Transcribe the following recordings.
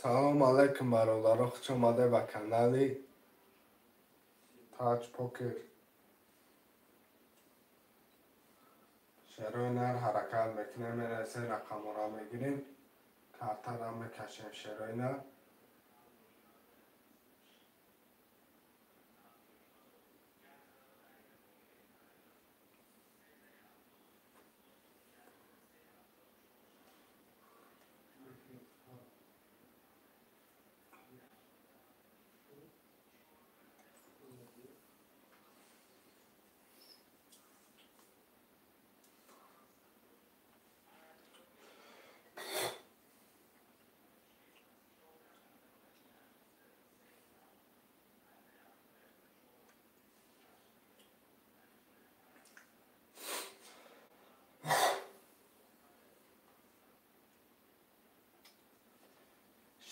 Салом алейкум, бародаро, хуш омадед ба канали Таҷ Покер. Шерои нар ҳаракат мекунем, мерасем, рақамҳоро мегирем, картаро мекашем, шерои нар.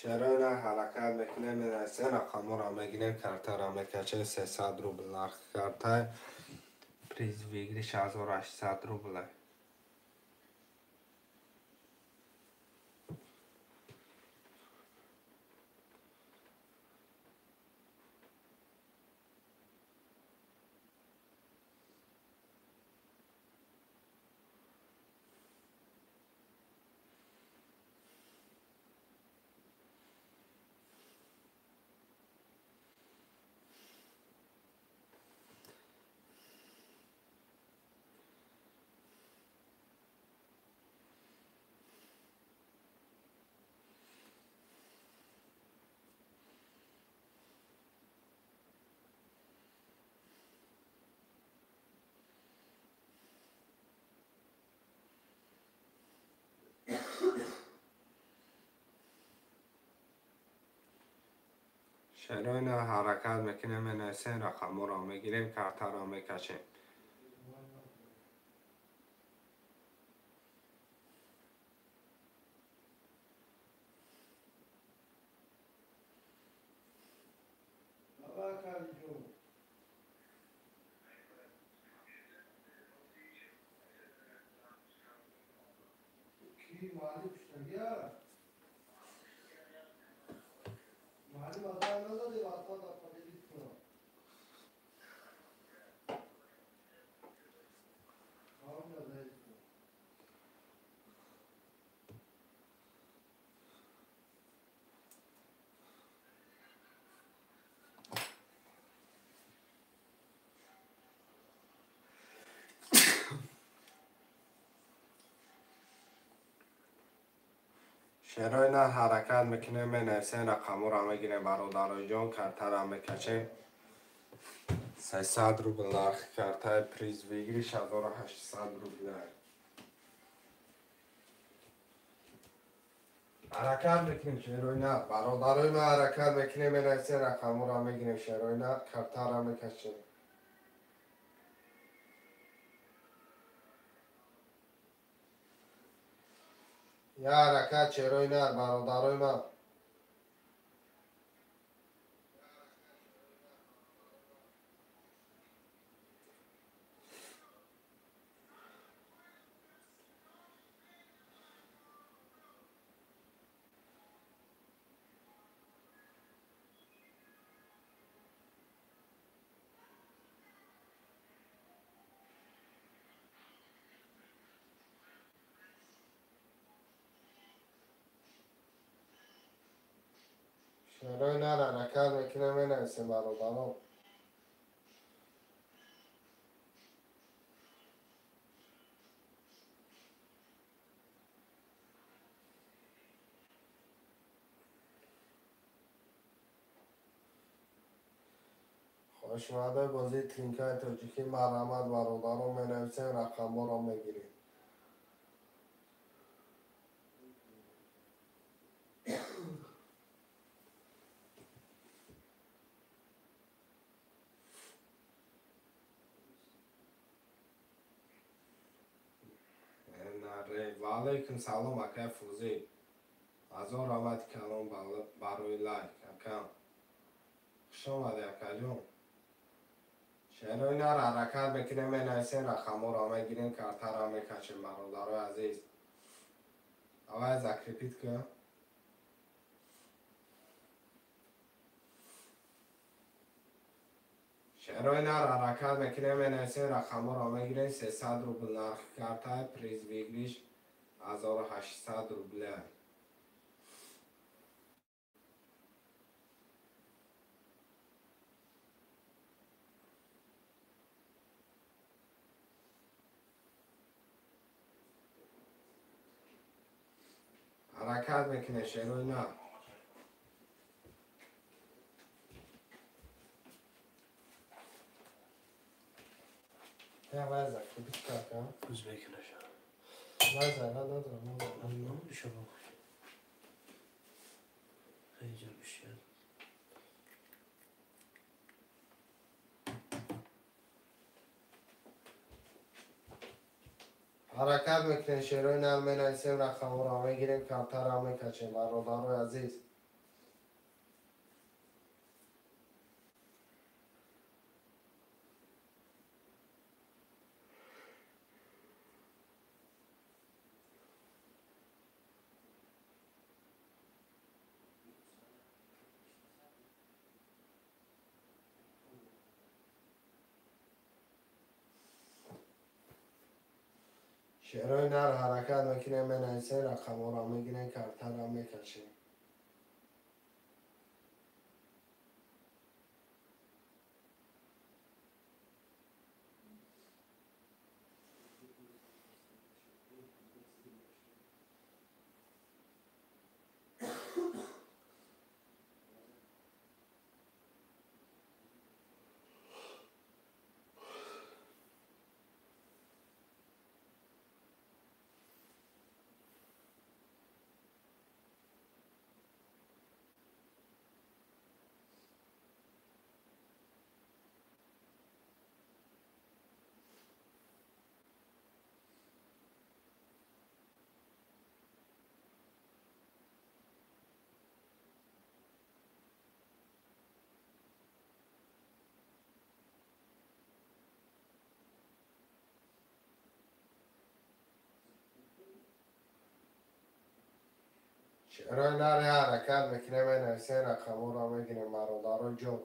Шерои нар ҳаракат мекунем, мерасем, рақамҳоро мегирем, картаро мекашем, 300 рубл нархи карта, приз выигрыш 1800 рубл. Шерои нар ҳаракат мекунем, менависем, рақамҳоро мегирем, картаро мекашем. Шерои нар ҳаракат мекунем, менависем, рақамҳоро мегирем, бародарои ҷон, картаро мекашем. 300 рубл нархи картаи, приз выигрыш 1800 рубл. Ҳаракат мекунем, шерои нар, бародарои ман, ҳаракат мекунем, менависем, рақамҳоро мегирем, шерои нар, картаро мекашем. Я ҳаракат, шерои нар, бародарои ман. Шерои нар ҳаракат мекунем, менависем, бародарон. Хушомадед бозии тринкаи тоҷикӣ, марҳамат, бародарон, менависем, рақамҳоро мегирем. Ва алайкум салом, акай Фузил. Ҳазор раҳмати калон барои лайк, акам. Хуш омадед, акаҷон. Шерои нар ҳаракат мекунем, менависем, рақамҳоро мегирем, картаро мекашем, бародарои азиз. Давай закрепить кун. Шерои нар ҳаракат мекунем, менависем, рақамҳоро мегирем. 300 рубл нархи карта, приз выигрыш 1800 рубля. Ҳаракат мекунем, шерои нар. Узбекинаш. Надорам. Намешава. Хеле бишад. Ҳаракат мекунем, шерои нар, менависем, рақамҳоро мегирем, картаро мекашем, бародарои азиз. Шерои нар ҳаракат мекунем, менависем, рақамҳоро мегирем, картаро мекашем. Шерои нар ҳаракат мекунем, менависем, рақамҳоро мегирем, бародарои ҷон.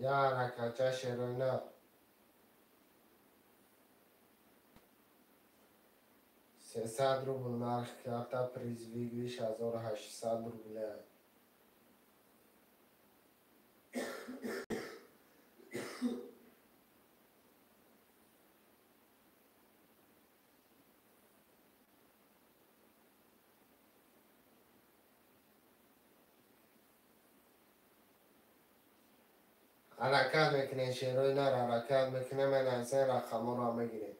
Я ҳаракатча, шерои нар. 300 рубл нархи карта, приз выигрыш 1800 рубля. Ҳаракат мекунем, шерои нар, ҳаракат мекунем, менависем, рақамҳоро мегирем.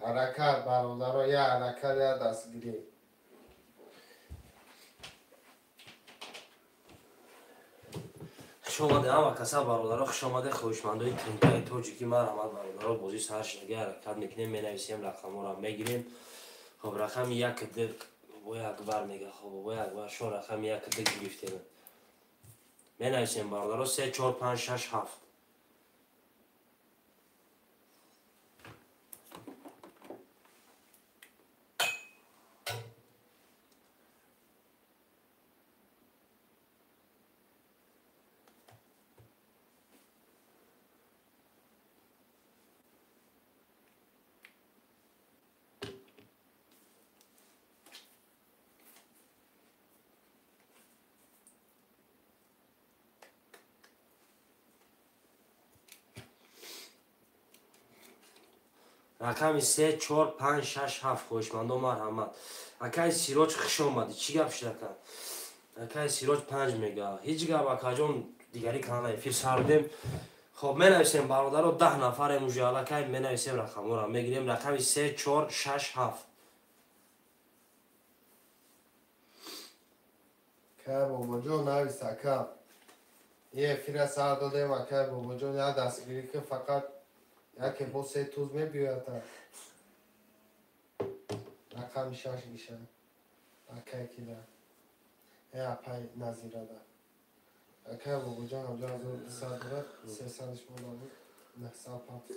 Ҳаракат, бародаро, я ҳаракат, я дастгирӣ. Хуш омаде ҳама каса, бародаро, хуш омаде хоҳишмандои тринкаи тоҷикӣ. Марҳамат, бародаро, бозӣ сар шудаги, ҳаракат мекунем, менависем, рақамҳоро мегирем. Хоб, рақами як д бобои Акбар мега. Хоб, бобои Акбар, шо рақами як д гирифтем. Менависем, бародаро, 3 4 5 6 7. Рақами 3, 4, 5, 6, 7 хоҳишмандо марҳамат. Акай Сироҷ хуш омадӣ. Чӣ гап шуд ака? Акай Сироҷ 5 мега. Ҳеҷ гап акаҷон, дигари канала эфир сар додем. Хоб менависем бародаро, 10 нафарем уже аллакай менависем рақамҳоро. Мегирем рақами 3, 4, 6, 7. Акай Бобоҷон навис ака. Е эфира сар додем акай Бобоҷон, як дастгирӣ ки фақат яке бо се туз мебиёяд. Рақами 6 гиша. Акай кида. Э апай Назирада. Акай Бобоҷон 1200 дорад, 300 монда буд, 900 пафта.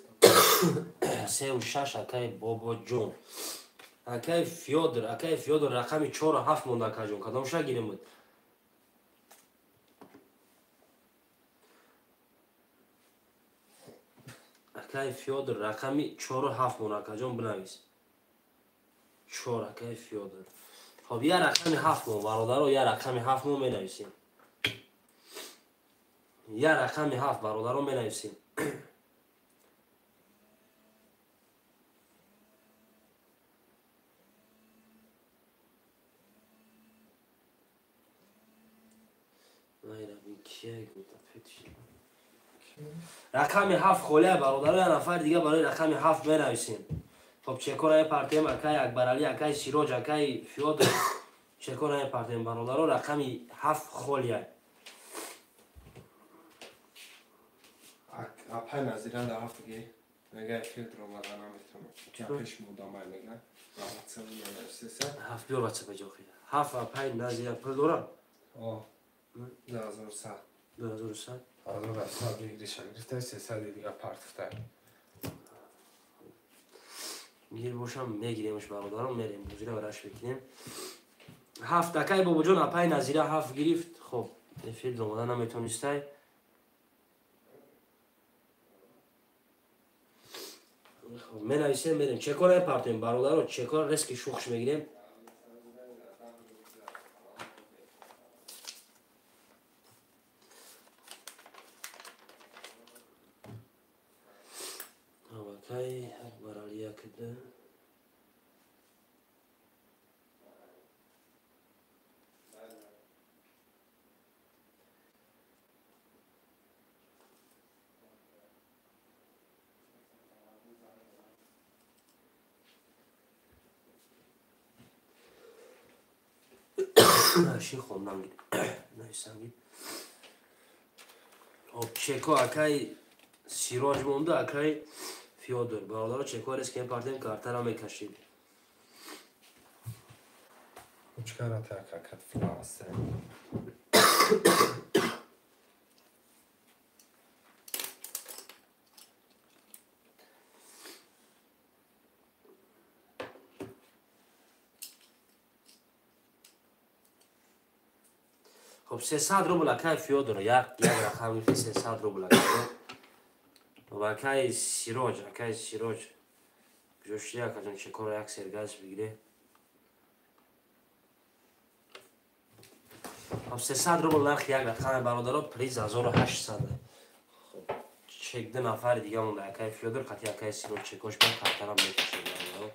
3 6 акай Бобоҷон. Акай Фёдор, акай Фёдор рақами 4 7 монда акаҷон. Кадомша гирем буд? Акай Фёдор рақами 4 7 монда акаҷон, бинавис. 4 акай Фёдор. Хоб, я рақами 7 мон бародаро, я рақами 7 мон менависем. Я рақами 7 бародаро менависем. Рақами 7 холия бародаро, я нафари дига барои рақами 7 менависем. Хоб чекора мепартем акай Акбарали, акай Сироҷ, акай Фёдор. Чекора мепартем бародаро, рақами 7 холия. Апай Назира да ҳафт ги. Мега эфир омада наметавонам. Пеш мудамай мега. WhatsApp менависеса. 7 биёр WhatsApp ҷохи. 7 апай Назира пул дорам? О. 2100. 2100. 1800 гириша гирифта, 300 дига партифта. Гир бошам мегиремш бародарон, мерем бозира бараш мекунем. 7 акай Бобоҷон, апай Назира 7 гирифт. Хоб, эфир омада наметонистай. Менависем, мерем. Чекора мепартем бародаро, чекора резки шухш мегирем. Акай Акбарали якда. Ши хондан нависам гир. Хоб чеко акай Сироҷ монда, акай Фёдор. Бародаро чеко резки мепартем, картара мекашем. Учкара так акат фласе. Хоб 300 рубл акай Фёдор, як рақам гирифти 300 рубл акай. Хоб акай Сироҷ, акай Сироҷ. Куҷо шуди акаҷон, чекора як сергаз бигире. Хоб 300 рубл нархи як рақаме бародаро, приз 1800. Хоб чек ду нафари дига монда, акай Фёдор қати акай Сироҷ чекош ба картара мекашем бародаро.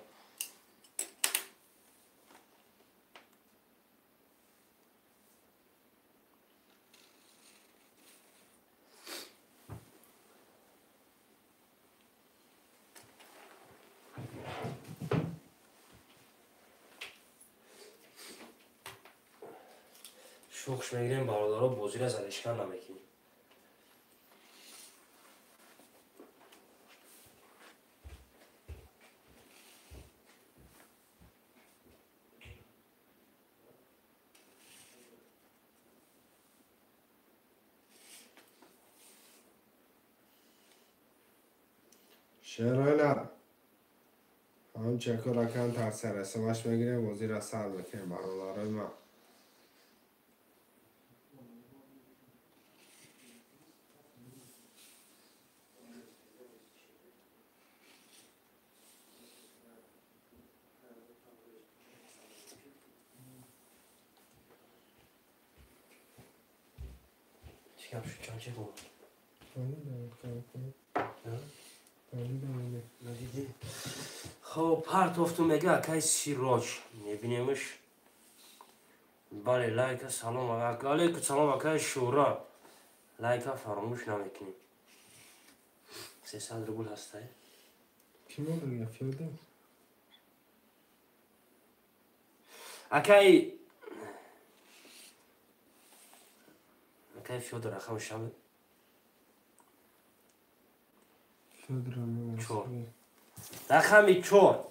Шухш мегирем бародаро, бозира задешкан намекунем. Шероина ҳам чеко ракан тарсарасамаш мегирем, бозира сар мекунем бародарои ман. Чӣ гап шуд, чанд чек омад? Надидӣ? Хоб, партофту мега акай Сироҷ. Мебинемш. Бале, лайка, салом. Алейкум салом, акай Шура. Лайка фаромӯш намекунем. 300 рубл ҳастай. Кӣ монда Фёдор? Акай Фёдор рақами шаб. Фёдор 4. Рақами 4.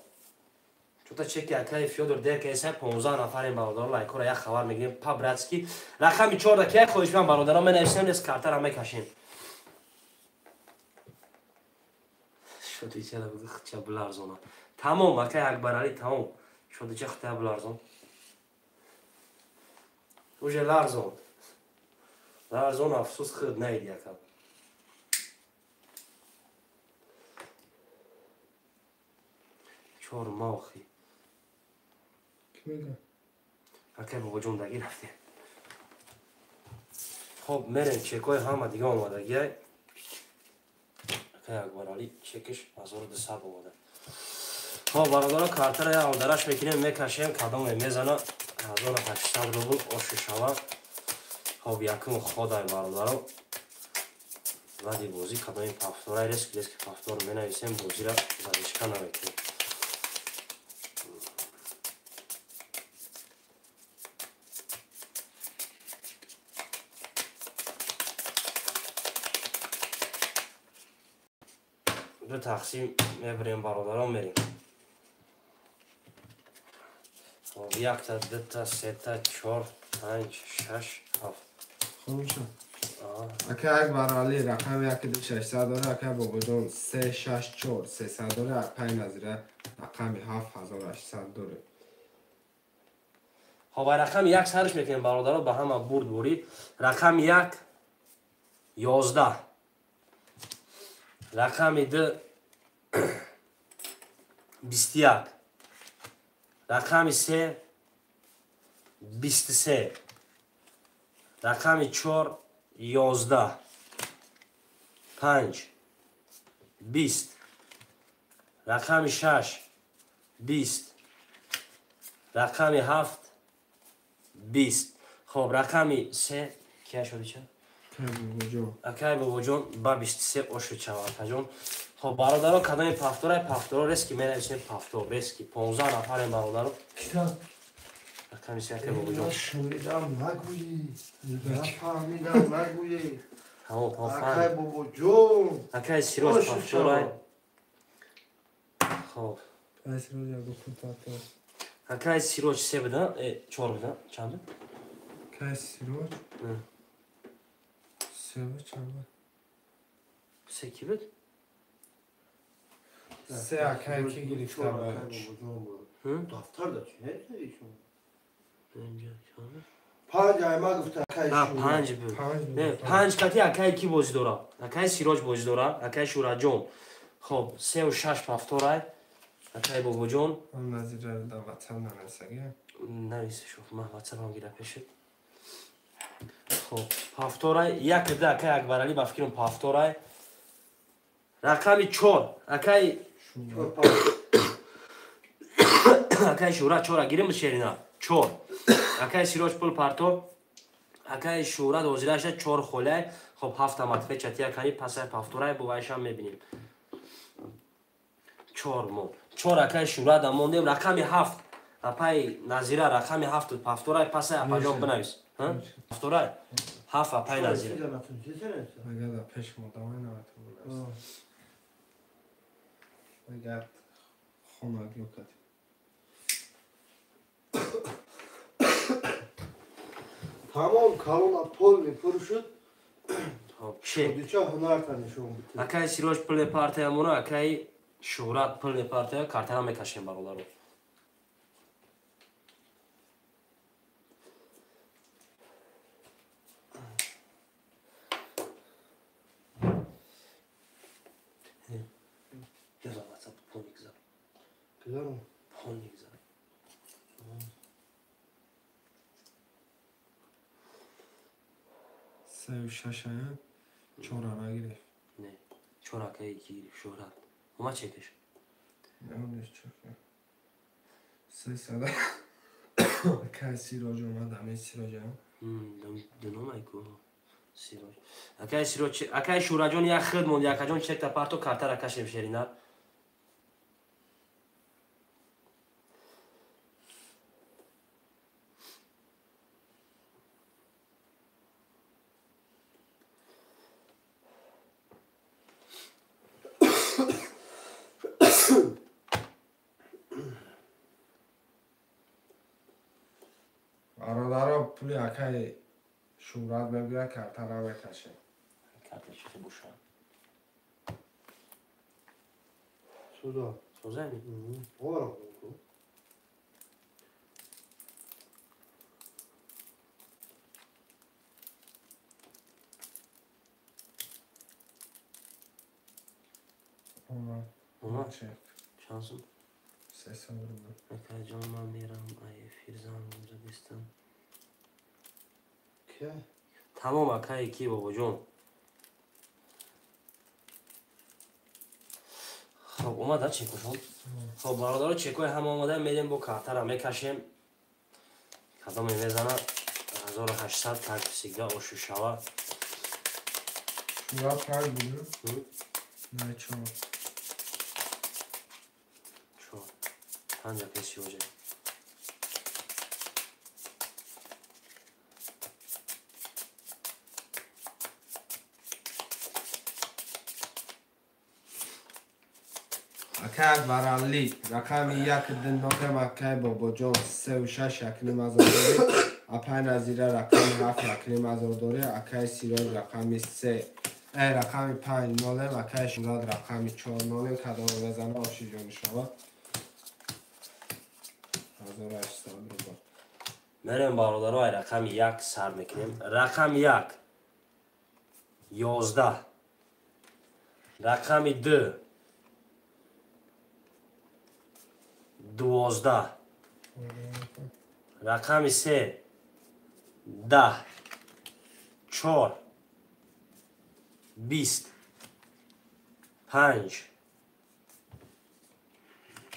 Чута чеки акай Фёдор дер кайса 15 нафарем бародаро лайкора як хабар мегирем по-братски. Рақами 4 да ки хоҳишман бародаро менависем, нес картара мекашем. Шодича бигу буларзона. Тамом акай Акбарали тамом. Шодича хта буларзон. Уже ларзон. Ларзон афсус худ наиди ака. Чор мохи. Кӣ мега? Акай бобоҷон даги рафте. Хоб мерем чекои ҳама дига омадагиай. Акай Акбарали чекиш 1200 омада. Хоб бародаро картара як алдараш мекунем, мекашем, кадоме мезана 1800 рубл оши шава. Хоб якум ходай бародаро. Баъди бозӣ кадоми пафторай реск реск пафтор менависем, бозира задишка намекунем. Ду тақсим мебарем бародарон, мерем. Хоб якта, дута, сета, чор, панҷ, шаш, ҳафт. Хомӯша. Акай Акбарали рақами 1 2 600 дора, акай Бобоҷон 3 6 4 300 дора, акай Назира рақами 7800 дора. Хоб рақами 1 сарш мекунем бародаро, ба ҳама бурд бурид. Рақами 1 11. Рақами 2 21. Рақами 3 23. Рақами 4 11. 5 20. Рақами 6 20. Рақами 7 20. Хоб рақами 3 кия шуди ча? Акай бобоҷон ба 23 оши чавартаҷон. Хоб бародаро кадоми пафторай пафторо рески менависем пафтор рески 15 нафарем бародаро. Рақами 3 акай бобоҷон. Шунидам нагӯӣ, нафаҳмидам нагӯӣ. Ҳамо Акай бобоҷон. Акай Сироҷ пафторай. Хоб. Акай Сироҷ як пафтор. Акай Сироҷ 3 буда, 4 буда, чанд? Акай Сироҷ 3 чанд? 3 ки буд? 3 акай ки гирифта буд. Дафтар да чи не? 5 айма гуфта акай Шура. 5 буд. Не, 5 кати акай ки бозӣ дора? Акай Сироҷ бозӣ дора, акай Шураҷон. Хоб, 3 ва 6 пафторай. Акай бобоҷон. Назира да WhatsApp нанависагӣ. Нависа шуд, ман WhatsApp-ам гира пешид. Хоб, пафторай, 1 2 акай Акбарали ба фикрам пафторай. Рақами 4 акай акай Шура 4 гирим шерина. 4. Акай Сироҷ пул парто. Акай Шура дозираша 4 холай. Хоб 7 матфе чатия кани пасай пафторай бувайшам мебинем. 4 мо. 4 акай Шура да мондем рақами 7. Апай Назира рақами 7 пафторай пасай апаҷон бинавис. Ҳа? Пафторай 7 апай Назира. Агар да пеш модамай наметавонам. Агар хонагӣ кати. Тамом калона пол мепуршуд. Хоб чек. Дуча ҳунарта нишон битед. Акай Сироҷ пул партия мона, акай Шуҳрат пул партия картара мекашем бародаро. Яла WhatsApp поник за. Кидарам? Поник за. 3 ва 6 ая 4 нагирифт. Не, 4 акай ки гирифт Шуҳрат. Омад чекаш? Се сада. Акай Сироҷ омад, ами Сироҷам. Дуномайку. Сироҷ. Акай Сироҷ, акай Шураҷон як хид монд, якаҷон чекта парто картара кашем шерина. Бародаро, пули акай Шӯҳрат мегӯяд, картара мекашем. Карта чӣ боша? Сюда. Созами? Ора. Омад. Омад? Чек. Чанд сум? 300 рубл. Акайҷон, ман мерам, ай эфир занг задистам. Ке? Тамом, акай ки бобоҷон. Хоб, омада чекушон. Хоб, бародаро, чекои ҳама омада, мерем бо картара мекашем. Кадоме мезана 1800 так всегда ошу шава. Шӯҳрат панҷ буд? Не, чор. Чор. Панҷ акай Сироҷа. Акай Акбаралӣ рақами як ду нолем, акай Бобоҷон сеу шаш 1500 дорӣ, апай Назира рақами ҳафт 1500 дорӣ, акай Сироҷ рақами се рақами панҷ нолем, акай Шӯҳрат рақами чор нолем. Кадоме мезана оши ҷони шава. 1800 рубл. Мерем бародаро, ай рақами як сар мекунем. Рақами як 11, рақами ду 12, рақами се 10, чор 20, панҷ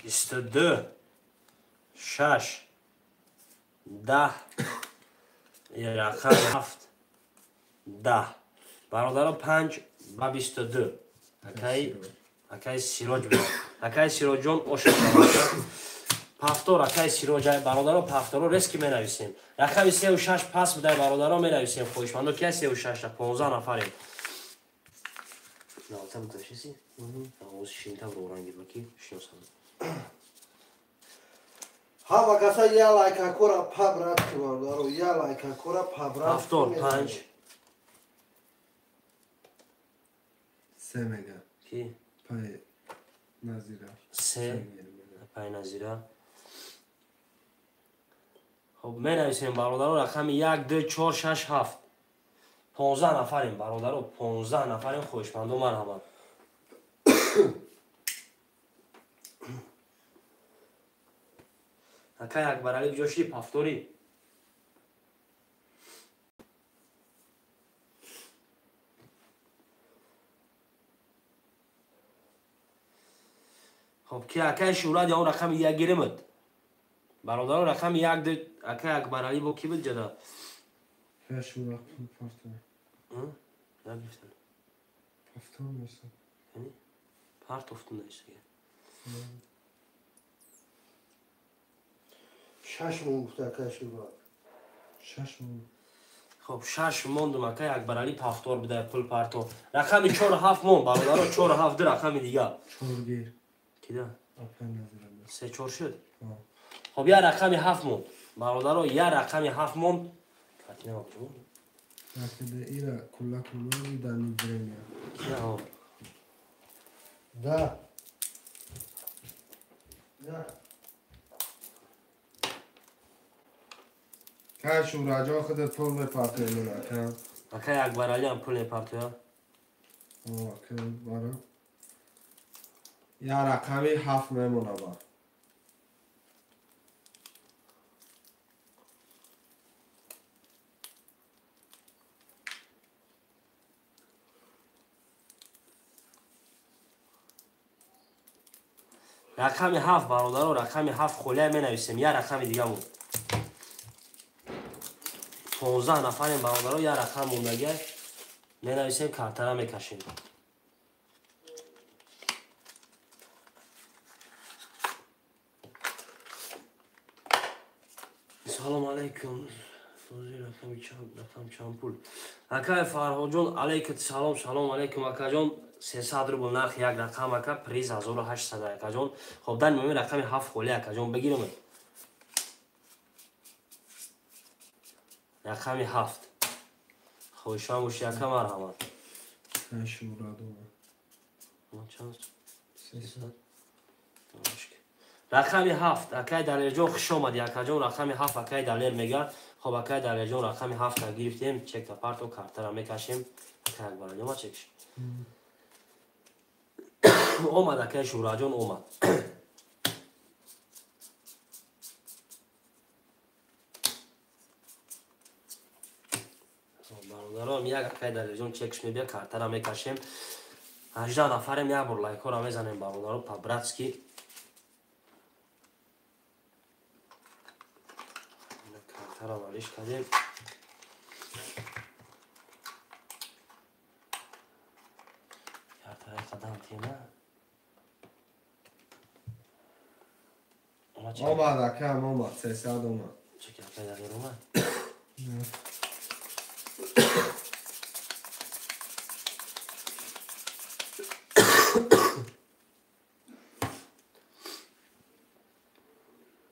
22, шаш 10, рақами ҳафт 10. Бародаро, панҷ ба 22. Акай Сироҷ буд. Акай Сироҷон оша. Пафтор акай Сироҷ, бародаро, пафторо резки менависем. Рақами сеу шаш пас будай, бародаро, менависем. Хоҳишмандо ки сеу шашта 15 нафарем. Навта букашиси? Оз шинта роранги баки шиносам. Ҳама каса я лайка кора пабрат, бародаро, я лайка кора пабрат. Пафтор панҷ. Се мега. Ки? Пай Назира. Се пай Назира. Хоб, менависем бародаро, рақами як ду чор шаш ҳафт. 15 нафарем, бародаро, 15 нафарем, хоҳишмандо марҳамат. Акай Акбаралӣ куҷо шуди пафторӣ? Хоб, ки акай Шӯҳрат ё он рақами як гиримад? Бародаро, рақами як ду акай Акбаралӣ бо ки буд ҷада? Шӯҳрат пул парто. Нагирифтан. Пафтор меса. Яъне партофтун наисага. Шаш мон гуфта акай Шӯҳрат. Шаш мон. Хоб, шаш мондум, акай Акбаралӣ пафтор будай, пул парто. Рақами чор ҳафт мон, бародаро, чор ҳафт ду рақами дигар. Чор гир. Кида? Апай Назира. Се чор шуд? Хоб, як рақами ҳафт монд. Бародаро, як рақами ҳафт монд. Картина ба куҷо монд? Накида ира кулла кулла дани время. Кида? Ҳо. Да. Да. Кай Шӯҳратҷон худат пул мепартои ман ака. Акай Акбаралӣ ҳам пул мепартоя. О, ака бара. Я рақами ҳафт мемона ба. Рақами 7 бародаро, рақами 7 холия менависем. Я рақами дигамон. 15 нафарем бародаро, я рақам мондагия менависем, картара мекашем. Салом алейкум. Рақам чанд пул? Акай Фарҳодҷон, алейкум салом, салом алейкум акаҷон. 300 рубл нарх як рақам ака, приз 1800 акаҷон. Хоб дар мемин рақами 7 холи акаҷон бигирем. Рақами 7. Хоҳишам боши ака, марҳамат. Чанд? 300. Рақами 7 акай Далерҷон, хуш омадӣ акаҷон. Рақами 7 акай Далер мега. Хоб акай Далерҷон рақами 7 гирифтем, чекта парто картара мекашем. Акай Акбаралӣ омад чекш. Омад акай Шураҷон омад. Бародаром, як акай Далерҷон чекш мебия, картара мекашем. 18 нафарем, як бор лайкҳоро мезанем бародаро по-братски. Картара валиш кардем. Картара қадам тема. Омад акам, омад, 300 омад. Чеки акай Далер омад?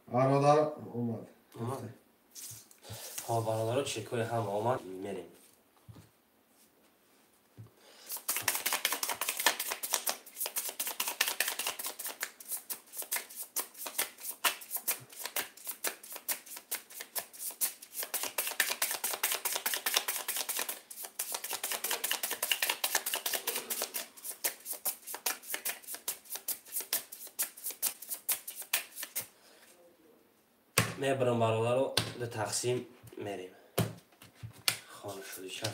Бародар омад. Хоб бародаро, чекҳои ҳама омад, мерем. Мебарам бародаро, ду тақсим мерем. Хон шудиша.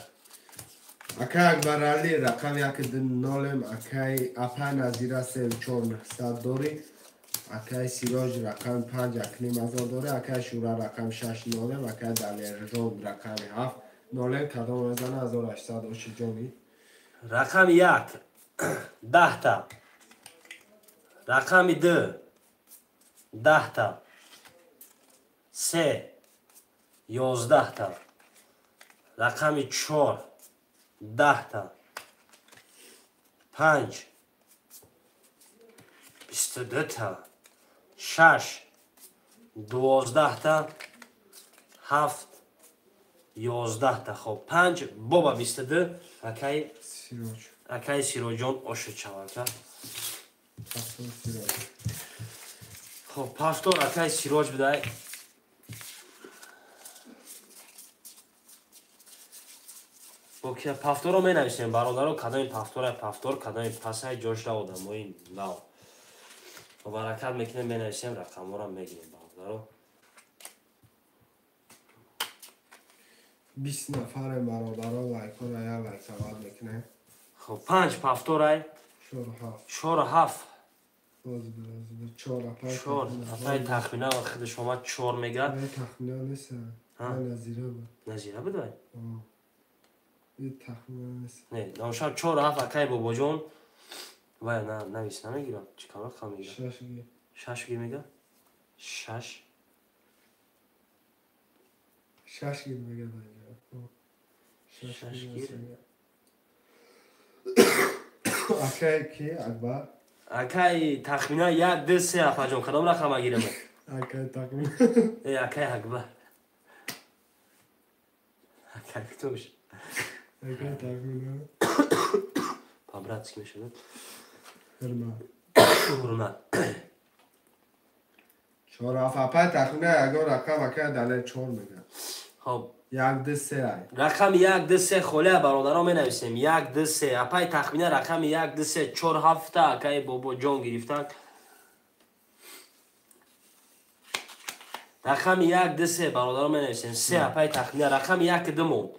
Акай Акбаралӣ рақами 120, акай апа Назира 34900 дорӣ, акай Сироҷ рақами 5 1,5 дорӣ, акай Шура рақами 6 0, акай Далерҷон рақами 7 0. Кадом мезана 1800 оши ҷони? Рақами 1 10та. Рақами 2 10та. 3 11та. Рақами 4 10та. 5 22та. 6 12та. 7 11та. Хоб 5 боба 22 акай Сироҷ. Акай Сироҷон ошучавака. Хоб пафтор акай Сироҷ бидай. Пафторо менависем бародаро, кадоми пафтора пафтор, кадоми пасай ҷошра одамои нав. Баракат мекунем, менависем, рақамҳоро мегирем бародаро. 20 нафарем бародаро, лайкҳоро як лайк савад мекунем. Хоб 5 пафторай. 4 7. 4 7. Боз 4 апай. 4 апай тахмина худаш омад 4 мега. Тахмина нест. Назира буд. Назира буд вай? Не, намшаб 4 7 акай бобоҷон. Вай на навис намегирам. Чӣ кор рақам мега? 6 ги. 6 ги мега? 6 6 ги мега. 6 ги. Акай ки Акбар? Акай тахмина 1 2 3 апаҷон, кадом рақама гирам? Акай тахмина. Э, акай Акбар. Акай кто ж? Акай тахмина. По-братски мешавад. Ҳурмат. Ҳурмат. 4 7 апай тахмина ягон рақам акай Далер 4 мега. Хоб 1 2 3 ай. Рақами 1 2 3 холия бародаро менависем. 1 2 3 апай тахмина рақами 1 2 3 4 7 акай бобоҷон гирифтан. Рақами 1 2 3 бародаро менависем. 3 апай тахмина рақами 1 2 монд.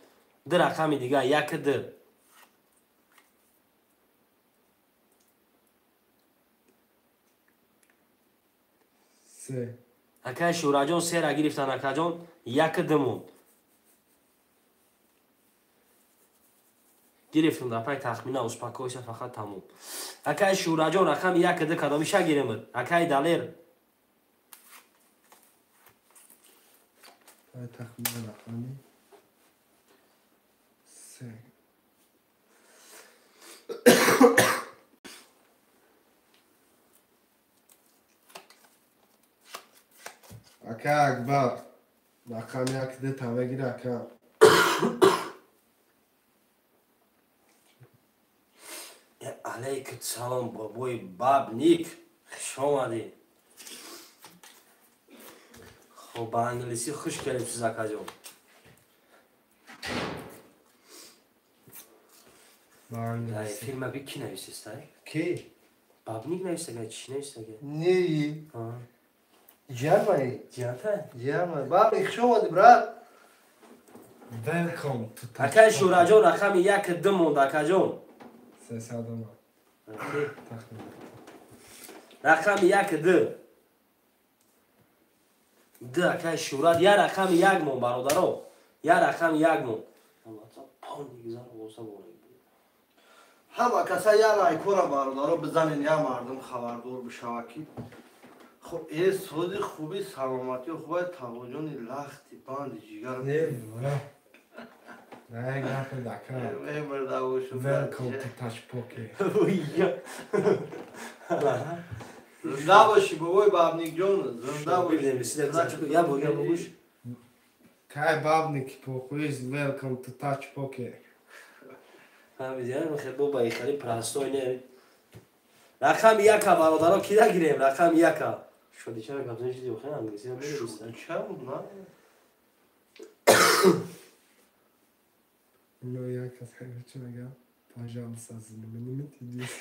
Ду рақами дига 1 2. Се. Акай Шӯраҷон сера гирифтан акаҷон, 1 2 монд. Гирифтум дар пай тахмина, успокойся, фақат тамом. Акай Шӯраҷон, рақами 1 2 кадомиша гиремад? Акай Далер. Пай тахмина рақами се. Ака Акбар, рақами 1 2 та мегира, ака. Алейкум салом, бобои Бабник, хуш омадӣ. Хоб, ба англисӣ хуш келиб сиз, акаҷон. Ба англисӣ. Филма би ки нависистай? Ки? Бабник нависага, чӣ нависага? Не. Ҷиянмай. Ҷиянта? Ҷиянмай. Бабник, хуш омадӣ, брат. Welcome to Акай Шӯраҷон, рақами 1 2 монд, акаҷон. Сесад омад. Тахмин. Рақами 1 2. Д акай Шӯрат, я рақами як мон, бародаро. Я рақами як мон. Ҳама каса я лайкора, бародаро, бизанен, я мардум хабардор бишава, ки хуб э соди хуби, саломатӣ хубай, тавоҷони лахти банди ҷигар. Не, ва. Не, гапи дака. Э, мирда бошу. Welcome to Touch Poker. Зинда бошӣ, бобои Бабникҷон, зинда бошӣ. Я бор, я богӯш. Кай Бабник похуист, welcome to Touch Poker. Фаҳмидӣ, хел боба хеле простой не. Рақами яка, бародаро, ки нагирем рақами яка? Шоди чара гапзани шиди, охир англисӣ намедонистам. Ча буд, на? Ну, як кас чӣ мегам? Пожалуйста, знаменитый диск.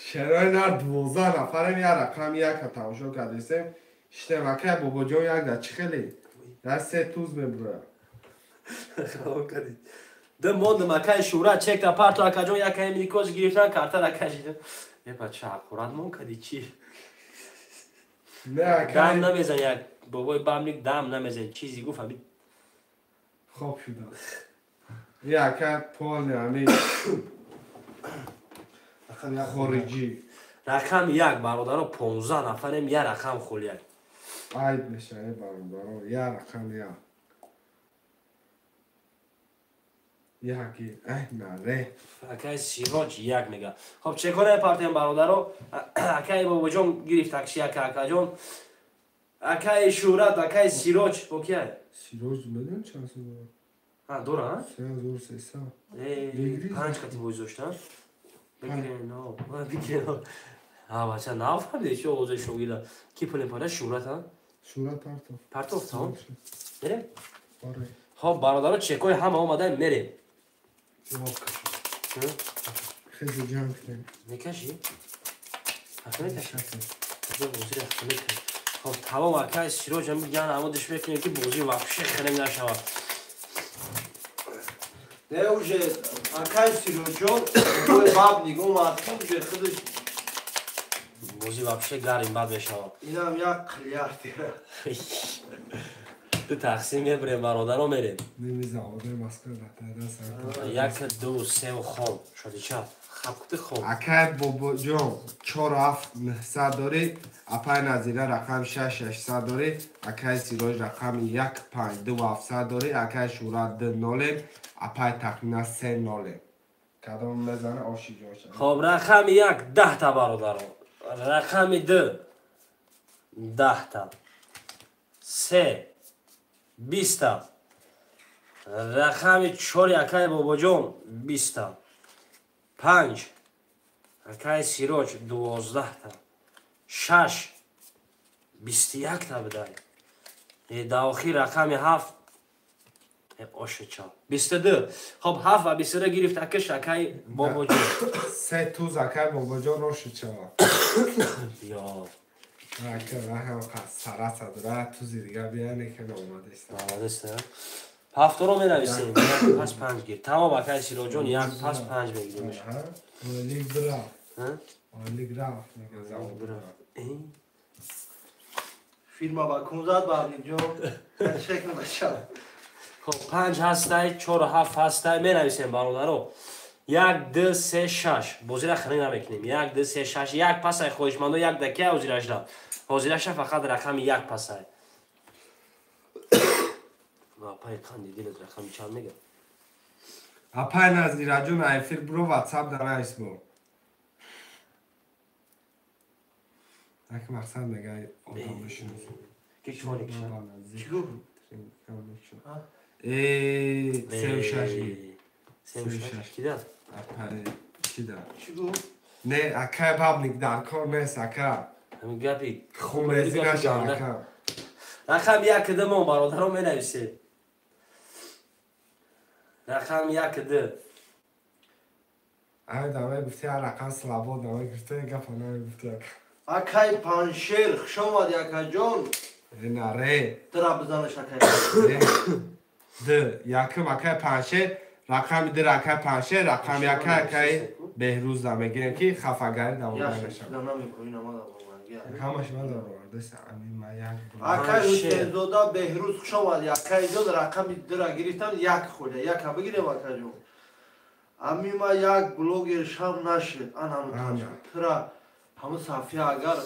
Шерои нар 12 нафарем, я рақами яка тамошо кардесем. Штем, акай Бобоҷон, як да чӣ хеле? Дар се туз мебурояд. Хабар кардид. Д мондам, акай Шӯра, чекта парто, акаҷон, якаи микоз гирифтан, картара кашида. Е, бача, ҳақорат мон кади чӣ? Не, Дам акай намезан, як бобои Бамник дам намезан, чизи гуфт ҳами. Хоб шудааст. Я ака полный ами Рақами як. хориҷӣ. Рақами як, бародаро, 15 нафарем, я рақам холияк. Айб мешавад, бародаро, я рақам як. Яки, ай наре. Акай Сироҷ як мега. Хоб, чекора партиям, бародаро. Акай Бобоҷон гирифт такси, ака, акаҷон. Акай Шӯрат, акай Сироҷ, бо кия? Сироҷ медон чанд сол дорад? А, дора, а? 3300. Э, Бигирӣ? Панҷ қати боз дошта. Бигирен, но, бигирен. А, бача, нафаҳмидӣ чӣ овозаи шогирда. Ки пулем пара Шӯрат, а? Шӯрат партов. Партов, тамом. Мерем? Оре. Хоб, бародаро, чекои ҳама омадаем, мерем. Ҷавоб кашид. Хези ҷанг кунем. Мекашӣ? Ҳафта мекашӣ? Бозиро ҳафта мекашӣ. Хоб, тамом, акай Сироҷ, ҳами ян амодиш мекунем, ки бозӣ вообще хелем нашавад. Не, уже акай Сироҷон, бобои Бабник омад, уже худаш. Бозӣ вообще гарим бад мешавад. Инам як қилияр дера. Ду тақсим мебирем, бародаро, мерем. Ними заводи Москва ратада сар. Як, ду, севу хом. Шодича, хабкути хом. Акай Бобоҷон, чор ҳафт нҳсад дорӣ, апай Назира рақами шаш шашсад дорӣ, акай Сироҷ рақами як панҷ ду ҳафтсад дорӣ, акай Шӯрат ду нолем, апай Тахмина се нолем. Кадом мезана оши ҷоша. Хоб, рақами як 10-та, бародаро. Рақами ду 10-та. Се 20-та. Рақами чори акай Бобоҷон 20-та. Панҷ акай Сироҷ 12-та. Шаш 21-та бидай. Дар охир рақами ҳафт ошича 22. Хоб, ҳафт ва 22 гирифт акаш акай Бобоҷон. Се туз акай Бобоҷон ошичава. Ё. Ака раҳам сараса дора тузи дига бияне ки наомадеста. Омадеста. Ҳафторо менависем. Як пас панҷ гир. Тамом, акай Сироҷон, як пас панҷ мегирем. Лик бира. Ойлик рафт мега завод. Фирма ба кун зад бабникҷон. Шекн бача. Хоб 5 ҳастай, 4 7 ҳастай, менависем бародаро. 1 2 3 6. Бозира хирӣ намекунем. 1 2 3 6. 1 пасай хоҳишмандо 1 дакия ҳозирашда. Ҳозираша фақат рақами 1 пасай. Апай қанди дилат рақами чанд мега? Апай Назираҷон айфир буро WhatsApp да навис бо. Як мақсад мега одам бишинос. Ки чӣ киша? Чӣ гуфт? Э, 36. 36 кида? Апай кида? Чӣ гуфт? Не, акай бабник дар кор нест, ака. Ҳамин гапи хунрезӣ нашав, ака. Рақам 1 2 мо бародаро менависем. Рақам 1 2. Ай давай гуфти рақам слабо давай гуфти гапа намегуфти ака. Акай Паншер, хуш омадӣ акаҷон. На ре. Дра бизанаш акай. Д якум акай Паншер, рақами д акай Паншер, рақами яка акай Беҳрӯз да мегирем ки хафагарӣ давом нашавад. Ҳамаш ман даровардаст, ами ма як. Акай Ҳусейнзода Беҳрӯз хуш омадӣ. Акайҷон рақами дра гирифтам як холя, яка бигирем акаҷон. Ами ма як блогер шам нашед, ан ҳамун тра ҳамун сафия агар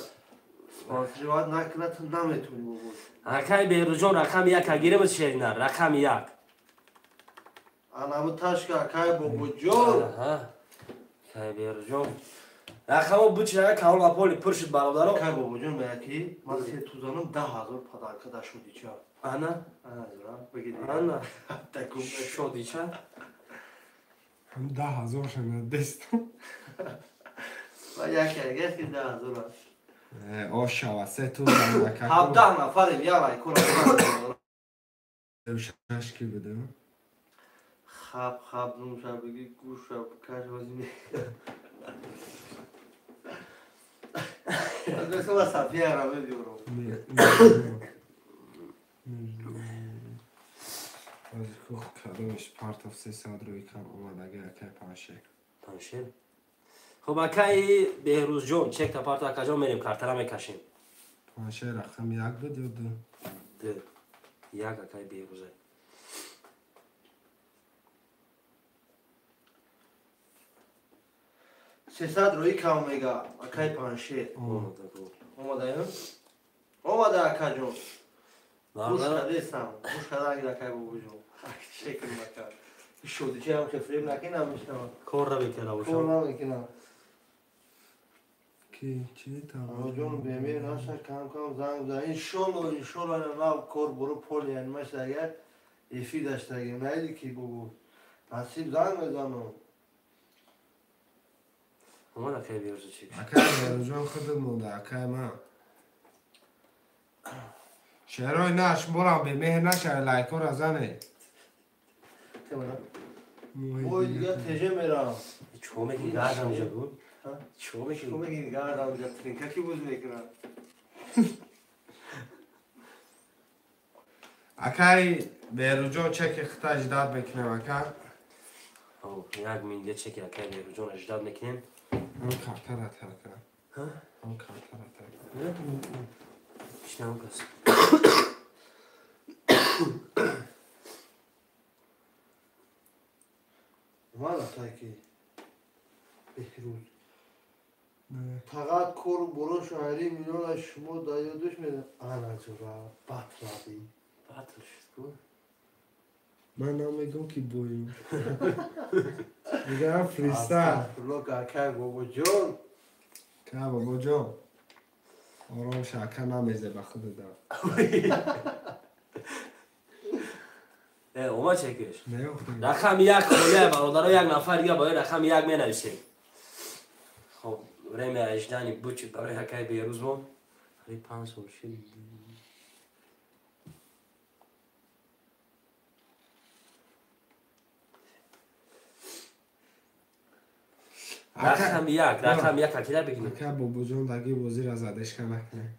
спонсориват накунад ту наметавонӣ бобо. Акай Беҳрӯзҷон рақами 1 гирем шерина, рақами 1. Ан ҳамун ташка акай бобоҷон. Акай Беҳрӯзҷон. Рақамо бучира калон аполи пур шуд бародаро. Акай бобоҷон мега ки ман се тузанам 10 000 подарка да шодича. Ана? Ана зура бигири. Ана. Шодича? Ҳам 10 000 шана дестам. Ва яке агар ки 10 000 аст. Ошава, се тузан ака. 17 нафарем, яла кора. 6 ки буде? Хаб хаб нумша биги гӯша каш ҳозими. Аз бесова сафия ра мебиёрам. Кадомиш партов 300 рӯи кам омадаги акай Паншер. Паншер? Хуб акай Беҳрӯзҷон, чекта парто акаҷон мерем картара мекашем. Паншер рақами 1 буд ё 2? 2. 1 акай Беҳрӯза. 300 рӯи кам мега акай Паншер. Омадаем? Омада акаҷон. Гӯш кардесам, гӯш карда акай бобоҷон. Шекр мака. Шодичи ҳам хел фиреб накунам мешавад. Кор намекунам бошам. Кор намекунам. Ки чи Ҷон бемер наша кам кам занг зад. Иншолло, иншолло нав кор буру поли янимаш агар эфир даштагим. Найди ки бобо. Насиб занг мезанам. Омад акай Беҳрӯз чек. Акай Беҳрӯзҷон худат монда, акай ман. Шерои наш борам бемеҳр нашаве лайкора зане. Ой дига теже мерам. Чо мекунӣ гардам ҷа буд? Чо мекунӣ? Чо мекунӣ гардам ҷа тринка ки буз мекунам. Акай Беҳрӯзҷон чеки хита ждат мекунем ака. Як минут чеки акай Беҳрӯзҷон ждат мекунем. Ҳам картара тарка. Ҳам картара тарка. Шинам кас. Ман акай ки Беҳрӯз. Фақат кору боро шаҳри миллион аз шумо дар ёдаш медам. Ана ҷура батраби. Батл шуд ку? Ман намегӯм ки боим. Мегӯям фристайл. Астағфируллоҳ акай бобоҷон. Ка бобоҷон. Ором ша ака намезе ба худат. Э, омад чекиш. Не охти. Рақами 1 холия бародаро, як нафар дига барои рақами 1 менависем. Хоб, время ожидания бучи барои акай Беҳрӯз мо. Ҳали 5 сол шуд. Рақами 1, рақами 1 акида бигирем. Ака бобоҷон даги бозира задешка накунем.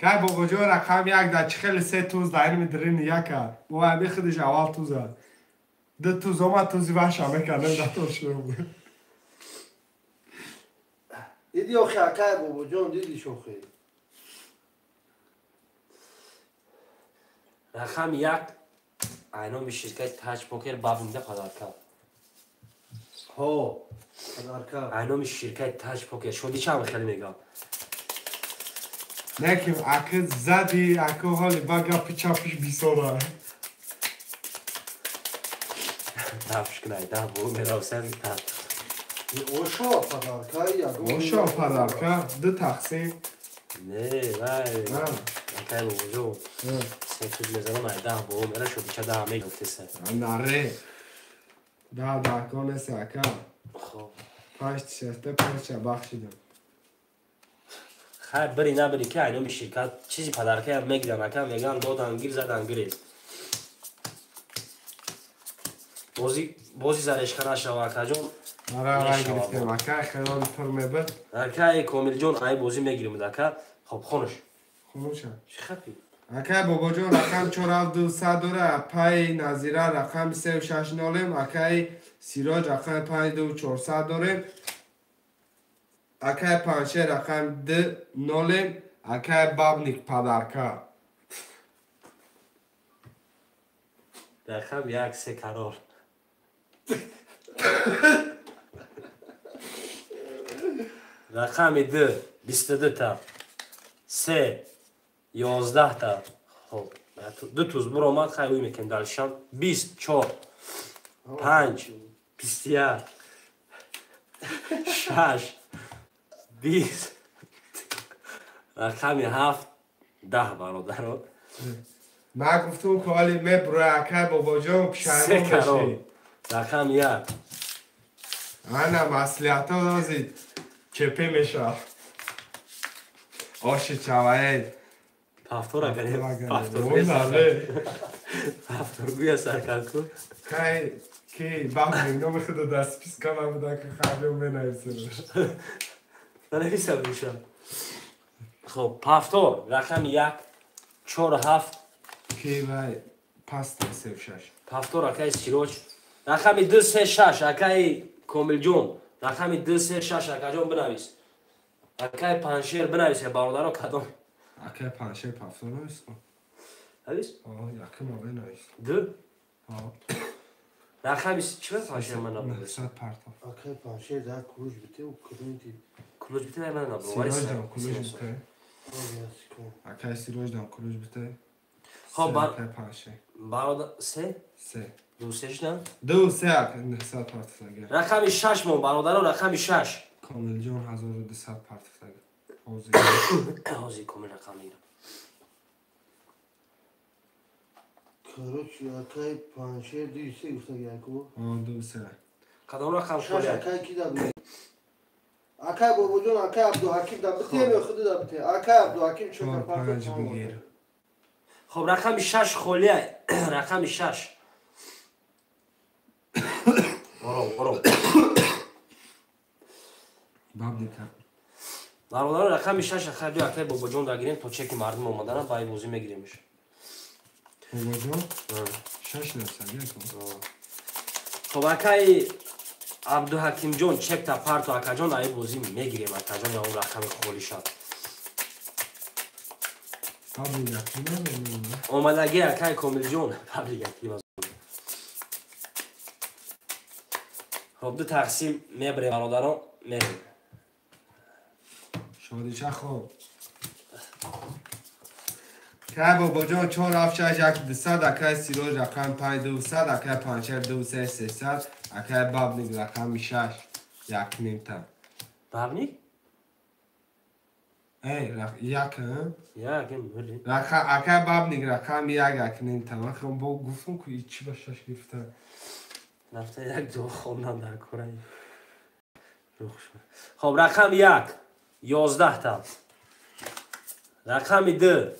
Кай бобоҷон рақами 1 да чӣ хеле се туз да инми дрини яка. Бо ами худиш аввал туза. Ду туз омад тузи ваша мекардем да то шуд. Диди охи акай бобоҷон, диди шохи. Рақами 1 айноми ширкати Таҷ Покер бабинда подарка. Ҳо, подарка. Айноми ширкати Таҷ Покер. Шоди чам хеле мегам. Не ки аки зади, аки ҳоли ба гапи чапиш бисора. Тафш кунай, да, бу меравсем та. Ошо подарка, ягон. Ошо подарка, ду тақсим. Не, вай. Акай бобоҷон. Се туз мезанам, ай 10 бо мера шоди ча 10 мегуфтеса. Наре. Да, даҳ нест ака. Хоб. 5 тишерта 5 бахшидам. Хайр, бири набири ки айноми ширкат чизи подаркаям мегиран ака, меган додан гир, задан гирез. Бози зарешка нашава акаҷон. Ара рай гирифтем ака, хелон пур мебуд. Акай Комилҷон ай бозӣ мегирим ака. Хоб, хонуш. Хонуша. Чӣ хапи? Акай бобоҷон рақам 47200 дора, апаи Назира рақами 360, акай Сироҷ рақами 5400 дорем. Акай Паншер рақами 20, акай Бабник подарка. Рақам 1 3 карор. Рақами 2 22 та. 3 11 та. Хоб, ду туз буромад, хай уй мекунем далшам. 24 5 51 6 20 рақами 7 10 бародаро. Ман гуфтум ки ҳоли мебурои акай бобоҷон пушаймон мешӣ. Рақами 1. Ана маслиҳатҳо дозид чепе мешавад. Оши чаваед. Пафтора гарем. Пафтор гӯя саркар кун. Кай ки бахмин номи худо дар списка набуда ки хабиён менависем. Нанависам бошам. Хоб, пафтор рақами 1 4 7 ки вай паста 3 6. Пафтор акай Сироҷ. Рақами 2 3 6 акай Комилҷон. Рақами 2 3 6 акаҷон бинавис. Акай Паншер бинавис бародаро кадом. Акай Паншер пафтор навис. Навис? О, яким аве навис. Ду? О. Рақами чӣ Паншер ман набуд? 100 партов. Акай Паншер да кулуч бите у кулуч. Кулуч бите ман набуд. Сироҷ кулуч бите. Акай Сироҷ дам кулуч бите. Хоб, акай Паншер. Бародар 3? 3. 2 3 шдан? 2 3 акай 900 партов. Рақами 6 мон бародаро, рақами 6. Комилҷон 1200 партов. Ҳозир. Ҳозир Комил рақам мегирам. Короче, акай Паншер 2 3 гуфта яку. О, 2 3. Кадом рақам холӣ? Акай ки дад? Акай бобоҷон, акай Абдуҳаким да бите ё худ да бите. Акай Абдуҳаким 4 5 бигир. Хоб, рақами 6 холӣ. Рақами 6. Ором, ором. Бабника. Бародаро, рақами 6 хайр биё акай бобоҷон дагирем то чеки мардум омадана бай бозӣ мегиремш. Бобоҷон? 6 навса, яко. Хоб, акай Абдуҳакимҷон чекта парто акаҷон ай бозӣ мегирем акаҷон я он рақами холӣ шад. Омадаги акай Комилҷон, паблик актив. Хоб, ду тақсим мебарем бародаро, мерем. Шодича хоб. Кай бобоҷон 4 7 6 1 200, акай Сироҷ рақами 5 200, акай Паншер 2 3 300, акай Бабник рақами 6 1.5 та. Бабник? Эй, як, Як, мули. Акай Бабник рақами 1 1.5 та. Ман хом бо гуфтум ки чӣ ба 6 гирифта. Нафта як ҷо хондан дар кораи. Хоб, рақами 1 11 та. Рақами 2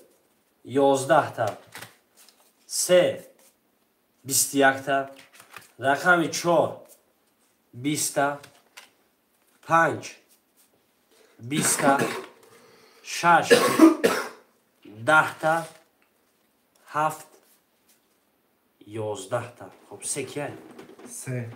11 та. 3 21 та. Рақами 4 20 та. 5 20 та. 6 10 та. 7 11 та. Хоб, се кия? Се.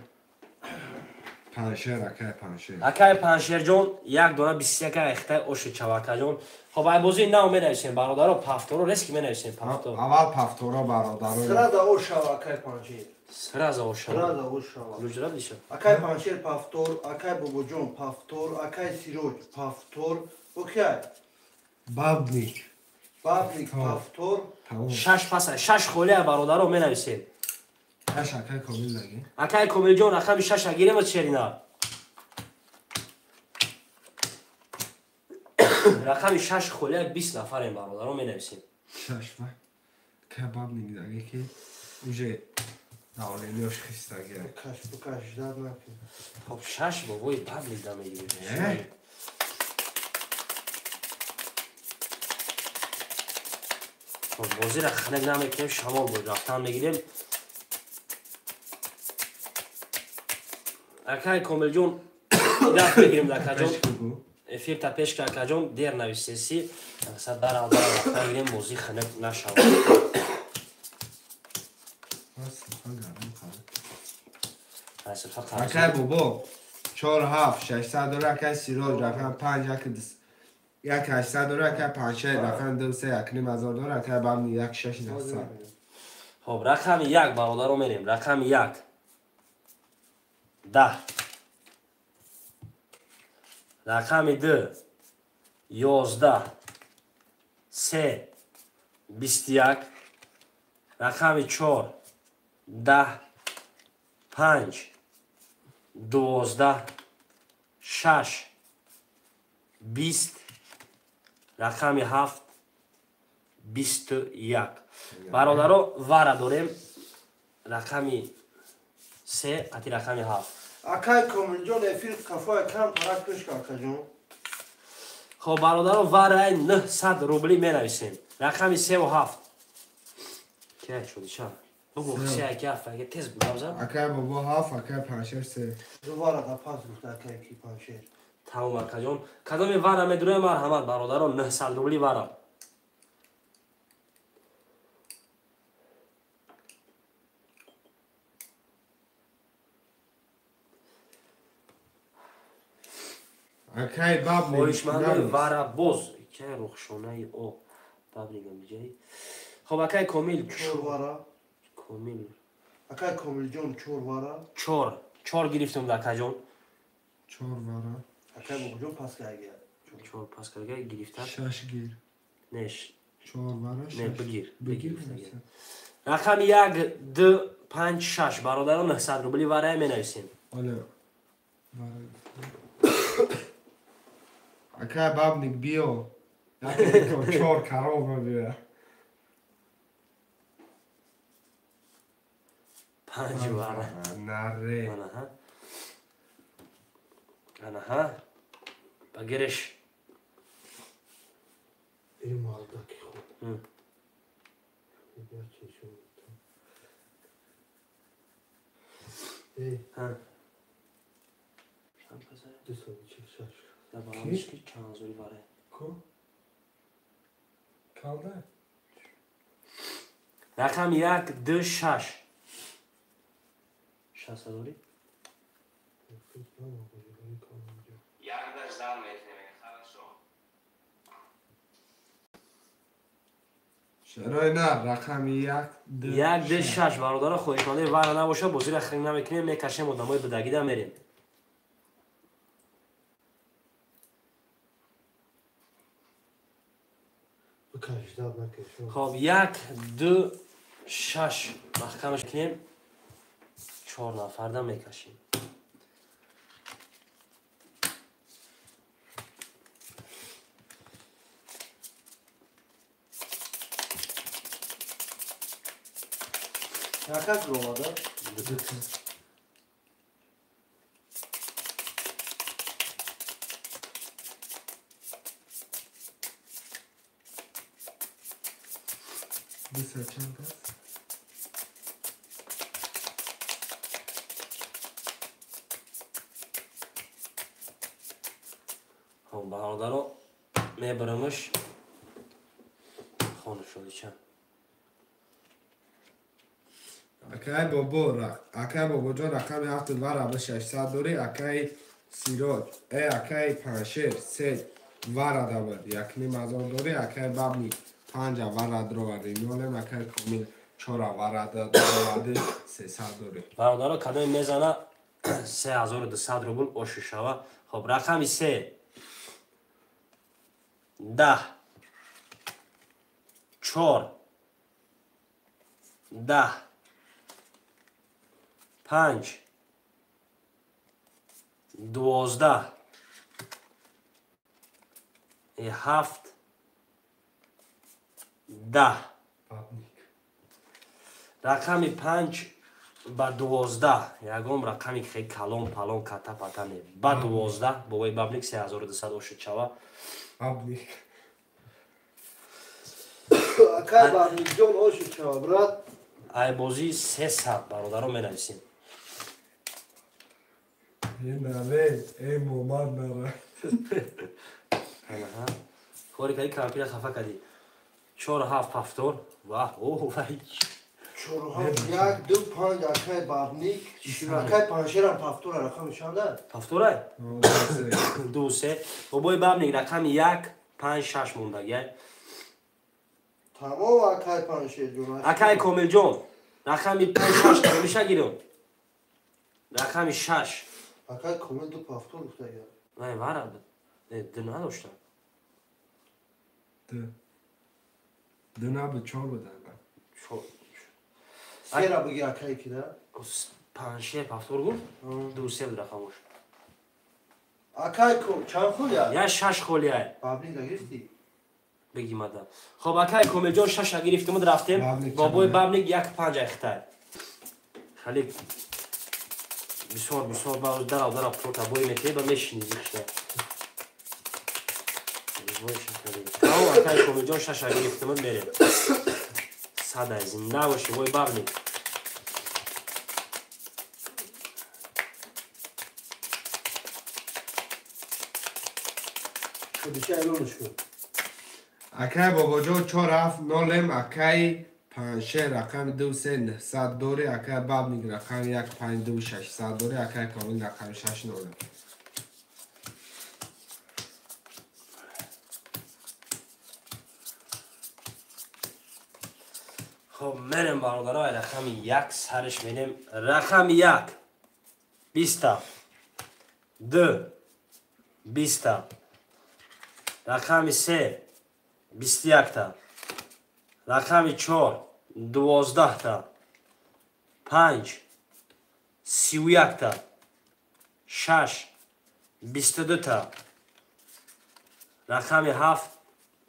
Паншер, акай Паншер. Акай Паншерҷон, як дона 21 айхтай оши чавакаҷон. Хоб, ай бозии нав менависем, бародаро, пафторо, резки менависем, пафтор. Аввал пафторо, бародаро. Сразу ошава, акай Паншер. Сразу ошава. Сразу ошава. Луҷра диша. Акай Паншер пафтор, акай Бобоҷон пафтор, акай Сироҷ пафтор. Окей. Бабник. Бабник пафтор. Шаш паса, шаш холия, бародаро, менависем. Шаш акай Комил даги. Акай Комилҷон, рақами шаша гирем черина. Рақами шаш холия 20 нафарем, бародаро, менависем. Шаш ва. Кабабник даги ки уже давлениёш хистаги. Каш букаш ждат накун. Хоб, шаш бобои бабник да мегирем. Хоб, бозиро ханак намекунем, шамол буд, рафтан мегирем. Акай Комилҷон, дафт мегирем, акаҷон. Эфир та пеш ка, акаҷон, дер нависеси. Сад дарал дарал рафтан гирем, бозӣ ханак нашавад. Акай бобо, 4 7 600 дора, акай Сироҷ, рақам 5 1 1 800 дора, акай 5 рақам 2 3 1 5 ҳазор дора, акай бамни 1 6 900. Хоб, рақами 1, бародаро, мерем, рақами 1. 10. Рақами 2 11 3 21. Рақами 4 10 5 12 6 20. Рақами 7 21. Бародаро, вара дорем. Рақами 3 қати рақами 7. Акай Комилҷон, эфир қафоя кам тарак пеш ка, акаҷон. Хоб, бародаро, вараи 900 рубли менависем. Рақами 3 ва 7. Кия шуди ча? Бугу 3 аки 7, аги тез бугавза. Акай бобо 7, акай Паншер 3. Вара да пас гуфта акай ки Паншер. Тамом, акаҷон. Кадоми вара медуроем, марҳамат, бародаро, 900 рубли вара. Акай бабник. Хоҳишмандои вара боз. Кай рухшонаи о бабнигам биҷаи. Хоб, акай Комил 4 вара. Комил. Акай Комилҷон 4 вара. 4. 4 гирифтум, акаҷон. 4 вара. Акай Бобоҷон пас карга. 4 пас карга гирифта. 6 гир. Не, 4 вара. Не, бигир. Бигир. Рақами 1 2 5 6, бародаро, 900 рубли вара менависем. Оле. Вара. Акай бабник биё. Яке 4 корова биё. 5 вара. Наре. Анаҳа. Анаҳа. Багириш. Эй малдаки хуб. Эй. Ҳа. 246. Забарамишки чанд ҳазори вара. Ку? Калда? Рақами 1 2 6. 6 ҳазори? Шарои на, рақами 1 2 1 2 6, бародаро, хоҳишмандаи вара набошад, бозиро хиринг намекунем, мекашем, одамои бидагида мерем. Хоб, 1 2 6 маҳкамаш кунем, 4 нафарда мекашем. Якак ромада? Чанд аст? Хоб, бародаро, мебарамаш хона шудича. Акай бобо, акай бобоҷон рақами 7 вара 600 дорӣ, акай Сироҷ, акай Паншер 3 вара дабад, 1,5 ҳазор дорӣ, акай Бабник 5 вара дроварди, нолем, акай Комил 4 вара дроварди, 300 дорӣ. Бародаро, кадоме мезана 3200 рубл оши шава. Хоб, рақами 3 10 4 10 5 12 7 10. Рақами 5 ба 12, ягон рақами хеле калон палон ката пата не. Ба 12 бобои Бабник 3200 ошид шава. Бабник. Акай Бабникҷон ошид шава, брат. Ай бозӣ 300 бародаро менависем. Наре, э момад нара. Кори кади кампира хафа кади. 4 7 7 ваҳ, о вай. 4 7 1 2 5 акай Бабник, акай Паншерам пафтора рақами чанда? Пафтора? 2 3. Бобои Бабник рақами 1 5 6 мондаги. Тамом акай Паншерҷон. Акай Комилҷон, рақами 5 6 кадомиша гирем? Рақами 6. Акай Комил 2 пафтор гуфтага. Вай вара. Ду надошта. Ду. Ду набуд, 4 буд. 4. Сера буги акай ки да? 5 пафтор гуфт? 2 3 буд рақамош. Акай ко чанд холия? Я 6 холия. Бабник гирифти? Беги мада. Хоб, акай Комилҷон 6 гирифтимуд рафтем. Бобои Бабник 1 5 айхтай. Хали бисёр бисёр ба дарав дарав прота бой метеи ба мешини зихшта. Тамом, акай Комилҷон 6 гирифтимуд мерем. Садай зинда боши, вой Бабник. Акай бобоҷон 4 7 нолем, акай Паншер рақами 2 3 900 дорӣ, акай Бабник рақами 1 5 2 600 дорӣ, акай Комил рақами 6 нолем. Хоб, мерем бародаро, рақами 1 сариш мерем. Рақами 1 20 2 20, рақами 3 21, рақами 4 12, 5 31, 6 22, рақами 7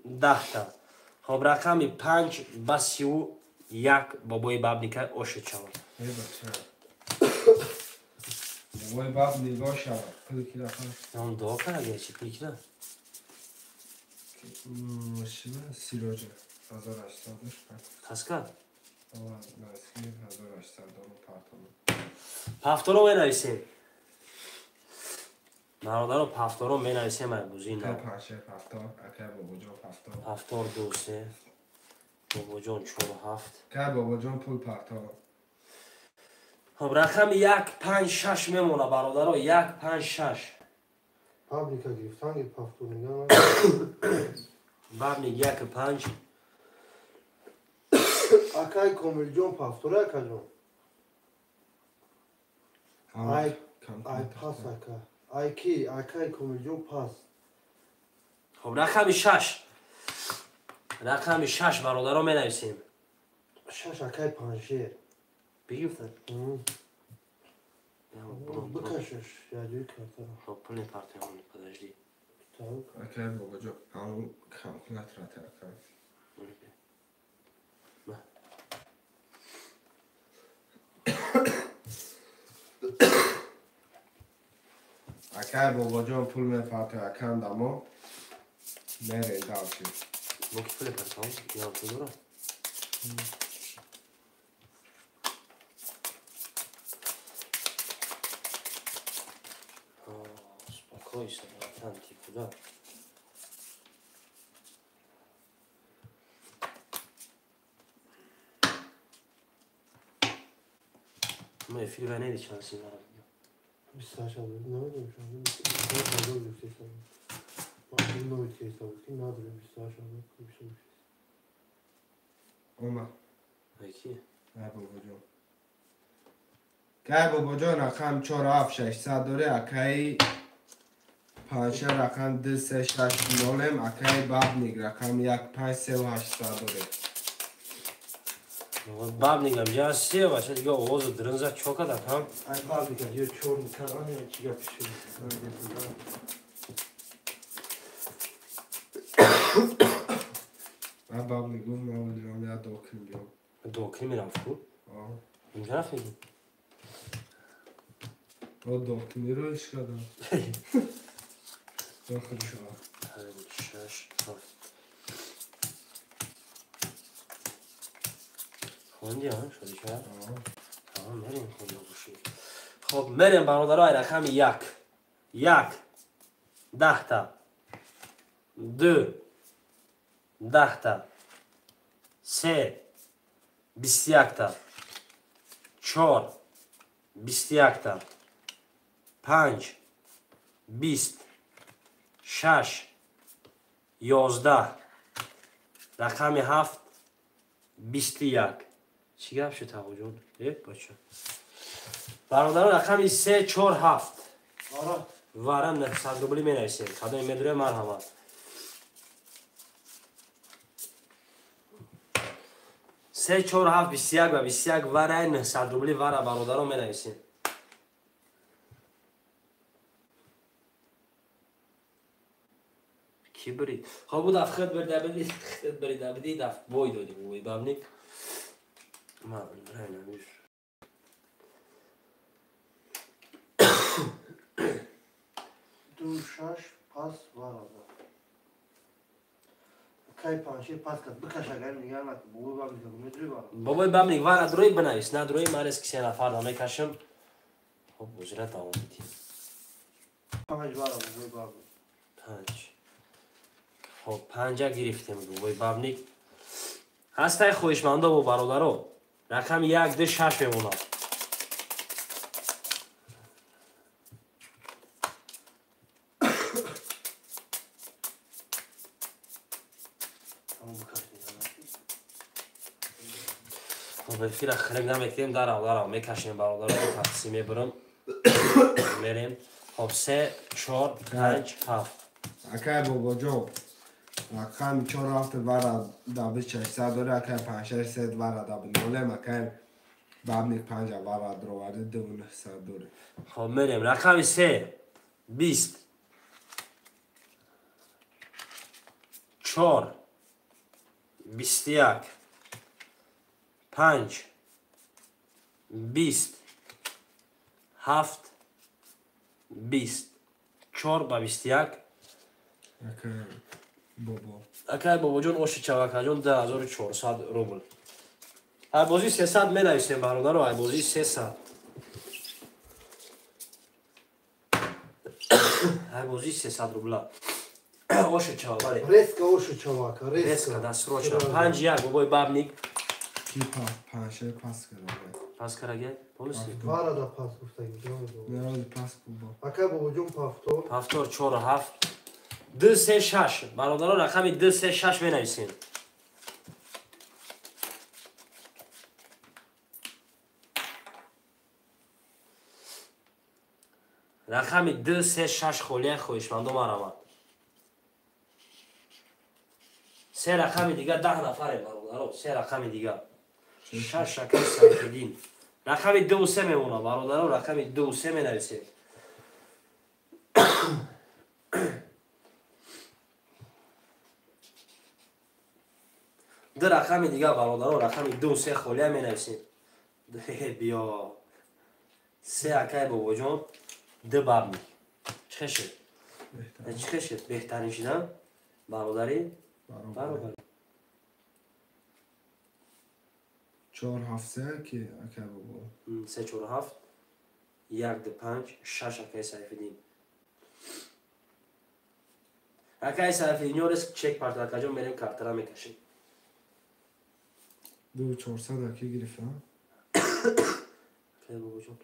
10. Хоб, рақами 5 ба 31 бобои Бабника ошид шавад. Бобои Бабник ошавад. Пул кира. Он дуо карда чи пул кира? Сироҷа 1800 дош. Каскад? 1800 дору партону. Пафторо менависем. Бародаро, пафторо менависем ай бузӣ на. Акай Паншер пафтор, акай Бобоҷон пафтор. Пафтор 2 3. Бобоҷон 4 7. Акай Бобоҷон пул партор. Хоб, рақами 1 5 6 мемона бародаро, 1 5 6. Бабника гирифтан гир пафтор меган. Бабник 1 5. Акай Комилҷон пафтора акаҷон. Ай ай пас ака. Ай ки акай Комилҷон пас. Хоб, рақами 6. Рақами 6 бародаро менависем. 6 акай Паншер. Бигирифтан? Бикашаш, яҷои картара. Хоб, пул мепартоем, подожди. Акай бобоҷон, ҳамон кампулат рата акай. Акай бобоҷон пул мепартояд, акам дамо мерем далчи. Мо ки пул мепартоем? Я пул дорам. Успокойся, братан, ты куда? Ма эфири вай неди чанд си вара. 28 ҳазор намедонам чанд. 28 ҳазор гуфтесам. Ман новид ки ҳисоб ки надорем 28 ҳазор 26. Омад. Ки? Ай бобоҷон. Кай бобоҷон рақам 4 7 600 дори, акаи панша рақам 2 3 6 0, акаи бабник рақам 1 5 3 800 дори. Бабникам ҷа се бача дига овозу дрынза чо кардам ҳам? Ай бабника ё чор мекардам ё чӣ гап шуд. Ай бабник гуфт ман будам я докин биём. Докин мерам фу? Аа. Инҷа рафтӣ? О докиниро иш кардам. Дохил шуд. 5 6 7. Хонди ҳа шуди ча? Аа, мерем хонда бошӣ. Хоб, мерем бародаро ай рақами 1. 1 10 та. 2 10 та. 3 21 та. 4 21 та. 5 20 6 11 рақами 7 21. Чӣ гап шуд тағоҷон? Бача. Бародарон рақами 3 4 7. Вара 900 рубли менависем. Кадоме медурем марҳамат. 3 4 7 21 ва 21 вара 900 рубли вара бародарон менависем. Ки бирид? Хоб буд аф хед бирда бидид, хед бирида бидид, аф бой додим бой бабник. Ман райнамиш. Ду шаш пас варада. Кай панши пас кад бикаш агар нигар накун. Бобои бабник медурӣ вара. Бобои бабник вара дурои бинавис, на дурои марес ки се нафар да мекашам. Хоб бозира давом медиҳем. 5 вара бобои бабник. 5. Хоб 5 гирифтем бобои бабник. Ҳастай хоҳишмандо бо бародаро. Рақами 1 2 6 мемонад. Хоб эфира хирик намекунем, дарав дарав мекашем бародаро, тақсим мебурам. Мерем. Хоб 3 4 5 7. Акай бобоҷон рақами 4 7 вара даби 600 дори, акай 5 6 3 вара даби 0, акай бабник 5 вара дроварди 2900 дори. Хоб мерем. Рақами 3 20 4 21 5 20 7 20 4 ба 21. Акай бобо. Акай бобоҷон оши чавакаҷон 2400 рубл. Айбозӣ 300 менависем бародаро, айбозӣ 300. Айбозӣ 300 рубла. Оши чава, бале. Резка оши чавака, резка. Резка, да, срочно. 5 1 бобои бабник. Ки панше пас карда. Пас карда? Полностью? Вара да пас гуфтагӣ. Не, пас бобо. Акай бобоҷон пафтор. Пафтор 4 7 2 3 6. Бародаро рақами 2 3 6 менависем. Рақами 2 3 6 холия хоҳишмандо марамад. Се рақами дига 10 нафарем бародаро, се рақами дига. 6 рақами Сайфиддин. Рақами 2 3 мемонад бародаро, рақами 2 3 менависем. Ду рақами дига бародаро, рақами 2 3 холия менависем. Биё. Се акай бобоҷон, 2 бабник. Чӣ хешед? Чӣ хешед? Беҳтарин шидан? Бародарӣ? Баробар. 4 7 3 ки акай бобо. 3 4 7 1 2 5 6 акай Сайфиддин. Акай Сайфиддин ёрес чек парта акаҷон мерем картара мекашем. 2 400 аки гирифтам. Хеле бобоҷон.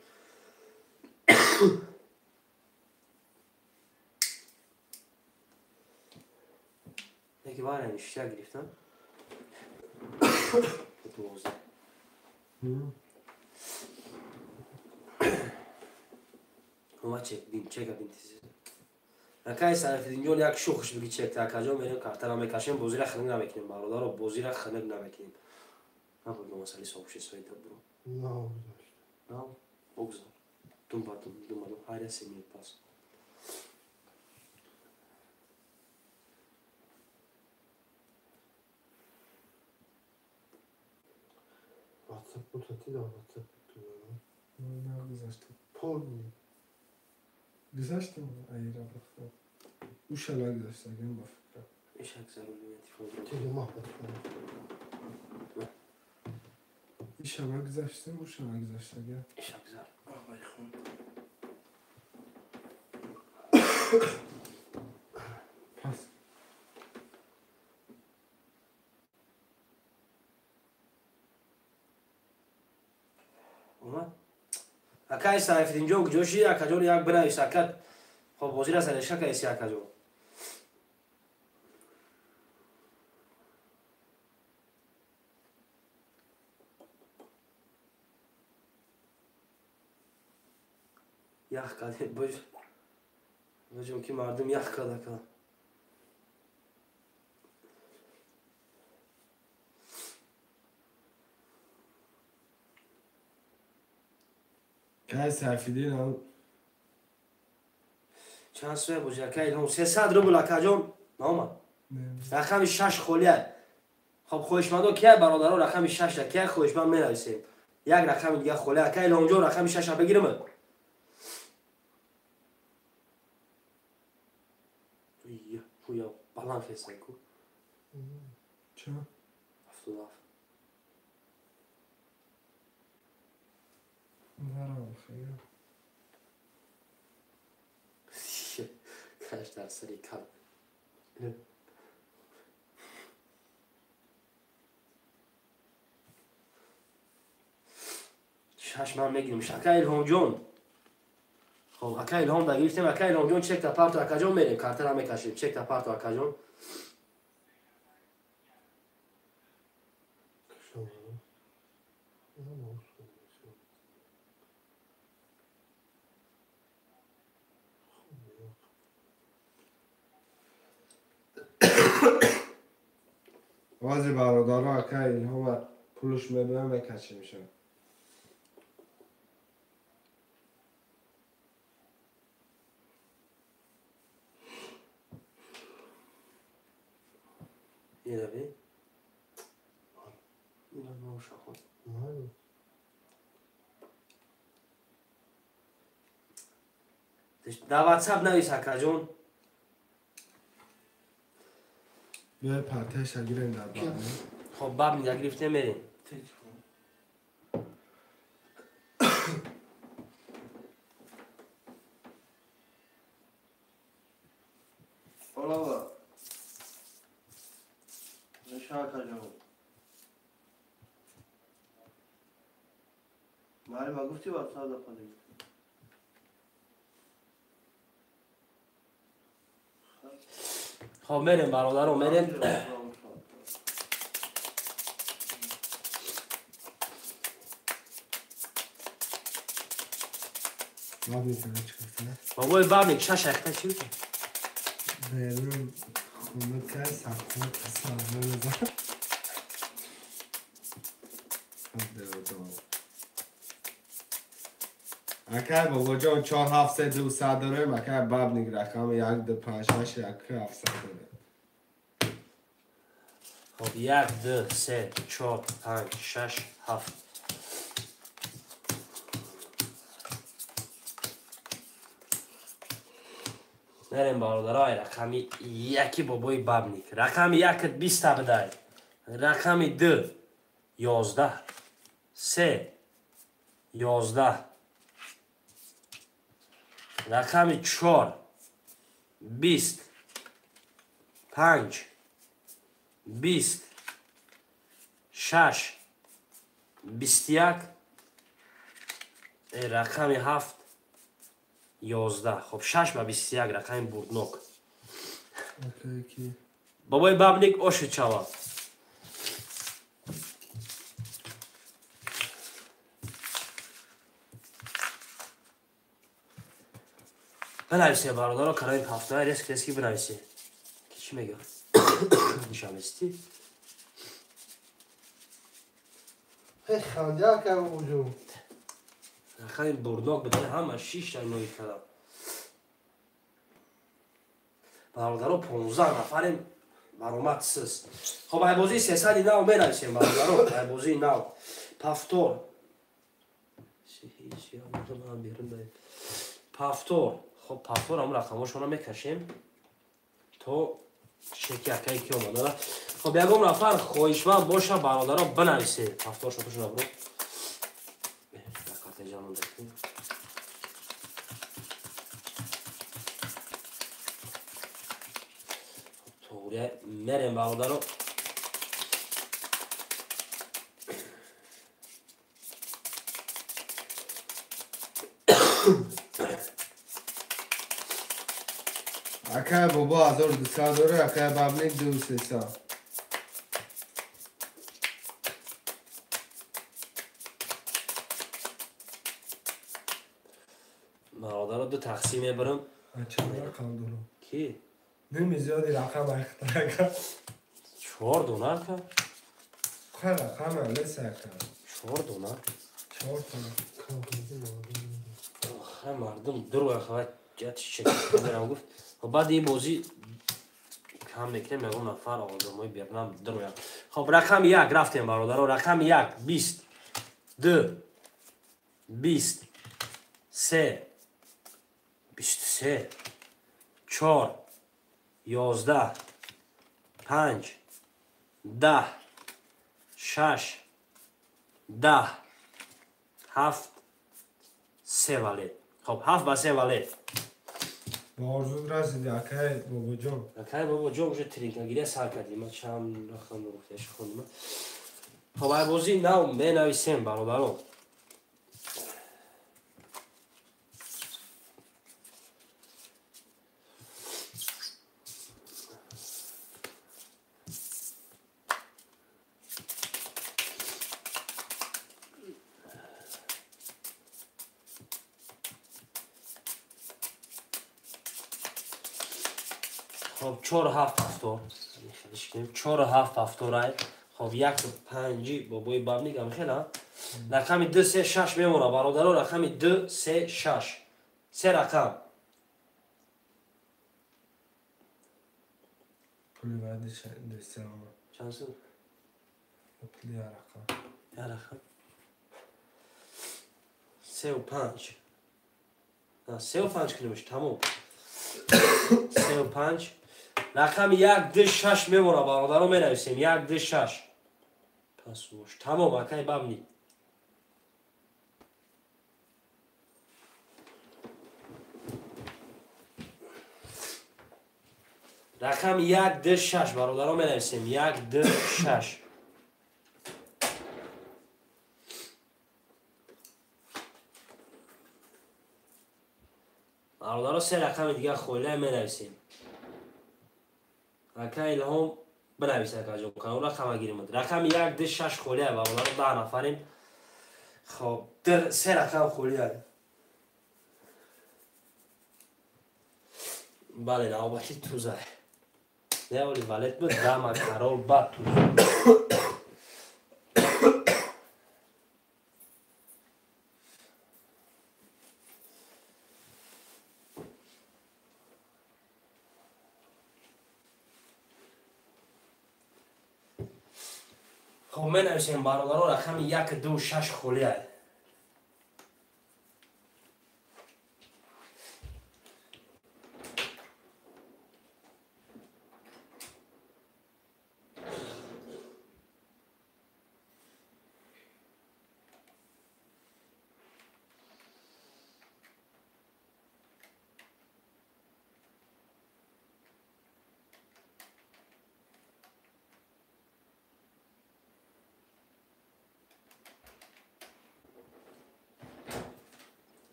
Яке вара ништяк гирифтам. 12. Ма чек бин, чека бин тиз. Акай Сайфиддинҷон як шухш биги чек акаҷон мерем картара мекашем, бозира хинак намекунем бародаро, бозира хинак намекунем. Набуд масали сообществои дабро. На, На, богзор. Дум ба дум, дум ба дум, ҳар я 3 минут пас. WhatsApp бутати да WhatsApp ту. На гузаштам. Полни. Гузаштам айра бахта. Уша нагузаштагам ба фикрам. Ишак зарур телефон. Телема Иша нагузаштам, уша нагузаштагам. Ишак зар. Ай хун. Пас. Омад? Акай Сайфиддинҷон куҷо ши? Акаҷон як бинавис ака. Хоб бозира сареша каеси акаҷон. Ях каде боҷ. Боҷон ки мардум ях када ка. Кай Сайфиддин ам Чанд суя бозӣ ака Илҳом 300 рубл акаҷон наомад. Рақами 6 холия. Хоб хоҳишмандо кия бародаро рақами 6 да кия хоҳишманд менависем. Як рақами дига холия ака Илҳомҷон рақами 6 бигирем. Ия, хуя баланд хестан ку. Ча? 77. Нарам хая. Каш дар сари кал. Шаш ман мегирим. Ака Илҳомҷон. Хоб, ака Илҳом да гирифтем. Ака Илҳомҷон чекта парту акаҷон мерем. Картара мекашем. Чекта парту акаҷон. Баъзе бародаро ака Илҳома пулш мебарам мекашемшон. Ераби? Ина ноша ход. Дар WhatsApp навис акаҷон. Биёй партияша гирем дар бабни. Хоб бабни да гирифтем мерем. Олава. Неша акаҷон. Мари ма гуфти WhatsApp да пади. Хоб мерем бародаро мерем. Бабни кана чӣ гуфта? Бобои бабник шаш ахта чӣ гуфта? Берун хунука сабхуна сабхуна. Акай бобоҷон 4 7 3 2 100 дорем, акай бабник рақами 1 2 5 6 1 700 дорем. Хоб 1 2 3 4 5 6 7. Мерем бародарай рақами 1 бобои бабник. Рақами 1 20 бидай. Рақами 2 11 3 11 рақами 4 20 5 20 6 21 Рақами 7 11. Хоб 6 ба 21 рақами бурднок. Бобои Бабник оши чава. Бинависе бародаро, карои ҳафтаи реск рески бинависе. Ки чӣ мегӯяд? Нишамести? Хандя акай бобоҷон. Рақами бурднок бидони ҳама 6 нои кардам. Бародаро 15 нафарем баромад сиз. Хоб айбозии 300 нав менависем бародаро, айбозии нав. Пафтор. Пафтор. Хоб пафтор ҳам рақамошонро мекашем то чеки акае ки омадара. Хоб ягон нафар хоҳишманд боша бародаро бинависе. Пафтор шотошона бро. Мерем бародаро. Акай бобо 1200 дора, акай Бабник 2300. Бародаро ду тақсим мебарам. Чанд рақам дорам? Ки? Ними зиёди рақам айхтарака. 4 дона ака? Ха рақам алес ака. 4 дона? 4 дона. Ха мардум дур хавай ҷат чек гуфт. Хоб баъди ин бозӣ кам мекунем ягон нафар одамои бернам дур. Хоб рақами 1 рафтем бародаро, рақами 1 20 2 20 3 23 4 11 5 10 6 10 7 3 валет. Хоб 7 ба 3 валет. Ба орзуд расиди акай бобоҷон. Акай бобоҷон уже тринкагирия сар кардим. Ман чанд рақам гуфташ хондим. Хоб айбозии нав менависем бародаро. Хоб 4 7 ҳафтор. 4 7 ҳафторай. Хоб 1 5 бобои Бабник ам хела. Рақами 2 3 6 мемона бародаро, рақами 2 3 6. Се рақам. Пули баъди 2 омад. Чанд сум? Пули я рақам. Я рақам. 3 ва 5. 3 ва 5 кунемш, тамом. 3 ва 5. Рақами 1 2 6 мемона бародаро, менависем 1 2 6. Пас бош. Тамом акай Бабник. Рақами 1 2 6 бародаро менависем 1 2 6. Бародаро се рақами дигар холия менависем. Ака Илҳом бинавис акаҷон, канон рақама гирим. Рақами 1 2 6 холия бародаро, 10 нафарем. Хоб, се рақам холия. Бале, навбати туза. Не оли валет буд, дама карол бад туз. Хоб менависем бародаро, рақами 1 2 6 холия.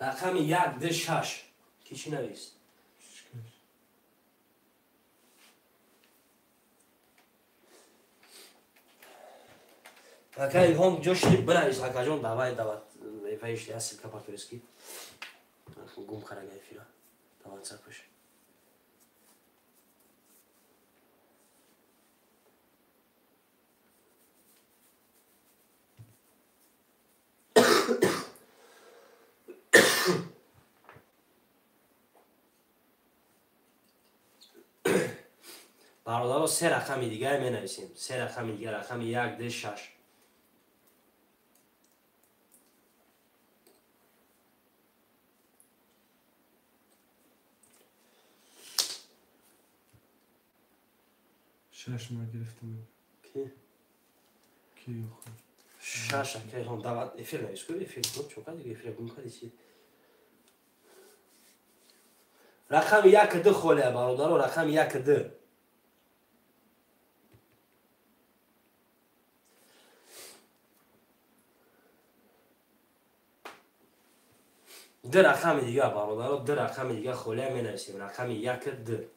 Рақами 1 2 6. Ки чӣ навист? Ака Илҳом ҷоши бинавис акаҷон, давай дават эфаишли ссылка по-турецки. Гум карага эфира. Давай WhatsApp-ш. Бародаро, се рақами дигар менависем. Се рақами дигар, рақами 1 2 6. Шаш ма гирифтам. Ки? Ки охир? Шаш ака Илҳом, дават эфир навис ку, эфир ку, чока дига эфир гум кади чи? Рақами 1 2 холия бародаро, рақами 1 2. Ду рақами дигар бародаро, ду рақами дигар холия менависем. Рақами 1 2.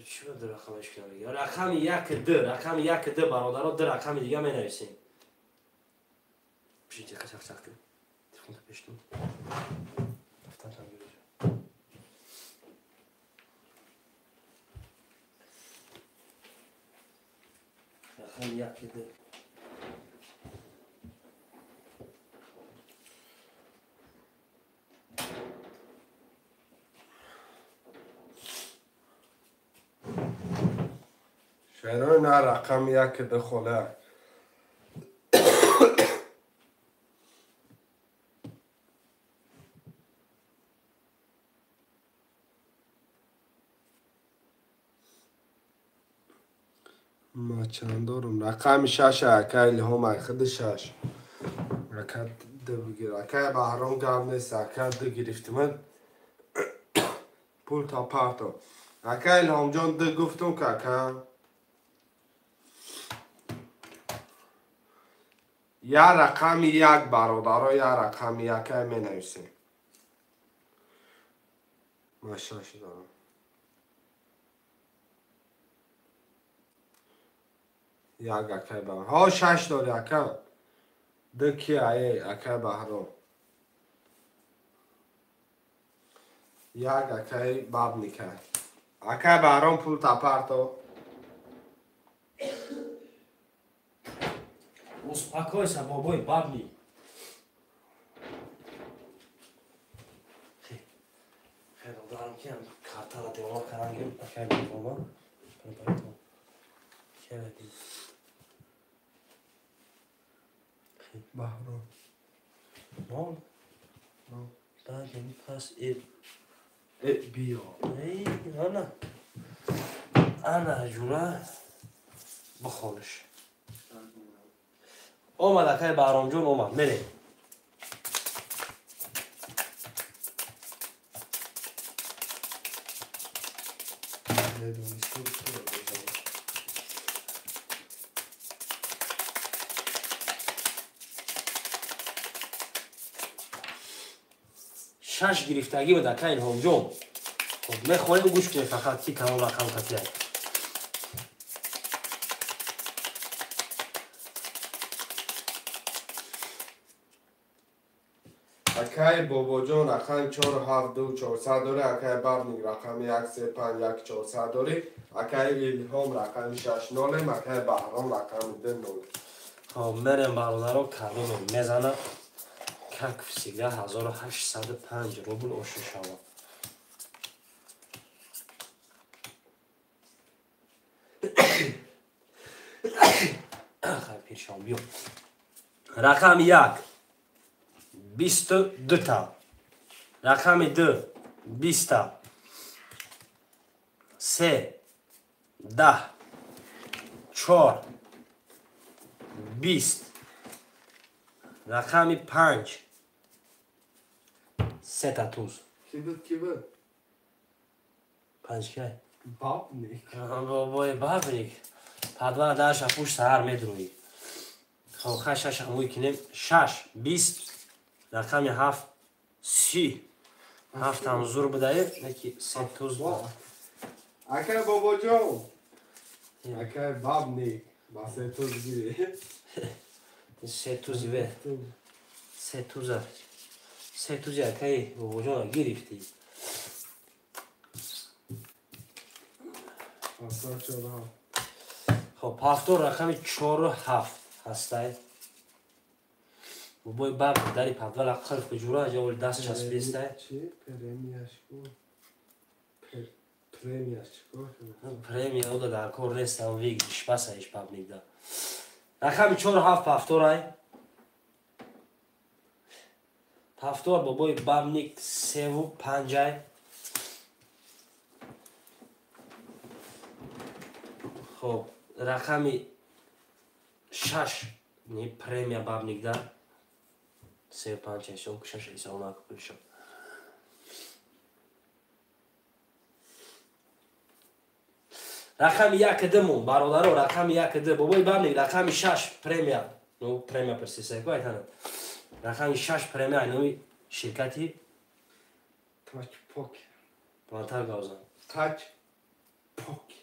Чӣ ду рақамаш кунам? Рақами 1 2, рақами 1 2 бародаро, ду рақами дига менависем. Пишите, қачақ кун. Телефонта пештум. Дафтартам гирифт. Рақами 1 2. Шерои на рақами 1 2 холия. Ма чанд дорум? Рақами 6 ака Илҳом, ай худи 6. Ака 2 бигир. Ака Баҳром гап нест, ака 2 гирифтимад. Пул та парто. Ака Илҳомҷон 2 гуфтум ки ака. Я рақами 1 бародаро, я рақами 1 менависем. Ма 6 дорам. Як акай Баҳром. Ҳо 6 дори ака. 2 ки ае акай Баҳром. Як акай Бабника. Акай Баҳром пул тапарто. Успокойся, бобой, бабник. Хеле дорам ки картара девона карангим, акай бобо. Хеле Баҳром. Нол? Нол. Баъд пас э биё. Эй, ана. Ана ҷура бихониш. Омад акай Баҳромҷон, омад. Мерем. Шаш гирифтагӣ буд акай Илҳомҷон. Хоб мехоҳем гӯш кунем фақат ки кадом рақам катияд. Акай Бобоҷон рақами 4 7 2 400 дори, акай Бабник рақами 1 3 5 1 400 дори, акай Илҳом рақами 6 0, акай Баҳром рақами 2 0. Хоб мерем бародаро, кадоме мезана. Как всегда 1805 рубл ошишава. Хай пиршам биё. Рақами 1. 22та. Рақами 2 20та. 3 10 4 20. Рақами 5 сета туз. Ки буд, ки буд? 5 кай? Бабник. Бобои бабник. Падва даша пуш саҳар медурӯӣ. Хоб, хай шаш ҳамӯй кинем. 6 20. Рақами 7 30. 7 ҳам зур будаед, неки се туз. Акай бобоҷон. Акай бабник. Ба се туз гири. Се тузи ве. Се туза. Се тузи акай бобоҷона гирифтӣ. Хоб, ҳафтор рақами 4 7 ҳастай. Бобои баб дари падвала қилф куҷура ҷаволи даст часпистай. Чи? Премияш ку? Премияш чикор? Премия ода дар кор нест, ам вигиш пасаиш пабникда. Рақами 4 7 ҳафторай. Ҳафтор бобои бабник 3 5. Хоб, рақами 6 не премия бабникда. 3 5 ҳисоб, 6 ҳисоб накуншо. Рақами 1 2 мон, бародаро, рақами 1 2 бобои бабник рақами 6 премия. Ну, премия персисай ку айтана. Рақами 6 премия айноми ширкати Тач Покер. Плантар гаузан. Тач Покер.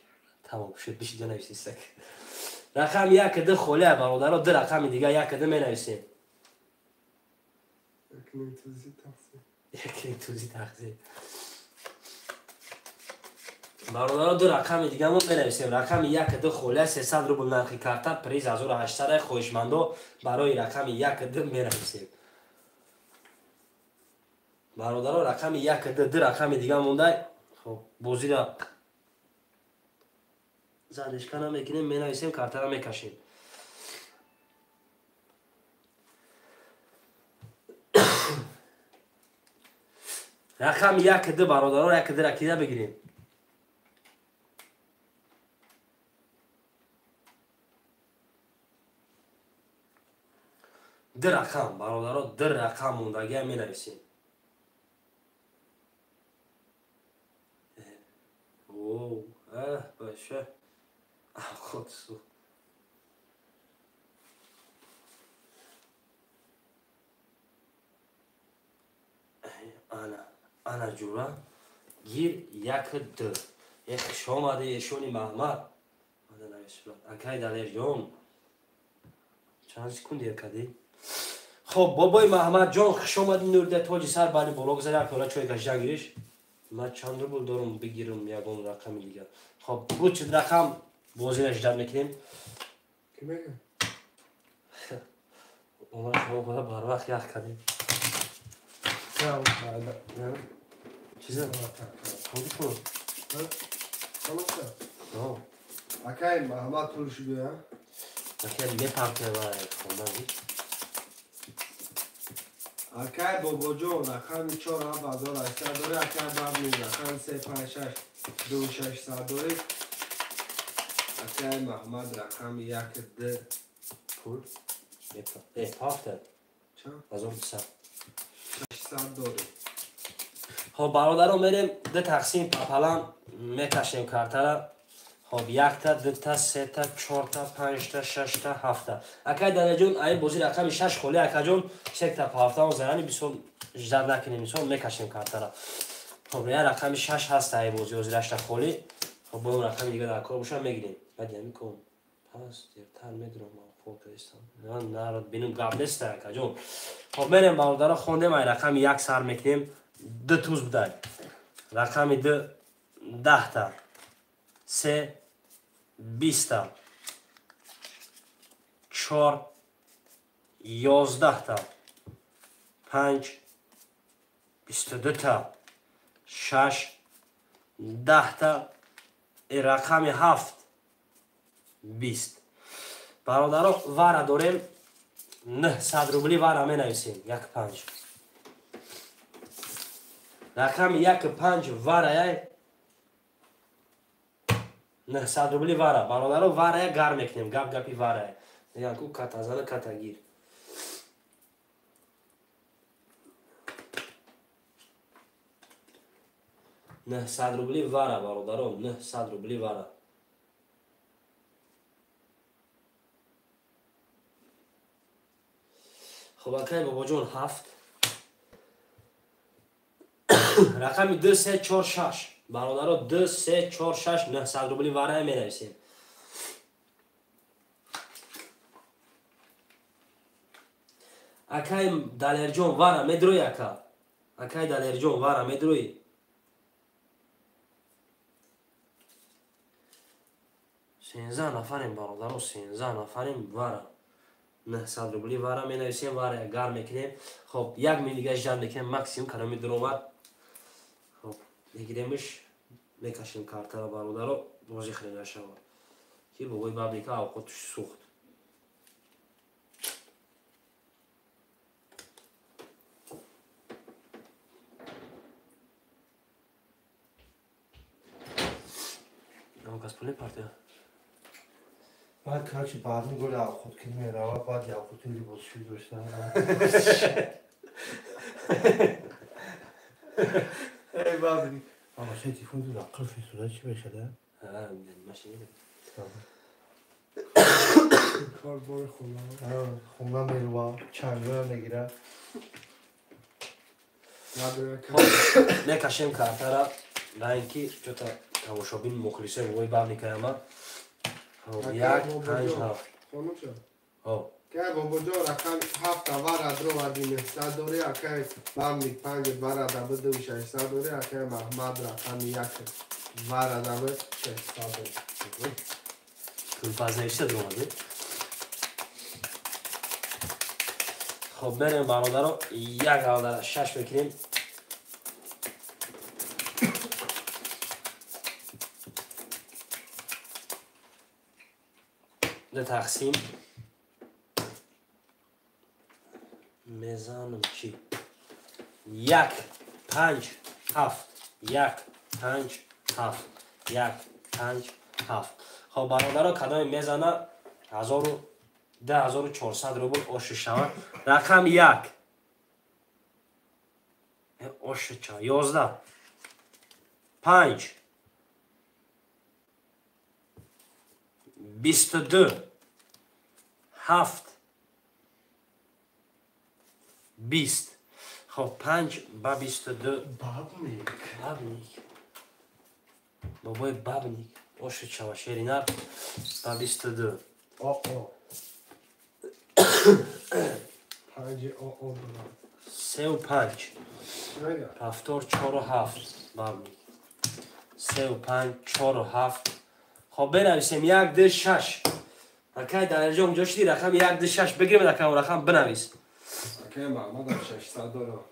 Тамом, шуд бишида нависисак. Рақами 1 2 холия, бародаро, ду рақами дига 1 2 менависем. Якним тузи тақсим. Якним тузи тақсим. Бародаро, ду рақами дигамо менависем. Рақами 1 2 холия 300 рубл нархи карта, приз 1800. Хоҳишмандо барои рақами 1 2 менависем. Бародаро, рақами 1 2 ду рақами дига мондай. Хоб, бозира задешка намекунем, менависем, картара мекашем. Рақами 1 2 бародаро, 1 2 ракида бигирем. Ду рақам, бародаро, ду рақам мондагиам менависем. О, баша. Ход су. Ана, ана ҷура. Гир 1 2. Э, хуш омадӣ, эшони Маҳмад. Ана нависурат. Акай Далерҷон. Чанд секунд дер кардӣ? Хоб, бобои Маҳмадҷон, хуш омадӣ, нурда тоҷи сар бани боло гузар, як пиёла чой кашидан гириш. Ман чанд рубл дорум бигирам ягон рақами дигар. Хоб, буд чид рақам бозира ждат мекунем. Ки мега? Омад шумо бода барвақт ях кардем. Чиза? Ходи кун. Акай Маҳмад пулш гӯя? Акай мепартоя хондан ҳеч. Акай бобоҷон, рақами 4 7 1800 дорӣ, акай бабник рақами 3 5 6 2 600 дорӣ. Акай Маҳмад рақами 1 2 пул ҳафта. Чанд? 1200. 600 дорӣ. Хоб, бародаро, мерем ду тақсим папалам мекашем картара. Хоб, якта, дута, сета, чорта, панҷта, шашта, ҳафта. Акай Далерҷон, ай бози рақами 6 холи, акаҷон, секта па ҳафтаон зарани бисёр ждат накунем, мисол мекашем картара. Хоб, я рақами 6 ҳаст ай бози ҳозирашта холи. Хоб, бо он рақами дига дар кор боша мегирем. Баъд ями кон. Пас дертар медурам, ман фокустам. На, бинум гап нест, акаҷон. Хоб, мерем бародаро, хондем, ай рақами 1 сар мекунем. Ду туз будай. Рақами 2 10та. 3 20та. 4 11та. 5 22та. 6 10та. Рақами 7 20. Бародаро, вара дорем. 900 рубли вара менависем. 1-5. Рақами 1-5 варая 900 рубли вара. Бародаро варая гар мекунем. Гап гапи варая. Мегӯянд ку катазана катагир. 900 рубли вара бародаро, 900 рубли вара. Хоб акай бобоҷон 7. Рақами 2 3 4 6. Бародаро 2 3 4 6 900 рубли вара менависем. Акай Далерҷон вара медрои ака. Акай Далерҷон вара медрои. 13 нафарем бародаро, 13 нафарем вара. 900 рубли вара менависем, вара гар мекунем. Хоб, як мин дига ждан мекунем, максимум кадоми дуромад. Хоб, мегиремш, мекашем картара бародаро, бозӣ хеле нашавад. Ки бобои бабника авқотш сӯхт. Кас пуле партия. Баъд короче баъдин голи авқот ки мерава, баъд авқоти либосшӯӣ дошта. Эй бабни. Ама шай телефон ту ақл фисуда чӣ мешада? Машина. Кор бори хона. Хона мерава, чангора мегира. Мекашем картара, на ин ки чота тамошобин мухлисои бобои бабникаяма. 1 5 7. Хонумчо. Ҳо. Кай бобоҷон рақами 7 вара дроварди 900 дорӣ, акай бабник 5 вара дабы 2600 дорӣ, акай Маҳмад рақами 1 вара дабы 600 дорӣ. Кулпазнависа дроварди. Хоб мерем бародаро, як галдара 6 мекунем. Ду тақсим мезанам чӣ? 1 5 7 1 5 7 1 5 7. Хоб бародаро кадоме мезана 1400 рубл ошу шавад. Рақам 1 ошу ча 11 5 22 7 20. Хоб 5 ба 22. Бабник. Бабник. Бобои бабник. Ошу чава шеринар ба 22. О-о. 5 о-о дорам. 3 5. 7 4 7. Бабник. 3 5 4 7. Хоб бинависем 1 2 6. Акай Далерҷон ҷо шуди рақами 1 2 6 бигирем, рақам рақам бинавис. Акай Маҳмадам 600 дорам.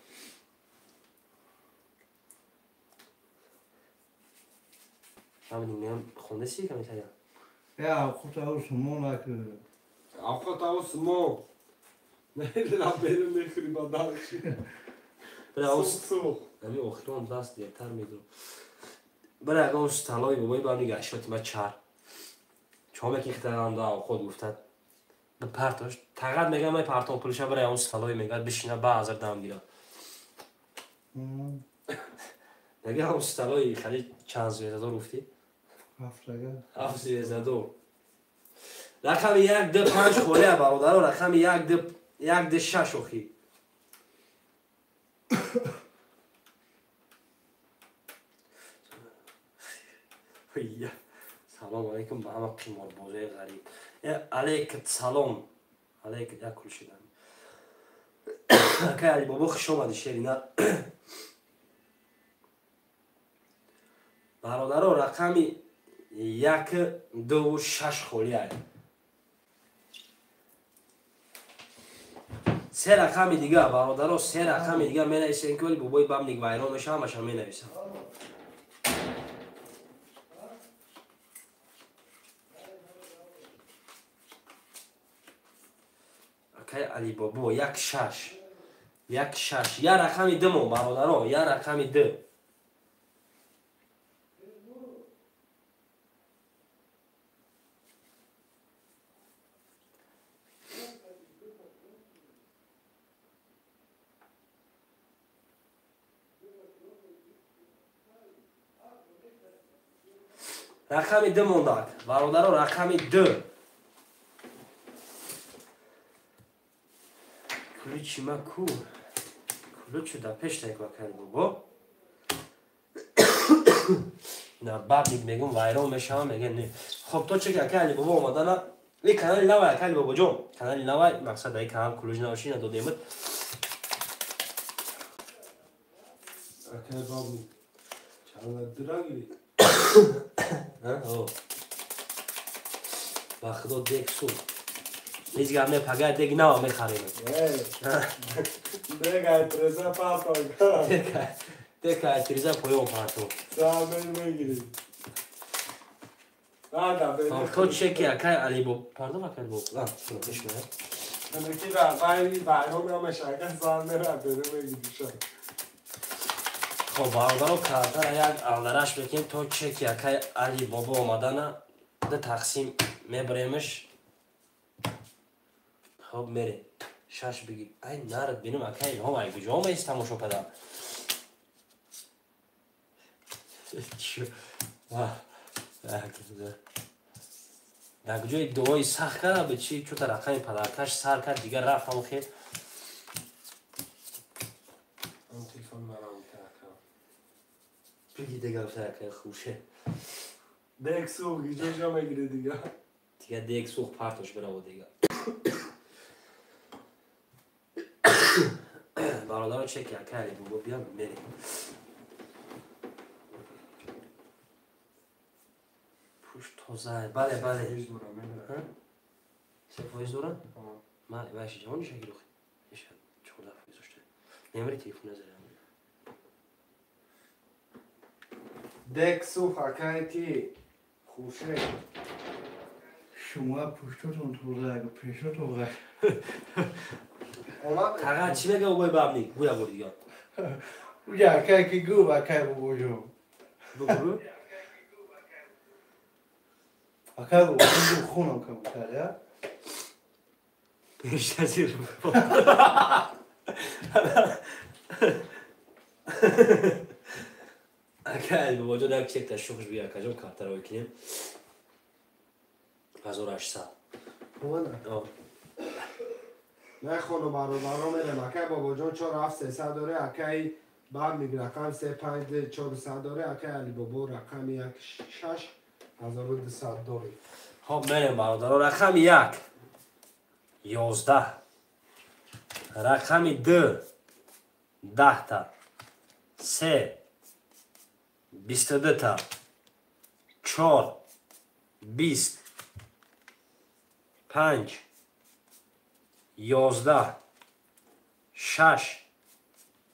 Ҳамин меам хондаси комментария. Я авқот авус мо нак. Авқот авус мо. Не беру мехӯри ба дарши. Бира авус. Ами охирон даст дертар медурам. Бира ягон сталои бобои бабник ашёти ма чар. Чоме ки хитарам да авқот гуфтад. Ба партош тағат мегам май партон пулша бира ягон сталои мегад бишина ба азар дам гирад. Мега ягон сталои хали чанд звездадор гуфтӣ? 7 звездадор. Рақами 1 2 5 холия бародаро, рақами 1 2 1 2 6 охи. Салом алейкум ба ҳама қиморбозои ғариб. Алейк салом. Алейк як кул шидам. Акай Алибобо хуш омадӣ шерина. Бародаро рақами 1 2 6 холия. Се рақами дига бародаро, се рақами дига менависем ки вали бобои бабник вайрон меша, ҳамаша менависам. Акай Алибобо 1 6 1 6. Я рақами ду мо, бародаро, я рақами ду. Рақами ду мондак, бародаро, рақами ду. Ключи ма ку? Ключу да пеш тайк, акай бобо. На бабник мегум, вайрон мешавам, мега не. Хоб, то чеки акай Али бобо омадана. И канали навай, акай бобоҷон, канали навай, мақсад ай канал ключ навоши надодемад. Акай бабник чанд дирагири? Ба худо, дег суд. Ҳеҷ гап не, пагай дег нава мехарем. Дег айтреза парто. Дег айтреза поён парто. Мегири. То чеки акай Алибо пардон, акай Алибо пеш меяд. Хоб, бародаро, картара як алдараш мекунем, то чеки акай Али бобо омадана ду тақсим мебаремш. Хоб, мере, шаш бигир. Ай, нарад бинам, акай Илҳом ай куҷо омаист тамошо када? Дар куҷои дуои сахт када бу чи чута рақами падаркаш сар кард, дигар рафт ҳамон хел. Биги, дигар акай хуше. Дег сух, иҷоша мегири дига. Дига дег сух, партош бираво дига. Бародаро, чеки акай Али бобо биям, мерем. Пуш тоза, бале, бале. 3% дора. Ма вайши ҷавони шагирохи 14% дошта. Немери телефон назарам. Дег сух, акай ки хуше. Шумо пуштотон тоза, агар пешотон ғайр. Тага чӣ мега обои бабник? Гӯя бори дигар. Уҷа акай ки гӯ, акай бобоҷон. Бугӯ? Акай бобоҷон гӯ, хунам кабутар, я? Пештазир. Акай бобоҷон, як чекта шухш бигир, акаҷон, картаро мекунем. 1800. Омада. Нахону, бародаро, мерем. Акай бобоҷон 4 7 300 доре, акай бабник рақам 3 5 400 доре, акай Алибобо рақами 1 6 1200 доре. Хоб, мерем, бародаро. Рақами як 11, рақами ду 10-та, се 22-та, чор 20, панҷ 11, шаш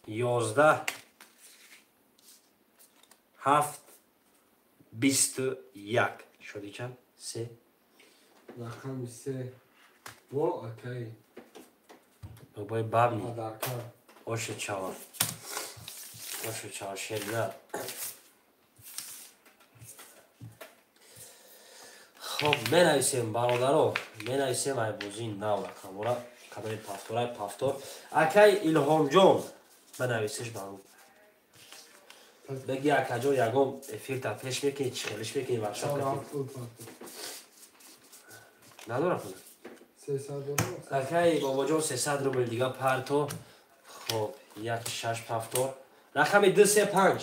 11, ҳафт 21. Шуди чанд? Се. Рақами се бо акай бобои бабни. Падарка. Оша чава, оша чава, шерина. Хоб, менависем, бародаро, менависем ай бозии нав рақамора, кадоми пафторай пафтор. Акай Илҳомҷон, бинависеш ба беги, акаҷон, ягон эфирта пеш мекунӣ, чӣ хелиш мекунӣ, варшоп надора пул. Акай бобоҷон, 300 рубл дига парто. Хоб, 1 6 пафтор, рақами ду се панҷ.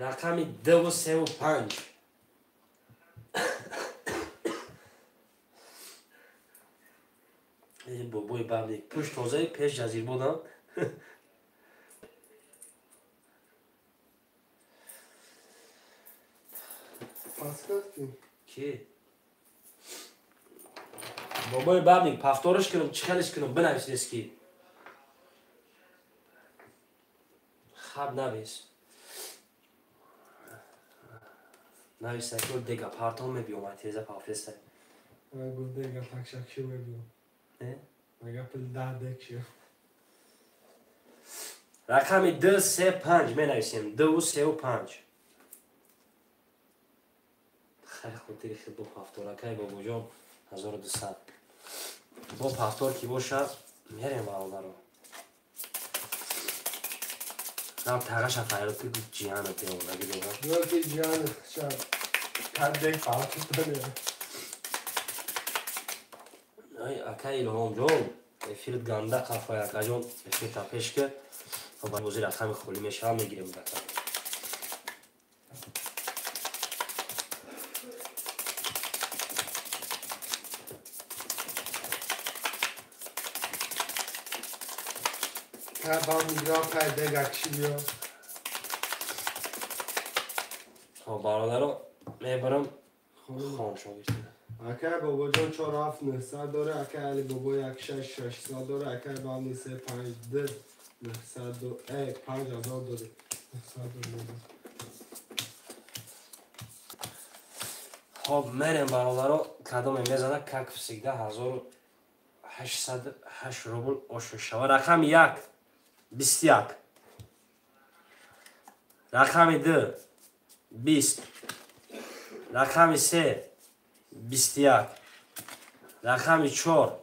Рақами дуву севу панҷ. Бобои бабник, пӯш тозаи, пеш ҷазир будам. Ки бобои бабник, пафториш кунам, чӣ хелиш кунам? Бинависдес ки хаб навис. Нависа ки дега партон мебиём, теза пафтеста. Гуфт дега такшакши мебиём. Не? Мега пил 10 дек ши. Рақами 2 3 5 менависем. 2 3 5. Хай хотири хел бо пафторакай бобоҷон 1200. Бо пафтор ки боша мерем бародаро. Нам тағаша файрот ки ҷиҳана теонаги дора. Ёки ҷиҳана ша кадек пафтор. Ай акай Илҳомҷон, эфирт ганда қафай акаҷон, эфир та пеш ки бози рақами холӣ мешава мегирем рақам. Хоб бародаро мебарам хомшо гирифта. Акай бобоҷон 4 7 900 дора, акай Али бобо 1 6 600 дора, акай Бабни 3 5 2 900 5000 дори. 900 дори. Хоб мерем бародаро, кадоме мезана как всегда 1808 рубл ош мешава. Рақами 1 21. Рақами 2 20. Рақами 3 21. Рақами 4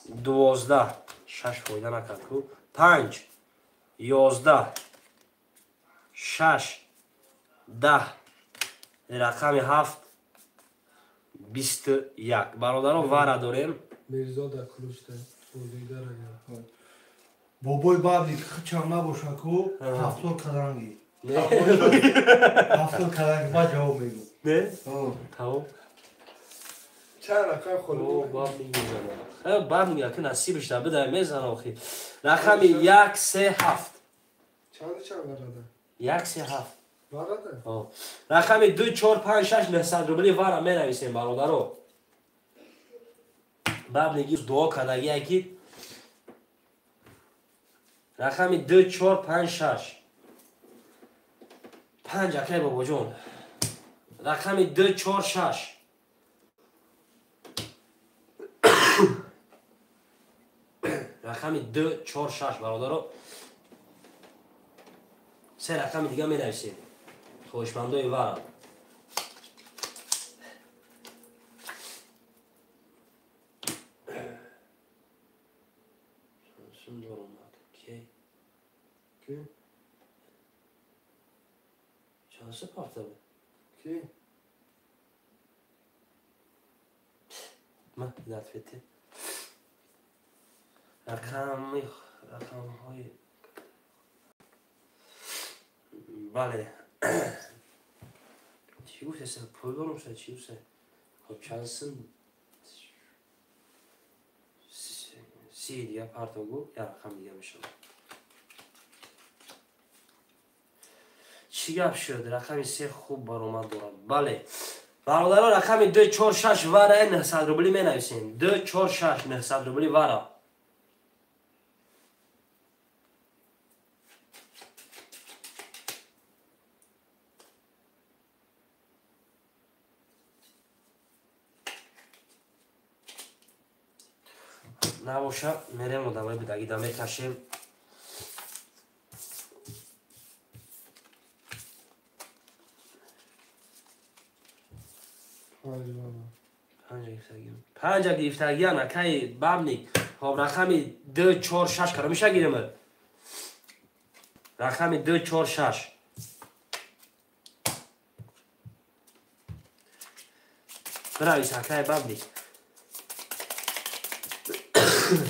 12. 6 фоида накард ку. 5 11 6 10. Рақами 7 21. Бародаро вара дорем. Мирзо да ключ да бозида рага. Бобой бабли хичам набоша ку ҳафтор каданги. Ҳафтор каданги ба ҷавоб мегӯ. Не? Тамом. Чанд рақам холӣ? О, бабли мезана. Бабли яки насибиш да бида мезана охи. Рақами 1 3 7. Чанд варада? 1 3 7. Варада? О. Рақами 2 4 5 6 900 рубли вара менависем бародаро. Бабли ги дуо кадаги яки рақами 2 4 5 6. 5 акай бобоҷон. Рақами 2 4 6. Рақами 2 4 6 бародаро. Се рақами дига менависем. Хоҳишмандои вара. Ки? Чансы парта буд? Ки? Ма датфете. Рақамҳои бале. Чӣ гуфтеса? Пул дорум ша чӣ гуфта? Хоб чансын си дига парто гу, я рақам дига мешавад. Чӣ гап шуд? Рақами 3 хуб баромад дорад. Бале. Бародаро рақами 2 4 6 вара 900 рубли менависем. 2 4 6 900 рубли вара. Набоша мерем одамои бидагида мекашем. Панҷа гирифтагиан акай бабник. Хоб рақами 2 4 6 кара меша гирем. Рақами 2 4 6. Бинавис акай бабник.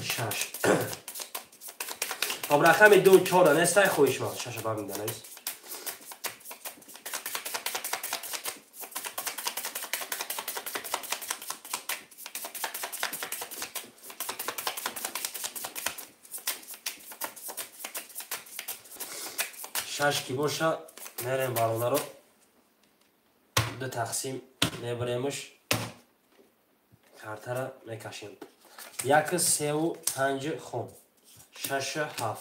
6. Хоб рақами 2 4 нестай хоҳишманд. 6 бабник данавис. Шаш ки боша мерем бародаро. Ду тақсим мебаремш. Картара мекашем. 1 3 5 хом. 6 7.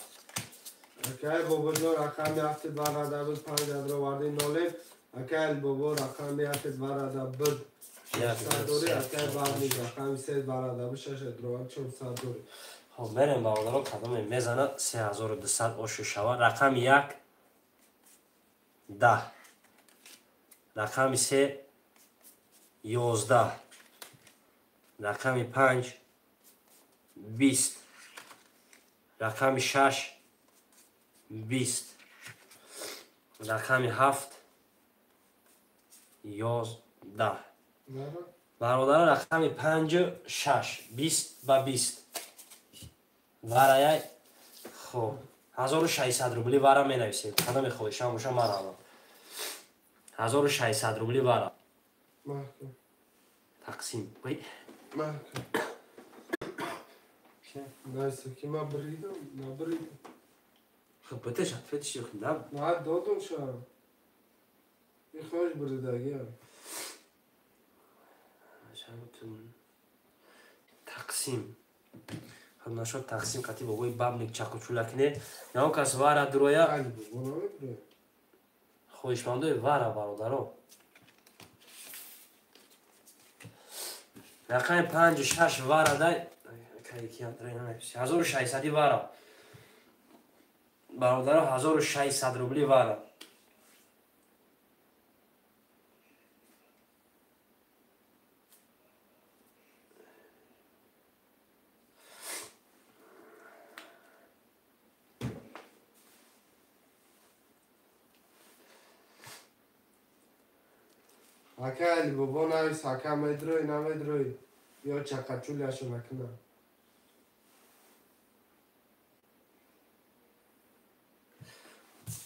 Акай бобоҷон рақами 7 барада буд 5 адро варди 0. Акай Алибобо рақами якет варада буд. 600 дори, акай Бабник рақами се варада буд, 6 дровар 400 дори. Хоб, мерем бародаро, кадоме мезана 3200 ошу шава. Рақами 1 10, рақами 3 11, рақами 5 20, рақами 6 20, рақами 7 11. Бародаро, рақами 5 6 20 ба 20 вараяй. Хоб, 1600 рубли вара менависем. Кадоме хоҳишам боша маравам. 1600 рубли вара. Тақсим. Найса ки ма бридам, набридам. Хоб, битеш ответиш на. На додум ша. Ихош бридаги. Тақсим. Хоб, нашод тақсим қати бобои Бабник чақучула кине. Наон кас вара дуроя. Хоҳишмандои вара бародаро. Рақами 5 6 вара дай. 1600 вара. Бародаро, 1600 рубли вара. Акай Алибобо навис, ака медрои, намедрои. Ё чақачулияшо накунам.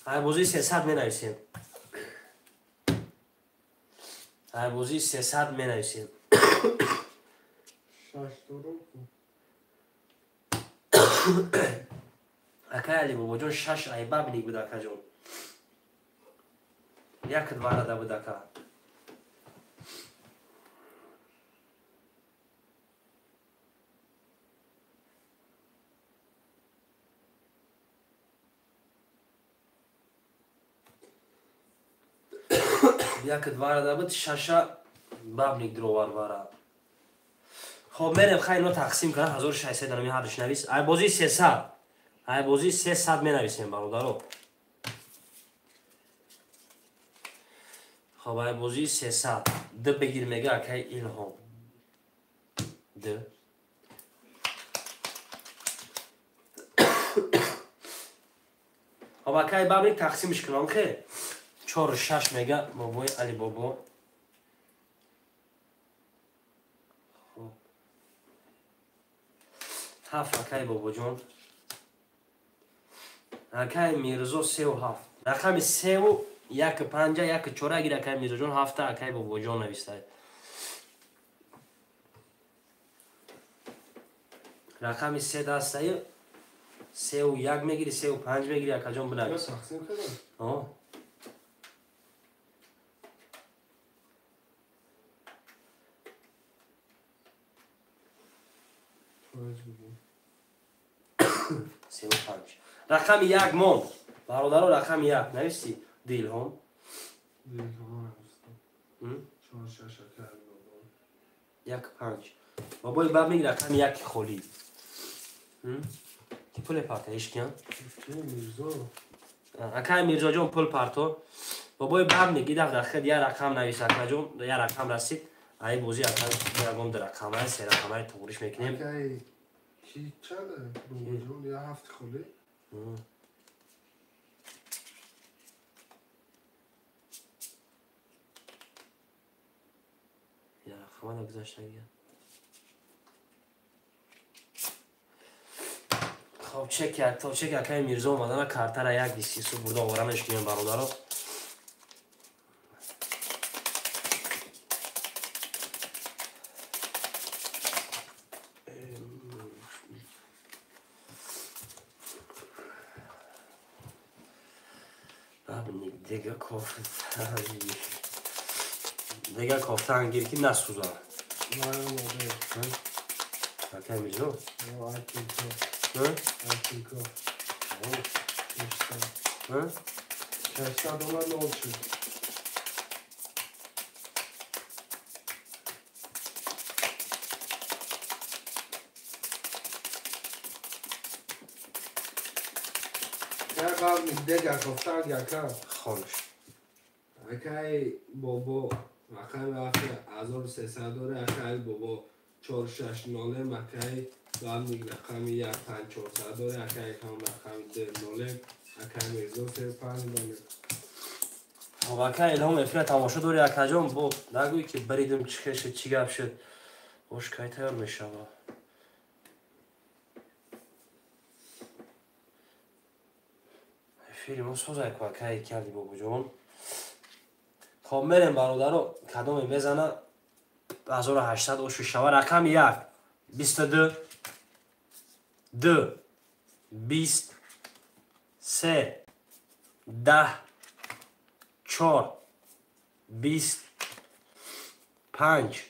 Айбозии 300 менависем. Айбозии 300 менависем. Шаш дорум. Акай Алибобоҷон, 6 айбабник буд, акаҷон. Як варада буд, ака. Як варада буд, шаша бабник дровар вара. Хоб, мерем, хай ино тақсим кунам, 1600 нами ҳардуш навис. Айбозии 300. Айбозии 300 менависем, бародаро. Хоб, айбозии 300. Д бигир мега акай Илҳом. Д. Хоб, акай Бабник тақсимш кунам, хе? 4 6 мега бобои Алибобо. Хоб, 7 акай Бобоҷон. Акай Мирзо 3 7. Рақами 3 1 5 1 4 агир акай Мирзоҷон 7 акай Бобоҷон навистай. Рақами 3 дастаи 3 1 мегири, 3 5 мегири, акаҷон бинавис. Тақсим кардам. Се панҷ. Рақами 1 монд. Бародаро, рақами 1 нависти. Дилҳом. Дилҳом навистам. 4 6 акай Алибобо. 1 5. Бобои Бабник рақами 1 холӣ. Ки пуле парта ишкиян? Мирзо. Акай Мирзоҷон пул парто. Бобои Бабник идаф дар хед як рақам навис, акаҷон, як рақам расид. Ай бозӣ ака ягон ду рақамай, се рақамай туғриш мекунем. Акай ки чанд? Бобоҷон я 7 холӣ. Я рақамада гузаштагия. Хоб, чеки, то чеки акай Мирзо омадана картара як дистису бурда оваранаш кунем, бародаро. Дега кофта, дега кофтаан гир ки насӯзад. Акай Мирзо? бабник дега кофтан яка. Хонш. Акай бобо рақами ҳафт 1300 дора, акай бобо 460, акай бабник рақами 15400 дора, акай кам рақами 20, акай Мирзо 35. Хоб, акай Илҳом эфира тамошо дори, акаҷон, бо нагӯй ки баридим, чӣ хел шуд, чӣ гап шуд. Ош кай тайёр мешава? Эфири мо созай ку, акай карди бобоҷон. Хоб, мерем бародаро, кадоме мезана 1800 ошу шава. Рақами 1 22 2 20 3 10 4 20 5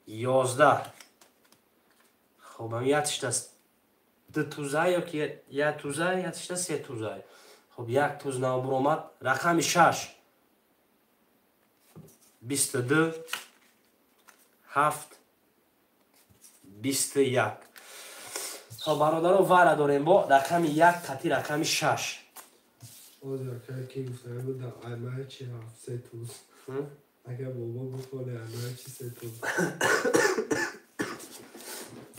11. Хоб, ам як тишта ду туза ё ки як туза, як тишта се туза. Хоб, як туз набуромад. Рақами 6 22 7 21. Хоб, бародаро, вара дорем бо рақами 1 қати рақами 6. Оз акай ки гуфтан буд, аймай чи ҳафт се туз. Агар бобо гуфт, аймай чи се туз.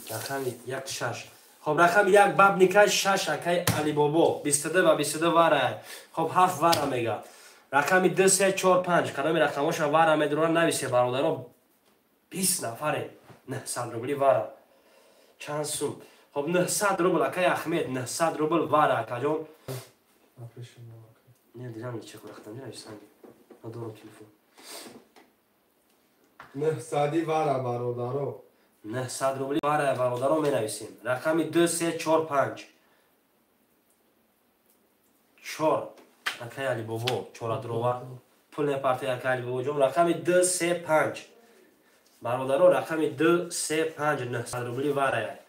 Рақами 1 6. Хоб, рақами 1 бабника 6 акай Алибобо 22 ва 22 вара. Хоб, 7 вара мега. Рақами 2 3 4 5 кадоми рақамоша вара медуран нависе бародаро. 20 нафаре 900 рубли вара. Чанд сум? Хоб, 900 рубл акай Ахмед, 900 рубл вара акаҷон. Не дидам чӣ рақам нависанд. Надорам телефон. 900 вара бародаро. 900 рубли вара бародаро менависем. Рақами 2 3 4 5 4 акай Алибобо 4 дрова. Пул непарти акай Алибобо ҷон. Рақами 2 3 5 бародаро, рақами 2 3 5 900 рубли вара.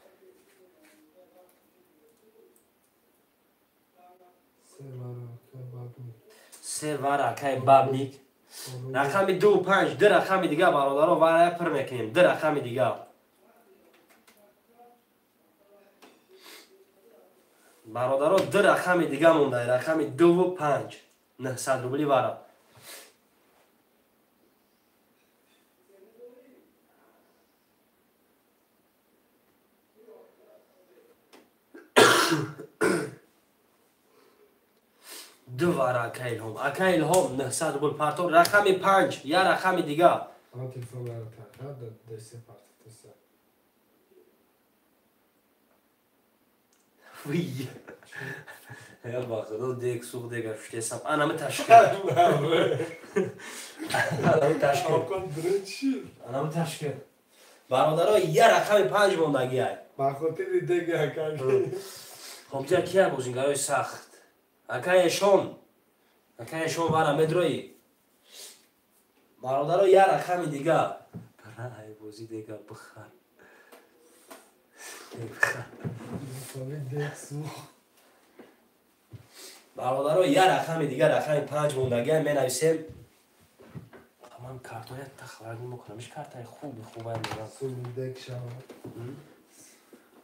Се вара акай бабник. Рақами 2 5 ду рақами дига бародаро вара пур мекунем. Ду рақами дига. Бародаро, ду рақами дига монда. Рақами 2 5 900 рубли вара. Ду вара акай Илҳом. Акай Илҳом 900 рубл партор. Рақами 5 я рақами дига. Ама телефон вара тарха да се парти. Вий. Я ба худо дег сух дега шутесам. Анами ташкил. Анами ташкил. Анами ташкил. Бародаро, я рақами 5 мондагӣ ай. Ба хотири дега акай. Хоб, ҷа кия бозингарои сахт? Акай Эшон. Акай Эшон вара медрои. Бародаро, я рақами дига. Ай бозӣ дега бихар. Бародаро, я рақами дига, рақами 5 мондагӣ менависем. Ман картоя тахвар мекунам. Иш картаи хуби хубай мегам. Сумидек шава.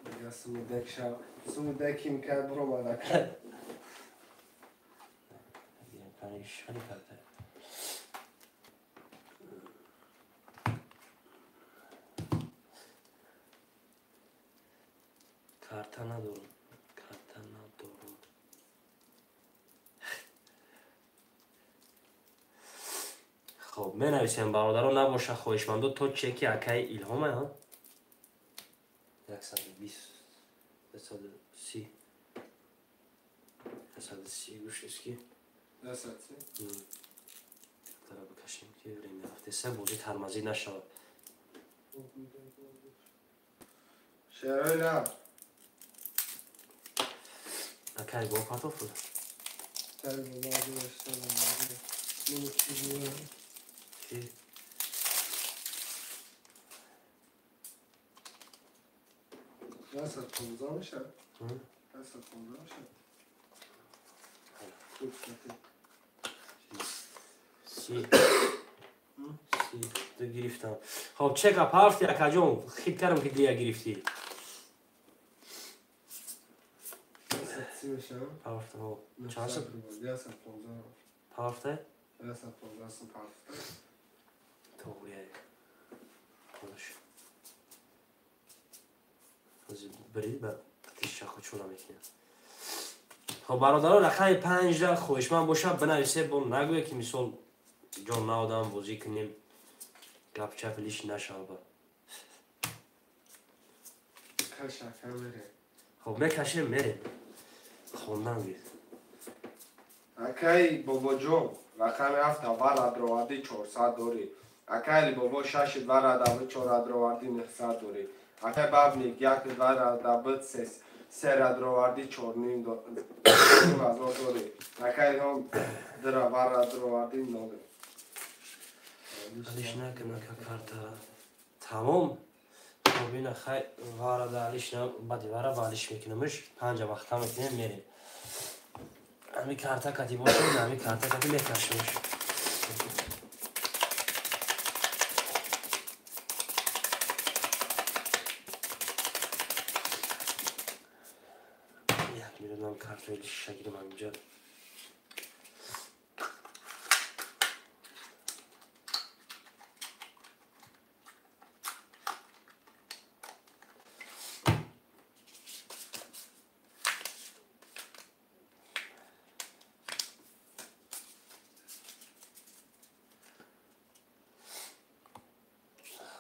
Дига сумидек шава. Сумидек ким кай буромад акай. Хеле карта. Карта надорам. Карта надорам. Хоб, менависем бародаро, набоша хоҳишмандо то чеки акаи Илҳома, ҳа? 120 130 130 гӯшест ки 130. Тара бикашем ки время рафтеса бозӣ тармазӣ нашавад. Шерои на. Акай бо партоф буд. Тар бобо гузашта. Ну чӣ Чӣ? Десять понздаҳ мешавад? 10 15 мешавад? Хуб, 30 30 ду гирифтам. Хоб, чека пафти акаҷон, хит кардам ки дия гирифтӣ. 10 30. Парафта, ҳо. Чанд шуд? 115. Парафта? 115 сум парафта. Тоғрия. Хош. Ҳозир бирид ба тишча хучуна мекунем. Хоб, бародаро, рақами 5 хоҳишманд бошад, бинависе, бо нагӯе ки мисол ҷон наодам бозӣ кунем, гапчап лиш нашава. Хоб, мекашем, мерем. Хондан гир. Акай бобоҷон, рақами 7 вара дроварди 400 дорӣ. Акай бобо 6 вара дави 4 дроварди 900 дорӣ. Акай бабник 1 вара дави 3 дроварди 4.5 ҳазор дорӣ. Акай ҳом 2 вара дроварди 0. Алиш накун ака карта. Тамом. Хоб, ина хай вара да алиш на, баъди вара ба алиш мекунамш. 5 вақта мекунем, мерем. Ами карта кати бошем, ами карта кати мекашемш. Як милионам картаи лишша гирем ҳаминҷа.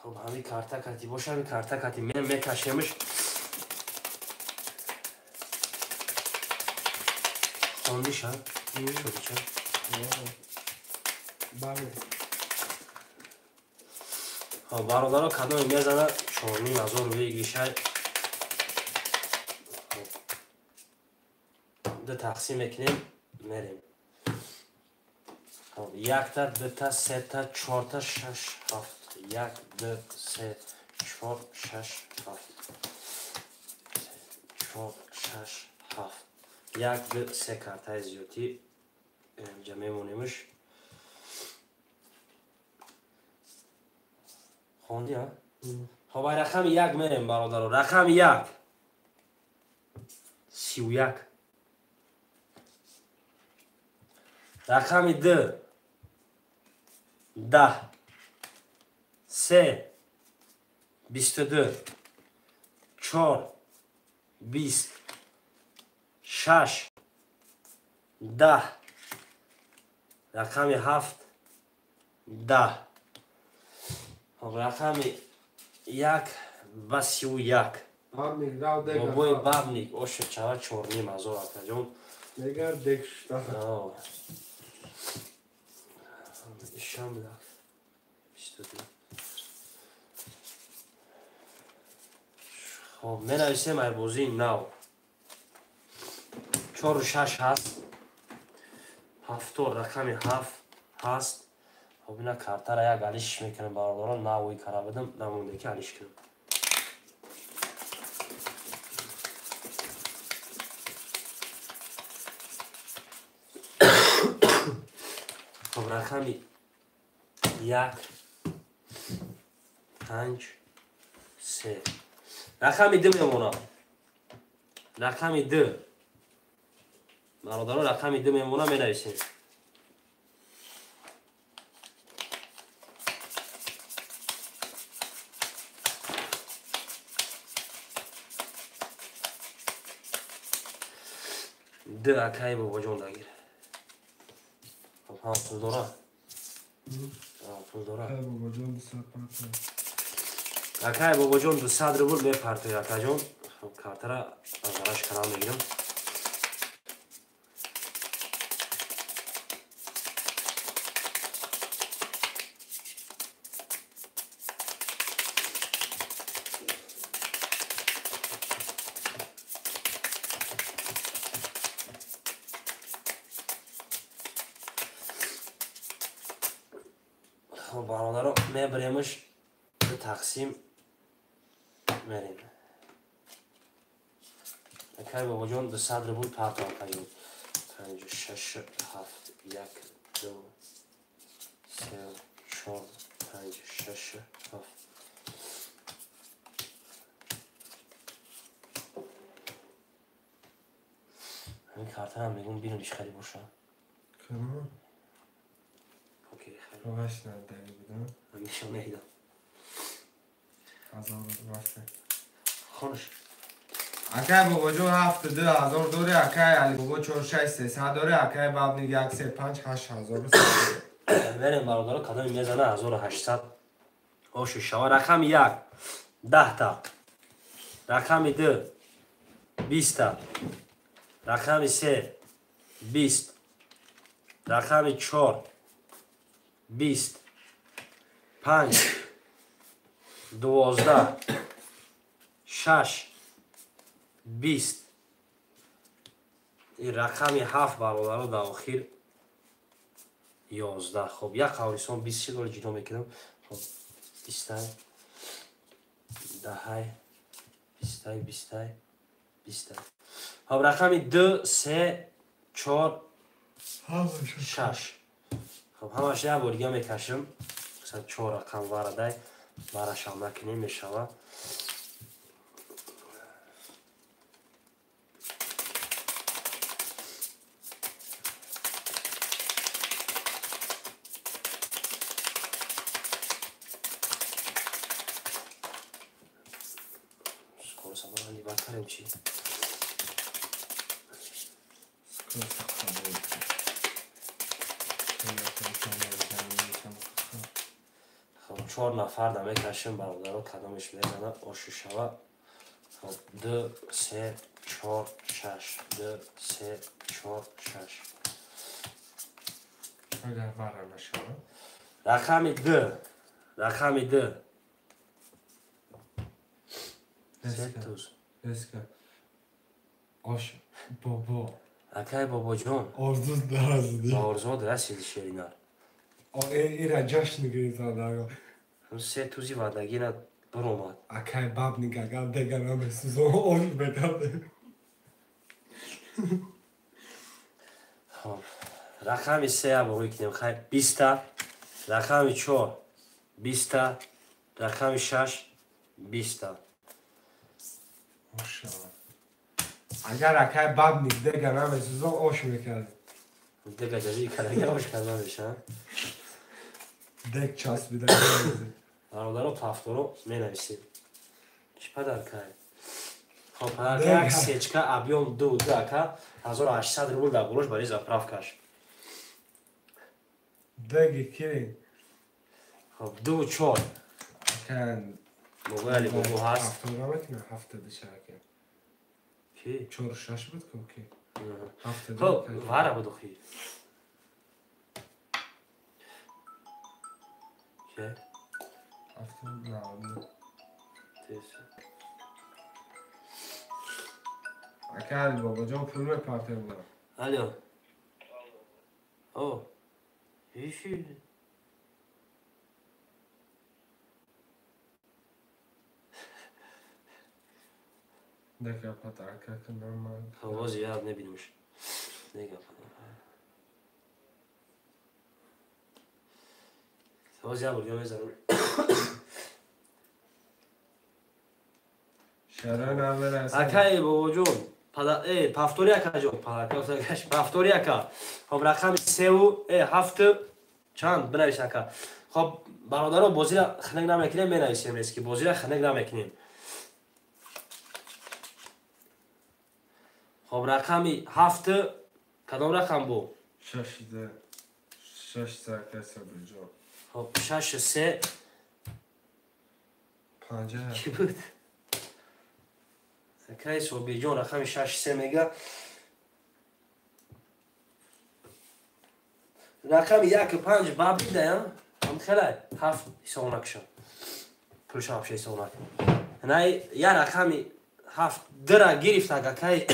Хоб, ҳами карта кати боша, ҳами карта кати мекашемш. Хондиша? Шудича? Бале. Хоб, бародаро, кадоме мезана 4.5 ҳазор выигрышай. Ду тақсим мекунем, мерем. Хоб, якта, дута, сета, чорта, шаш, ҳафт. 1, 2, 3, 4, 6, 7. 4, 6, 7. 1, 2, 3 картаи зиёдӣ инҷа мемонемш. Хонди, а? Хоб, ай рақами 1 мерем, бародаро. Рақами 1. 31. Рақами 2. 10. 3, 22, 4, 20, 6, 10, рақами 7, 10. Хоб, рақами 1 ба 31. Бобои бабник оша чава 4.5 ҳазор акаҷон. Негар дек шуда. Ишам бидак. 22. Хоб, менависем ай бозии нав. 4 6 ҳаст. 7 рақами 7 ҳаст. Хоб, ина картара як алиш мекунем, бародарон, навои кара будам, намонде ки алиш кунем. Хоб, рақами 1, 5, 3. Рақами 2 мемонам. Рақами 2. Бародарон, рақами 2 мемонам, менависем. Д акай бобоҷон дагир. Хоб, ҳам пул дора. Пул дора. Бобоҷон 200 партоя. Акай бобоҷон 200 рубл мепартояд, акаҷон. Хоб, картара аз араш канал мегирам. Хоб, бародаро, мебаремш ду тақсим мерем. Акай бобоҷон 200 рубл парто, акаҷон. 5, 6, 7, 1, 2, 3, 4, 5, 6, 7. Ҳамин картаам мегум бинам иш хеле боша. Кадом? Окей, хеле. Роҳаш надаги будам. Ҳамеша медам. Ҳазор рафте. Хонаш. Акай бобоҷон 72,000 дори, акай Алибобо 46,300 дори, акай Бабник 135 8,000. Мерем бародаро, кадоми мезана 1800 оши шава. Рақами 1 10 та. Рақами 2 20 та. Рақами 3 20. Рақами 4 20. 5 12. 6 20. Ин рақами 7 бародаро дар охир 11. Хоб, як қаврисон 20 шид, вале ҷудо мекунам. Хоб, бистай, даҳай, бистай, бистай, бистай. Хоб, рақами 2, 3, 4, 6. Хоб, ҳамаш як бор дига мекашам. Масалан, чор рақам варадай, варашам накунем мешава. Скорость баланди бакарем чи? Скорость қабул. Хоб, чор нафар да мекашем бародаро, кадомеш мезана оши шава. Хоб, 2, 3, 4, 6. 2, 3, 4, 6. Агар вара нашава. Рақами 2. Рақами 2. Се Резко. туз. Резко. Ош бобо. Акай бобоҷон, Орзу даразиди. ба орзуот расиди шеринар. Ира ҷашн гирифтан даго. Ҳам се тузи ваъдагина биромад. Акай Бабник агар дега намесӯзон ош мекард. Хоб, рақами се бо мекунем. Хай, 20 та. Рақами 4 20 та. Рақами 6 20 та. Ош шава. Агар акай Бабник дега намесӯзон ош мекард. Дега ҷазии кардаги ош карда меша. Дег часпида. Бародаро, пафторо менависем. Чӣ падаркай? Хоб, падарка як сечка объём ду ду ака 1800 рубл дар болош барои заправкаш. Деги ки? Хоб, ду чор. Акай Бобои Али бобо ҳаст. Ҳафтора мекунад, ҳафтаду шака. Ки? Чору шаш буд ку ки? Ҳафтаду. Хоб, вара буд охи. Ки? Ҳафтаду наваду. Тез. Акай Али бобоҷон пул мепартем буда. Алло. О. Иши. Дека подарка кунам. Хоб, боз яд небинемш. Нега боз як бор дига мезанам. Шаро намерасад. Акай бобоҷон, пафтори акаҷон, пафтори ака. Хоб, рақами севу ҳафту чанд бинавис ака. Хоб, бародаро, бозира хинак намекунем, менависем рески, бозира хинак намекунем. Хоб, рақами ҳафту кадом рақам бу? Шашида. Шаш сака Сабирҷон. Хоб, шашу се. Панҷа. Чӣ буд? Акай Собирҷон рақами шаш се мега. Рақами яку панҷ бабидаям, ҳам хелай ҳафт ҳисоб накушам. Пулшам вообще ҳисоб накун. Най я рақами ҳафт дира гирифт акай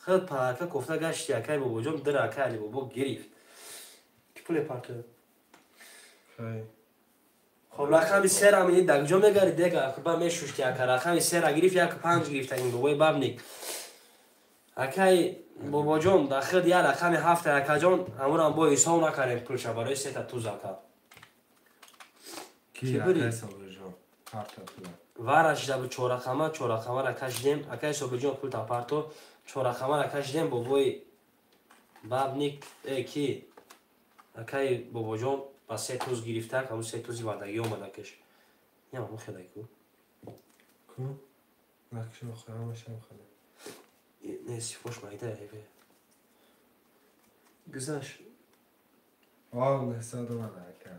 худ парака кофта гашти акай бобоҷон дира акай Али бобо гирифт. Ки пуле партояд? Хай. Хоб, рақами сера мини дар куҷо мегари дега ба мешушти ака. Рақами сера гирифт, яку панҷ гирифта ин бобои Бабник. Акай бобоҷон дар худ я рақами ҳафта акаҷон ҳамонам бо ҳисоб накардем пулша барои сета туз ака. Ки Ки бури? акай Сабирҷон? Парта пула. Вара шида буд чоррақама, чоррақамара кашидем. Акай Собирҷон пул тапарто Чор рақамара кашидем, бобои Бабник ки акаи Бобоҷон ба се туз гирифта, ҳамун се тузи ваъдагӣ омада кеш. Ям ҳамун хелай ку. Ку? Накшо ҳамашам хелай. Не, сифош майда эве. Гузашт. О, 900 омада ака.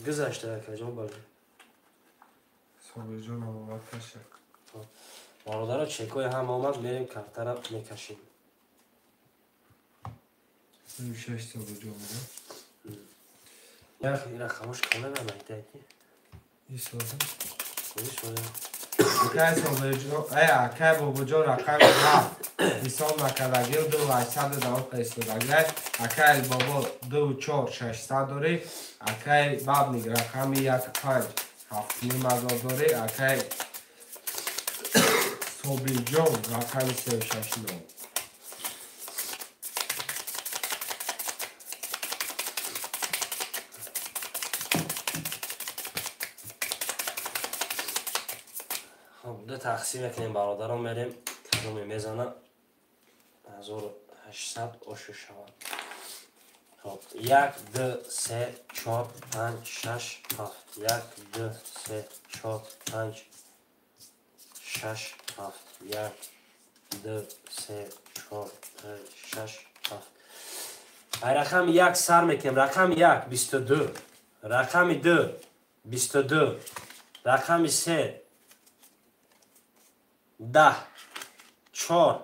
Гузашта акаҷон, бале. Собирҷон омад каша. Бародаро, чекои ҳама омад, мерем картара мекашем. 36 Собирҷон омад. Ира хамош кона майда ки. Исода. Исода. Акай Собирҷон, акай Бобоҷон рақами 7 ҳисоб накардагӣ 2800 давом истодагӣ. Акай Бобо 24600 дорӣ. Акай Бабник рақами 15 7500 дорӣ. Акай Собирҷон рақами 369. Хоб, ду тақсим мекунем бародарон, мерем кадоме мезана 1800 ошу шавад. Хоб, 1 2 3 4 5 6 7. 1 2 3 4 5 6 7. 1 2 3 4 5 6 7. Ай рақами 1 сар мекунем. Рақами 1 22, рақами 2 22, рақами 3 10, 4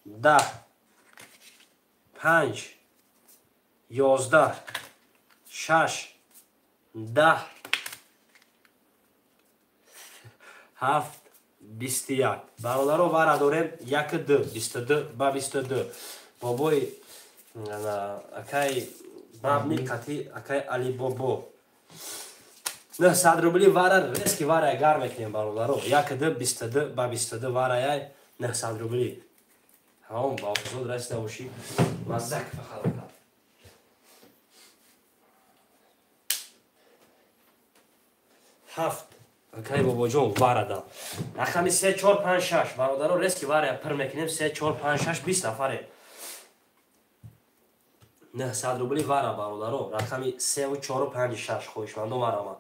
10, 5 11, 6 10, 7 21. Бародаро, вара дорем 1 2 22 ба 22. Бобои акай Бабник қати акай Алибобо 900 рубли вара, резки вара гар мекунем бародаро. 1 2 22 ба 22 вараяй 900 рубли. Ҳамон ба озод расида бошӣ, маззак фақат кард. 7 акай Бобоҷон варада. Рақами 3 4 5 6 бародаро, резки варая пир мекунем. 3 4 5 6 20 нафаре. 900 рубли вара бародаро. Рақами 3 4 5 6 хоҳишмандо марамад.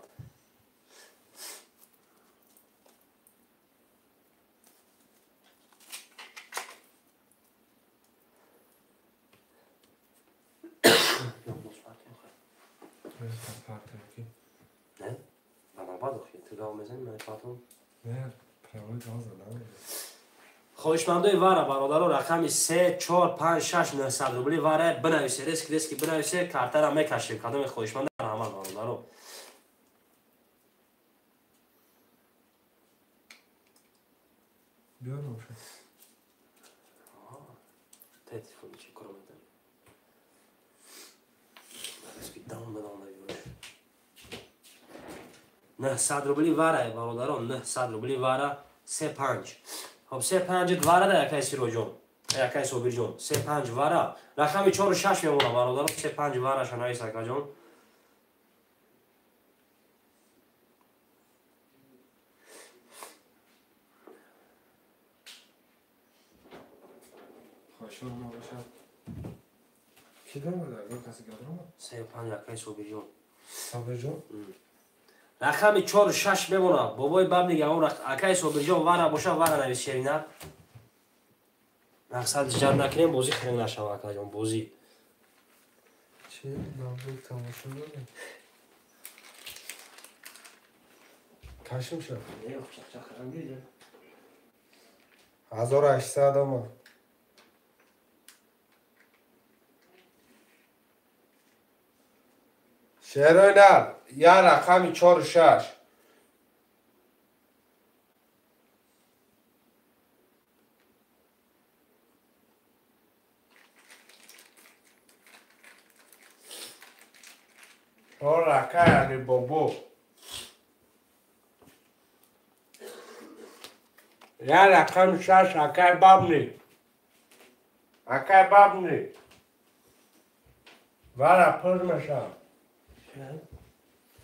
Не? Хоҳишмандои вара бародаро, рақами 3 4 5 6 900 рубли вара бинависе, резки резки бинависе, картара мекашем. Кадоме хоҳишманд раҳмат бародаро. Телефони чӣ кор медарӣ? Резки даун бадам. 900 рубли вара бародарон, 900 рубли вара 3 5. Хоб, 3 5 вара да якай Сироҷон, якай Собирҷон 3 5 вара. Рақами 4 6 мемонад бародарон. 3 5 вара шанавис акаҷон. Хоҳишон набошад. Ки даромад? Агар касе даромад? 3 5 якай Собирҷон. Собирҷон? Рақами 4 6 мемонад. Бобои Бабник ягон акай Собирҷон вара боша, вара навис шерина. Мақсад ҷар накунем, бозӣ хиринг нашава акаҷон, бозӣ. Чи набуд тамошо дорем? Кашим шуд. 1800 омад. Шерои нар, я рақами 4 6. Акай Алибобо. Я рақами 6 акай Бабник. Акай Бабник. Вара пур мешавад.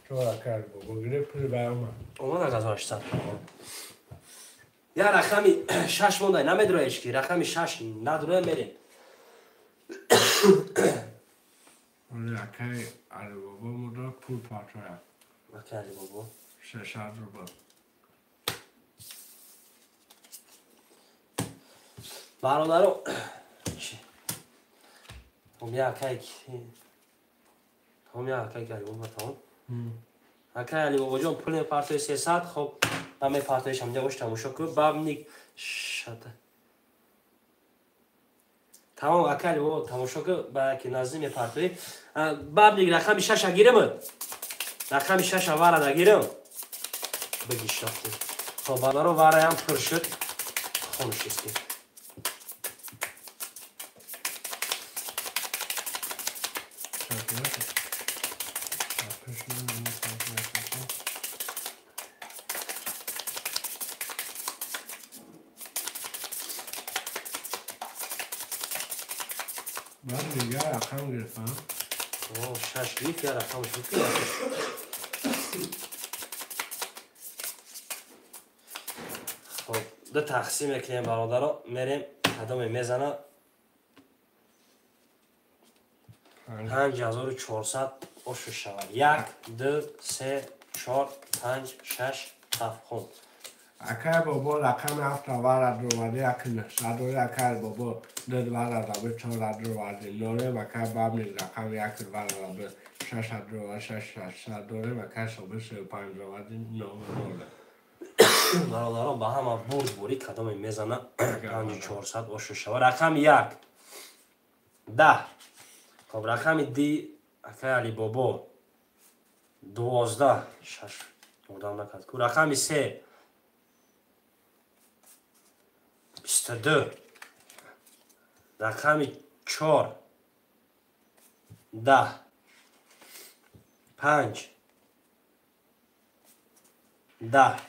Чор акай Бобо гирифт, пули бай омад. Омад 1800. Я рақами 6 мондай, намедроеш ки, рақами 6 надроя мерем. Акай Алибобо мурда пул партоя. Акай Алибобо 600 рубл. Бародаро, акай акай Алибобо тамом. Акай Алибобоҷон пул мепартои 300, хоб ман мепартоиш ҳамҷа бош тамошо кун. Бабник шата. Тамом акай Алибобо тамошо кун, ба ки наздик мепартои. Бабник рақами 6 гирим. Рақами 6 вара гирим. Бигишафти. Хоб бародаро вараям пур шуд. Хомӯш истем. Ман дигар рақам гирифтам. О, 6 гирифт, я рақам шуд ки. Хоб, ду тақсим мекунем бародаро, мерем, кадоме мезана. 5400 ошу шавад. 1 2 3 4 5 6 7 хун. Акай бобо рақами 7 вара дроварди, як 900 дори, акай бобо 2 вара раби 4 дроварди, норем акай бабник рақами 1 вара раби 6 дроварди, 6 600 дорем, акай собир 35 дроварди, 9 ноле. Бародарон ба ҳама бурд бурӣ кадоме мезана 5400 ошу шавад. Рақами 1 10. Хоб рақами ди акай Алибобо 12 6 одам накард. Рақами 3 22. Рақами 4 10 5 10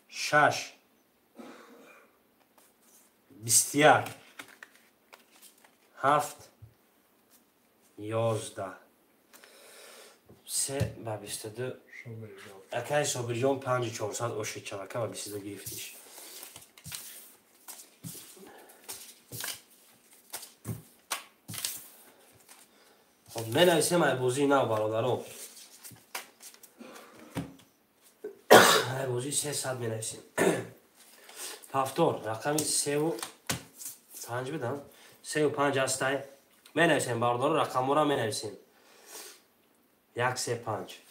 6 21 7 11 3 ба 22. Акай Собирҷон 5400 ошид чавака ба 22 гирифтиш. Хоб менависем ай бозии нав бародарон. Ай бозии 300 менависем. Пафтор рақами 3 5 бидам. 3 5 ҳастай. Менависем бародарон, рақамҳоро менависем. 1 3 5.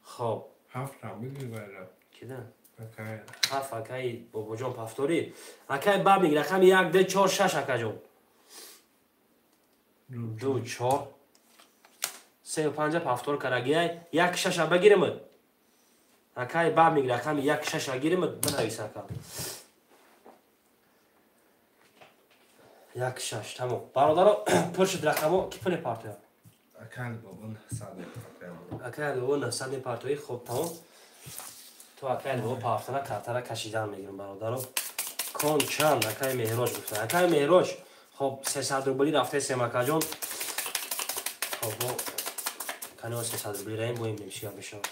Хоб. 7 бигир. Кида? Акай. 7 акай бобоҷон пафторӣ. Акай бабник рақами 1 2 4 6 акаҷон. 2 4 3 5 пафтор карагиай. 1 6 бигирем. Акай бабник рақами 1 6 гирем, бинавис ака. 1 6 тамом. Бародаро пур шуд рақамо, ки пули партоя? Акай бобо 900 мепартоям. Акай бобо 900 мепартои, хоб тамом. То акай бобо пафтана картара кашидан мегирам бародаро. Кон чанд акай Меҳроҷ гуфта. Акай Меҳроҷ, хоб 300 рубли рафтесем акаҷон. Хоб бо канал 300 рубли раим боим немшия бешавад.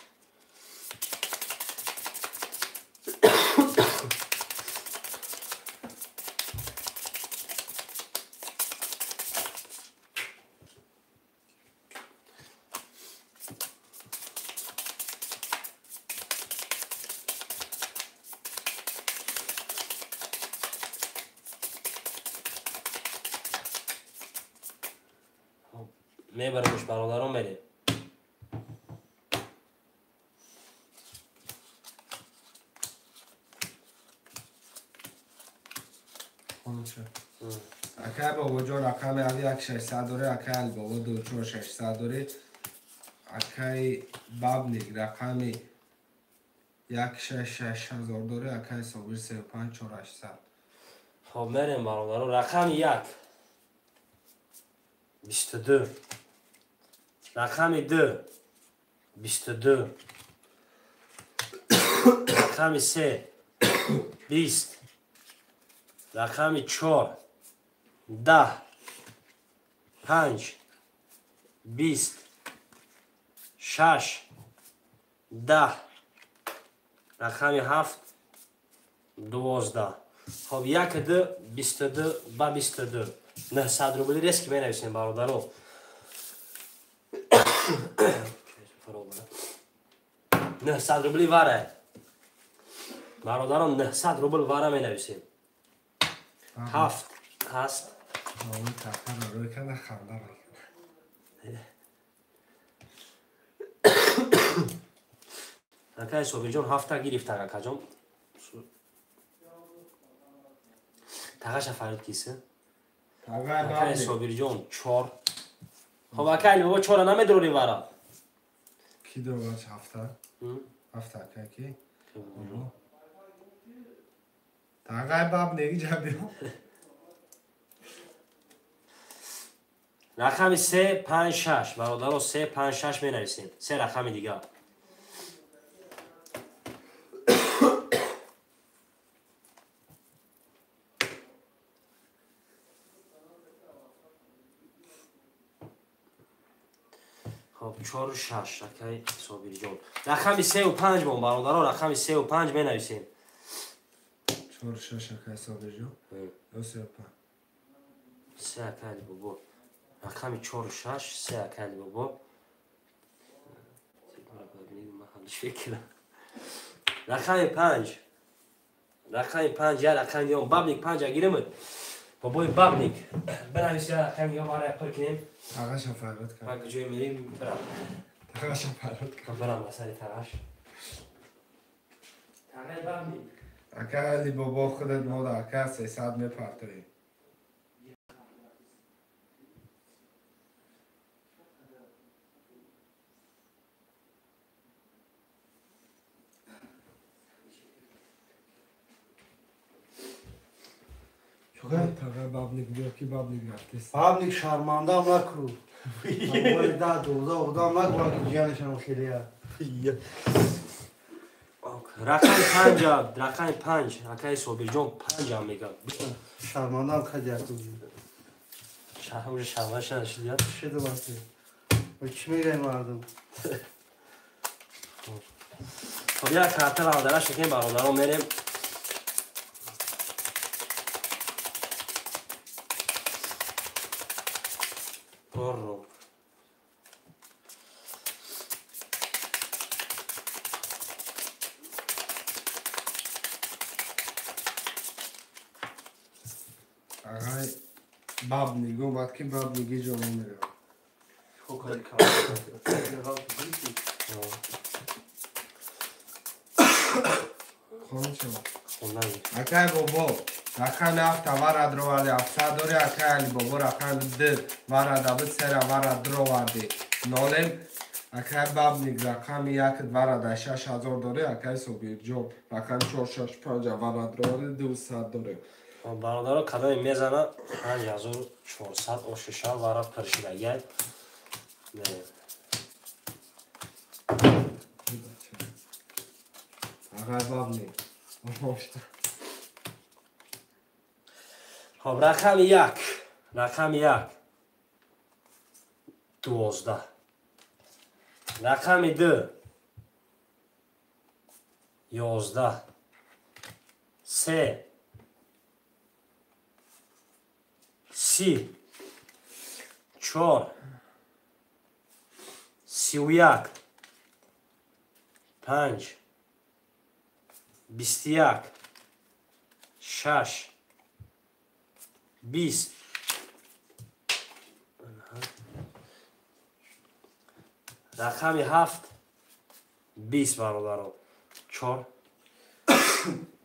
Мебаримш бародарон мерем. Акай бобоҷон рақами 1 600 дори, акай Алибобо 2 4 600 дори, акай Бабник рақами 1 6 6000 дори, акай Собир 3 5 4 800. Хоб мерем бародарон, рақами 1 22. Рақами 2 22. Рақами 3 20. Рақами 4 10 5 20 6 10. Рақами 7 12. Хоб 1 2 22 ба 22. 900 рубли резки менависем бародаро. 900 рубли вара. Бародаро 900 рубл вара менависем. 7 ҳаст. Акай Собирҷон 7 гирифтан акаҷон. Тағаша фарид киси? Акай Собирҷон 4. Хоб акай бобо 4 намедурори вара. Ки дорад 7? 7 акай ки? Тағай баб неги ҷабиё. Рақами 3 5 6 бародаро 3 5 6 менависем. Се рақами дигар. Хоб 4 6 акай Собирҷон. Рақами 3 ва 5 бон бародаро, рақами 3 ва 5 менависем. 4 6 акай Собирҷон. 3 ва 5. 3 акай бобо. Рақами 4 6 3 акай бобо. Рақами 5. Рақами 5 я рақами ён бабник 5 гиримуд. Бобои бабник. Бинавис я рақами ён барои пур кунем. Тағаша фарёд кард. Ма куҷое мерим бирам. Тағаша фарёд кард. Бирам ба сари тағаш. Тағаи бабник. Ака Али бобо худат мода ака 300 мепартоӣ. Тағай бабник биё ки бабник рафтест. Бабник шармандаам накун. Аввали 10 12 одам накун ки ҷиянашам хелия. Рақами 5, рақами 5, акаи Собирҷон 5 мегӯяд. Шармандаам кадияту. Шармандаам шармандаам шидият. Шидибаси. Чӣ мегӯяй мардум? Хоб як карта бародараш мекунем бародарон мерем. Porro. Ағай бабник омад ки бабниги ҷо намеравад. Акай бобо рақами 7 вара дроварди 700 дори акай Али бобо рақами 2 вара дабид 3 вара дроварди нолем акай бабник рақами 1 вара да 6000 дори акай Собирҷон рақами 4 6 5 вара дроварди 200 дори. Бародаро кадоме мезана 5400 ошиша вара пиршидагай. Акай бабник. Хоб рақами 1, рақами 1 12, рақами 2 11, 3 30, 4 31, 5 21, 6 20. Рақами 7 20 бародаро. 4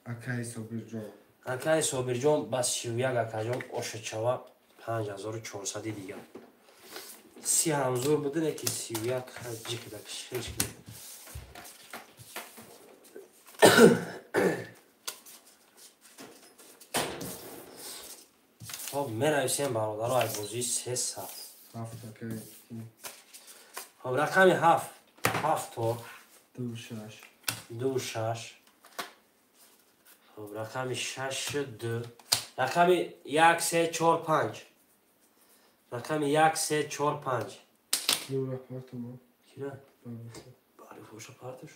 акай Собирҷон. Акай Собирҷон ба 31 акаҷон ошачава 5400 дигар. 30 ҳамзур будине ки 31 ҷикда шиш. Хоб менависем бародаро ай бозии 3 7. 7 акай. Хоб рақами 7 7 то 2 6 2 6. Хоб рақами 6 2 рақами 1 3 4 5 рақами 1 3 4 5. Кира партумо. Кира? Бале, фоша партуш.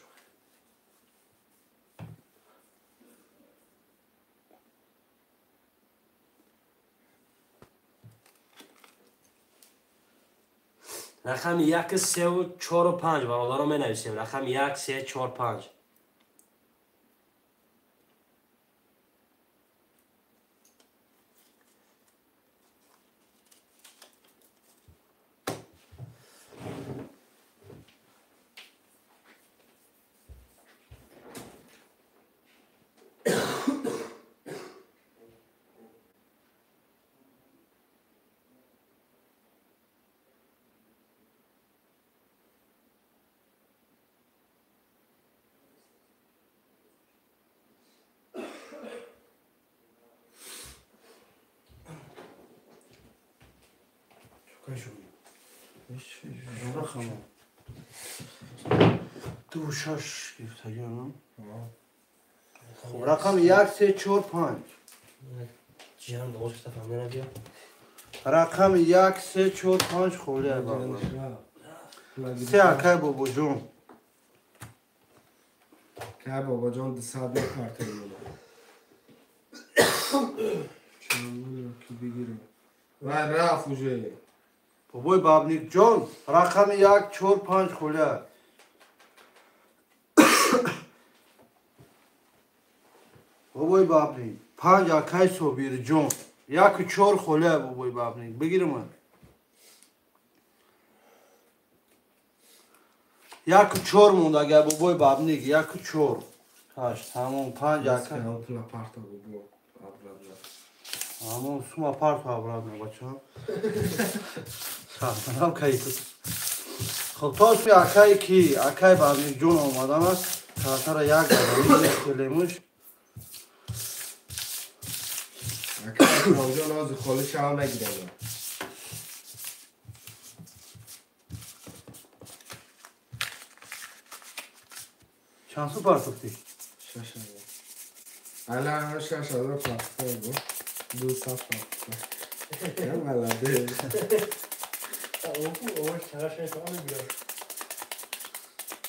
Рақами 1 3 4 5 бародаро менависем. Рақами 1 3 4 5. Ду шаш гирифтагиам. Хуб, рақами 1 3 4 5. Ҷам боз фаҳмида биё. Рақами 1 3 4 5 холӣ бародар. Се акай бобоҷон. Акай бобоҷон 200 мепартоем. Чанд ки бигирем. Вай рафт уже. Бобой Бабникҷон, рақами 1 4 5 холӣ. Бобой Бабник, 5 акай Собирҷон, 1 4 холӣ бобой Бабник. Бигирем. 1 4 монда бобой Бабник, 1 4. 8 тамом 5 акай. Пула парто бобо. Амон сума парто обратно бача. Сахтам кайф. Хоб то суи акай ки акай Бабникҷон омадан аст. Таратара як гадани мехелемуш. Акай Бабникҷон ози холӣ шава мегирем. Чанд су партофтӣ? 6000. Ала 6000 партофтам. 200 партофтам. Я молодец.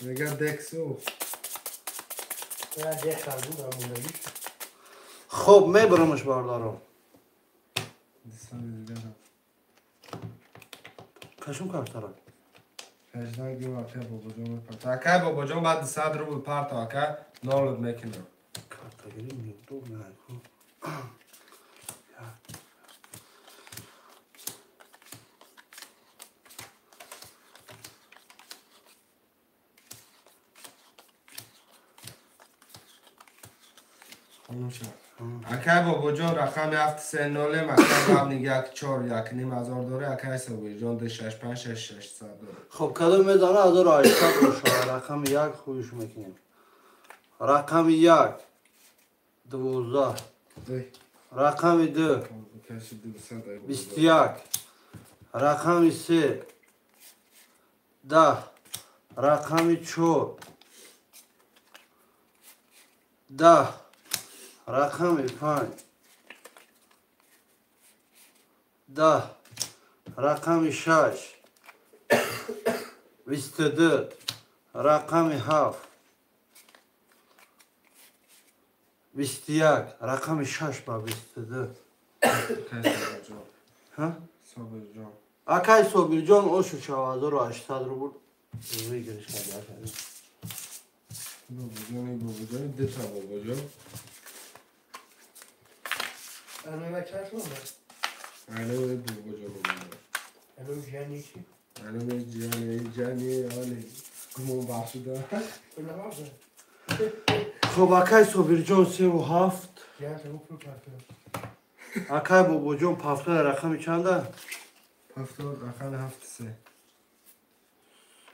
Мега дексу. Хоб мебарамаш бародаро. Кашум картара. Акай бобоҷон баъд 200 рубл парто ака нолуд мекунам. Картагири неудобно. Акай бобоҷон рақами 730 акай Бабник 1 4 1.5 ҳазор дора, акай Собирҷон 2 6 5 6 600 дора. Хоб кадом медана 1800 бошад. Рақами 1 хуш мекунем. Рақами 1 12. Рақами 2 21. Рақами 3 10. Рақами 4 10. Рақами 5 10. Рақами 6 22. Рақами 7 21. Рақами 6 ба 22. Собирҷон. Акай Собирҷон ошу 4800 рубл выигрыш кард. Бобоҷон, бобоҷон, дета бобоҷон. Алло бобоҷон. Алло ҷани чи? Алло ҷани, ҷани, али. Гумон бахшида. Хоб акай Собирҷон 3 7. Акай бобоҷон пафтор рақами чанда? Пафтор рақами 7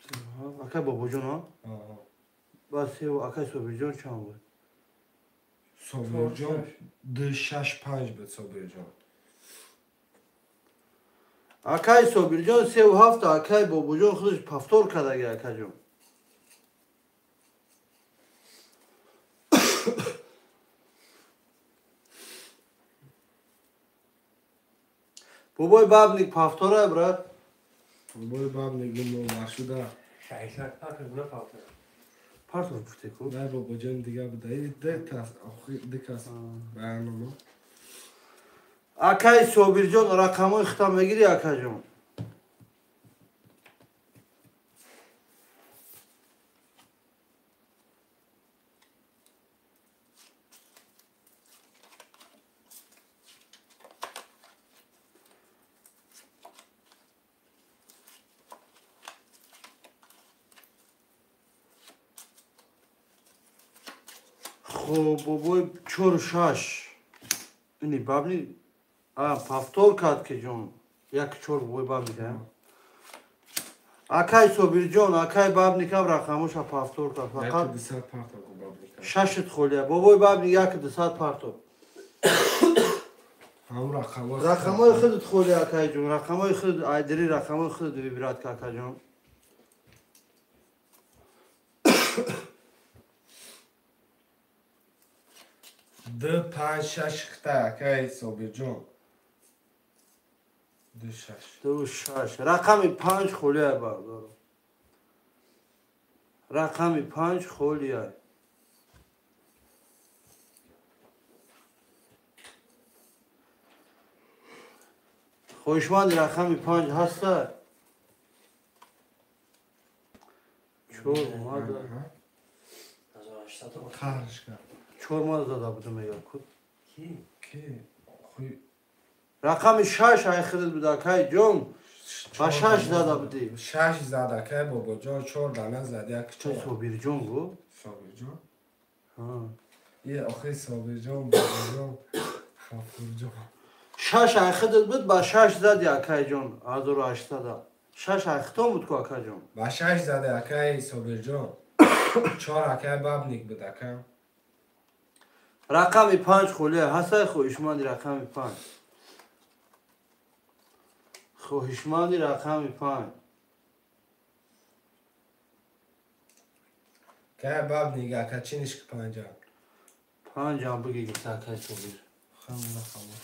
3. Акай бобоҷон ҳа? Ба 3 акай Собирҷон чанд буд? Собирҷон 2 6 5 буд Собирҷон. Акай Собирҷон 3 7, акай бобоҷон худаш пафтор кардаги акаҷон. Бобой Бабник пафтора, брат? Бобой Бабник гумон маршуда. 600 партор. Партор гуфте ку? Не бобоҷон дига буда. Ду кас барнома. Акай Собирҷон рақамҳои худта мегирӣ акаҷон? Хоб, бобой 4-6. Ини бабни повтор кард ки ҷон. 1-4 бобой бабни да. Акай Собирҷон, акай бабникам рақамоша повтор кард. Фақат 200 партов бабникам. 6 холия. Бобой бабник 1-200 партов. Ҳам рақамои рақамои худат холия акайҷон. Рақамои худ айдири рақамои худ вибрат ка акаҷон. 2 5 6 хта акай Собирҷон. 2 6. 2 6. Рақами 5 холия бародаро. Рақами 5 холия. Хоҳишманди рақами 5 ҳаста? 4 омада. 1800 Қарш кард. 4 мада зада будам мега куд. Ки? Ки? Хуй Рақами 6 ай худат буд акай ҷон. Ба 6 зада будӣ. 6 зад акай бобоҷон, 4 дана зад, як Чо 4. Собирҷон гу? Собирҷон? Ҳа. Е, охи Собирҷон, бобоҷон, Ғафурҷон. 6 ай худат буд, ба 6 зади акай ҷон, 1800. 6 ай хитон буд ку акай ҷон. Ба 6 заде акай Собирҷон. 4 акай бабник буд ака. Рақами 5 холия ҳастай хоҳишманди рақами 5. Хоҳишманди рақами 5. Кай бабник ака чиниш ки 5? 5 ам бигир акай Собир. Хам рақамо.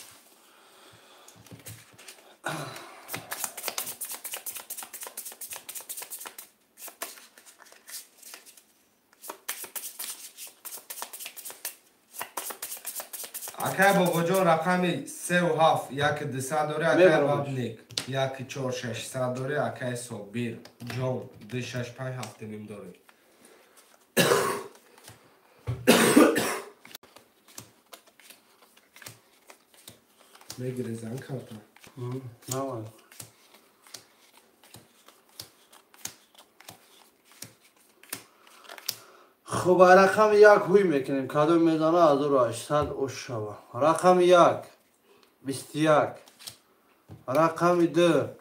Акай бобоҷон рақами 3 7 1 200 дори акай Мебарам. бабник 1 4 600 дори акай Собир ҷон 2 6 5 7 ним дори. Мегири зан карта. Навай. Хуб, рақами 1 ҳуй мекунем. Кадом мезана 1800 ош шава. Рақами 1 21. Рақами 2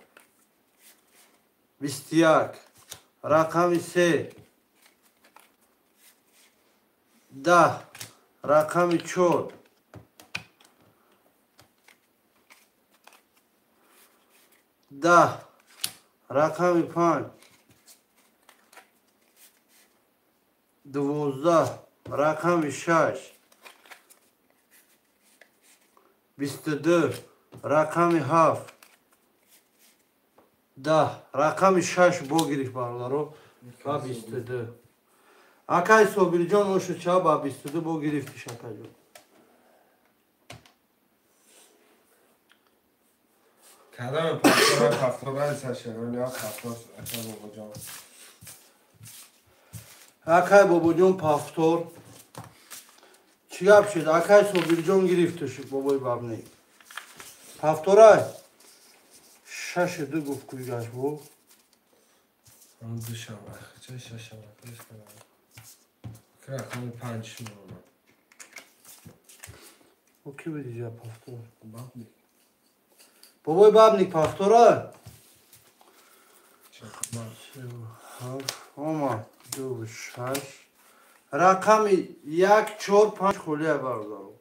21. Рақами 3 10. Рақами 4 10. Рақами 5 12. Рақами 6 22. Рақами 7 10. Рақами 6 бо гирифт бародаро ба 22. Акай Собирҷон ошу ча ба 22 бо гирифтиш акайҷон. Кадом пафтора пафтора сашерони пафтор акай бобоҷон. Акай бобоҷон пафтор. Чӣ гап шуд? Акай Собирҷон гирифтиш бобои бабник. Пафторай 6 2 гуфт куйгаш бо. Ам ду шава, ча шаш шава, пеш кардам. Рақами 5 меомад. О ки буди ҷа пафтор? Бабник. Бобои бабник пафтора? Чакмак. 7 омад 2 6. Рақами 1 4 5 холия бародаро.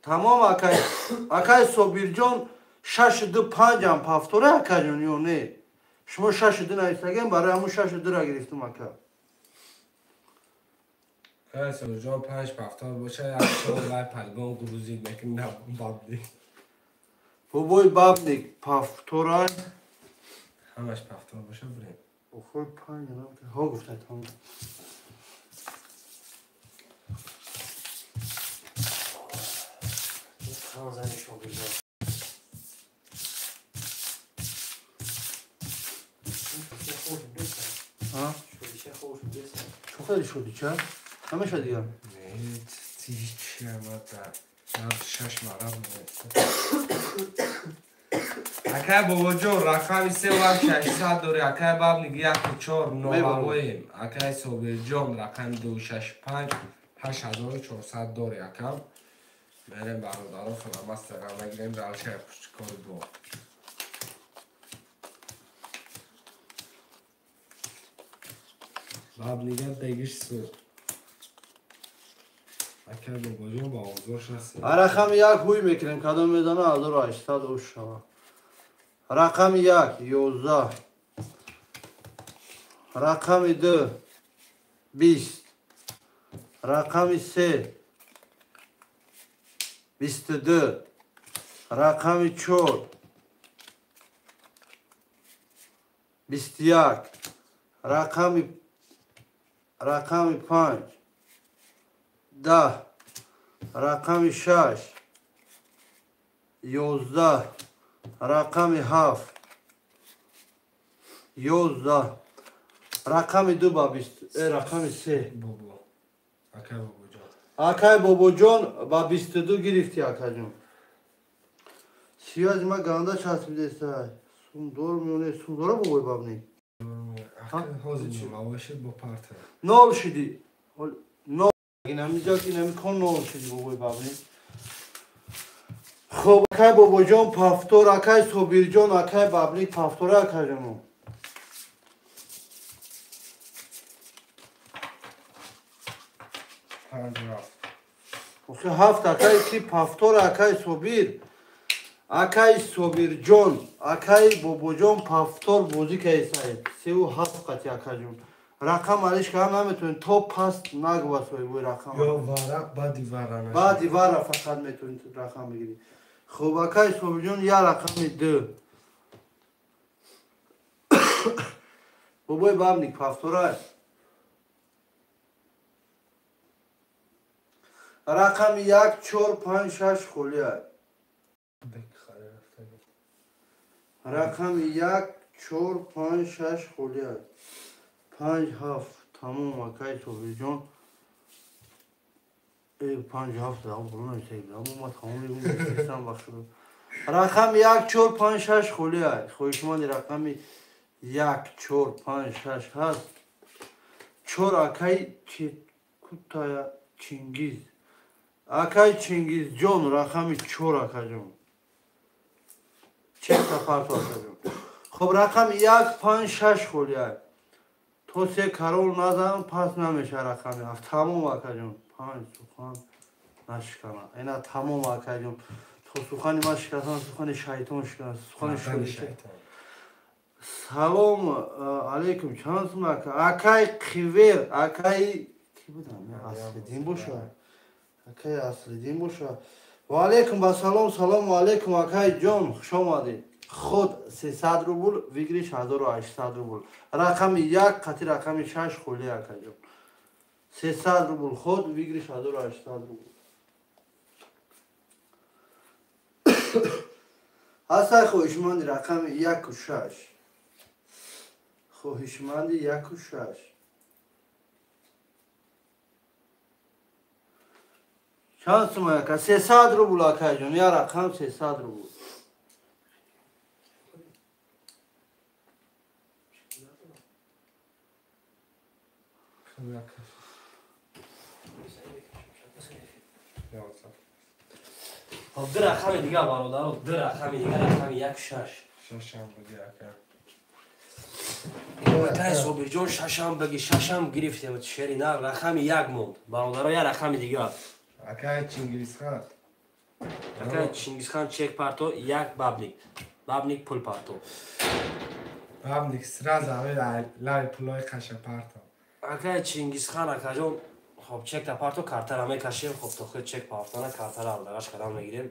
Тамом акай акай Собирҷон 6 2 5 ам пафтора акайҷон ё не? Шумо 6 2 нависагем, барои ҳамун 6 2 ра гирифтум ака. Кай Собирҷон 5 пафтор боша, як 4 вай палбон грузид мекунад бабник. Бобои бабник пафтора. Ҳамаш пафтор боша бирем. Охир 5 ҳо гуфта тамом. Хан зани Шобирҷон. Ҳа? Шудиша хош беса. Чо хеле шуди ча? Ҳамеша дигар. Не, ҳеч ама дар 6 мараб места. Акай Бобоҷон рақами 3 ва 600 дори. Акай Бабник 1 4 нолавоем. Акай Собирҷон рақами 2 6 5 8400 дори акам. Мерем бародаро фломастера мегирем дальше пушчикори бо. Бабнига дегиш су. Акай Бобоҷон ба овозош расид. Рақами 1 ҳуй мекунем, кадом мезана 1800 ош шава. Рақами 1 11. Рақами 2 20. Рақами 3 22. Рақами 4 21. Рақами 5 10. Рақами 6 11. Рақами 7 11. Рақами 2 ба 20. Рақами 3 Бобо. Акай Бобоҷон. Акай Бобоҷон ба 22 гирифти акаҷон. Сиёзи ма ганда часпидеста. Сумдор меоне, сумдора бобой бабни. Ҳозир нолавой шид бо парта. Нол шиди. Нол. Инами ҷо инами кон нол шиди бобой бабни. Хоб акай Бобоҷон пафтор, акай Собирҷон, акай Бабник пафтора акаҷоно. Панҷ рафт. Охи ҳафт акай ки пафтор, акай Собир, акай Собирҷон, акай Бобоҷон пафтор бозӣ кардисай. 3 7 қати акаҷон. Рақам алиш кардан наметавонед, то паст нагва соҳибои рақам. Ё вара баъди вара нашид. Баъди вара фақат метавонед рақам бигиред. Хоб акай Собирҷон я рақами 2. Бобои Бабник пафтора. Рақами 1 4 5 6 холия. Рақами 1 4 5 6 холия. 5 7 тамом акай Собирҷон. 5 7 да бурун истед. Аммо ма тамом мегӯям бахшуд. Рақами 1 4 5 6 холия. Хоҳишманди рақами 1 4 5 6 ҳаст. 4 акай Кутая Чингиз. Акай Чингизҷон рақами 4 акаҷон. Чекта парто акаҷон. Хоб рақами 1 5 6 холия. То се карол назанам пас намеша рақами 7. Тамом акаҷон. 5 сухан нашикана. Ина тамом акаҷон. То сухани ман шикастан сухани шайтон шикаст. Сухани шайтон. Салом алейкум. Чанд сум ака? Акай Қивер, акай ки будам? Аслиддин боша. Акай Аслиддин боша. Ва алейкум ба салом, салому алейкум акай ҷон, хуш омадед. Худ 300 рубл, выигрыш 1800 рубл. Рақами 1 қати рақами 6 холи акаҷон. 300 рубл худ, выигрыш 1800 рубл. Ҳастай хоҳишманди рақами 1 6. Хоҳишманди 1 6. Чанд сум ака? 300 рубл акаҷон, я рақам 300 рубл. Хоб ду рақами дига бародаро, ду рақами дига, рақами 1 6. Шашам буди ака. Акай Собирҷон шашам баги, шашам гирифтем шери на рақами 1 монд. Бародаро я рақами дига. Акай Чингизхан. Акай Чингизхан чек парто, 1 бабник. Бабник пул парто. Бабник сразу ами лави пулои қаша парто. Акай Чингизхан акаҷон хоб чекта парто картара мекашем, хоб то худ чек партона картара алдараш кадам мегирем.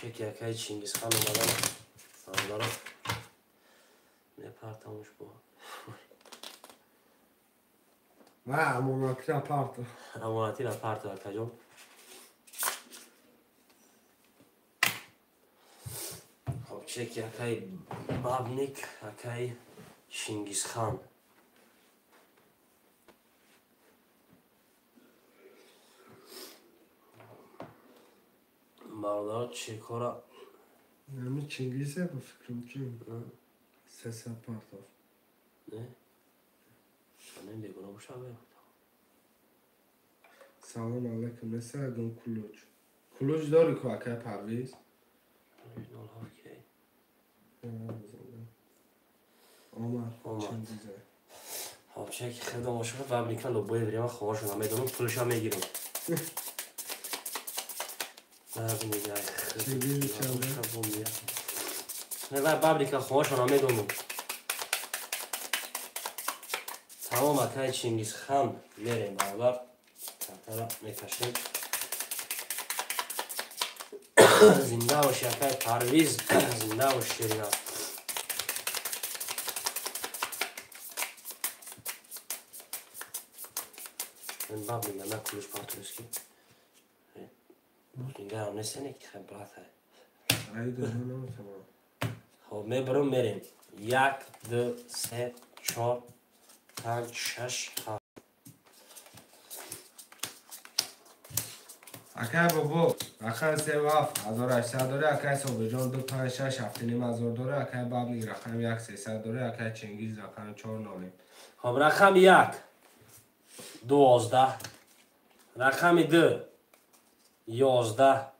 Чеки акай Чингизхан омадан бародаро мепартамуш бо. Ма амонатира парто. Амонатира парто, акаҷон. Хоб, чеки акай Бабник, акай Чингизхан. Бародаро, чекора Нами Чингизе ба фикрам чи? Сесад партов. Не? Не бегуноҳ бошад. Салом алейкум, неса ягон кулуч. Кулуч дори ку, акай Парвиз? Омар, Чингизе. Хоб, чеки хело бошад, Бабника любое время ховашона медонам, пулша мегирам. Бабника ховашона медонам. Тамом, акай Чингизхан, мерем бародар. Картара мекашем. Зинда боши, акай Парвиз, зинда боши, ширина. Бабника на кулуш партуриски. Нигарам нестене ки хай брата. Хоб, мебарам, мерем. 1, 2, 3, 4, 5, 6, 7. Акай бобо, рақами 3 7 1800 дора, акай Собирҷон 2 5 6 7,5 ҳазор дора, акай Бабник рақами 1 300 дора, акай Чингиз рақами 4 0. Хоб, рақами 1 12, рақами 2 11,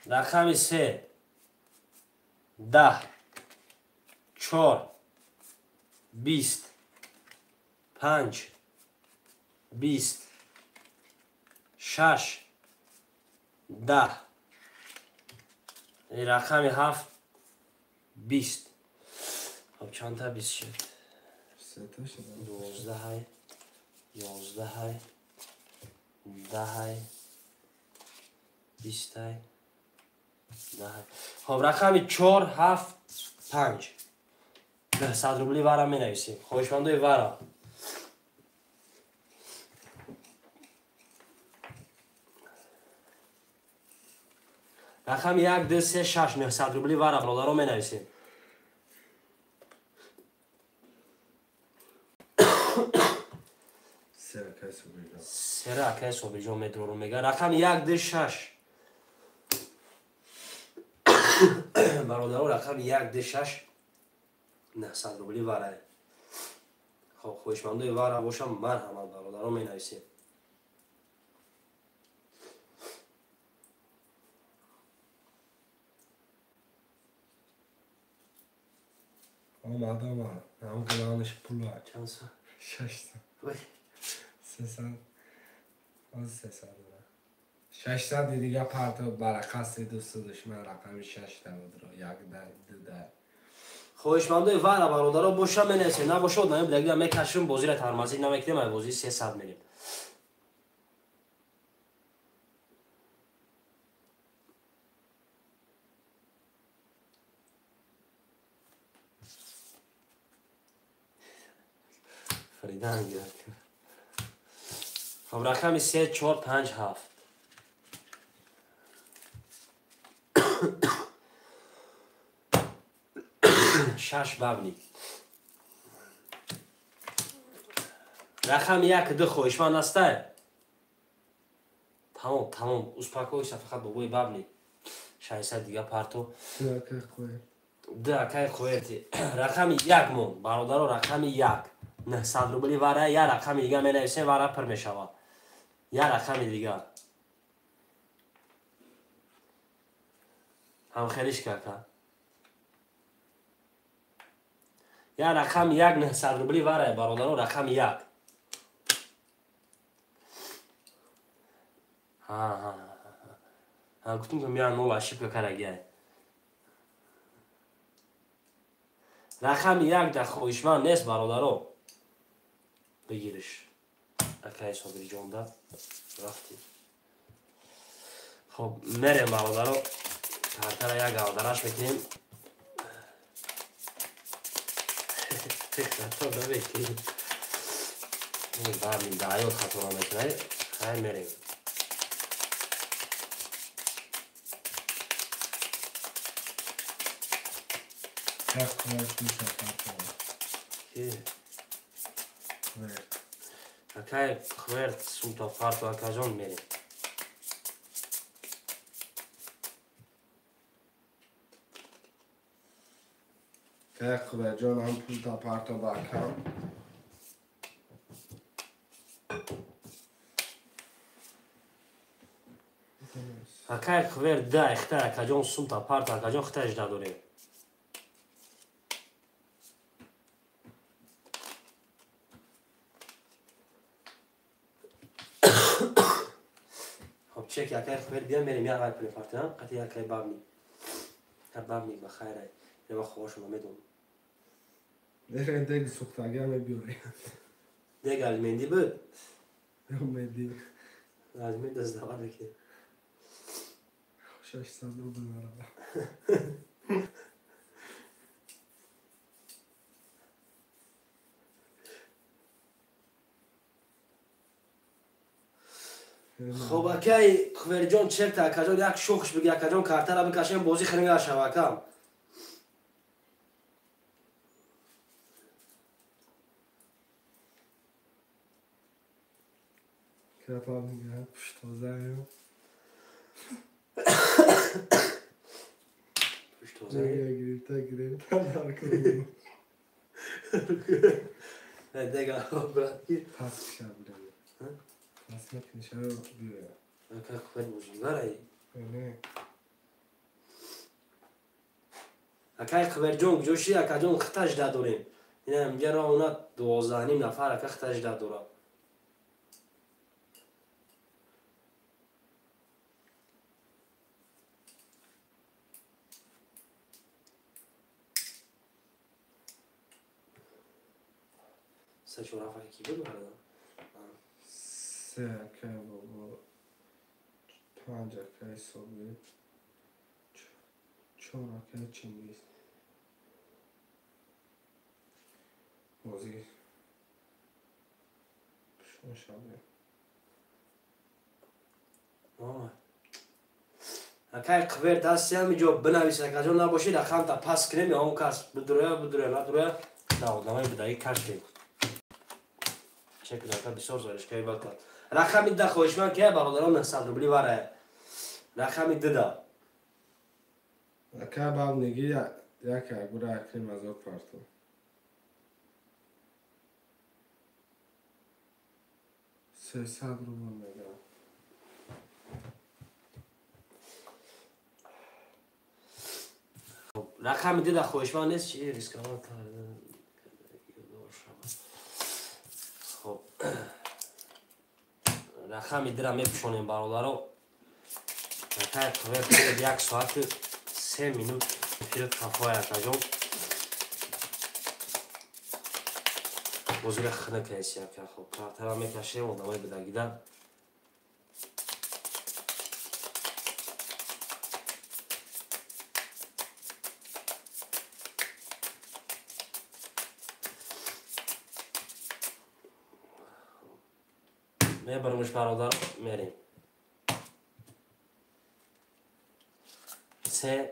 рақами 3 10, 4 20, 5 20, 6 10, рақами 7 20. Хоб, чандта 20 шуд? 12, 11, 10, 20, 10. Хоб, рақами 4 7 5. 900 рубли вара менависем. Хоҳишмандои вара. Рақами 1 2 3 6 900 рубли вара бародаро менависем. Сера акай Собирҷон медорум мега. Рақами 1 2 6. Бародаро, рақами 1 2 6 900 рубли вара. Хоб, хоҳишмандои вара бошам, марҳамат бародаро менависем. Омад, омад. Нам главныш пула. Чанд сум? 600. 300. Оз 300 дора. 600 дига парто барақаси дӯсту душман рақами 6 та будро. 1 да 2 да. Хоҳишмандои вара бародаро боша менависем, набошад наем дагида мекашим, бозиро тармазӣ намекунем, ай бозии 300 мерем. Фаридан гирад. Хоб, рақами 3 4 5 7. 6 Бабник. Рақами 1 2 хоҳишманд ҳастай? Тамом, тамом, успокойся, фақат бобои Бабник. 600 дига парто. 2 акай қоерти. Рақами 1 мон, бародаро, рақами 1. 900 рубли вара, я рақами дига менависем, вара пур мешавад. Я рақами дига. Ҳамхелиш кака. Я рақами 1 900 рубли вара, бародаро, рақами 1. Ҳа, ҳа. Гуфтум ки я нол ошибка карагай. Рақами 1 да хоҳишманд нест, бародаро. Бигириш. Акай Собирҷонда рафти. Хоб, мерем бародаро. Картара як галдараш мекунем. Бабник да ҳаёт хато намекунад. Хай мерем. Акай Хверт сумта парто акаҷон мерем. Акай Хверҷон ҳам пулта парто ба акам. Акай Хвер да ихта акаҷон сумта парто акаҷон хиташ дадорем. Чек акай Хвер бия мерем як ай пули парто қати акай бабник. Бабник ба хайр ай. Ина ховашона медонам. Мерем дег сухтага мебиёрем. Дег алименди буд? Меди. Алименди сдавар мекунем. 600 рубл нарава. Хоб акай Хверҷон чекта акаҷон як шухш биги акаҷон картара бикашем бозӣ хиринга шава акам. Акай Хверҷон куҷо ши акаҷон хиташ дадорем. Ина инҷа она 12.5 нафар ака хиташ дадорам. Се чор нафар ки буд бародар? Се акай бобо, панҷ акай Собир, чор акай Чингиз. Бозӣ пушон шаве. Акай Хвер дасти ҳамиҷо бинавис акаҷон набоши рақамта пас кунем ё он кас бидуроя бидуроя надуроя да одамои бидаги кашкем. Чек ака бисёр зоришкаи бад кард. Рақами да хоҳишманд ки бародарон 900 рубли варая. Рақами дуда. Ака бабниги як агура акрим азор парто. 300 рубл мегирам. Рақами дуда хоҳишманд нест чи рисковат карда. Хоб рақами дира мепӯшонем бародаро. Акай Хвер 1 соати 3 минут эфир қафоя акаҷон. Бозиро хина каси ака. Хоб картара мекашем одамои бидагида. Мебаримш бародар мерем. 3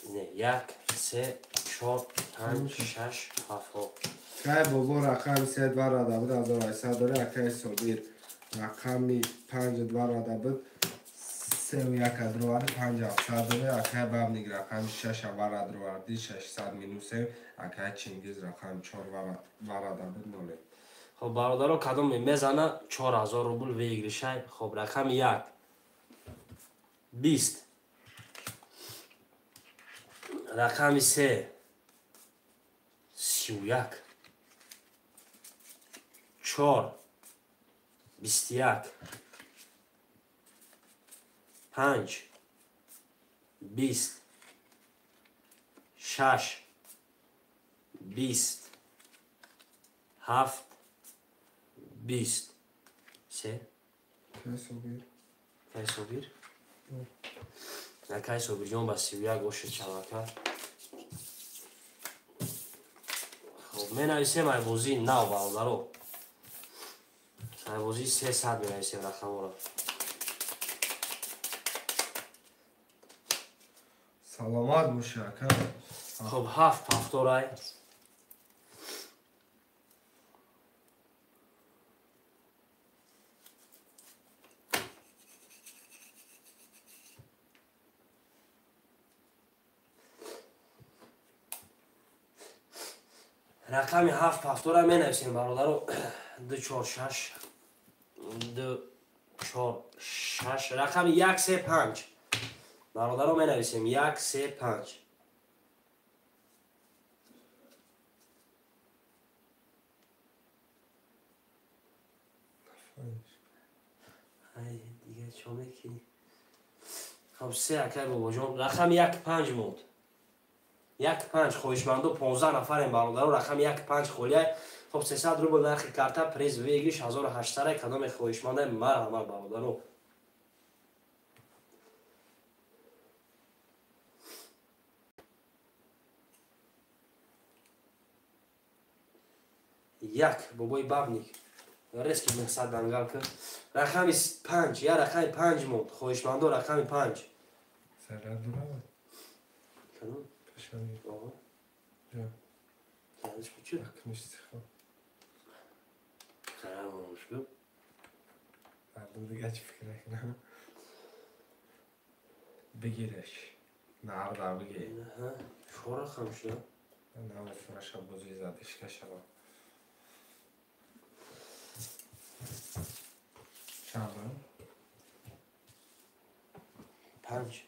не 1 3 4 5 6 7. Акай бобо рақами 3 2 рада буд 1800 дора. Акай Собир рақами 5 2 рада буд 3 1 дровард 5700 дора. Акай бабник рақами 6 вара дроварди 600 минус 3. Акай Чингиз рақами 4 вара буд 0. Хоб бародаро кадом мезана 4000 рубл выигрышай. Хоб рақами 1 20, рақами 3 31, 4 21, 5 20, 6 20, 7 20. 3 Кай Собир? Акай Собирҷон ба 31 оши чалака. Хоб менависем ай бозии нав бародаро. Бозии 300 менависем рақамҳоро. Саломат бошӣ, ака. Хоб, 7 повторай. Рақами 7 повтора менависем, бародаро. 2 4 6 2 4 6 рақами 1 3 5 бародаро менависем 1 3 5. Ай, дига чо мекунӣ? Хоб, се акай бобоҷон, рақами 1 5 монд. 1 5 хоҳишмандо 15 нафарем, бародаро. Рақами 1 5 холиай. Хоб, 300 рубл нархи карта, приз выигрыш 1800. Кадоме хоҳишманда, марҳамат, бародаро. Як бобои бабник резки 900 дангал кар. Рақами 5, я рақами 5 монд. Хоҳишмандо рақами 5. Зарар дорад? Кадом? Пешани. Ого. Ҷо. Зарарш чӣ? Акништи хоб. Зарар мошку. Мардум дига чӣ фикр мекунам? Бигираш. Нарда бигир. Чор рақам шуда? Наметавонам бозӣ задишка шавам. Чанд? 5.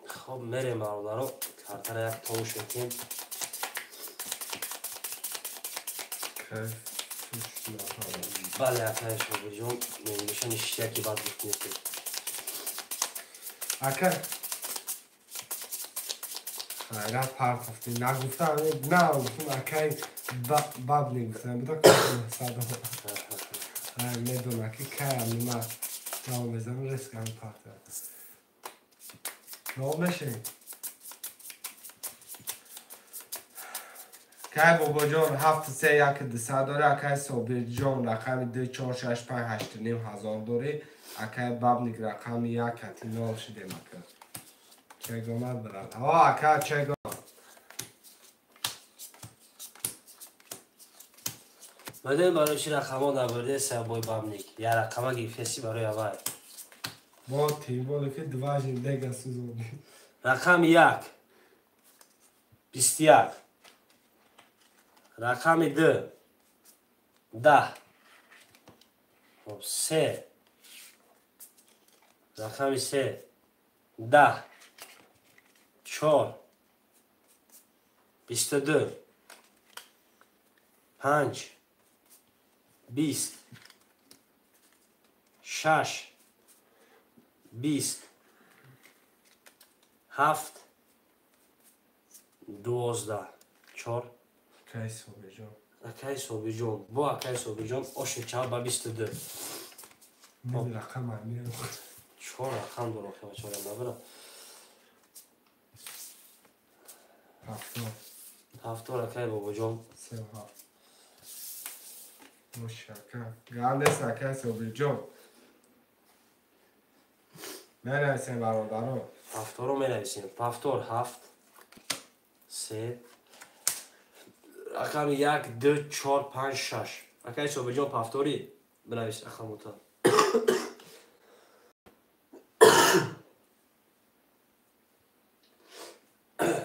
Хоб, мерем, бародаро, картара як товуш мекунем. Бале, акай Шобирҷон, мемеша ништяки бад гуфтнестем. Ака хайрат партофтӣ, нагуфтам, на гуфтам, акай баб негуфтам, буда садо. Медона ки кай ама давом мезанам, рискам парта. Нол мешем. Кай бобоҷон 7 3 1 200 дорӣ, акай Собирҷон рақами 2 4 6 5 8 9 ҳазор дорӣ, акай бабник рақами 1 кати 0 шидем, ака. Чегона брат. О, ака чегона. Медонӣ барои чӣ рақамҳо набурде сабои бабник? Я рақама гирифтеси барои аввал. Бо тимболе ки дважды дега сузонди. Рақами 1 21, рақами 2 10, хоб, 3, рақами 3 10 4 22 5 20 6 20 7 12 4. Акай Собирҷон. Акай Собирҷон. Бо акай Собирҷон оши чав ба 22. Ман рақам амир. 4 рақам дорам, хема 4 набара. 7. 7 акай бобоҷон. 3 7. Бош ака. Гандес акай Собирҷон. Менависем, бародаро. Повторо менависем. Повтор 7 3 рақами 1 2 4 5 6. Акай Собирҷон повтори бинавис рақамота.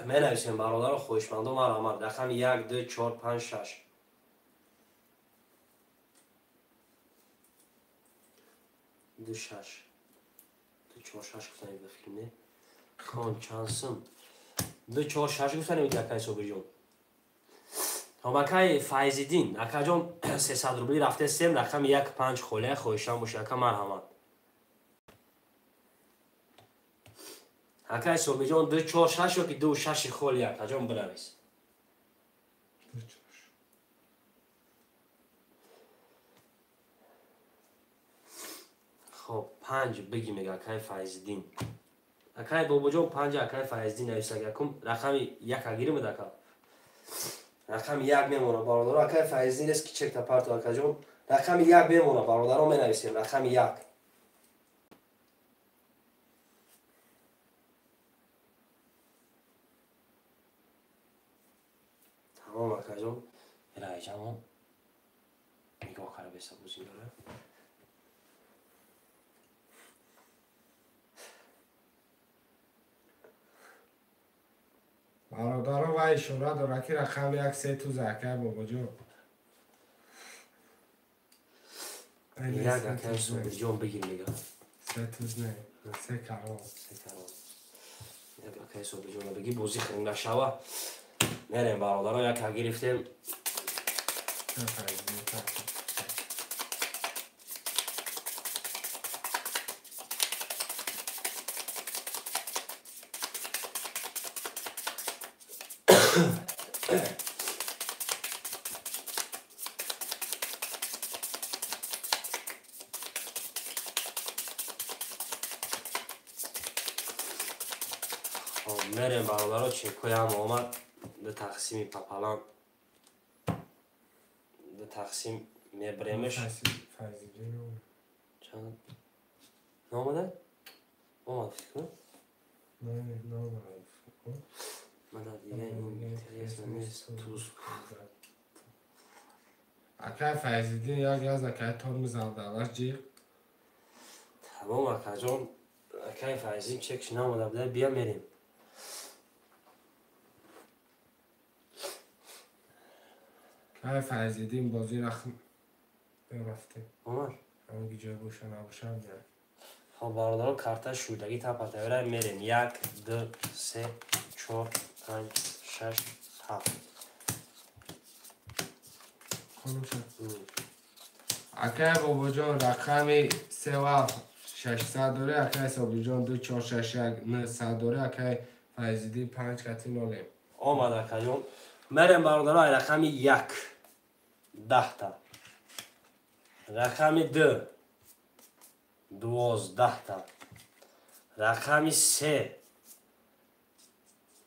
Менависем, бародаро, хоҳишмандо, марҳамат. Рақами 1 2 4 5 6. 2 6 2 4 6 гуфтанем ба фикр не? Кон чанд сум? 2 4 6 гуфтанем акай Собирҷон. Хоб, акай Файзиддин, акаҷон 300 рубли рафтестем, рақами 1 5 холия, хоҳишам боша, ака марҳамат. Акай Собирҷон 2 4 6 ёки 2 6 холия, акаҷон бинавис. 2 4. Хоб, 5 биги мега акай Файзиддин. Акай Бобоҷон 5, акай Файздин нависак. Якум рақами 1 гирим ака. Рақами 1 мемона бародаро. Акай Файздин нест ки чекта парту акаҷон. Рақами 1 мемона бародаро, менависем рақами 1. Тамом акаҷон. Раиҷамон нигоҳ кара беса бозӣ дора. Бародаро ва ишора дора ки рақами 1 се туз акай Бобоҷон. Як акай Собирҷон бигир мега. Се туз не, се карол. Се карол. Як акай Собирҷон бигир, бозӣ хирим нашава. Мерем бародаро, яка гирифтем. Мерем бародаро, чекоям омад. Ду тақсими папалан, ду тақсим мебремеш. Чанд наомада? Омад фикр? Мада дига интересно нест туз. Акай Файзиддин як газ акай тормоз алдалаш ҷиқ. Тамом акаҷон, акай Файзиддин чекш наомада буда, бия мерем. Акай Файзиддин бозӣ рафтем. Омад? Ҳамаги ҷой боша набоша не. Хоб бародаро, карта шудагӣ тапатавера мерем. 1, 2, 3, 4, 5, 6, 7. Акай Бобоҷон рақами 3 600 дорӣ, акай Собирҷон 2 4 6 1 900 дорӣ, акай Файзиддин 5 кати 0. Омад акаҷон. Мерем бародаро, ай рақами 1 10та. Рақами 2 12та. Рақами 3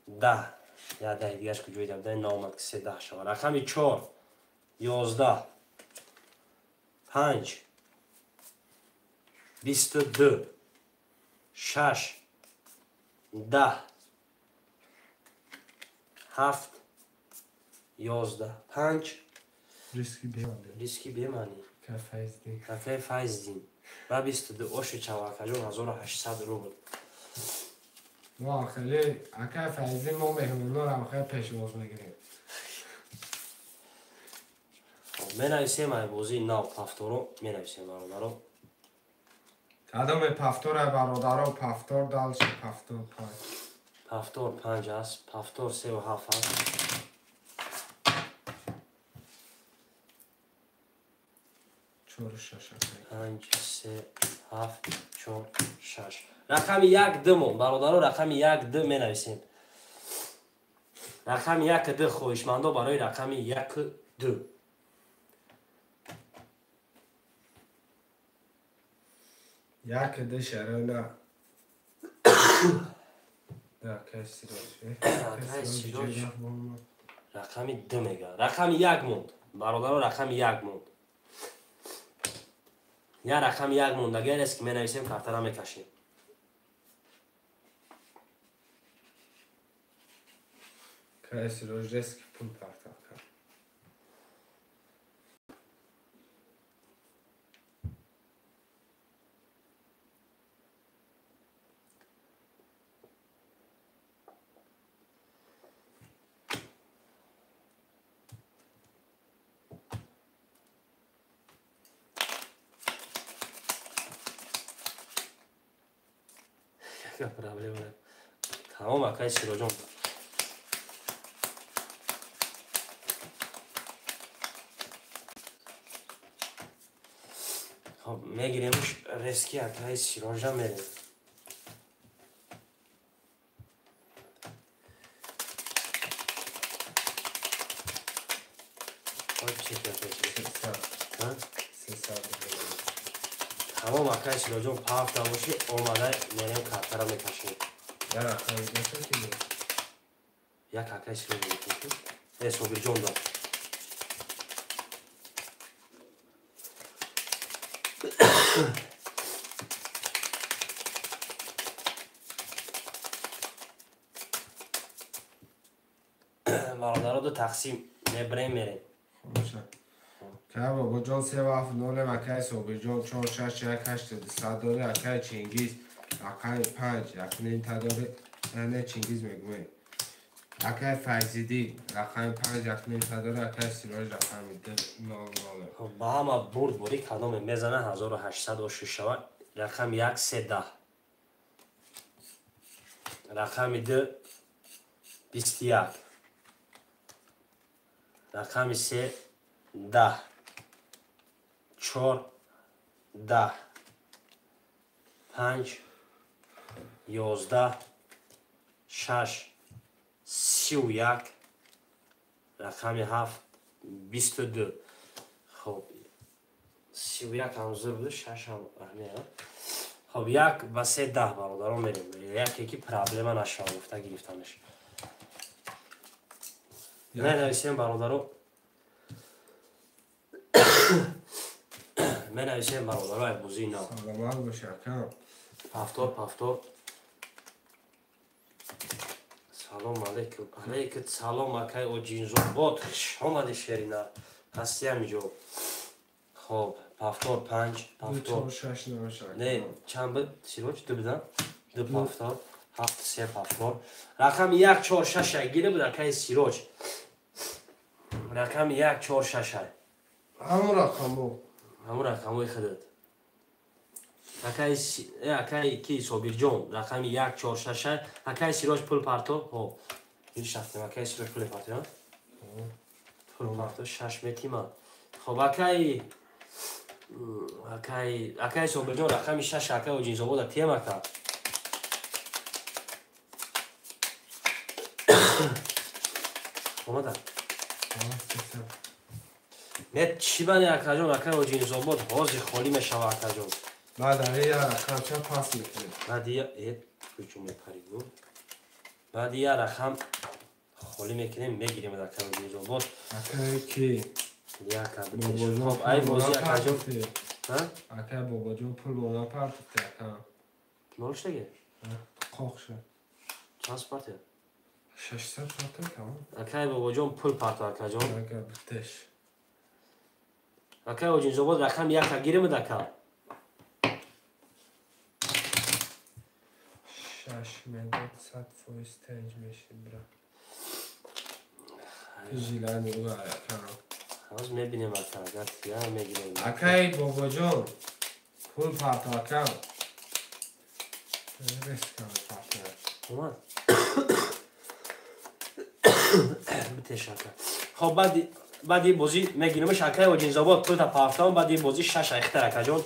10. Я даҳи дигаш куҷои даҳ наомад ки 3 10 шава. Рақами 4 11, 5 22, 6 10, 7 11, 5. Риски беманӣ. Кафе Файздин. Ва 22 оши чавакаҷон 1800 рубл. Мо хеле акай Файздин мо меҳмонорам хеле пешвоз мегирем. Менависем ай бозии нав пафторо, менависем бародаро. Кадоме пафтор ай бародаро, пафтор далчи пафтор 5. Пафтор 5 аст, пафтор 3 ва 7 аст. 4 6 5 3 7 4 6. Рақами 1 2 мон бародаро, рақами 1 2 менависем. Рақами 1 2 хоҳишмандо барои рақами 1 2. 1 2 шарона. Да, акай Сироҷ. Акай Сироҷ. Рақами 2 мега. Рақами 1 монд. Бародаро, рақами 1 монд. Я рақами 1 монд. Агар аст ки менависем, картара мекашем. Акай Сироҷ рески пул партав кард. Проблема. Тамом акай Сироҷон. Хоб мегиремш рески акай Сироҷа мерем. Тамом акай Сироҷон, пафта бошӣ, омада мерем, картара мекашем. Я рақам ки Як акай Сироҷ дод. Э, Собирҷон дод. Бародаро, ду тақсим мебирем, мерем. Акай Бобоҷон 3 7 0, акай Собирҷон 4 6 1 8 200 дори, акай Чингиз рақами 5 1.5 та дори, не, Чингиз мегӯем. Акай Файзидӣ рақами 5 1.5 та дори, акай Сироҷ рақами 2 0 0. Ба ҳама бурд борӣ кадоме мезана 1800 оши шавад. Рақами 1 3 10. Рақами 2 21. Рақами 3 10. 4 10. 5 11 6 31. Рақами 7 22. Хоб, 31 ҳам зур буд, 6 ҳам аҳамият. Хоб, 1 ба 3 10, бародарон, мерем. Яке ки проблема нашавад гуфта гирифтанаш. Менависем, бародаро. Менависем, бародаро, ай бозии нав. Саломат бош, акам. Повтор, повтор. Салом алейкум. Алейкум салом, акай Оҷинзобод. Хуш омадӣ, шерина. Ҳасти ҳамиҷо. Хоб, повтор 5, повтор. 4 6 0. Не, чанд буд? Сироҷ ду будан? Ду повтор, 7 3 повтор. Рақами 1 4 6 гире буд, акай Сироҷ. Рақами 1 4 6. Ҳамон рақамо. Ҳамон рақамои худат. Акай акай ки, Собирҷон, рақами 1 4 6. Акай Сироҷ, пул парто. Ҳо. Гириш рафтем, акай Сироҷ пул парто, ҳа? Пул парто 6 метима. Хоб, акай Собирҷон рақами 6, акай Оҷинзобода тем, ака. Омада. Не, чӣ бани, акаҷон, акай Оҷинзобод ҳозир холӣ мешава, акаҷон. Баъд ая я рақамча пас мекунем. Баъди я куҷо мепарӣ гу? Баъди я рақам холӣ мекунем, мегирем, акай Оҷинзобод. Акай ки? Яка битеш. Хоб, ай бозӣ, акаҷон. Ҳа? Акай Бобоҷон пул бо напартифти, ака. Нол шдаге? Қоқ шуд. Чанд партия? 600 партия тамом. Акай Бобоҷон, пул парто, акаҷон. Ака битеш. Акай Оҷинзобод рақам яка гиримуд, ака. 6 медод 100% тенҷ мешид, бра. Жилани ӯ, ака. Ҳоз мебинем, ака, агар тия мегирем. Акай Бобоҷон пул парто, ака. Резко партия. Омад. Битеш, ака. Хоб, баъди бозӣ мегиримш, акай Оҷинзобод, пулта партом, баъди бозӣ 6 айхтар, акаҷон.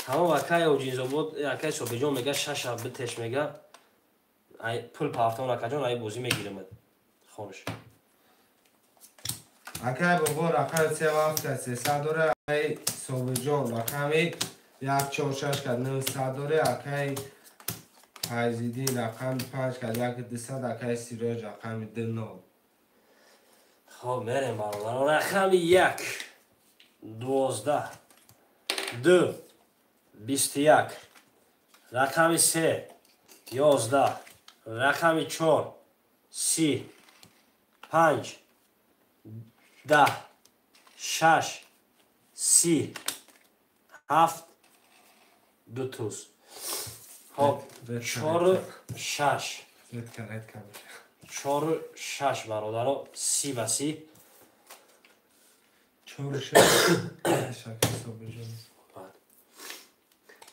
Тамом, акай Оҷинзобод, акай Собирҷон мега 6 битеш мега. Ай пул партом, акаҷон, ай бозӣ мегиримад. Хонш. Акай бобо рақами 3 7 300 дора, акай Собирҷон рақами 1 4 6 кад 900 дора, акай Файзиддин рақами 5 кад 1 200, акай Сироҷ рақами 2 0. Хоб, мерем, бародарон. Рақами 1 12 2 21, рақами 3 11, рақами 4 30, 5 10, 6 30, 7 2 туз. Хоб, 4 6. Редка, редка. 4 6, бародаро, 30 ба 30. 4 6. Акай Собирҷон.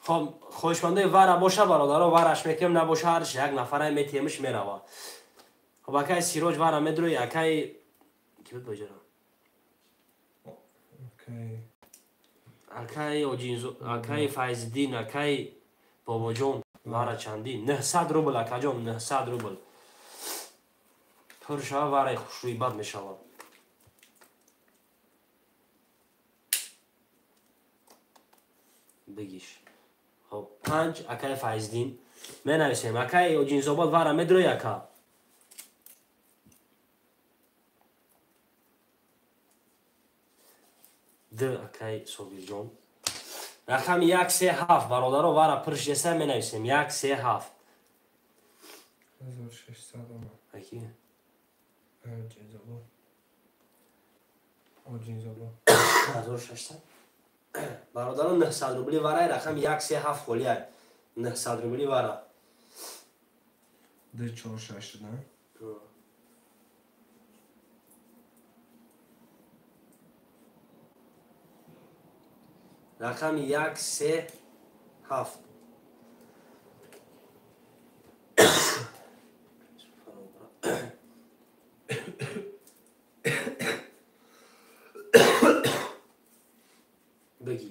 Хоб, хоҳишмандаи вара боша, бародаро, вараш мекунем, набоша ҳарш як нафарай метиҳемш, мерава. Хоб, акай Сироҷ вара медурӯи, акай ки буд боҷара? Акай Акай Оҷинзо, акай Файзиддин, акай Бобоҷон вара чандӣ? 900 рубл, акаҷон, 900 рубл. Пур шава, вараи хушрӯи бад мешавад. Бигиш. Хоб, 5 акай Файздин. Менависем, акай Оҷинзобод вара медрои ака. Д акай Собирҷон. Рақами 1 3 7 бародаро вара пур шеса менависем. 1 3 7. 1600 омад. Аки? Оҷинзобод. Оҷинзобод. 1600. Бародаро 900 рубли варай рақами 1 3 7 холиай. 900 рубли вара. 2 4 6 да? Рақами 1 3 7. Бигӣ.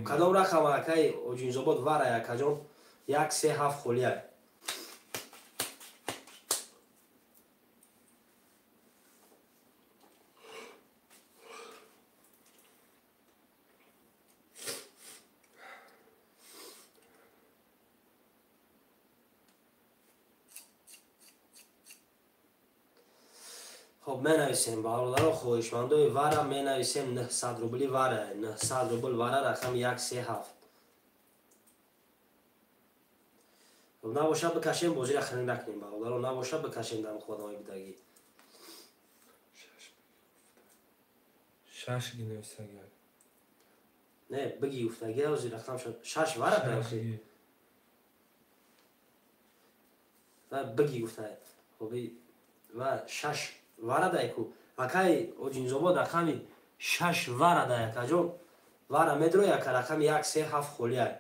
Кадом рақам акай Оҷинзобод варай акаҷон? 1 3 7 холиай. Хоб, менависем бародаро хоҳишмандои вара менависем 900 рубли вара, 900 рубл вара рақами 1 3 7. Хоб, набоша бикашем бозира хирин накунем бародаро, набоша бикашем дар муқодамаи бидагӣ. 6 гинависагӣ. Не, биги гуфтагӣ, ҳозир рақам 6 вара дар. Ва биги гуфта. Хоб, ва 6 вара дай ку. Акай Оҷинзобод рақами 6 вара дай акаҷон. Вара медрои ака рақами 1 3 7 холиай.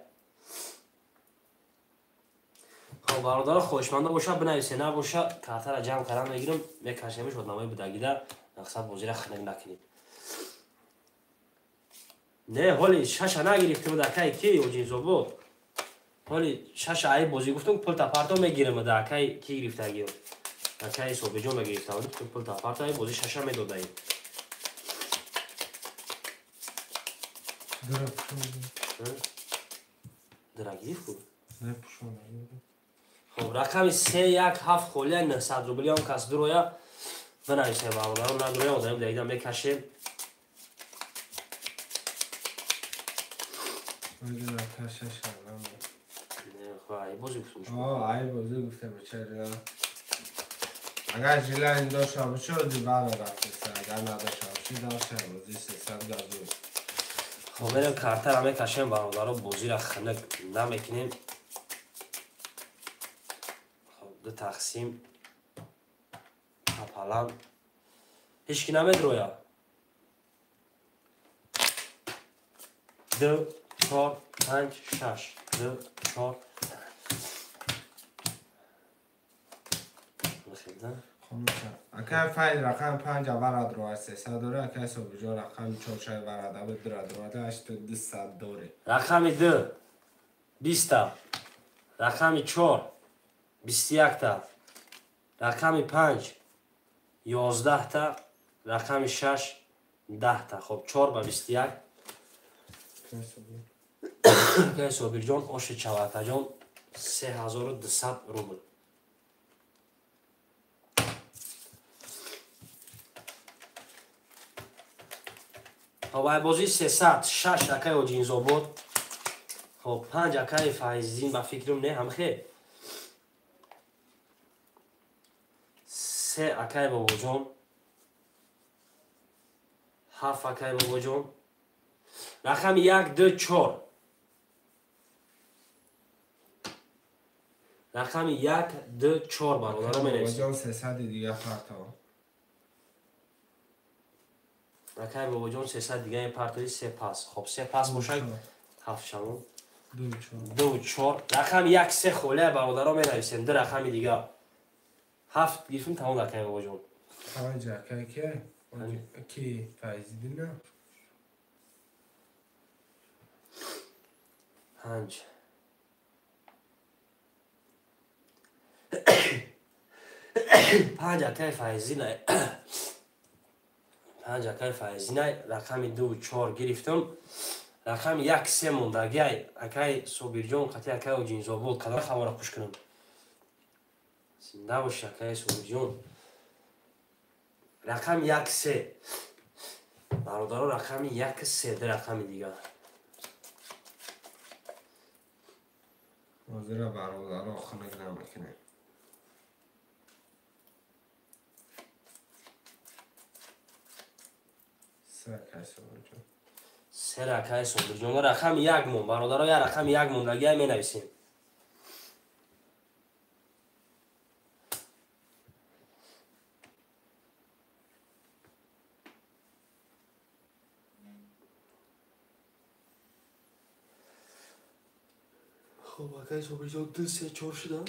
Хоб, бародаро хоҳишманда боша бинависе, набоша картара ҷамъ кардан мегирам, мекашемиш одамои будагида, мақсад бозира хинак накунем. Не, ҳоли 6 нагирифта буд акай ки Оҷинзобод. Ҳоли 6 ай бозӣ гуфтум пул тапарто мегирам да акай ки гирифтагиё. Акай Собиҷон гирифта буд, пул тапарто ай бозӣ 6 медодаи. Дра пушон. Дра гирифт ку? Не пушон. Хоб, рақами 3 1 7 холия 900 рубли он кас дуроя бинависем бародарон, надуроя одам дагида мекашем. Не, ай бозӣ гуфтум. Ай бозӣ гуфтам, чера. Агар жилани дошта бошад, вара рафтеса, агар надошта бошад, дошта бозӣ 300 газу. Хоб, мерем картара мекашем бародаро, бозира хинак намекунем. Хоб, ду тақсим пополам. Ҳеч ки намедроя. 2 4 5 6 2 4 Акай Файз рақами 5 вара дроа 300 дора, акай Собиҷон рақами 4 6 вара да дра дроа 8200 доре. Рақами 2 20 та, рақами 4 21 та, рақами 5 11 та, рақами 6 10 та. Хоб, 4 ба 21. Акай Собирҷон, оши чавакаҷон 3200 рубл. Хоб, ай бозӣ 300 6 акай Оҷинзобод. Хоб, 5 акай Файздин ба фикрам не ҳамхе. 3 акай Бобоҷон. 7 акай Бобоҷон. Рақами 1 2 4. Рақами 1 2 4 бародаро менависем. Бобоҷон 300 дига партов. Акай Бобоҷон 300 дига партои 3 пас. Хоб, 3 пас бошад 7 шамон. 2 4. 2 4. Рақами 1 3 холия бародаро менависем. 2 рақами дига. 7 гирифтем тамом акай Бобоҷон. 5 акай ки? Ки Файздин? 5. 5 акай Файздин. 5 акай Файзинай рақами 2 4 гирифтам. Рақами як се мондагиай акай Собирҷон қати акай Оҷинзобод. Кадом рақамро пуш кунам? Зинда боши акай Собирҷон. Рақами як се. Бародаро, рақами як се, ду рақами дигар. Ҳозира бародаро хунук намекунем. Се акай Собирҷон. Се акай Собирҷон. Рақами як мон, бародаро, як рақами як мондагиай менависем. Хоб, акай Собирҷон, ду се чор шуда?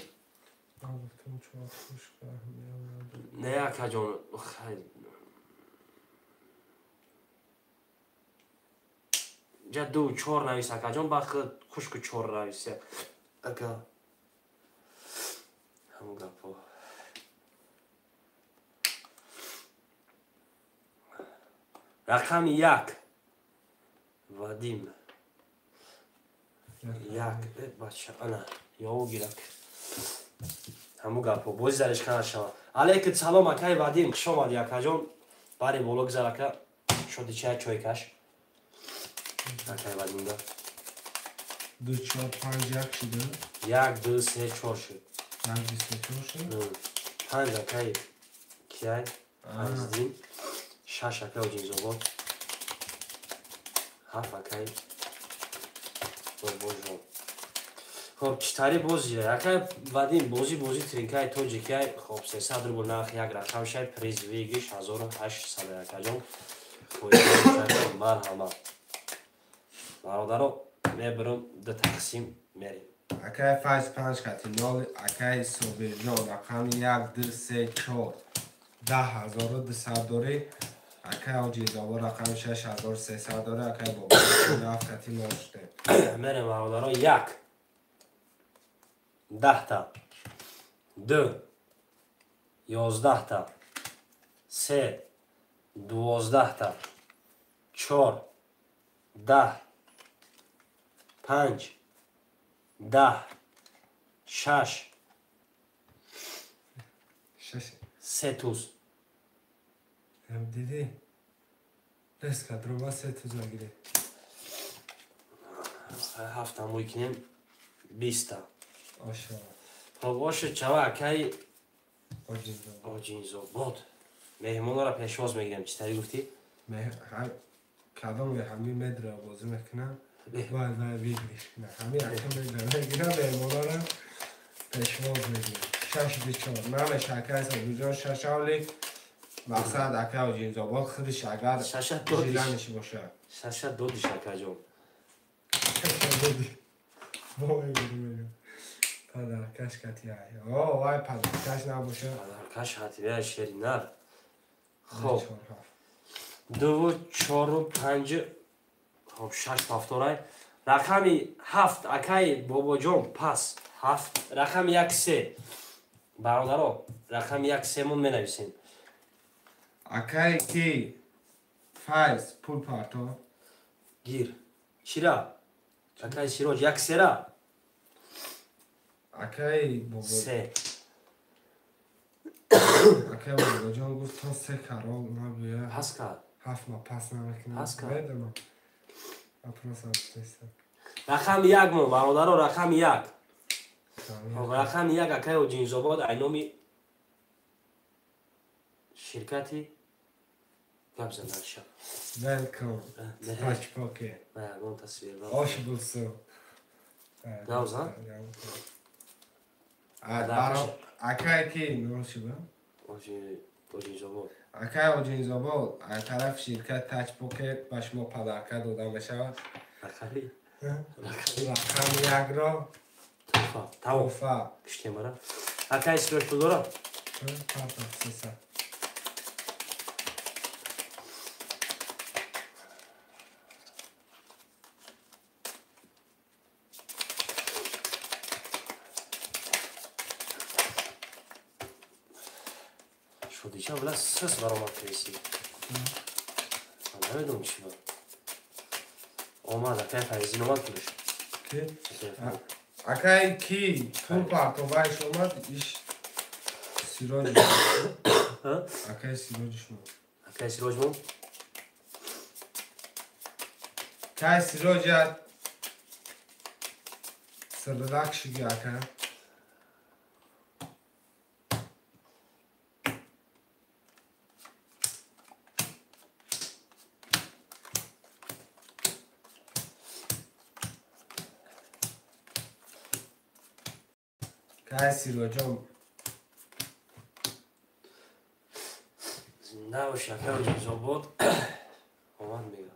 Гуфтам чор хуш. Не, акаҷон, ҷа ду чор навис, акаҷон, ба хушку чор навис. Ака. Ҳамон гапо. Рақами як. Вадим. Як, бача, ана, ёву гирак. Ҳамун гапо, бози заришка нашава. Алейкум салом, акай Вадим, хуш омадӣ, акаҷон. Бари боло гузар, ака. Шоди чай чой каш. Акай Вадимда. Ду чор панҷ як шуда? Як, ду, се, чор шуд. Як, ду, се, чор шуд? Панҷ акай кияй, Файздин. Шаш акай Оҷинзобод. Ҳафт акай Бобоҷон. Хоб, чӣ тари бозӣ? Акай Вадим, бозӣ тринкаи тоҷикай. Хоб, 300 рубл нарх як рақам шай, приз выигрыш 1800, акаҷон. Марҳамат. Бародаро, мебарам ду тақсим мерем. Акай Файз панҷ қати нол, акай Собирҷон рақами як, ду, се, чор. 10200 дорӣ. Акай Оҷинзобод рақами 6300 дорӣ. Акай Бобоҷон ҳафт қати нол шуда. Мерем, бародаро, як. Даҳта. Ду. 11та. Се. 12та. Чор. 10. Панҷ. 10. Шаш. Се туз. Дидӣ? Реска дроба се туз нагирӣ. Ҳафта мӯй кунем, 20та. Оша. Хоб, оша чава акай Оҷинзобод. Меҳмонро пешвоз мегирем. Чӣ тари гуфтӣ? Кадом ҳамин медра бозӣ мекунам? Вай вай выигрыш кунам. Ҳамин ака медра мегирам, меҳмонро пешвоз мегирем. Шаш ду чор. Намеша акай Собирҷон шаш авлик. Мақсад акай Оҷинзобод худиш агар жиланиш бошад. Шаша додиш, акаҷон. Шаша додиш. Бо мегирем. Падаркаш катиай. О, вай падаркаш набошад. Падаркаш хатиай шеринар. Хоб. Дуву чору панҷ, хоб, шаш ҳафторай. Рақами ҳафт, акай Бобоҷон, пас. Ҳафт, рақами як се. Бародаро, рақами як семон менависем. Акай ки Файз пул парто. Гир. Чира? Акай Сироҷ, як сера? Акай Бобо. Се. Акай Бобоҷон гуфт то се карол набия. Пас кард. Ҳафт ма пас намекунам. Пас кард. Медонам. Апросам теста. Рақами як мо, бародаро, рақами як. Рақами як акай Оҷинзобод айноми ширкати гап зандарша. Welcome. Touch pocket. Ягон тасвир. Ош булсу. Гап зан? Акай ки ношиба? Оҷинзобод. Акай Оҷинзобод аз тарафи ширкат Touch Pocket ба шумо падарка дода мешавад. Рақами? Рақами якро туҳфа. Тамом. Туҳфа. Киштемара. Акай Сироҷ пул дорад? Парта, 300. Шодича била сис баромад креси. Намедонам чӣ буд. Омад, акай Файзин омад пулиш. Ки? Акай ки пул партовайш омад, иш Сироҷ. Акай Сироҷ мо. Акай Сироҷ мо? Кай Сироҷ я сирдак шиги ака. Кай Сироҷон. Зинда бош, акай Оҷинзобод. Омад мега.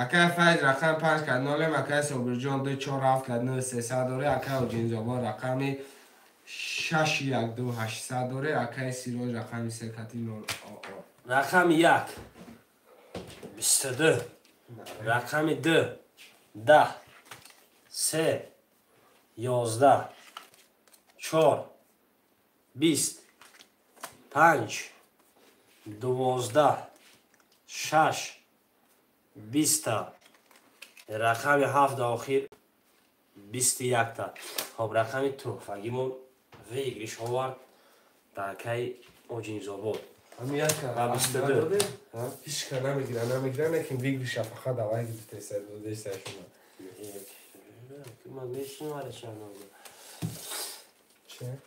Акай Файз рақами 5 кад 0, акай Собирҷон 2 4 7 кад 9 300 дорӣ, акай Оҷинзобод рақами 6 1 2 800 дорӣ, акай Сироҷ рақами 3 кад 0. Рақами 1 22, рақами 2 10 3 11 4 20 5 12 6 20 рақами 7 охир 21 та. Хоб рақами туҳфагимон выигрыш овард дар акаи Оҷинзобод. Ами яка 22. Ҳеч ка намегира, намегира, лекин выигрыша фақат давай гирифтеса, додеса шума. Ман мешинам чанд.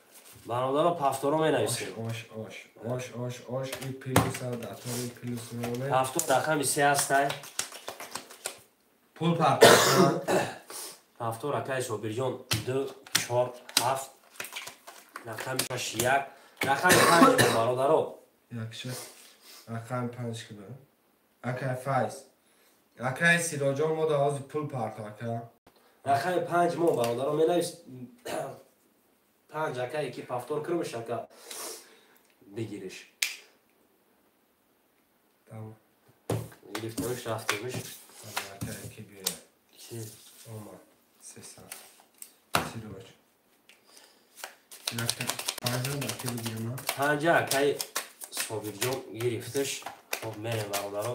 Бародаро пафторо менависем. Ош, ош, ош, ош, ош, и плюс датори плюс мемонем. Пафтор рақами 3 ҳастай. Пул партофтан. Пафтор акаи Собирҷон 2 4 7 рақами 6 1 рақами 5 бародаро. Якша рақами 5 ки ба. Акаи Файз. Акаи Сироҷон мо да ҳозир пул парто ака. Рақами 5 мо бародаро менавис 5 ака ки пафтор кирмиш ака бигириш. Тамом. Гирифтемиш рафтемиш. Ака ки биё. Ки? Омад. 300. Сироҷ. Яка 5 да ки бигирам. 5 акаи Собирҷон гирифтиш. Хоб мерем бародаро.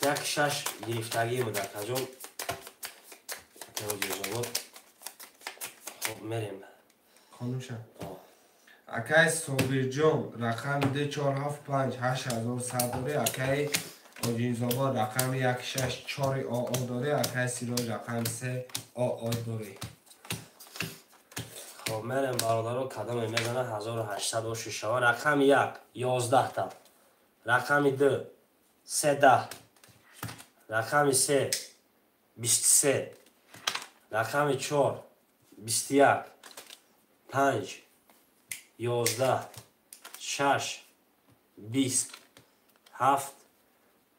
Як 6 гирифтагӣ буд акаҷон. Акаҷон. Хоб мерем. Хонумша. Акаи Собирҷон рақами 2 4 7 5 8100 дорӣ, акаи Оҷинзобод рақами 1 6 4 ОО дорӣ, акаи Сироҷ рақами 3 ОО дорӣ. Хоб мерем бародаро, кадоме мезана 1800 оши шава. Рақами 1 11 та. Рақами 2 13. Рақами 3 23. Рақами 4 21. 5 11 6 20 7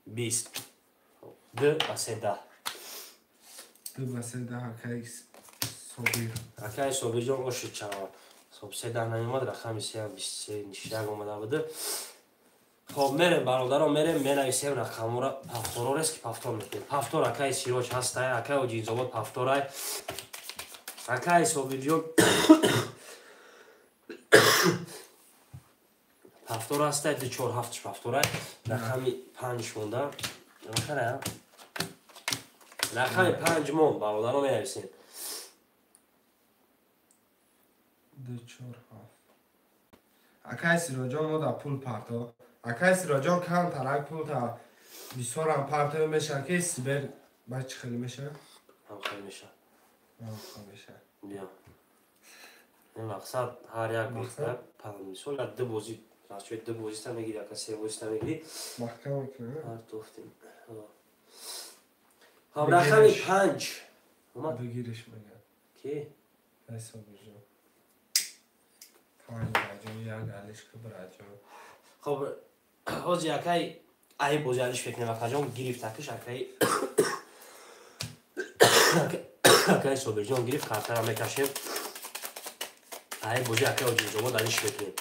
20 2 ба 13. 2 ба 13 акаи Собир. Акаи Собирҷон оши чава. Хоб 13 намеомад, рақами 3 23 нишак омада буд. Хоб мерем бародаро, мерем менависем рақамора. Пафторо рест ки пафтор мекунем. Пафтор акаи Сироҷ ҳастай, акаи Оҷинзобод пафторай. Акаи Собирҷон пафтор ҳастай, 2 4 7 пафторай. Рақами 5 монда. Рақами Рақами 5 мон бародаро менависем. 2 4 7. Акаи Сироҷон мо да пул парто. Акаи Сироҷон камтарак пул та бисёрам партоя мешавад ки Сибер ба чӣ хеле мешавад? Ҳам хеле мешавад. Ҳам хеле мешавад. Биё. Ин мақсад ҳар як мисол як ду бозӣ, расчои ду бозита мегирӣ, ака се бозита мегирӣ. Маҳкам мекунӣ? Ҳар туфтим. Хоб рақами 5. Омад? Бигириш мегӯяд. Ки? Ай Собирҷон. 5 раҷон, як алишка бираҷон. Хоб ҳозир акай ай бозӣ алиш мекунем акаҷон гирифтакиш акай акай Собирҷон гирифт, картара мекашем. Ай бозӣ акай Оҷинзобод алиш мекунем.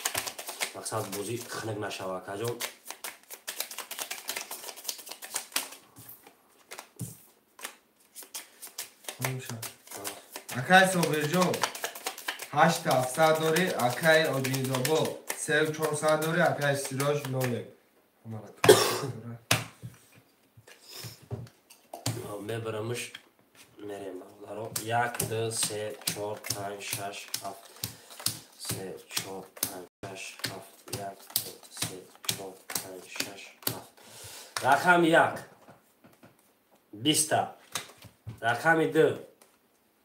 Мақсад бозӣ хунук нашава акаҷон. Гирим ша. Акай Собирҷон, 8700 дорӣ, акай Оҷинзобод 3400 дорӣ, акай Сироҷ 01. Мебарамш, мерем, бародаро. 1, 2, 3, 4, 5, 6, 7, 3, 4, 5, 6, 7, 1, 2, 3, 4, 5, 6, 7. Рақами 1 20-та, рақами 2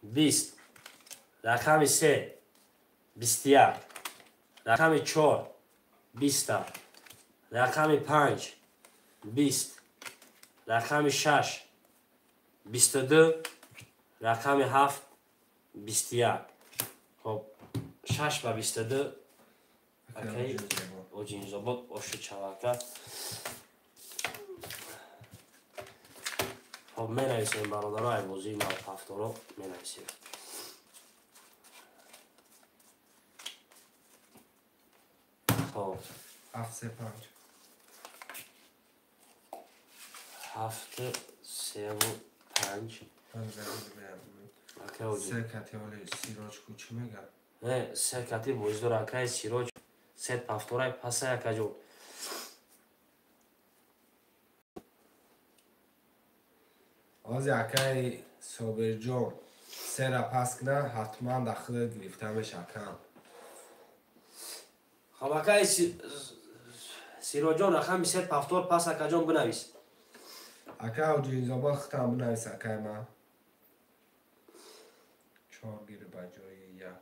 20, рақами 3 21, рақами 4 20-та, рақами 5 20, рақами 6 22, рақами 7 21. Хоб, 6 ба 22, акай Оҷинзобод, оши чавака. Хоб, менависем, бародаро, ай бозии навҳафторо менависем. Хоб. 7 3 5. 7 3 5. Се кати оли Сироҷ ку чӣ мега? Не, се кати бозӣ дора акай Сироҷ, се пафторай паса, акаҷон. Ози акай Собирҷон сера пас кина, ҳатман дар худат гирифта меша, акам. Хоб, акай Сироҷон, рақами се пафтор пас, акаҷон, бинавис. Акай Оҷинзобод, худтам бинавис, акай ман. 4 гир ба ҷои 1.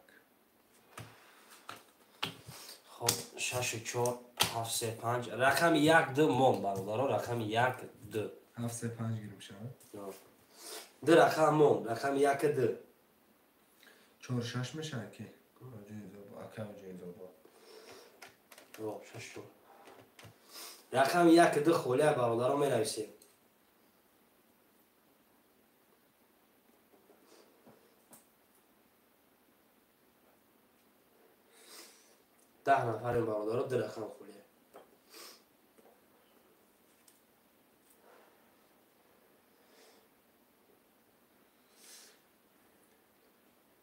Хоб, 6 4 7 3 5, рақами 1 2 мон, бародаро, рақами 1 2. 7 3 5 гирим шавад? Ду рақам мон, рақами 1 2. 4 6 мешавад ки? Оҷинзобод, акай Оҷинзобод. 6 4. Рақами 1 2 холия, бародаро, менависем. 10 нафарем, бародаро, ду рақам холия.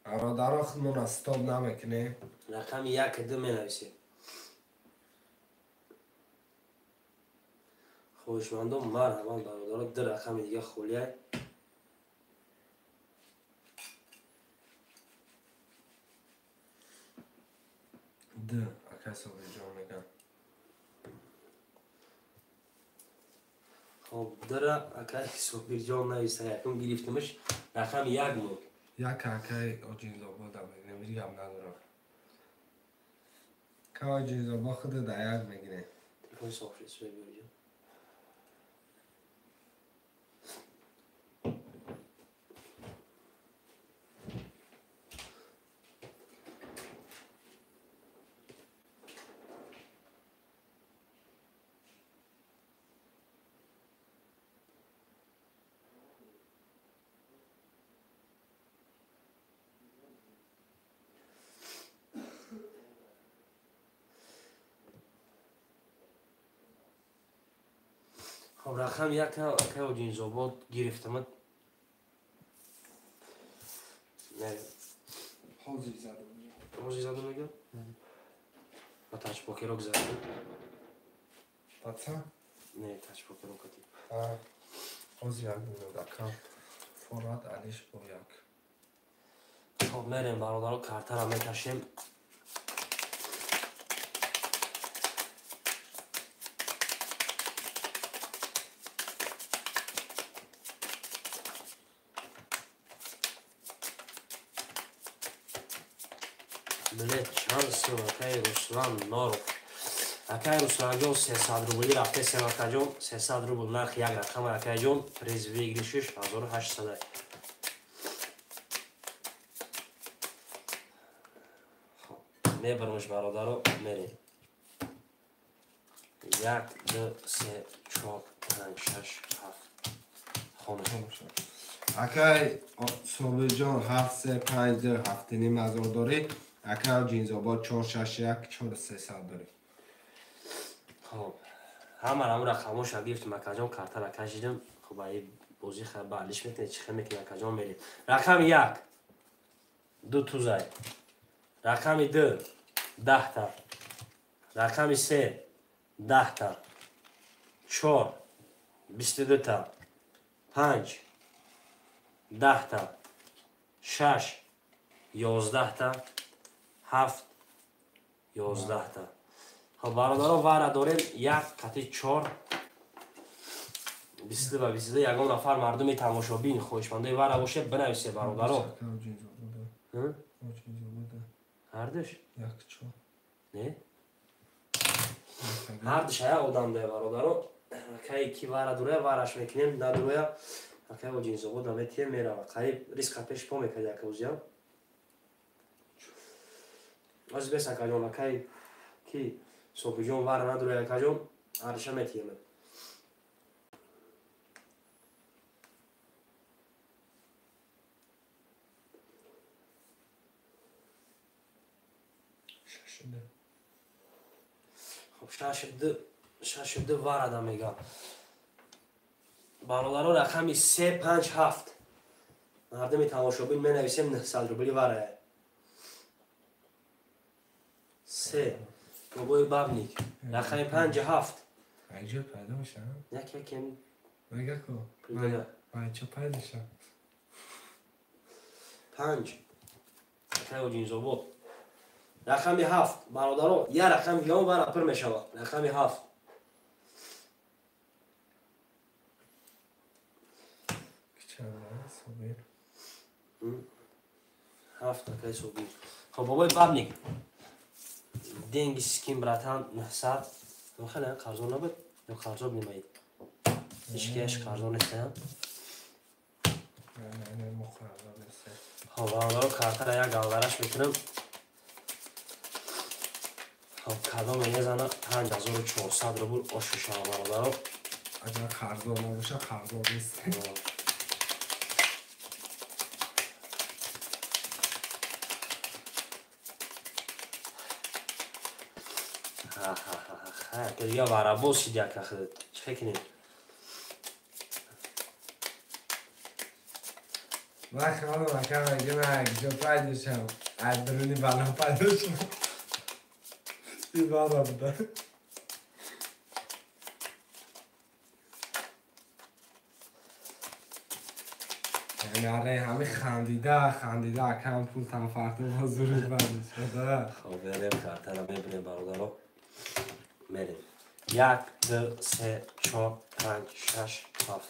Бародаро, худмона стоп намекунем. Рақами 1 2 менависем. Хоҳишмандон, марҳамат, бародаро, ду рақами дига холия. Д, акай Собирҷон мегӯяд. Хоб, дра акай Собирҷон нависта, якум гирифтимиш, рақами 1 буд. Як акай Оҷинзобода мегирем, ҳеҷ гап надорам. Акай Оҷинзобод, худат дар 1 мегирем. Телефони соф шуд, Собирҷон. Хоб, рақам 1 акай Оҷинзобод гирифтамад. Ҳозир задам. Ҳозир задам мега? Ба тачпокеро гузаштем. Паца? Не, тачпокеро кати. Ҳозир як минут, акам. Форвард алиш бо 1. Хоб, мерем, бародаро, картара мекашем. Билет чанд сум, акай Руслан Норов? Акай Русланҷон, 300 рубли рафтесем, акаҷон, 300 рубл нархи як рақам, акайҷон, приз выигрышиш 1800. Хоб, мебарамш, бародаро, мерем. 1, 2, 3, 4, 5, 6, 7. Хона. Акай Собирҷон, 7 3 5 2 7,5 ҳазор дорӣ. Акай Оҷинзобод, 4 6 1 4300 дорӣ. Хоб, ҳама рамура хомӯша гирифтим, акаҷон, картара кашидим. Хоб, аи Бозӣ балиш мекунед, чӣ хел мекунед, акаҷон меред. Рақами 1 2 тузай. Рақами 2 10 та. Рақами 3 10 та. 4 22 та. 5 10 та. 6 11 та. 7 11 та. Хоб бародаро вара дорем 1 қати 4 22 ва 22. Ягон нафар мардуми тамошобин хоҳишмандаи вара боше бинависе бародаро. Ҳардуш? Не? Ҳардуш ая одам дае бародаро. Акай ки вара дуроя вараш мекунем, надуроя акай оҷинзобод наметием мерава. Қариб риска пеш по мекарди ака узиям. Оз бес акаҷон, акай ки Собиҷон вара надуроя акаҷон, ҳардуша метием. Хоб 62 варада мегам. Бародаро рақами 3 5 7. Мардуми тамошобин менависем 900 рубли варая. 3 бобои бабник. Рақами 5 7. Айҷо пайдо мешавад? Як якем. Мега ко? Айҷо пайдо мешавад. 5. Акай Оҷинзобод. Рақами 7 бародаро, я рақами дигамо вара пур мешавад. Рақами 7. Собир. 7 акай Собир. Хоб бобои бабник. Деньги скин братан 900. Хеле қарзо набуд? Ё қарзо нимаид? Ҳеч қарзо нест, а? Не, мо қарзо нест. Хоб бародаро картара як галдараш мекунам. Хоб кадом мезана 5400 рубл ош мешава бародаро. Агар қарзо набоша қарзо нест. Дига варабоз шиди ака худат. Чӣ хел кунем? Ман хиёлам ака меги ман якҷо пайдо шавам. Аз дуруни бало пайдо шавам. Ин вара буда. Яъне аре ҳами хандида хандида акам пул танфарто бо зури пайдо шуда. Хоб берем картара мебинем бародаро. Мерем. 1 2 3 4 5 6 7.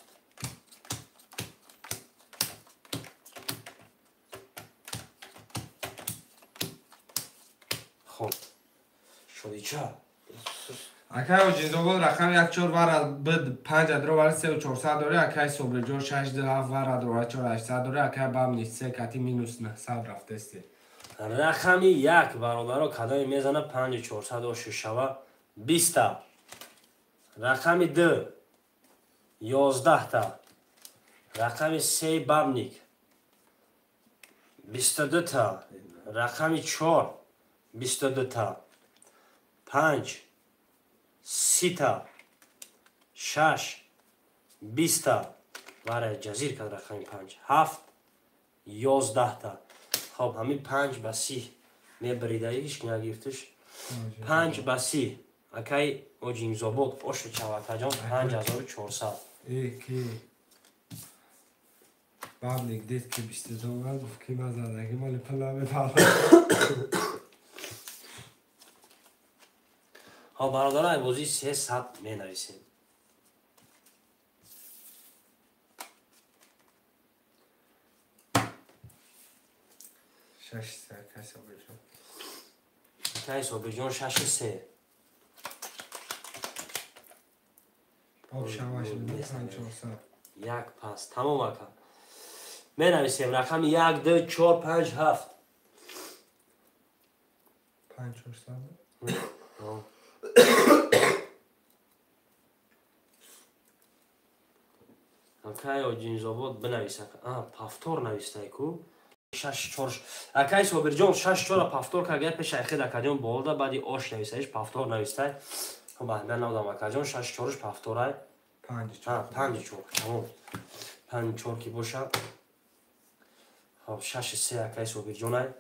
Хоб. Шодича. Акай Оҷинзобод рақами 1 4 вара бд 5 адро вара 3 400 дори, акай Собирҷон 6 2 7 вара адро вара 4 800 дори, акай бабник 3 кати минус 900 рафтести. Рақами 1 бародаро кадоме мезана 5 400 ошу шава 20 та. Рақами 2 11 та. Рақами 3 бабник 22 та. Рақами 4 22 та. 5 30 та. 6 20 та. Вара ҷазир кард рақами 5. 7 11 та. Хоб ҳамин 5 ба 30 мебаридаи ҳеч нагирифтиш. 5 ба 30. Акай Оҷинзобод ошу чавакаҷон 5400. Ки бабник дид ки 22 омад, гуфт ки ман задаги моли пул намепардохт. Хоб бародаро ай бозӣ 300 менависем. 6 3 акай Собирҷон. Акай Собирҷон 6 3. Об шаваш 5 400. Як пас. Тамом ака. Менависем рақами 1 2 4 5 7. 5 400. Акай Оҷинзобод бинавис ака. Пафтор навистай ку. 6 4. Акай Собирҷон 6 4 пафтор кард, пеш айхед акаҷон болда, баъди ош нависаиш пафтор навистай. Хоб аҳмият надодам акаҷон, 6 4 пафторай. 5 4. 5 4. Тамом. 5-4 ки бошад. Хоб 6-3 акай Собирҷонай.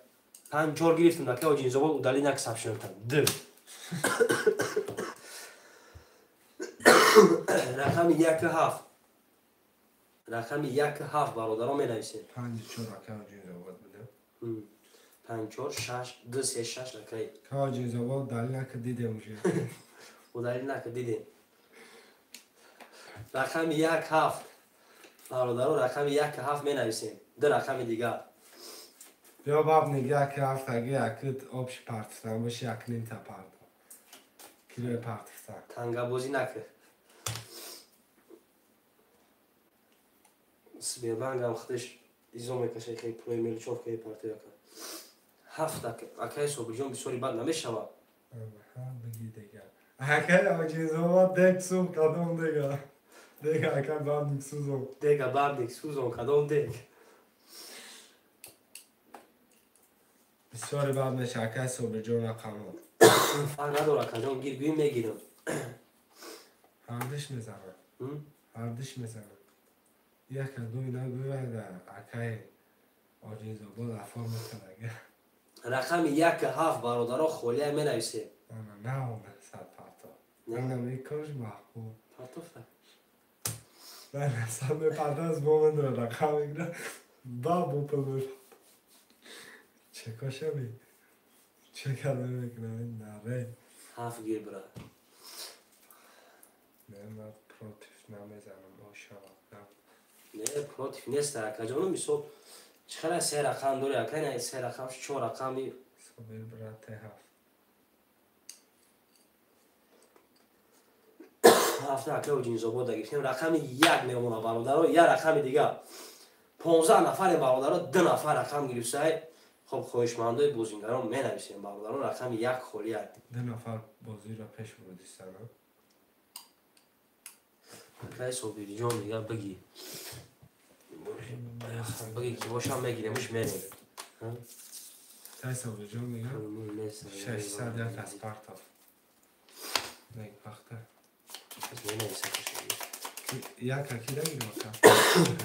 5-4 гирифтем, акай Оҷинзобод удали нак сабшинотам. 2. Рақами 1-7. Рақами 1-7 бародарон менависем. 5-4 акай Оҷинзобод буда. 5-4 6 2 3 6 акай. Оҷинзобод удали нак дидем уже. Удали нак дидем. Рақами 1-7 бародарон, рақами 1-7 менависем. Ду рақами дигар. Биё бабник 1-7 аги якит общий партистан боши 1.5 та парто. Килои партистан. Тангабозӣ накард. Сбербанкам худаш изо мекашад хеле пулои мелочёвкаи партия кард. 7 акай Собирҷон бисёри бад намешавад. Биги дигар. Акай Оҷинзобод дег сум кадом дега. Дега акай бабник сузон. Дега бабник сузон кадом дег. Бисёри бад мешавад акай Собирҷон рақамон. Фарқ надорад акаҷон, гир гӯй мегирам. Ҳардиш мезанам. Ҳардиш мезанам. Яка гӯй нагӯяд акай Оҷинзобод афор мекунад. Рақами 1-7 бародаро холия менависем. Ана наомад сад парто. Ана мекош маҳбуб. Партофта. На сад мепартаз бо ман рақам мегирад. Ба бо пул мепартад. Чекошами. Че карда мекунад наре. 7 гир бира. Не, ман против намезанам ошава. Не, против нест акаҷону мисол чӣ хела се рақам дори ака, не се рақам, чор рақами. Собир брате 7. 7 ака Оҷинзобод гирифтем. Рақами 1 мемона бародаро, як рақами дигар. 15 нафаре бародаро, 2 нафар рақам гирифтсай. Хоб хоҳишмандои бозингарон менависем бародаро, рақами 1 холия. 2 нафар бозиро пеш бурдисана. Акай Собирҷон дигар биги. Биги ки бошам мегиремш мерем. Акай Собирҷон дигар 601 аз партов. Нек вақта. Як акида гирем ака.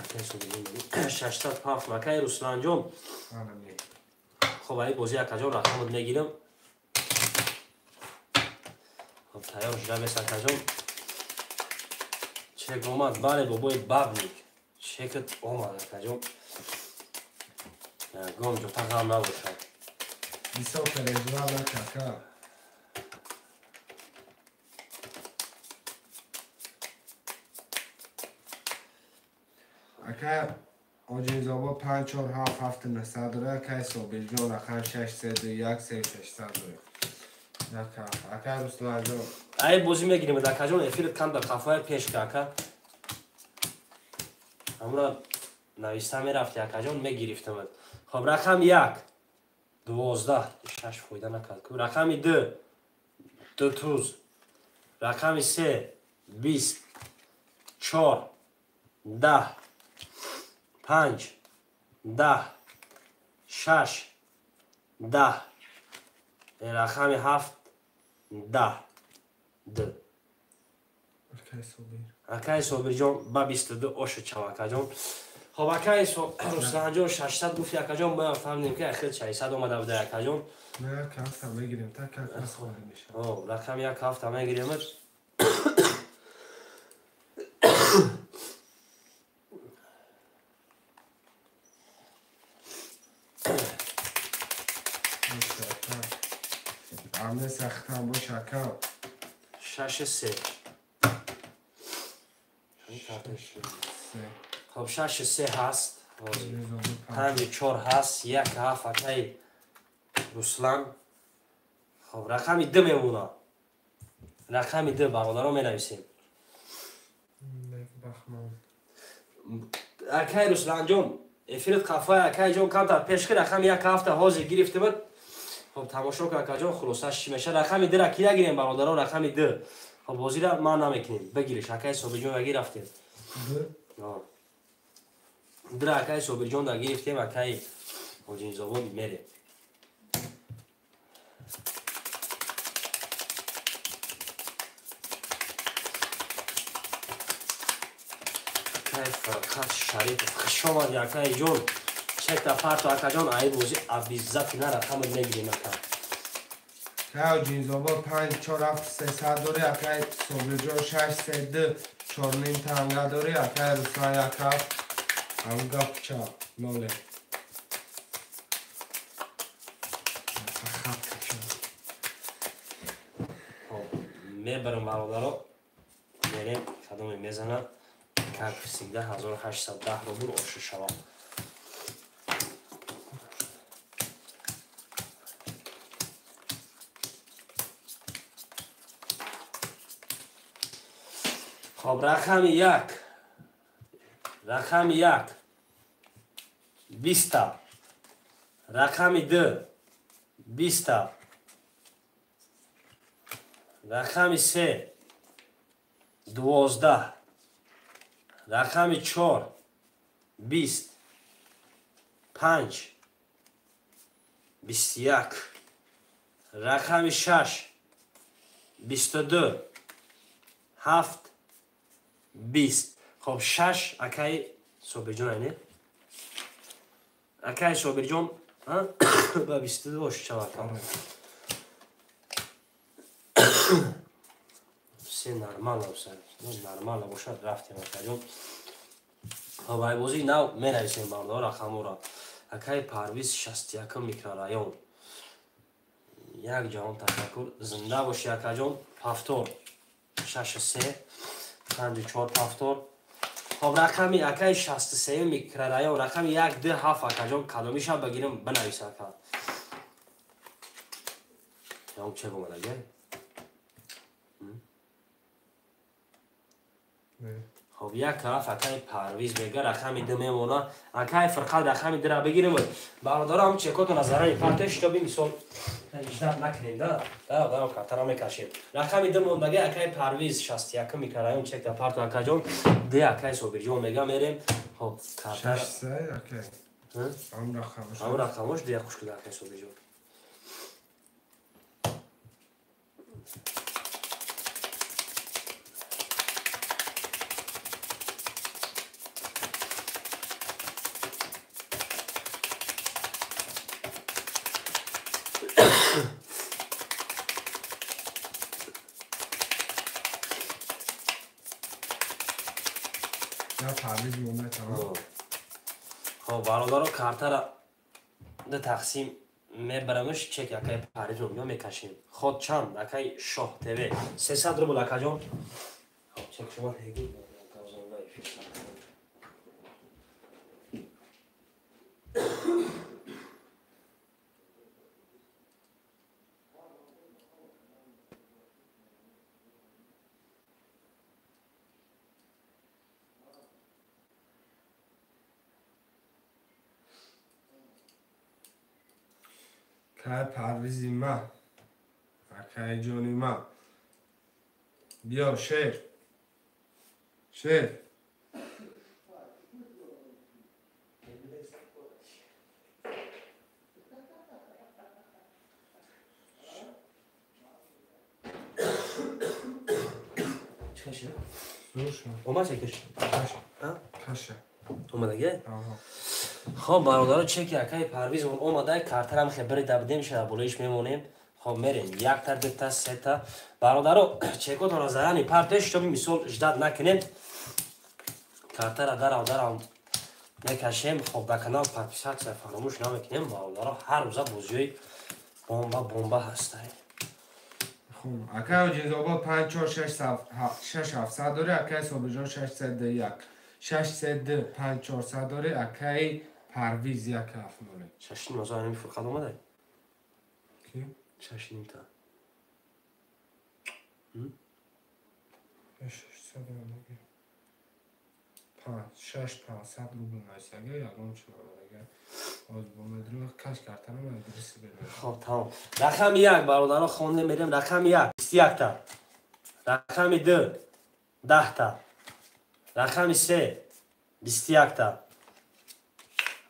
Акай Собирҷон 607 акай Русланҷон. Ана ми. Хоб ай бозӣ акаҷон рақамот мегирам. Хоб тайёр шуда бес акаҷон. Чек омад, бале бобои бабник. Чекат омад акаҷон. Ягон ҷота ғам набошад. Бисёр пережива накака. Ака Оҷинзобод 5 4 7 7 9 дора, акай Собирҷон рақам 6 3 2 1 3 600 дора. Ака, акай Русланҷон. Ай бозӣ мегирем акаҷон, эфират кам дар қафоя пеш ка ака. Ҳамура нависта мерафти акаҷон, мегирифтамад. Хоб рақами 1 12 6 фоида накард. Рақами 2 2 туз. Рақами 3 20 4 10 5 10 6 10 рақами 7 10 2. Акай Собир. Акай Собирҷон ба 22 ошу чав акаҷон. Хоб акай Русланҷон 600 гуфти акаҷон, мо фаҳмидем ки ахир 600 омада буда акаҷон. Не, як ҳафта мегирем, та как раз холӣ мешавад. О, рақами 1 ҳафта мегирем. Амне сахтам бош ака. 6 3. Хоб 6 3 ҳаст. 5 4 ҳаст, 1 7 акай Руслан. Хоб рақами 2 мемона. Рақами 2 бародаро менависем. Акай Русланҷон, эфират қафай акайҷон камтар пешки рақами 1 ҳафта ҳозир гирифтимад. Хоб тамошо кун акаҷон, хулосаш чӣ мешавад. Рақами 2 ра кира гирем бародаро, рақами 2. Хоб бозира ман намекунем. Бигириш акай Собирҷон ра гирафтем. 2. 2 акай Собирҷон ра гирифтем, акай Оҷинзобод мерем. Акай Фарқат Шарипов, хуш омадӣ, акай ҷон. Чекта парту, акаҷон, ай бозӣ обязательно рақамат мегирем, ака. Кай Ҷинзобод 5 4 7 300 дорӣ, акай Собирҷон 6 3 2 4 ним танга дорӣ, акай Руслан 1 7 ҳамун гап ча ноле. Мебарам, бародаро, мерем, кадоме мезанад, как всегда 1810 рубл ошу шавад. Хоб, рақами як, рақами як 20та, рақами ду 20та, рақами се 12, рақами чор 20, панҷ 21, рақами шаш 22, ҳафт 20. Хоб, шаш акаи Собирҷон, айне акаи Собирҷон ба 22 бош шавад. Все нормально, нормально бошад, рафтем, акаҷон. Хоб, ай бозии нав менависем, бародаро, рақамҳоро. Акаи Парвиз, 61 микрорайон, як ҷаҳон ташаккур, зинда бошӣ, акаҷон. Повтор 6 3 5 4 повтор. Хоб, рақами акаи 63 микрорайон, рақами 1 2 7, акаҷон, кадомиша бигирем, бинавис, ака. Ям чек омадага? Хоб, як тараф акаи Парвиз мега, рақами ду мемона. Акаи Фирқат, рақами дура бигирем. Бародаро, ҳам чекотона зарани партош, шитоби мисол ждат накунем, да? Да, да, картара мекашем. Рақами ду мондага, акаи Парвиз, 61 микрорайон, чекта парту, акаҷон. Д акаи Собирҷон мега, мерем. Хоб, картара 6 3 акай. Ҳам рақамош. Ҳам рақамош ду як хуш куда, акаи Собирҷон. Хоб, бародаро, картара ду тақсим мебарамш, чек акаи Парвиз ё мекашем. Ход чанд, акаи Шоҳ ТВ? 300 рубл, акаҷон. Хоб, чек шумо ҳеги. Акай Парвизи ма, акай ҷони ма, биё шер, шер. Омад чекаш? Каша. Омадаге? Хоб, бародаро, чеки акаи Парвиз омада, картарам хебри дабдем шада, болоиш мемонем. Хоб, мерем. Якта, дута, сета. Бародаро, чекотонро зарани партош, шитоби мисол ждат накунем. Картара дарав дарав мекашем. Хоб, ба канал подписаться фаромӯш намекунем. Бародаро, ҳар рӯза бозиҳои бомба бомба ҳастай. Хуб, акаи Ҷинзобод 5 4 6 6 700 дорӣ, акаи Собирҷон 6 3 2 1 6 3 2 5 400 дорӣ, акаи Парвиз 1 7 0. 6 ним озо ҳамин фурқат омада? Ки? 6 ним та. 600 омада. 5 6 500 рубл насага, ягон чӣ омада. Оз бо медро каш картанам адреси бедам. Хоб, тамом. Рақами як, бародаро, хонда мерем, рақами як 21 та. Рақами ду 10 та. Рақами се 21 та.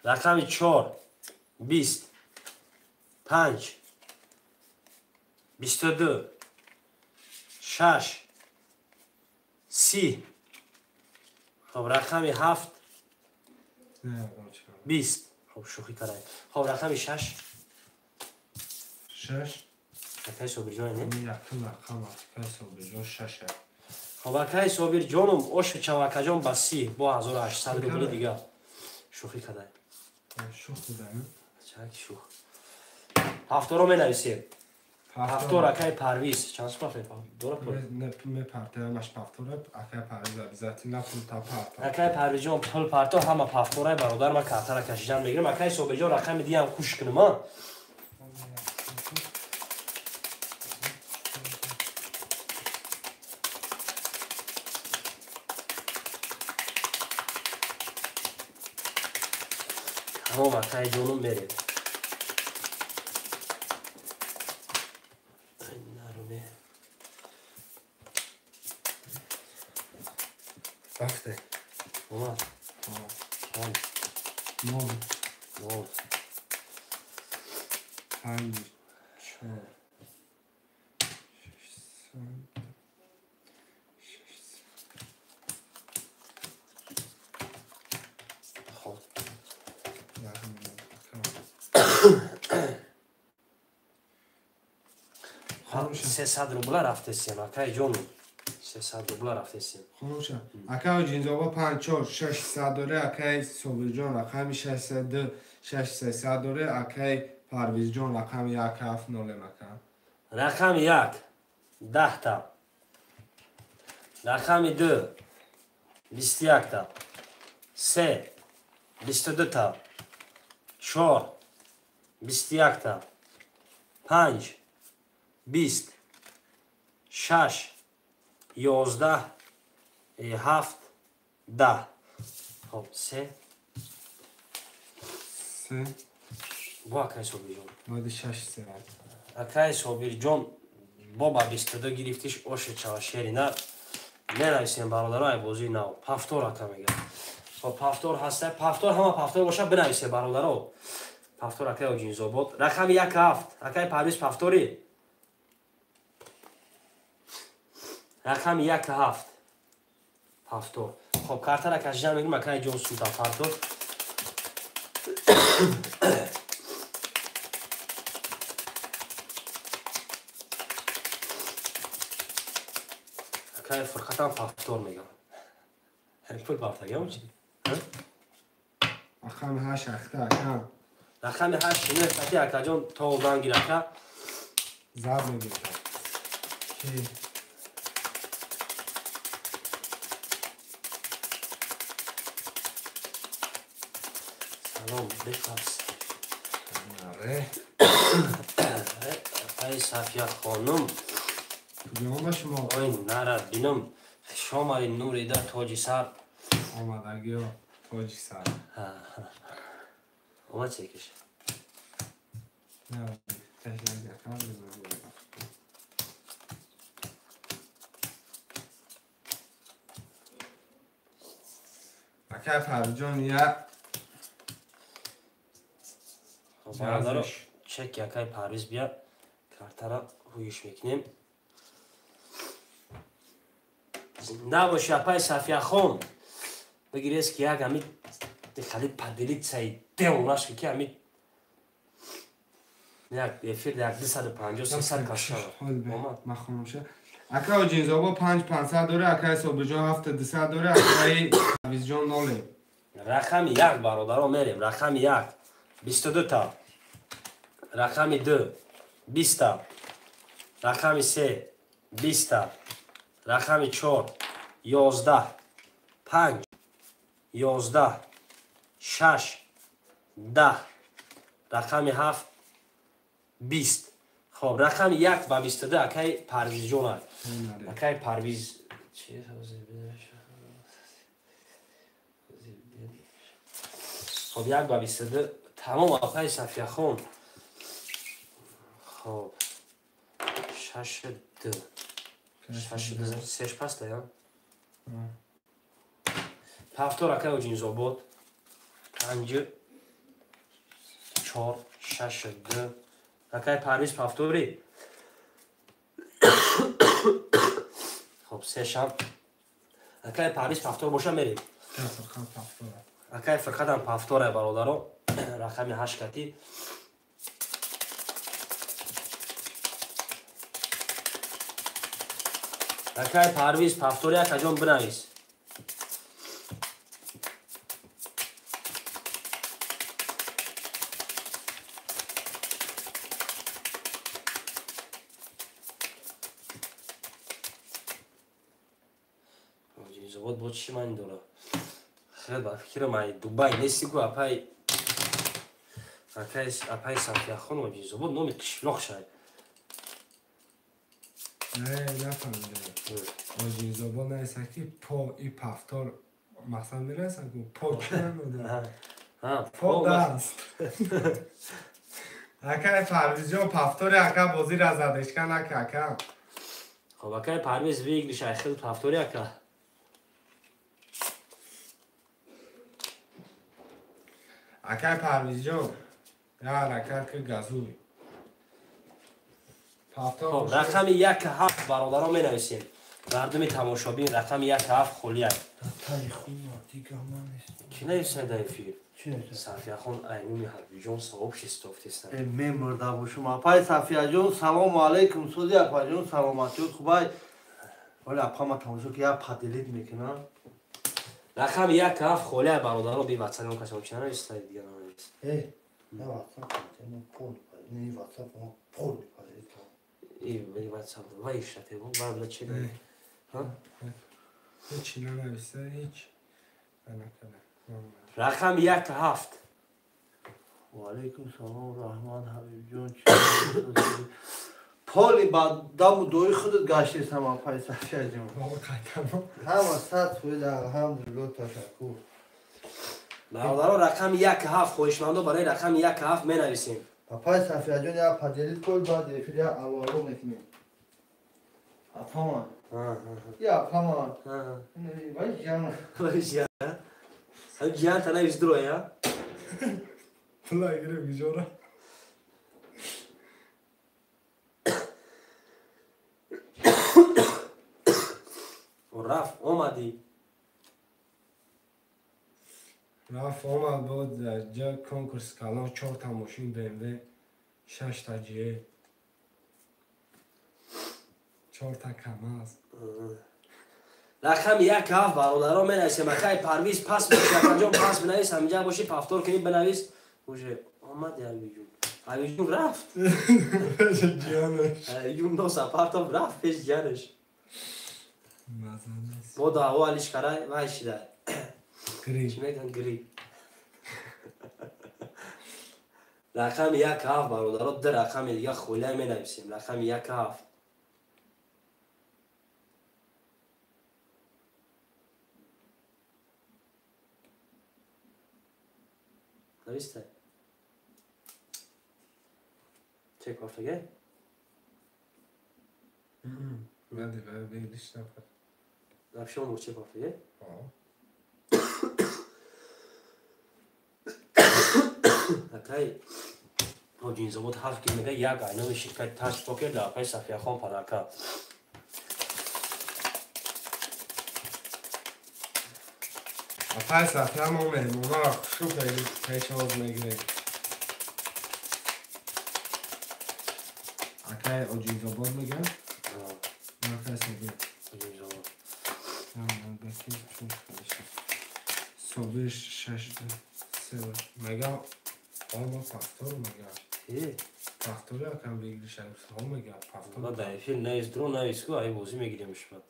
Рақами чор 20, панҷ 22, шаш 30. Хоб, рақами 7 20. Хоб, шӯхӣ кардаем. Хоб, рақами 6 6. Акай Собирҷон не? Якум рақам акай Собирҷон 6. Хоб, акай Собирҷоном ошу чавакаҷон ба 30 бо 1800 рубли дига. Шӯхӣ кардаем. Шӯх будаем? Чак шӯх. Ҳафторо менависем. Ҳафтор акай Парвиз. Чанд сум рафтем? Дора пул? Мепартоямаш пафтора, акай Парвиз обязательно пул та парто. Акай Парвизҷон пул парто, ҳама пафторай бародар, ман картара кашидан мегирам. Акай Собирҷон рақами дигаам хуш кунам, а? Тамом, акай ҷонум, мерем. Рафте. Омад. Панҷ. Нол. Нол. 5, 4, 6, 6. Хоб. Хоб, 300 рубла рафтесем, акай ҷонум. 300 рубла рафтесем. Хонуша. Акай Ҷинзоба 5, 4, 6 100 доре, акай Собирҷон рақами 602, 6 300 доре, акай Парвизҷон рақами 1 7 0 ака. Рақами 1 10 та. Рақами 2 21 та. 3 22 та. 4 21 та. 5 20 6 11 7 10. Хоб, 3 3 бо акай Собирҷон. Баъди 6 3. Акай Собирҷон бо ба 22 гирифтиш оши чава шери нар. Менависем бародаро, ай бозии нав. Пафтор ака мегӯяд. Хоб, пафтор ҳаста. Пафтор ҳама пафтор боша бинависем бародаро. Пафтор акай Оҷинзобод. Рақами 1 7. Акай Парвиз пафтори. Рақами 1 7. Пафтор. Хоб, картара кашидан мегӯм, акай ҷон сумта пафтор. Акай Фурқатам пафтор мегӯям. Пул пафтагиам чи? Рақами 8 ахта акам. Рақами 8 нефати акаҷон то бангир ака. Зад мегирад. Ки Салом, бехабс. Аре. Акай Сафия хонум. Куҷо шумо? Ой, нара бинам. Хуш омадед, Нурида тоҷи сар. Омадагиё тоҷи сар. Омад чекиш. Акай Парвизҷон як бародаро, чек акай Парвиз бия, картара ҳуиш мекунем. Зинда боши апай Сафияхон. Бигирес ки як ами хали поделитсаи девонаш ки ами як эфир як 250-300 кас шавад. Омад. Ман хонумша. Акай Оҷинзобо 5 500 доре, акай Собирҷон 7 200 доре, акай Парвизҷон 0. Рақами 1 бародаро мерем. Рақами 1 22 та. Рақами 2 20 та. Рақами 3 20 та. Рақами 4 11 5 11 6 10. Рақами 7 20. Хоб, рақами 1 ба 22 акай Парвизҷон аст. Акай Парвиз чи хоб, 1 ба 22. Тамом, акай Сафияхон. Хоб, 6 2 6 2 сеш паста я? Пафтор акай Оҷинзобод. 5 4 6 2. Акай Парвиз пафтори. Хоб, сешам. Акай Парвиз пафтор боша мерем. Фурқат повтора. Акай Фурқатам повтора бародаро. Рақами 8 кати. Акай Парвиз повтори акаҷон бинавис. Завод бо чӣ маъни дорад? Хеле ба фикрам ай Дубай нести ку апай апай Сафияхон Оҷинзобод номи қишлоқ шай. Не, нафаҳмидам. Оҷинзобод наиса ки по и повтор мақсад мерасад ку по чӣ намедонам. По даст. Акай Парвизҷон повтори ака бозира задешка нака ака. Хоб акай Парвиз выигрыш ай хел повтори ака. Акай Парвизҷон, я ҳаракат ки газуй. Хоб рақами 1-7 бародаро менависем. Мардуми тамошобин рақами 1-7 холия. Ки нависад дар эфир? Сафияхон Айнуми Ҳабибҷон сообщество фтеста. Мемурда бошум. Апай Сафияҷон, салому алайкум. Сузи апаҷон, саломатиёт хубай. Вале апама тамошо ки я поделить мекунам. Рақами 1-7 холия бародаро би ватсап он касо чи нанависад дигар нанавис. На ватсап, на пол, не ватсап, на пол поделить. И ватсап, вай шате, вай бла чи. Ҳа? Ҳеч нанависа, ҳеч. Рақами 1-7. Ва алайкум салом раҳмат Ҳабибҷон. Поли ба даму дои худат гаштесам апай Сафияҷон. Ҳама 100% алҳамдулилло ташаккур. Бародаро рақами 1-7 хоҳишмандо барои рақами 1-7 менависем. Апай Сафияҷон я поделить кун баъд эфир я алло мекунем. Апама. Я апама. Вай ҷан. Вай ҷан. Ҳам ҷан танавис дуроя. Пула гирифт гиҷора. Рафт омадӣ. Рафт омад бо ҷа конкурс калон 4та мошин BMW, 6та ҷе, 4та КамАЗ. Рақами 1-7 бародаро менависем. Акай Парвиз пас боши, акаҷон пас бинавис, ҳаминҷа боши повтор кунӣ бинавис. Уже омад Ҳабибҷон. Ҳабибҷон рафт. Ҳабибҷон носа партов рафт пеш ҷанаш. Бо даъво алиш карай вай шида. Чӣ мегӯянд грипп. Рақами 1-7 бародаро ду рақами дига холия менависем. Рақами 1-7. Нависта? Чек кофтаге? Баъди бегдиш нафар. Вообще он чек кофтаге? Акай Оҷинзобод ҳафт ки мега як айноми ширкати Таҷ Покер дар апаи Сафияхон падака. Апаи Сафия мо меҳмонро хушу пешвоз мегирем. Акай Оҷинзобод мегӯям? Акай Собир. Оҷинзобод. Собир 6 3 мега ома повтор мега. Повтор акам выигрыш ай мега повтор. Ба дар эфир навис дро навис ку ай бозӣ мегирем шумо.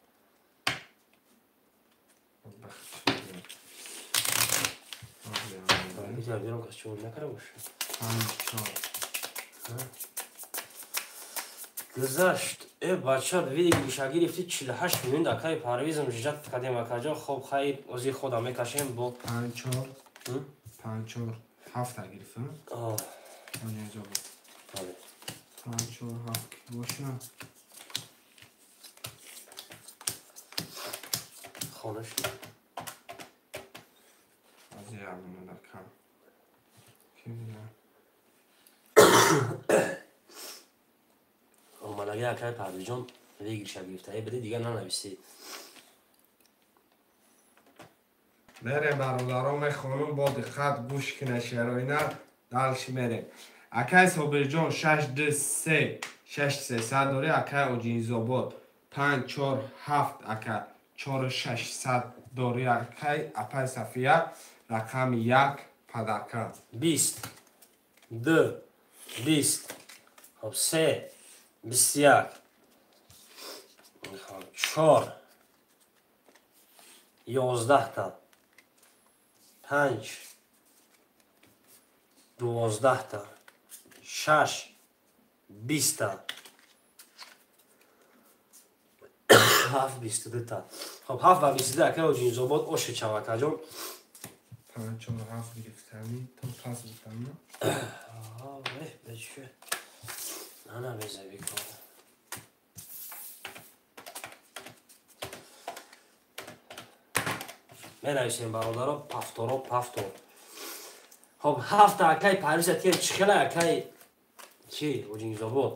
Бизар берам кас чор накарда боша. 5 4. Гузашт. Бача выигрыша гирифти 48 миллион акай Парвизм жижат кардем акаҷон. Хоб хайр ози худам мекашем бо 5 4 5 4 7 гирифт. Оҷинзобод. 5 4 7 ки боша. Хонаш. Аз як минута кам. Ки мегӯяд? Омадаги акай Парвизҷон выигрыша гирифта. Беди дигар нанависӣ. Мерем бародаро, мехонум, бо диққат гӯш кина шероина, дальше мерем. Акай Собирҷон 6 2 3 6 300 дори, акай Оҷинзобод 5 4 7 ака 4 600 дори, акай апай Сафия рақами 1 падарка. 20 2 20 хоб 3 21 хоб 4 11 та 5 12 та 6 20 та 7 22 та. Хоб 7 ва 22 акай Оҷинзобод оши чавакаҷон. 5 4 7 гирифтами то пас гуфтам. Бечи. Ана безаби кор. Менависем бародаро, пафторо, пафтор. Хоб ҳафта акай Парвиз атия чӣ хела акай чи Оҷинзобод?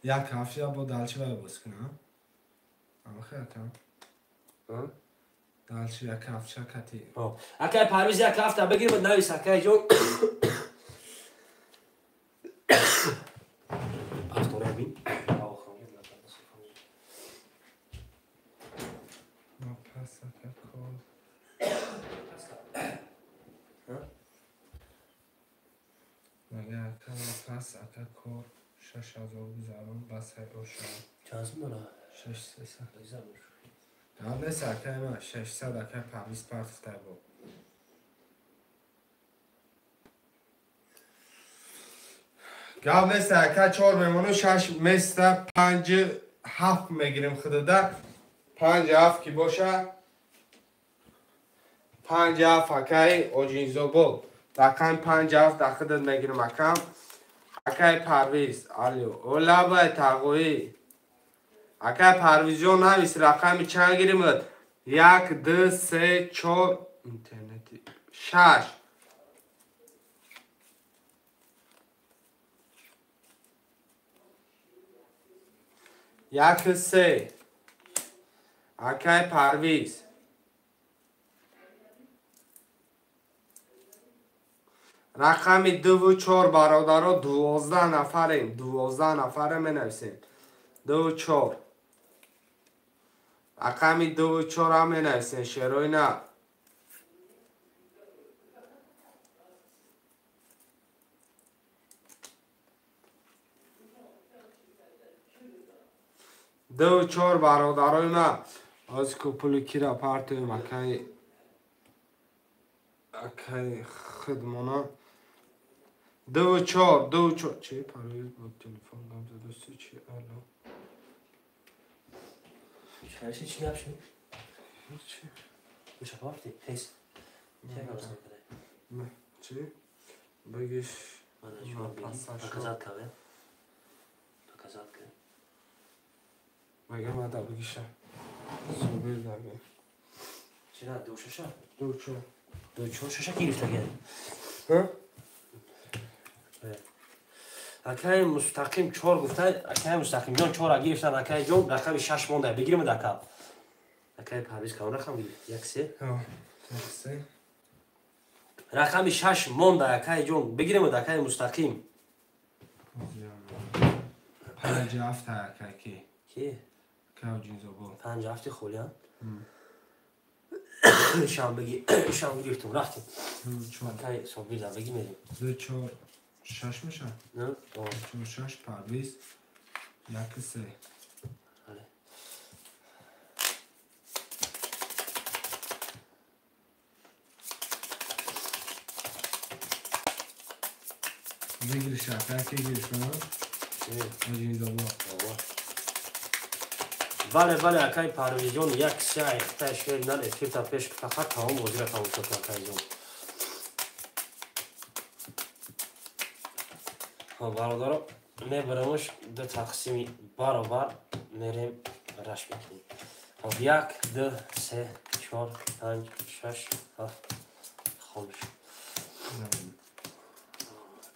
Як ҳафта бо далчи вай боз кунам. Амахе акам. Далчи як ҳафта кати. Хоб акай Парвиз як ҳафта бигир бад навис акай ҷон. Пафторо бин. Пас ака кор 6000 гузарон бас оша. Чанд сум дора? 6300. Гап нест акай ма 600 акай Парвиз партифтай бо. Гап нест ака 4 мемону 6 места 5 7 мегирем худада. 5 7 ки боша 5 7 акай Оҷинзобод. Рақам 5 7 дар худат мегирем акам. Акай Парвиз, алло, олабай тағоӣ. Акай Парвизҷон навис рақами чанд гиримад? 1 2 3 4 интернети 6. Як се. Акай Парвиз. Рақами 2 4 бародаро 12 нафарем, 12 нафаре менависем. 2 4. Рақами 2 4 ҳам менависем, шерои на. Ду чор бародарои ма. Ҳозир ку пули кира партоем акай акай хидмона. 2 4 2 4 чи парвиз бо телефон гап задасти чи алло. Чӣ чӣ гап шуд? Чи? Меша партӣ? Хес. Чӣ гап задӣ? Чи? Бигиш. Показать каве. Показать ка. Мага мада бигиша. Субир даги. Чира ду шаша? 2 4. 2 4 шаша гирифтаги. Ҳа? Акай Мустақим 4 гуфта, акай Мустақим ҷон 4 гирифтан, акай ҷон рақами 6 монда, бигирем ака. Акай Парвиз кадом рақам гирифт? 1 3? Ҳа, 1 3. Рақами 6 монда, акай ҷон, бигирем акай Мустақим. 5 7 акай ки. Ки? Акай Оҷинзобод. 5 7 холӣ ҳа? Шам бигир, шам гирифтум, рафтем. Акай Собир да бигир мерем. 2 4 6 меша? Не? 4 6 Парвиз 1 3. Бигириш акай ки гирифтам? Оҷинзобод. Бале, бале, акай Парвизҷон 1 3 айхта шер нар эфирта пеш фақат тамом бозира тамошо кун акай ҷон. Хоб бародаро, мебарамуш ду тақсими баробар мерем раш мекунем. Хоб 1 2 3 4 5 6 7 хомш.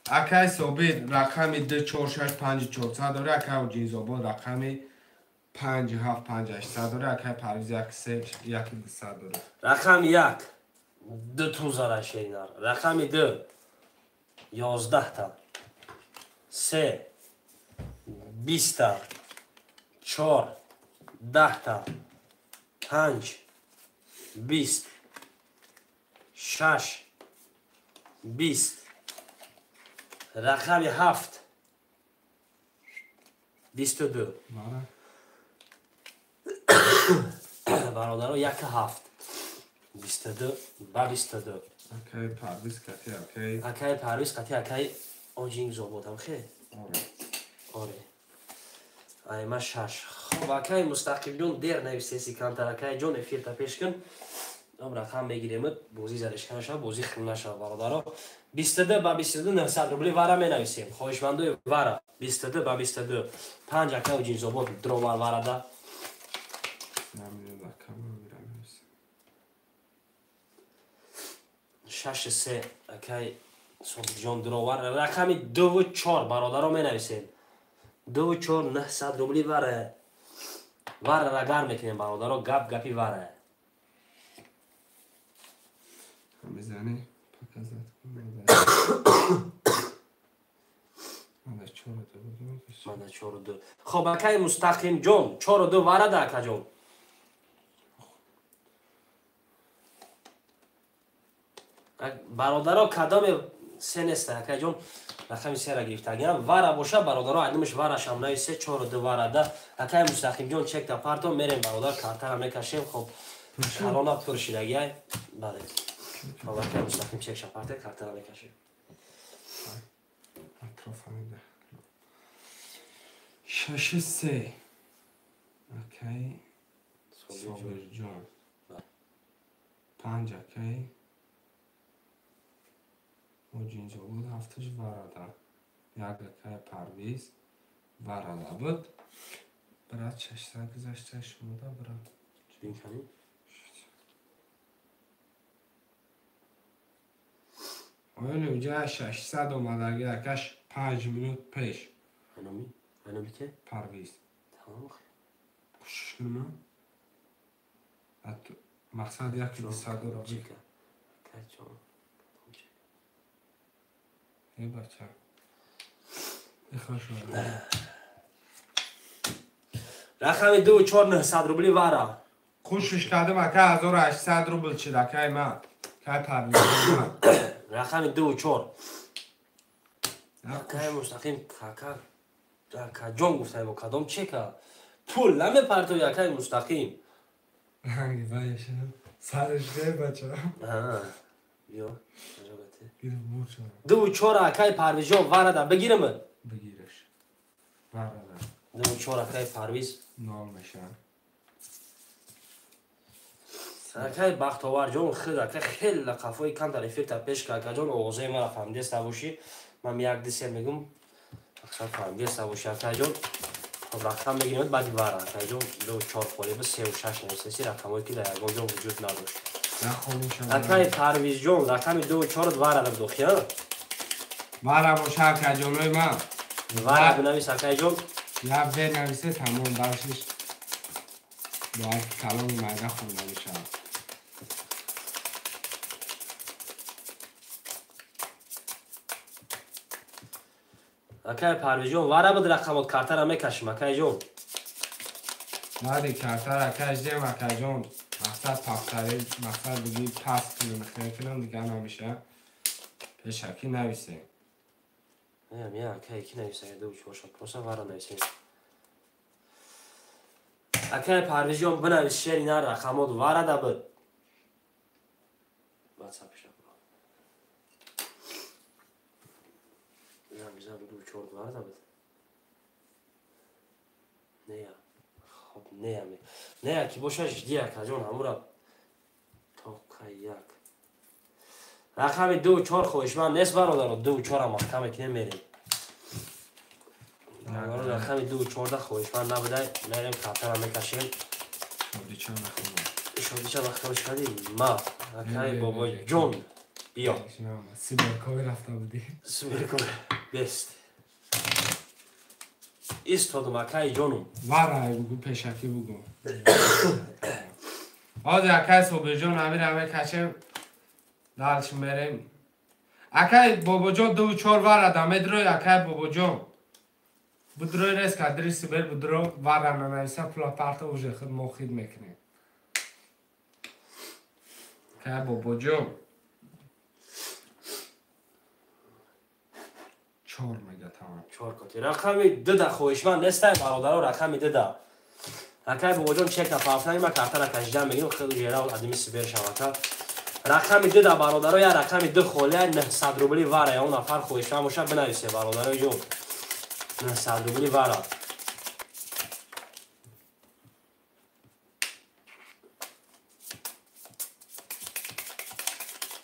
Акай Собир рақами 2 4 6 5 400 дори, акай Оҷинзобод рақами 5 7 5 800 дора, акай Парвиз 1 3 1 200 дора. Рақами 1 2 тузара шеринар. Рақами 2 11 та. 3 20 та. 4 10 та. 5 20 6 20. Рақами 7 22. Бародаро 1 7 22 ба 22. Акай Парвиз қати акай. Акай Парвиз қати акай оҷинг зободам хе? Оре. Оре. Айма 6. Хоб акай Мустақимҷон дер нависеси камтар акай ҷон эфирта пеш кун. Об рақам мегирем, бозӣ заришка нашава, бозӣ хил нашава бародаро. 22 ба 22 900 рубли вара менависем. Хоҳишмандои вара 22 ба 22. 5 акай Оҷинзобод дровар варада. Шаш се акай Собирҷон дровар. Рақами 2 4 бародаро менависем. 2 4 900 рубли вара. Вара рагар мекунем бародаро, гап гапи вара. Мизани показать. Мада 4 2. Мада 4 2. Хоб акай Мустақимҷон 4 2 варада акаҷон. Бародаро кадоме се неста акаҷон рақами сера гирифтагиам вара боша бародаро айдумш варашам нависе 4 2 варада. Акай Мустақимҷон чекта парто мерем бародар картара мекашем. Хоб калона пур шидагиай. Бале. Хоб акай Мустақим чекша парте картара мекашем. Атрофамида. 6 3. Акай Собирҷон. 5 акай Оҷинзобод ҳафташ варада. Як акай Парвиз варада буд. Брат 600 гузашта шумода брат. Бинкани? Оё уҷа 600 омадаги акаш 5 минут пеш. Айноми? Айноми ке? Парвиз. Тамом. Кӯшиш кунам. Мақсад 1 200 дора. Чека. Качон. Эй бача. Ихошо. Рақами 2 4 900 рубли вара. Кӯшиш кардам ака 1800 рубл чид акай ма. Кай Парвиз. Рақами 2 4. Акай Мустақим кака акаҷон гуфтаем кадом чека. Пул намепартои акай Мустақим. Ранги вайша. Сараш де бача. Аа. Биё. 2 4 акай Парвизҷон варада бигирам? Бигираш. Варада. 2 4 акай Парвиз нол мешавад. Акай Бахтоварҷон худ акай хеле қафои камтар эфирта пеш ка акаҷон овозаи мара фаҳмидеста бошӣ. Ман як ду се мегум. Аксар фаҳмидеста бошӣ акаҷон. Хоб рақам мегирем баъди вара акаҷон 2 4 холӣ бу 3 6 нависеси рақамое ки дар ягон ҷо вуҷуд надошт. Акай Парвизҷон рақами 2 4 вара дохи а? Вара боша акаҷонои ман. Вара бинавис акаҷон. Я бенависе тамом даршиш. Бояд каломи майда хонда мешавад. Акай Парвизҷон вара буд рақамот картара мекашим акайҷон. Баъди картара кашдем акаҷон. Мақсад пахтари мақсад буги пас кунем хел кунем дигар намеша. Пешакӣ нависем. Не, акай ки нависа 2 4 шо просто вара нависем. Акай Парвизҷон бинавис шери на рақамот варада буд. WhatsApp шо. Бизам 2 4 варада буд. Не. Хоб не ами. Не ки боша жди акаҷон ҳамура тоқа як. Рақами 2 4 хоҳишманд нест бародаро 2 4 маҳкам мекунем мерем. Рақами 2 4 хоҳишманд набудай мерем картара мекашем. Шодича нахӯрам. Шодича маҳкам шудӣ ма акай бобоҷон биё. Сиберкови рафта будӣ. Сиберкови бест. Истодум, акаи ҷонум. Варай бугу, пешакӣ бугу. Ҳозир акаи Собирҷон амира мекашем. Дальше мерем. Акаи Бобоҷон 2-4 варада медрои акаи Бобоҷон. Будрои резка дриси бер будро вара нанависа пула парта уже худ мо хид мекунем. Акаи Бобоҷон. 4 мега тамом. 4 коти. Рақами 2 да хоҳишманд нестай бародаро, рақами 2 да. Акаи Бобоҷон чека пафтани ма картара кашидан мегирам, хеле жера адими сибер шавака. Рақами 2 да бародаро, я рақами 2 холия 900 рубли вара, я он нафар хоҳишманд боша бинависе бародарои ҷон. 900 рубли вара.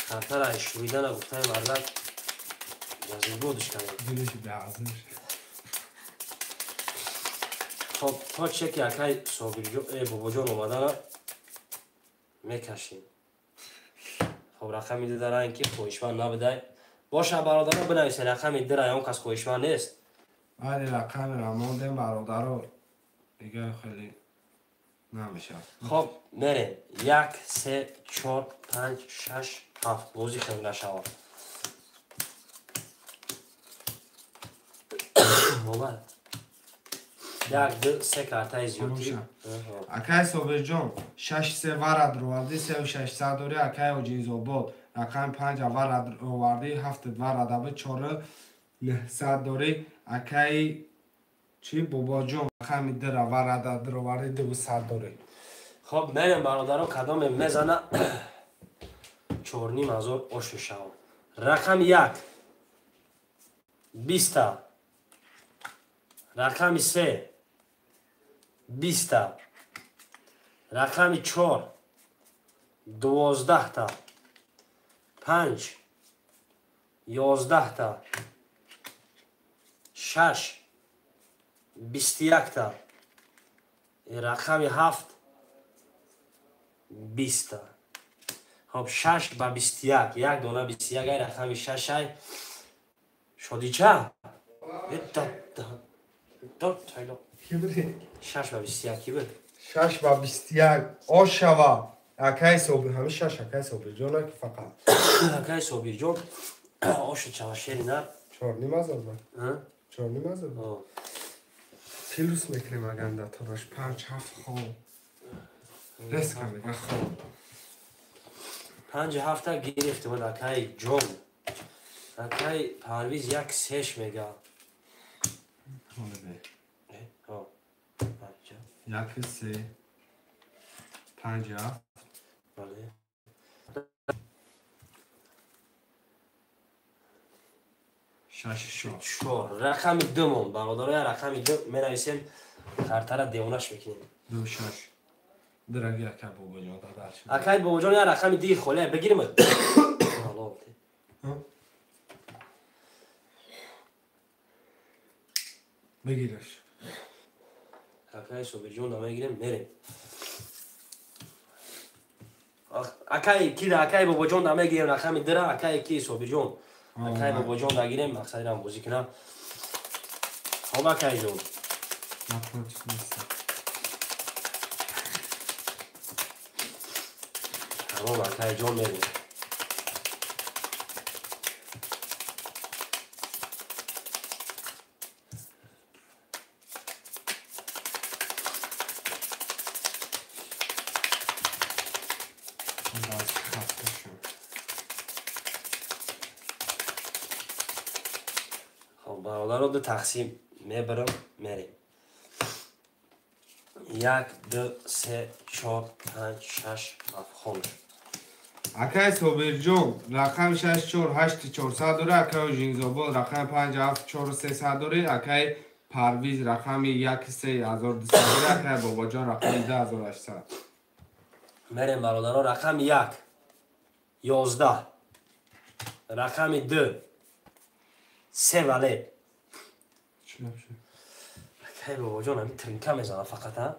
Картара шуридана гуфтаи мардак ҷазибодиш кардем. Дилиш беазиш. Хоб, то чеки акай Собирҷон, Бобоҷон омадана мекашем. Хоб, рақами 2 даран ки хоҳишманд набудай. Боша бародаро, бинависе рақами 2 ра, он кас хоҳишманд нест. Вале рақамро мондем бародаро, дига хеле намешавад. Хоб, мерем. 1 3 4 5 6 7 бозӣ хеле нашавад. Бобар. 1 2 3 картаи зиёдӣ. Акай Собирҷон 6 3 варад ровардӣ, 3 600 дорӣ. Акай Оҷинзобод рақами 5 варад ровардӣ, 7 варад аби 4 900 дорӣ. Акай чи Бобоҷон рақами 2 варад ровардӣ, 200 дорӣ. Хоб, мерем бародаро, кадоме мезана 4.5 ҳазор ош мешавад. Рақами 1 20, рақами 3 20, рақами 4 12, 5 11, 6 21, рақами 7 20. Хоб, 6 ба 21, як дона 21, ай рақами 6 ай. Шодича? 6 ба 21 ки буд? 6 ба 21 ош шава. Акай Собир, ҳами 6 акай Собирҷон ки фақат. Акай Собирҷон ош чава шери нар. 4.5 ҳазор ба. 4.5 ҳазор. Плюс мекунем аганда тораш 5 7 хоб. Резка мега хоб. 5 7 гирифт буд акай ҷон. Акай Парвиз 1 3 мега. 1 3 5 7. Бале. 6 4. 4. Рақами 2 мон бародаро, рақами 2 менависем, картара девонаш мекунем. 2 6. Дороги акай Бобоҷон дадар. Акай Бобоҷон я рақами 2 холе бигирим. Бигираш. Акай Собирҷон да мегирем, мерем. Акай ки да акай Бобоҷон да мегирем рақами 2 ра, акай ки Собирҷон. Акай Бобоҷон да гирем, мақсадирам бозӣ кунам. Хоб акай ҷон. Напротив нестам. Тамом акай ҷон мерем. Бародаро ду тақсим мебарам, мерем. 1 2 3 4 5 6 7 хон. Акай Собирҷон рақами 6 4 8 400 дорӣ, акай Оҷинзобод рақами 5 7 4 300 дорӣ, акай Парвиз рақами 1 3 1200 дорӣ, акай Бобоҷон рақами 2800. Мерем бародаро, рақами 1 11, рақами 2 3 вале. Акай Бобоҷон ҳамин тринка мезана фақат, а?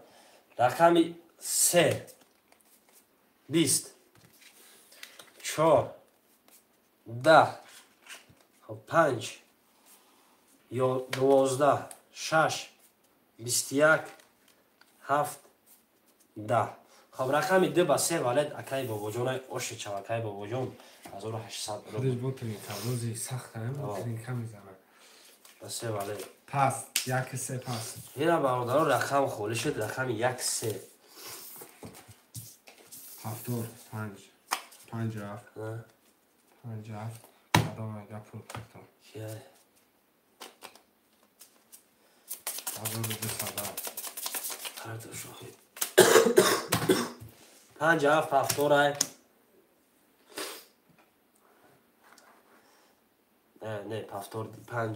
Рақами 3 20 4 10 5 12 6 21 7 10. Хоб рақами 2 ба 3 валет акай бобоҷон оши чав акай бобоҷон 1800 рубл. Худаш бо тринка бози сахт ам тринка мезанад. Ба 3 валет. Пас 1 3 пас. Ина бародаро рақам холӣ шуд рақами 1 3. 7 5 5 7 5 7 кадом ага пул партом. Кия? 1200. Партов шохи. 5 7 7 рай. Не, 7 5 7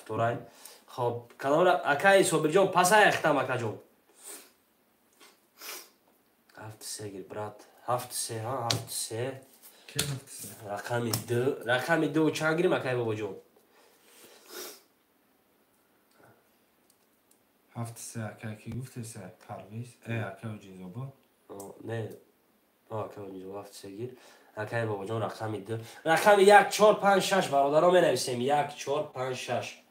7 рай. Хоб, кадом акай Собирҷон пасай ахтам акаҷон. 7 3 гир брат. 7 3 ҳа 7 3. Ки 7 3? Рақами 2, рақами 2 чанд гирим акай бобоҷон? 7 3 акай ки гуфтеса Парвиз, акай Ҷинзобод. Не, акай Ҷинзобод 7 3 гир. Акай бобоҷон рақами 2. Рақами 1 4 5 6 бародаро менависем 1 4 5 6.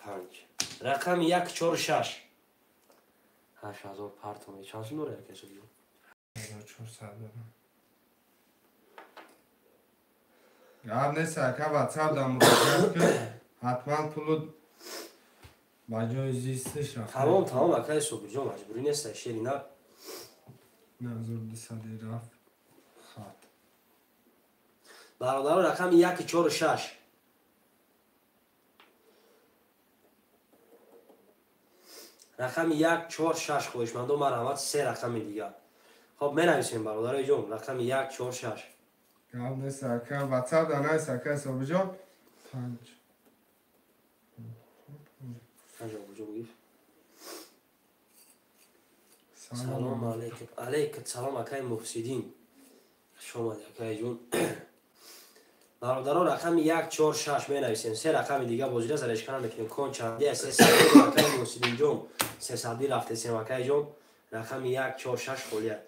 5. Рақами 1 4 6. 8000 партом. Чанд сум дорад акай Собирҷон? 1400 дорам. Гап нест ака WhatsApp да муроҷиат кун. Ҳатман пулу ба ҷои зистиш рафт. Тамом, тамом акай Собирҷон маҷбурӣ нест шери на. 9200 рафт. Хат. Бародаро рақами 1 4 6. Рақами 1 4 6 хоҳишмандо марҳамат се рақами дигар. Хоб менависем бародарои ҷон рақами 1 4 6. Гап нест ака WhatsApp да нест ака Собирҷон. 5 5 бобоҷон гифт. Салом алейкум. Алейкум салом акай Муҳсиддин. Хуш омадӣ акай ҷон. Бародаро рақами 1 4 6 менависем. Се рақами дига бозира зарешка намекунем. Кон чанди аст? 300 акай Муҳсиддин ҷон. 300 рафтесем акай ҷон. Рақами 1 4 6 холият.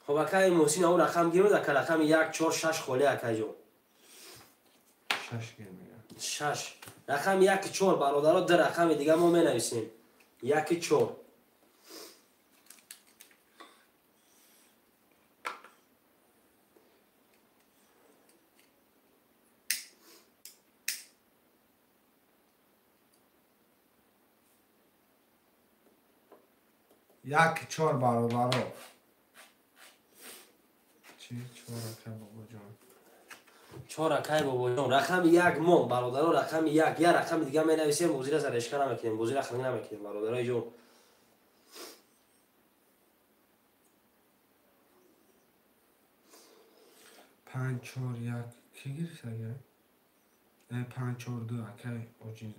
Хоб акай Муҳсин он рақам гирмед ака рақами 1 4 6 холӣ акай ҷон. 6 гирмед. 6. Рақами 1 4 бародаро ду рақами дига мо менависем. 1 4. 1 4 бародаро. Чи 4 акай бобоҷон? 4 акай бобоҷон. Рақами 1 мон бародаро рақами 1. Я рақами дига менависем, бозира зарешка намекунем, бозира ханӣ намекунем бародарои ҷон. 5 4 1 ки гирифт ага? 5 4 2 акай оҷин.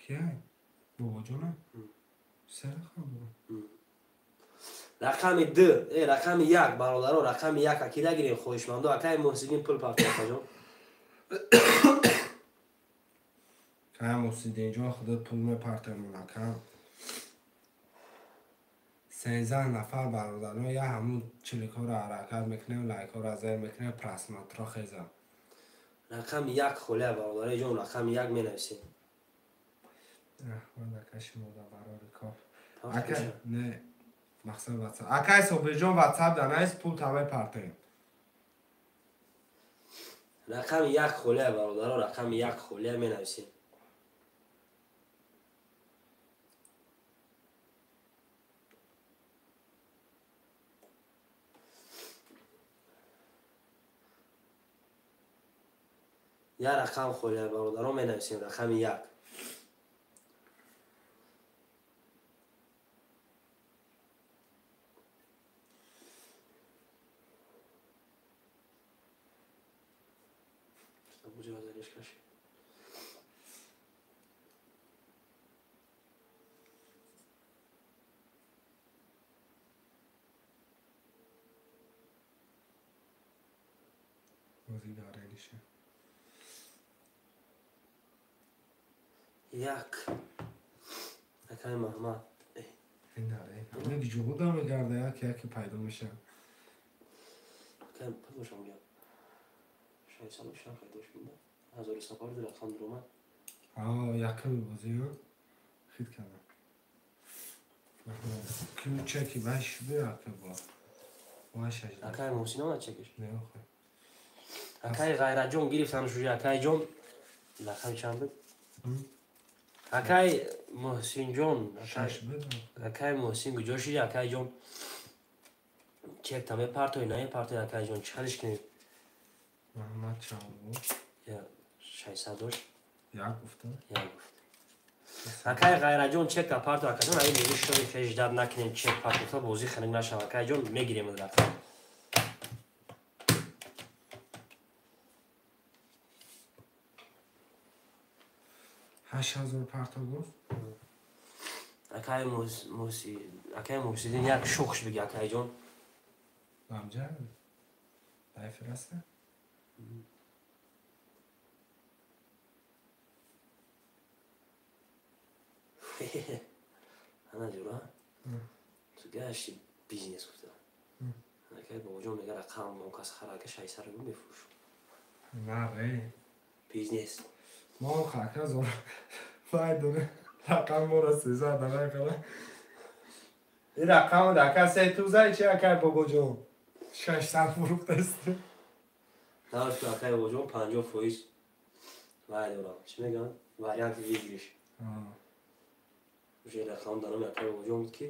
Ки ай? Бобоҷона? Се рақам дорам. Рақами 2, рақами 1 бародаро, рақами 1 акида гирем хоҳишмандо, акай Муҳсиддин пул партоф ҷон. Акай Муҳсиддин ҷон худат пул мепартои ака. 13 нафар бародаро я ҳамун чиликҳоро ҳаракат мекунем, лайкҳоро зер мекунем, просмотрро хезам. Рақами 1 холия бародарои ҷон, рақами 1 менависем. Раҳмат ака шумо да барори кор. Ака не мақсад WhatsApp. Акай Собирҷон WhatsApp да нест, пул та мепартоем. Рақами 1 холия бародаро, рақами 1 холия менависем. Я рақам холия бародаро менависем, рақами 1. Як. Акай Маҳмад. Ҳамин ҷуғуда мегарда, яке яке пайдо мешавад. Акай бошам гап. 600 шам пайдо шуда. 1100 рақам дуромад. Яками бозӣ хит кардам. Ки чеки баш бия ка бо. Акай Муҳсин омад чекиш? Не, охе. Акай Ғайратҷон гирифтан шуҷи акайҷон. Рақами чанд буд? Акай Муҳсинҷон, акай Муҳсин куҷо шиди акайҷон? Чек та мепартои, намепартои акайҷон, чӣ халиш кунед? Маҳмад чанд буд? Я 600 дошт. Як гуфта? Як гуфт. Акай Ғайратҷон чек та парто акайҷон, аги бозӣ шои хеш дад накунем, чек партофта бозӣ ханак нашава акайҷон, мегирем рақам. 8000 парто гуфт. Акай Муҳсиддин як шухш биги акайҷон. Ламҷа? Дай фираста? Ана ҷура? Ту гашти бизнес гуфта. Акай бобоҷон мега рақам он кас харака 600 рубл мефурӯшам. На, ре. Бизнес. Мо хака зор. Вай доре. Рақам моро 13 дара кала. Ин рақам дака се ту зай чи акай бобоҷон? 600 фурӯхтаст. Нарш акай бобоҷон 50% вай дорам. Чӣ мегӯянд? Варианти выигрыш. Уже рақам даром акай бобоҷон буд ки.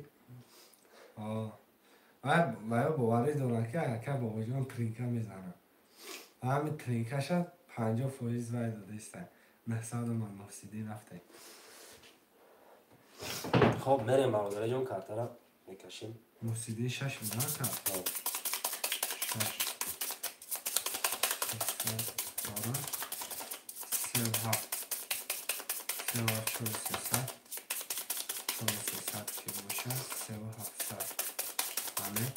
Вай вай боварӣ дорам ки акай бобоҷон тринка мезанад. Ҳамин тринкаша 50% вай додаиста. 900 ман Муҳсиддин рафтем. Хоб, мерем бародараҷон, картара мекашем. Муҳсиддин шаш буда кард? Шаш. 37. 37 чор сесад. Чор сесад ки бошад, 3700. Ҳамин.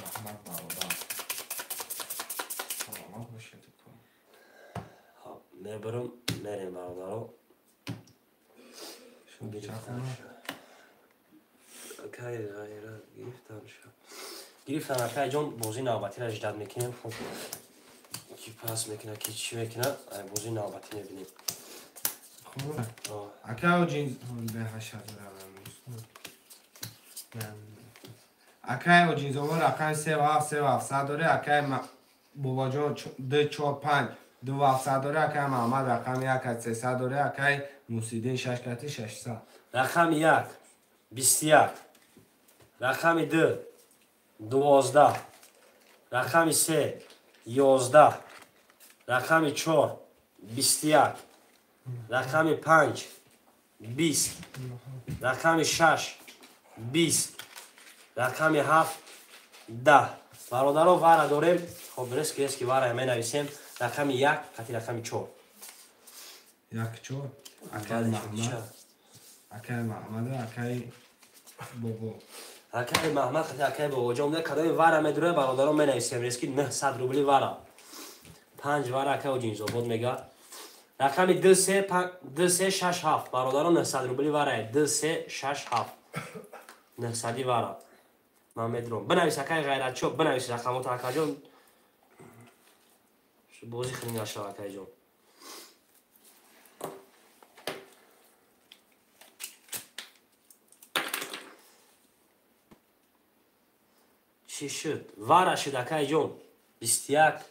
Раҳмат бародар. Саломат бошед. Хоб, мебарам, мерем бародаро. Акай Ғайрат гирифтан ша. Гирифтан акайҷон, бозии навбатиро ждат мекунем. Хоб, ки пас мекунад, ки чӣ мекунад, ай бозии навбатӣ мебинем. Хуб. Акай ҷин бе 8000 Акай Оҷинзово рақами 37 3700 дорӣ, акай Бобоҷон 2 4 5 2 700 дорӣ, акай Маҳмад рақами 1 300 дорӣ, акай Мусиддин 6 кати 600. Рақами 1 21, рақами 2 12, рақами 3 11, рақами 4 21, рақами 5 20, рақами 6 20, рақами 7 10. Бародаро, вара дорем. Хоб, рески рески вара менависем. Рақами 1 қати рақами 4. 1 4. Акай Маҳмад. Акай Маҳмад, акай Бобо. Акай Маҳмад қати акай Бобоҷон. Кадоми вара медуре, бародаро менависем. Рески 900 рубли вара. 5 вара акай Оҷинзобод мега. Рақами 2 3 2 3 6 7. Бародаро 900 рубли вара. 2 3 6 7. 900 вара. Ман медурам. Бинавис акай Ғайратчо, бинавис рақамотро акаҷон. Бозӣ хеле нашава акайҷон. Чӣ шуд? Вара шуд акайҷон. 21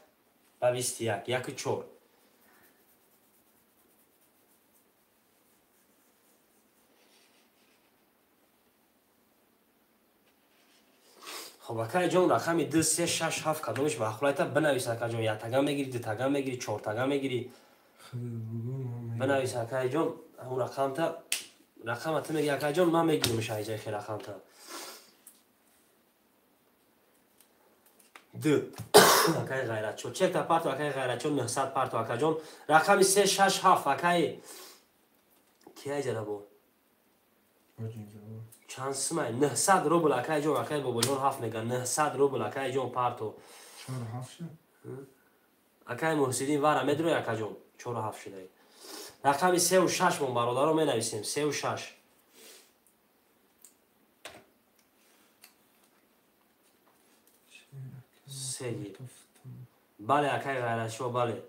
ба 21, 1 4. Хоб акайҷон, рақами 2 3 6 7 кадомиш маъқулайта бинавис акайҷон. Як тага мегирӣ, ду тага мегирӣ, чор тага мегирӣ. Бинавис акайҷон, ҳамун рақамта, рақама ту меги акайҷон, ман мегирам шаҳиҷаи хе рақамта. 2 акай Ғайратчо, чекта парто акай Ғайратчо, 900 парто акайҷон. Рақами 3 6 7 акай кияй ҷара бо? Чанд сумай? 900 рубл акайҷон, акай Бобоҷон 7 мега. 900 рубл акайҷон парто. 4 7 шуд. Акай Муҳсиддин вара медурои акаҷон? 4 7 шудай. Рақами 3 ва 6 мон бародаро менависем. 3 ва 6. Сеги. Бале, акай ғайратшо, бале.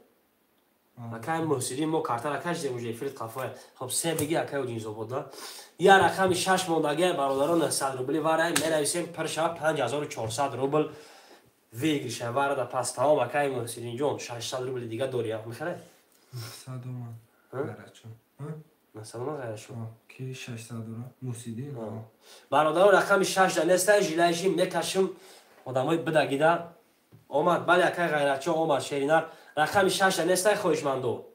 Акай Муҳсидин мо картара кашидем уже эфирит қафоя. Хоб се беги акай Оҷинзобода. Я рақами 6 мондагия бародаро 900 рубли варай менависем пир шава 5400 рубл выигрыша варада пас тамом акай Муҳсидинҷон 600 рубли дига дори мехарай? 900 омад. Ғайратшо. 900 омад ғайратшо. Ки 600 дора? Муҳсидин. Бародаро рақами 6 да нестай жилайшим мекашим одамои бидагида омад. Бале акай ғайратшо омад шеринар. Рақами 6 да нестай хоҳишмандо.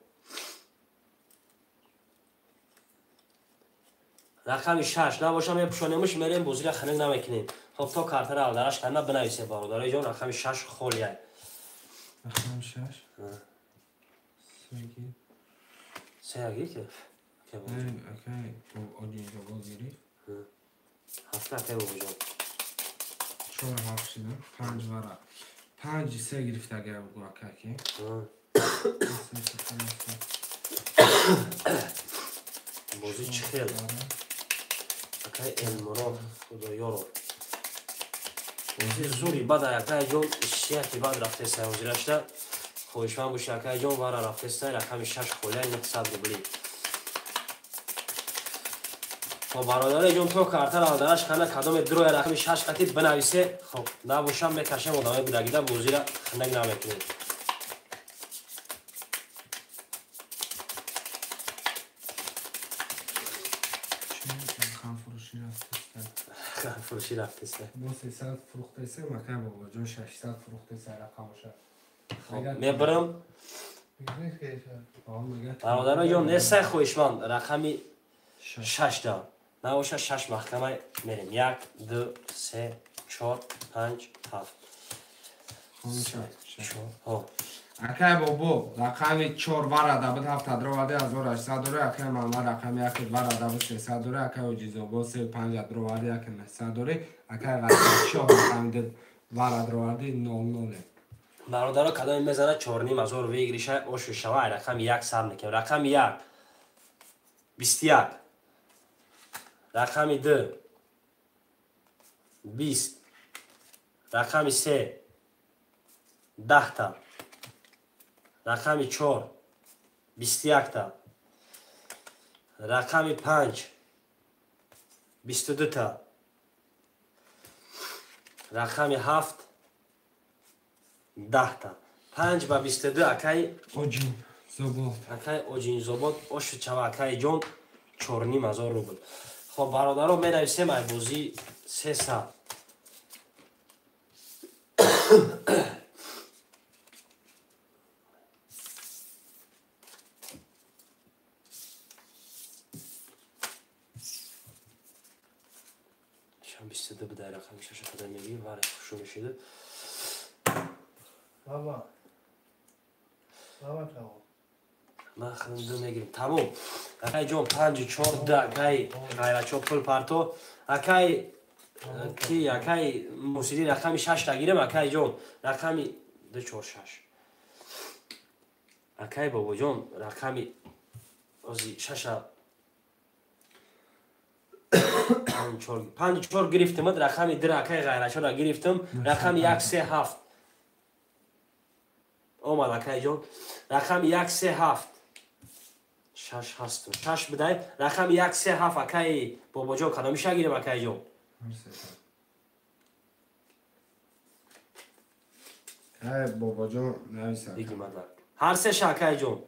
Рақами 6 набоша мепӯшонемуш мерем бозира ханак намекунем. Хоб то картара алдараш карна бинависе бародарои ҷон рақами 6 холия. Рақами 6? Сеги. Сеги ки? Акай Оҷинзобод гирифт. Ҳафта акай бобоҷон. 4 7 шуда 5 вара. 5 3 гирифт агар бугу ака ки. Бозӣ чӣ хел? Акай Элмурод Худоёров. Бозӣ зури бад акай ҷон ишияти бад рафтеста ҳозирашда. Хоҳишманд боши акай ҷон вара рафтеста рақами 6 холия 900 рубли. Хоб бародари ҷон то картара алдараш кана кадоме дуроя рақами 6 қатӣ бинависе. Хоб набошам мекашем одамои будагида бозира хинак намекунем. Фурӯшӣ рафтеста. Мо 300 фурӯхтесем, акай бобоҷон 600 фурӯхтеса рақамоша. Мебарам. Бародаро ҷон нестай хоҳишманд рақами 6 да. Набоша 6 маҳкама мерем. 1 2 3 4 5 7. Акай бобо рақами 4 варада буд 7 дроварди 1800 дора, акай Мамад рақами 1 варада буд 300 дора, акай Оҷизобод 3 5 дроварди 1900 дора, акай Ғайратшоҳ рақами 2 вара дроварди 00. Бародаро кадоме мезана 4,5 ҳазор выигрыша ошу шава рақами 1 сар мекунем. Рақами 1 21, рақами 2 20, рақами 3 10 та, рақами 4 21 та, рақами 5 22 та, рақами 7 10 та. 5 ба 22 акай Оҷинзобод. Акай Оҷинзобод ошу чава акай ҷон 4,5 ҳазор рубл. Хоб бародаро менависем ай бозӣ 300. Шам 22 бидай рақами 6 қадар мегирӣ вара хушу мешида. Баба. Баба таво. Ман худам ду мегирим. Тамом. Акай ҷон 5 4 2 акай ғайратчо пул парто. Акай ки акай Мусидин рақами 6 та гирем акай ҷон. Рақами 2 4 6. Акай бобоҷон рақами ози 6 5 4 гирифтем, рақами 2 акай ғайратчоро гирифтем, рақами 1 3 7. Омад акай ҷон. Рақами 1 3 7. 6 ҳасту. 6 бидай. Рақами 1 3 7 акай бобоҷон кадомиша гирем акай ҷон? Ай бобоҷон нависа. Диги мадак. Ҳар сеша акай ҷон.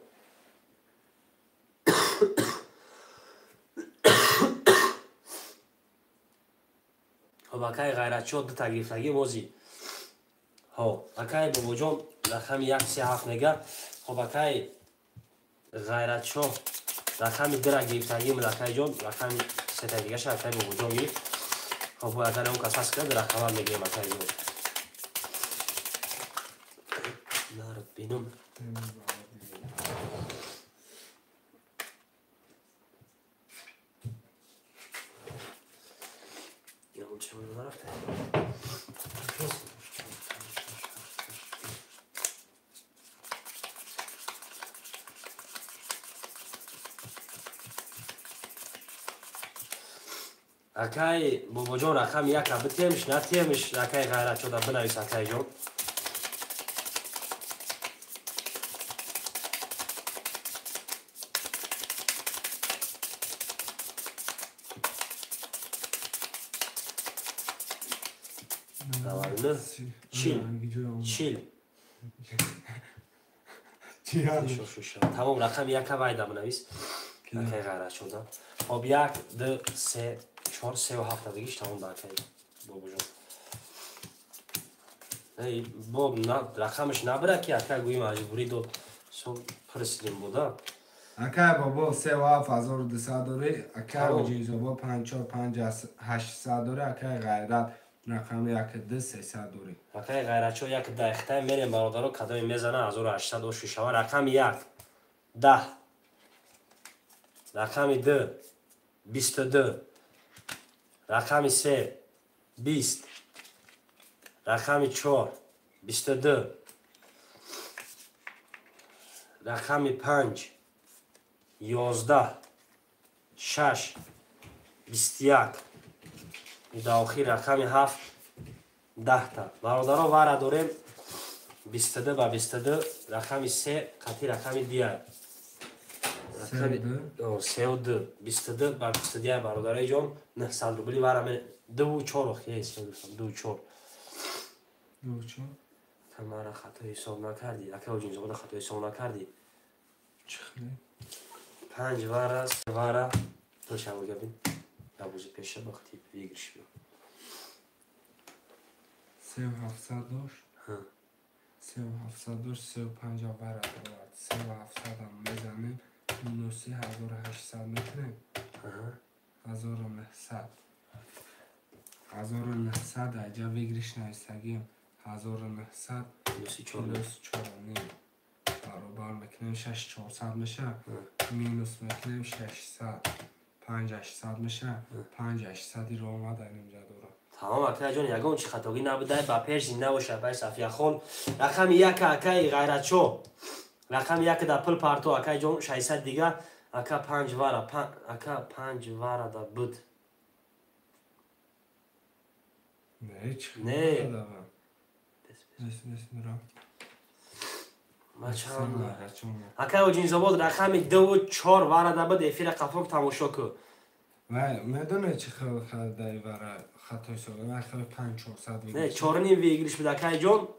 Хоб акай ғайратчо дута гирифтагӣ мози. Ҳо, акай бобоҷон рақами 1 3 7 мега. Хоб акай ғайратшо рақами 2 гирифтагӣ муд акай ҷон, рақами 3 та дигаша акай бобоҷон гирифт. Хоб бояд он кас ҳаст кунад рақама мегирем акай ҷон. Народ бинум. Акай Бобоҷон рақами яка битемш, натемш, акай Ғайратчода бинавис, акайҷон. Чил. Чил. Тамом, рақами яка вайда бинавис. Акай Ғайратчода. Хоб, 1, 2, 3, 4, 3 ва 7 дигиш тамом да, акай Бобоҷон. Боб, рақамаш набира ки ака гӯи маҷбурӣ дод. Со пурсидим буда. Акай Бобо 3 ва 7200 дорӣ, акай Оҷинзобод 5 4 5 800 дорӣ, акай Ғайрат рақами 1 2 300 дорӣ. Акай Ғайратчо 1 10 хитай мерем бародаро, кадоме мезана 1800 оши шава. Рақами 1 10, рақами 2 22, рақами 3 20, рақами 4 22, рақами 5 11, 6 21, дар охир рақами 7 10та. Бародаро, вара дорем 22 ба 22, рақами 3 қатъи рақами 2. 3 ва 2, 22 ба 22. Бародарои ҷон, 900 рубли вара 2 4 охи, 2 4. 2 4. Мара хато ҳисоб накардӣ, ака Оҷинзода, хато ҳисоб накардӣ. Чӣ хеле? 5 вара, 3 вара, пулшаво габин. Ябузи пеша вақти выигрыш биё. 3 700 дошт. 3 700 дошт, 3 5 вара дорад. 3 700 ам мезанем, минус 1800 мекунем. 1900. 1900 аҷа выигрыш нависагим. 1900 плюс 4.5 баробар мекунем 6400 меша. Минус мекунем 600. 5800 меша. 5800 ро омада инҷа дорам. Тамом, акаҷон, ягон чи хатогӣ набудай, ба пеш зинда боша, бай Сафияхон. Рақами 1 акаи Ғайратчо. Рақами 1 да пул парто, акаҷон, 600 дига, ака 5 вара, ака 5 вара да буд. Не, чӣ? Не. Бес мирам. Акай Оҷинзобод рақами 2 ва 4 вара да буд, эфира қафок тамошо кун. Вай, медонӣ чӣ хел дай вара хато ҳисоб? Ман хел 5 400 Не, 4.5 выигрыш буд, акайҷон.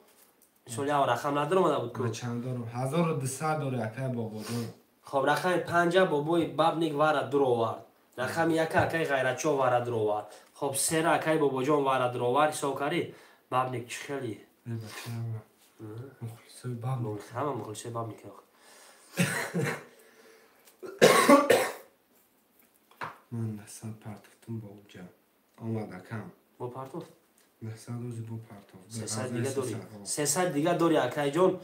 Мисол як рақам надоромада буд ку. Ман чанд дорам? 1200 дорӣ, акай Бобоҷон. Хоб, рақами 5 бобои Бабник вара дуровард. Рақами 1 акай Ғайратчо вара дуровард. Хоб, 3 акай Бобоҷон вара дуровард. Ҳисоб кардӣ? Бабник чӣ хели? Не, бачаам. Мухлисои Бабник. Ҳама мухлисои Бабник. Ман 900 партофтум бо уҷа. Омад акам. Бо партофт? 900 ози бо партофт. 300 дига дорӣ. 300 дига дорӣ, акайҷон.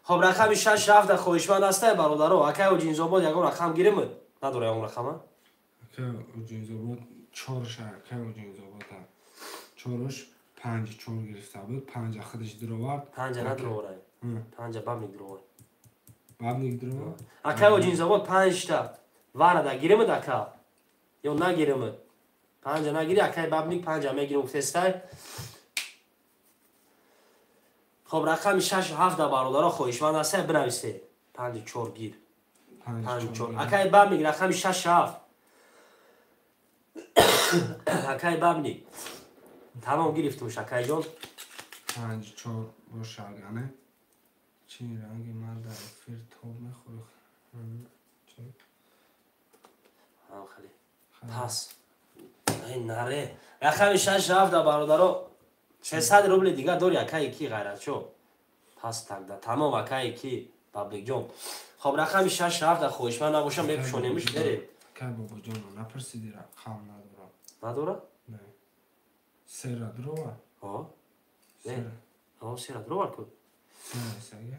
Хоб, рақами 6 рафта хоҳишманд ҳастай, бародаро. Акай Оҷинзобод ягон рақам гиримуд? Надора ягон рақама? Акай Оҷинзобод 4 акай Оҷинзобод. 4 5 4 гирифта буд. 5 худаш дуровард. 5 надуровард. 5 Бабник дуровард. Бабник дуровард? Акай Оҷинзобод 5 та варада гиримуд, ака? Ё нагиримуд? 5 нагири, акай Бабник 5 мегирим гуфтестай. Хоб, рақами 6 7 бародаро хоҳишманд ҳастай, бинависед. 5 4 гир. 5 4. Акай Бабник рақами 6 7. Акай Бабник. Тамом, гирифтумш, акайҷон. 5 4 боша, агане. Чӣ ранги ман дар эфир тоб мехӯрӣ? Чӣ? Хеле. Пас. Ай наре. Рақами 6 7 бародаро 600 рубли дига дори, акаи ки Ғайратчо. Пас тагда. Тамом, акаи ки Бабникҷон. Хоб, рақами 6 7 хоҳишманд набошам, мепӯшонемш, берем. Акай Бобоҷон, напурсиди рақам надорам. Надора? Не. Сера дурова? Ҳо. Не. Ҳо, сера дуровард ку. Сера сага?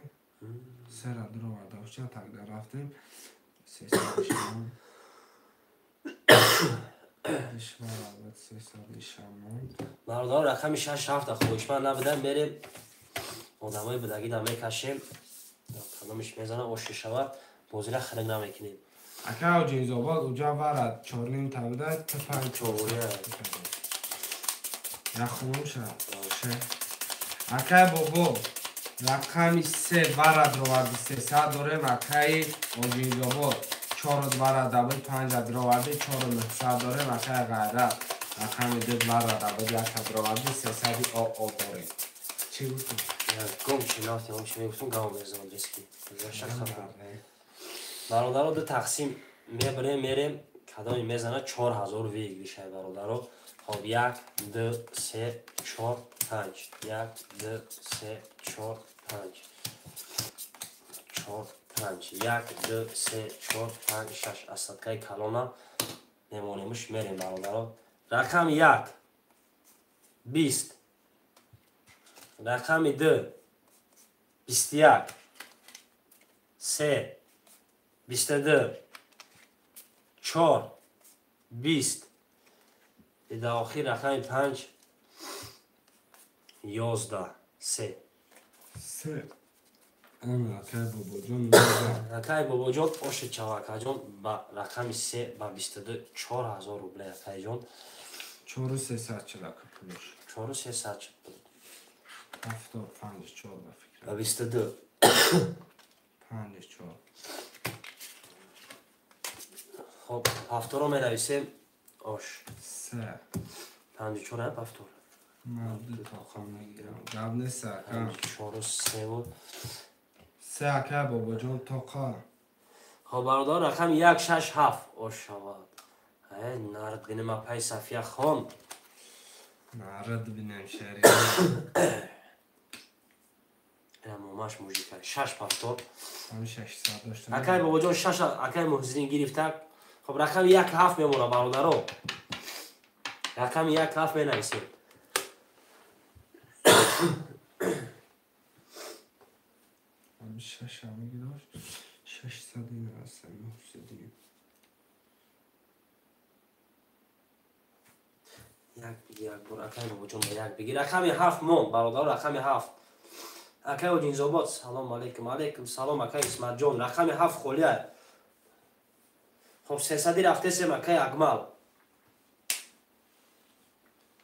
Сера дуровард. Ошча тагда рафтем. 300 шамон. Бародаро, рақами 6 7 хоҳишманд набудан, берем. Одамои будагида мекашем. Кадомиш мезана, оши шавад, бозира хирик намекунем. Ака Оҷинзобод уҷа варад 4.5 та буда, ту 5 4. Я хунум ша. Акай бобо рақами 3 варад роварди 300 дорем. Акаи Оҷинзобод 4 варад буд, 5 роварди 4900 дорем. Акаи Ғайрат рақами 2 варад буд, 1 роварди 300 ОО дорем. Чӣ гуфтӣ? Гом чи нафтем, он чи мегуфтум, гам мезанам риски. Бародаро, ду тақсим мебарем, мерем, кадоме мезана 4000 выигрышай, бародаро. Хоб, 1, 2, 3, 4, 5. 1, 2, 3, 4, 5. 4, 5. 1, 2, 3, 4, 5, 6. Остаткаи калона мемонемуш, мерем, бародаро. Рақами 1 20, рақами 2 21, 3 22, 4 20, дар охир рақами 5 11, 3. 3. Акай бобоҷон. Акай бобоҷон оши чава, акаҷон, ба рақами 3 ба 22 4000 рубле, акайҷон. 4300 чилака пулуш. 4300. 75 4 ба фикр. Ба 22. 5 4. Хоб, ҳафторо менависем. Ош. 3. 5 4 ҳафтор. Ман ду тоқа мегирам. Гап нест, ака. 4 3 буд. 3 ака бобоҷон тоқа. Хоб, бародар, рақами 1 6 7 ош шавад. Нард бинем, апай Сафия хон. Нард бинем, шери. Момаш мужика. 6 ҳафтор. Ҳами 600 доштам. Акай бобоҷон 6, акай Муҳсин гирифта. Хоб, рақами 1 7 мемона, бародаро. Рақами 1 7 менависем. Ҳами 6 ҳамиги дошт. 600 ин аст, 900. Як бигир, як бор акай бобоҷон ба як бигир. Рақами 7 мон, бародаро, рақами 7. Акай Оҷинзобод, салом алейкум, алейкум салом, акай Исматҷон, рақами 7 холия. Хоб, 300 рафтесем, акай Акмал.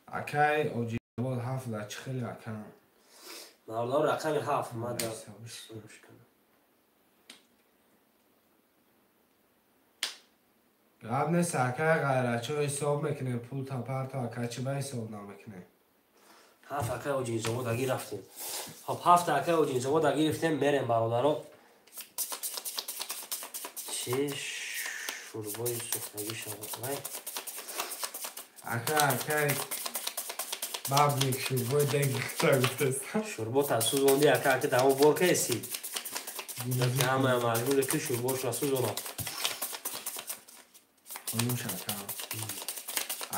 Акай Оҷинзобод 7 ла чӣ хеле ака? Бародаро, рақами 7 ман дар Гап нест, акай Ғайрачо ҳисоб мекунем, пул та парто, ака чӣ ба ҳисоб намекунем? 7 акай Оҷинзобод аги рафтем. Хоб, 7 акай Оҷинзобод аги гирифтем, мерем, бародаро. Чӣ шурбои сӯхтагӣ шавад? Вай. Ака, акай бабник шурбои деги хита гуфтест. Шурбо та сӯзонди, ака, ака тамо бор кеси. Ҳама маҷбуре ки шурбошро сӯзонад. Хонуш ака.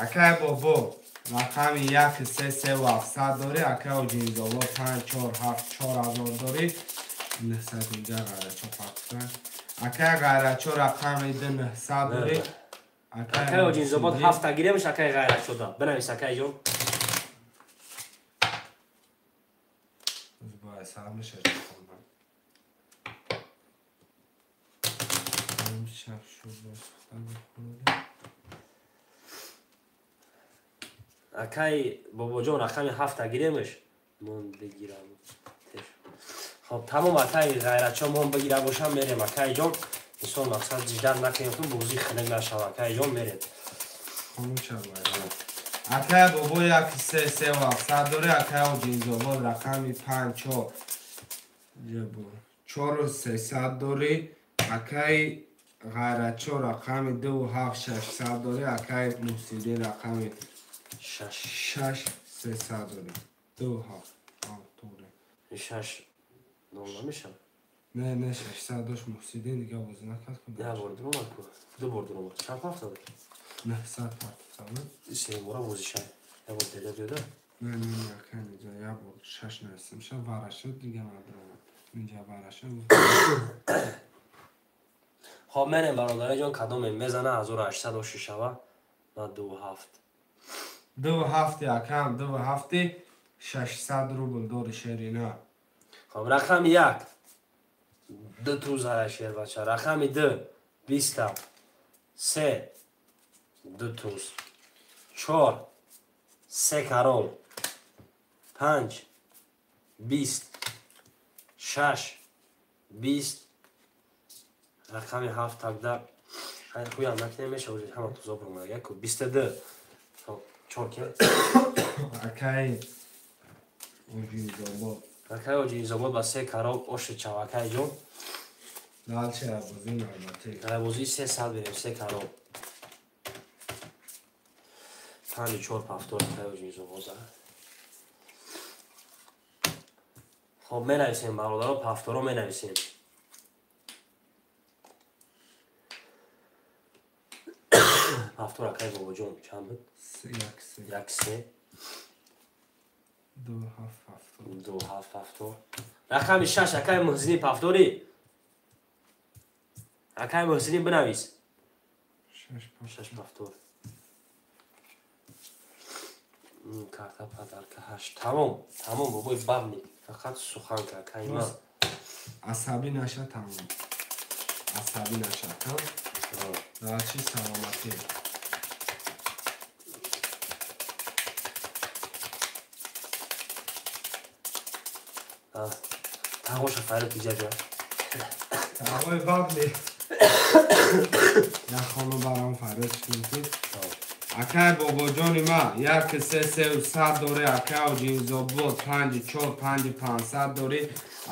Акай бобо рақами 1 3 3 700 дорӣ, акай Оҷинзобод 5 4 7 4000 дорӣ, 900 инҷа Ғайрачо пахта. Акай Ғайрачо рақами 2 900 дорӣ. Акай Оҷинзобод 7 гиремш, акай Ғайрачо да. Бинавис, акайҷон. Бояд сар мешавад хондан. Шаб шурбо сӯхта бихӯрдем. Акай бобоҷон рақами 7 гиремш, мон бигирам. Хоб, тамом, акай Ғайрачо мон бигира бошам, мерем, акайҷон. Мисол мақсад жидан накунем, ки бозӣ хунук нашава, акайҷон, мерем. Хонум шавад. Акай бобо 1 3 3 700 дорӣ, акай Оҷинзобод рақами 5 4 4 300 дорӣ, акай Ғайрачо рақами 2 7 600 дорӣ, акай Муҳсиддин рақами 6 6 300 дорӣ. 2 7 тоғри. 6 нол намешавад? Не, не, 600 дошт Муҳсиддин, дига бозӣ накард. Як бор дуромад ку. Ду бор дуромад. Чанд ҳафта буд? 900 партофта буд. Се бора бозӣ шад. Як бор теда биёда? Не, не, не, акай инҷа як бор 6 нависем шад, вара шуд, дига надуромад. Инҷа вара шуд. Хоб, мерем, бародараҷон, кадоме мезана 1800 оши шава на 2 7. 2 7 акам, 2 7 600 рубл дори шерина. Хоб, рақами 1 ду тузая шербача, рақами 2 20 3 2 туз 4 3 корол 5 20 6 20 рақами 7 тогда хуям накунем меша уже ҳама тузо бромада яку 22 4 ки акай оҷинзобод акай оҷинзобод ба 3 корол оши чав акай ҷон. Дальше бозӣ навбатӣ. Бозии 300 берем 3 корол 5 4 повтор акай оҷинзобод. Хоб менависем бародаро, повторо менависем. Повтор акай бобоҷон чанд буд? 1 3 1 3 2 7 повтор 2 7 повтор. Рақами 6 акай Муҳсинӣ повтори. Акай Муҳсинӣ бинавис. 6 повтор. Карта подарка 8. Тамом, тамом бобои бабник. Фақат суханка акай ман. Асабӣ наша тамом. Асабӣ наша там. Дальше саломатӣ. Тағоша файрот иҷа. Тағои бабник. Як хону барам файрот шунки. Акай бобоҷони ма 1 3 3 100 дорӣ, акай оҷинзобод 5 4 5 500 дорӣ,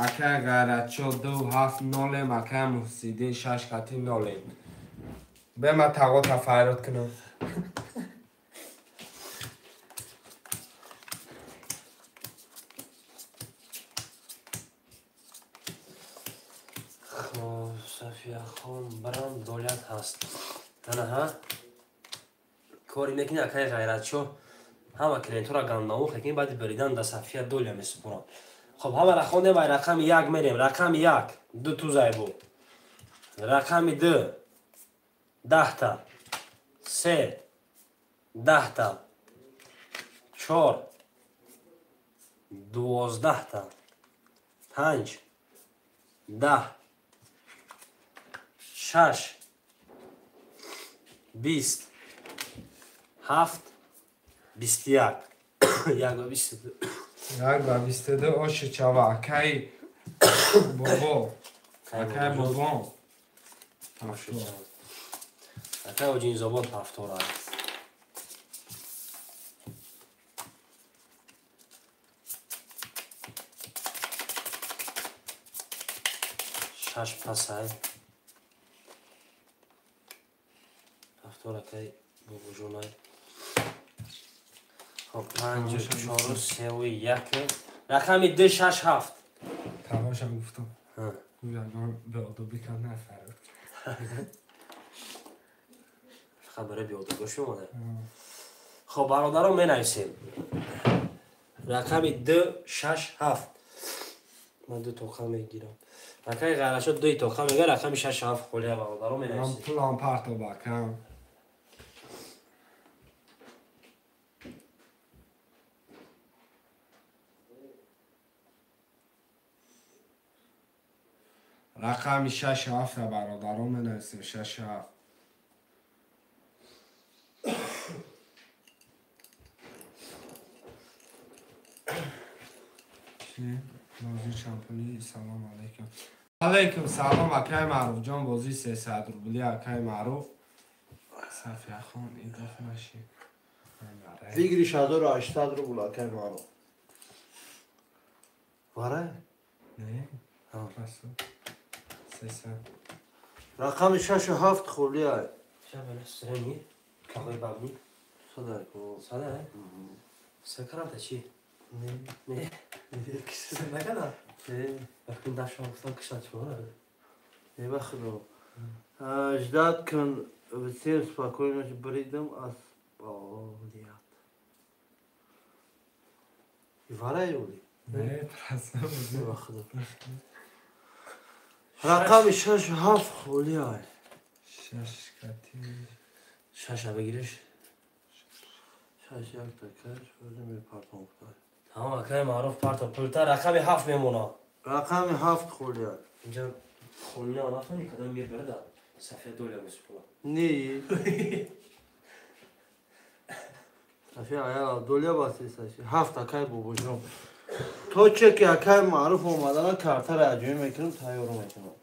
акай ғайратчо 2 7 0, акай Муҳсиддин 6 хати 0. Бе ма тағота файрот кунам. Хоб, Сафияхон барам долят ҳаст. Анаҳа. Кори мекунӣ акай ғайратчо ҳама клиентҳоро гандаоқ лекин баъди биридан да Сафия доля месупорам. Хоб ҳамаро хондем, ай рақами 1 мерем. Рақами 1 2 тузай бу. Рақами 2 10 та 3 10 та 4 12 та 5 10 6 20 7 21 1 ба 22 1 ба 22 оши чава акай бобо акай бобо акай оҷинзобод повтора. Шаш пасай повтор акай бобоҷонай. Хоб 5 4 3 1 рақами 2 6 7. Тағошам гуфтам. Гуфтам беодобӣ кард нафарод. Фақат барои беодобӣ омада. Хоб бародарон менависем. Рақами 2 6 7. Ман 2 тоқа мегирам. Акай ғайрашо 2 тоқа мегирам, рақами 6 7 холия бародарон менависем. Пулам парто бакам. Рақами 6 7 бародарон менависем 6 7. Бозии чампиони салом алейкум. Алейкум салом акай Маъруфҷон, бозии 300 рубли акай Маъруф. Сафияхон идоф наши. Выигрыш 1800 рубл акай Маъруф. Вара? Не. Просто 300. Рақами 6 7 холия. Шабана срени. Какой бабник? Садако. Сада? Сакарам чи? Не. Не. Накана? Не. Вақти дашам гуфтам кишан чӣ? Не ба худо. Ждать кун всем спокойно бридам аз балият. Ивара юли? Не, просто. Не ба худо. Рақами 6 7 холия. 6 кати. 6 бигириш. 6 як такаш, өзүм мепартом. Тамом акай Маъруф парто пулта рақами 7 мемона. Рақами 7 холия. Инҷа холина нафтани кадом мир берда. Сафия доля месупора. Не. Сафия аяла доля баси. Ҳафт акай бобоҷон. То че ки акай маъруф омадана картара аҷоиб мекунам, тайёр мекунам.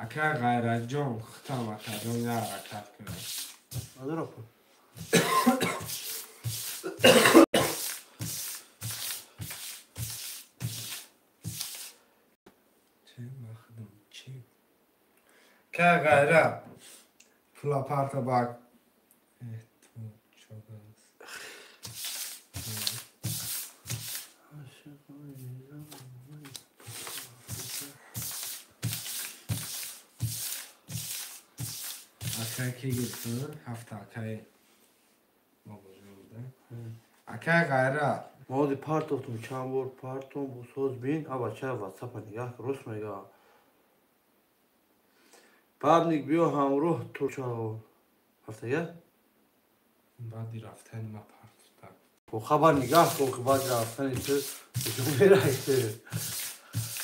Акай Ғайратҷон, хитам акаҷон я ҳаракат кунам. Надора пул. Чӣ махдум чӣ? Акай Ғайрат, пула парта бак. Ту чогаз. Акай ки гирифта? Ҳафта акай бобоҷон буда. Акай Ғайрат. Моди партофтум чанд бор партом бусоз бин, а бача ватсапа нигаҳ рост мега. Бабник биё ҳамроҳ турчао. Ҳафтага? Баъди рафтани ма партофта. Бо хабар нигаҳ кун ки баъди рафтани ту куҷо мераи.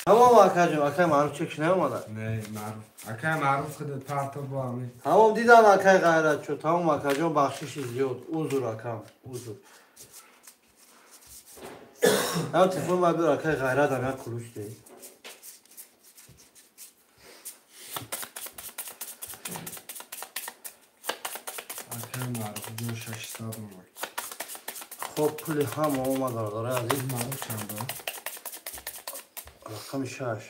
Тамом акаҷон, акай маъруф чекш наомада? Не, маъруф. Акай маъруф худат партоф бо ҳамин. Тамом дидан акай Ғайрат шуд. Тамом акаҷон, бахшиши зиёд. Узр акам, узр. Ам телефон ма биёр акай Ғайратам як кулуч деҳ. Акай маъруф ҷон 600 омад. Хоб пули ҳама омад бародари азиз. Маъруф чанд дод? Рақами 6.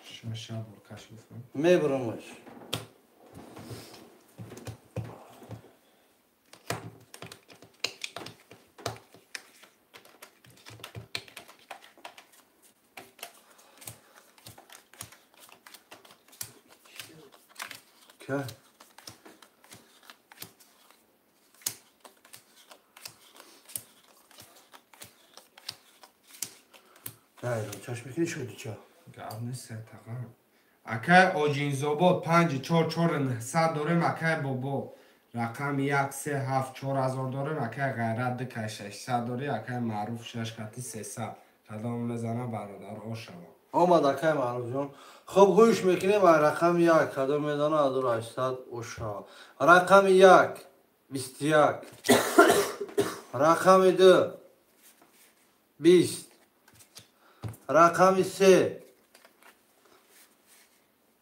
Шаш бор каш гуфтам. Мебарамаш. Ка? Чашм мекунӣ шуди ча? Гап нест, тақа. Акай Оҷинзобод 5 4 4 900 дорем, акай бобо. Рақами 1 3 7 4000 дорем, акай Ғайрат 2 кай 600 дорӣ, акай Маъруф 6 кати 300. Кадом мезана бародар ошава. Омад акай Маъруфҷон. Хоб гӯш мекунем ай рақами 1 кадом мезана 1800 ошава. Рақами 1 21. Рақами 2 20. Рақами 3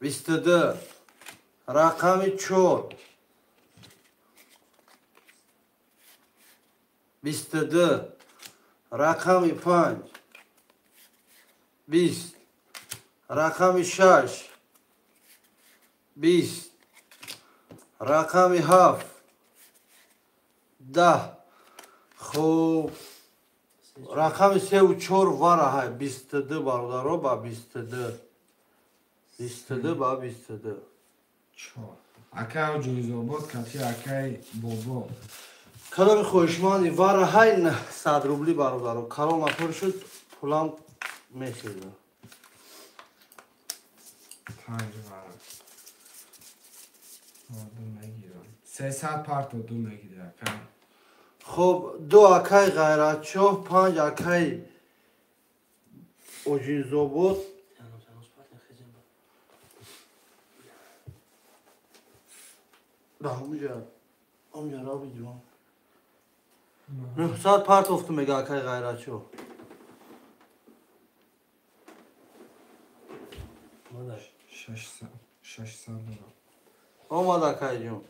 22. Рақами 4 22. Рақами 5 20. Рақами 6 20. Рақами 7 10. Хуб рақами 3 4 вараҳай 22 бародаро ба 22. 22 ба 22. 4. Акай Оҷинзобод кати акай бобо. Кадоми хоҳишманди вараҳай 900 рубли бародаро. Калон напур шуд, пулам мехеза. 5 вара. Ду мегирам. 300 парто ду мегири акай. Хоб 2 акай Ғайратшоҳ, 5 акай Оҷинзобод. Да ҳамуҷа, ҳамуҷа ра бидимам. 900 партофту мега акай Ғайратшоҳ. 600 600 дорам. Омад акайҷон.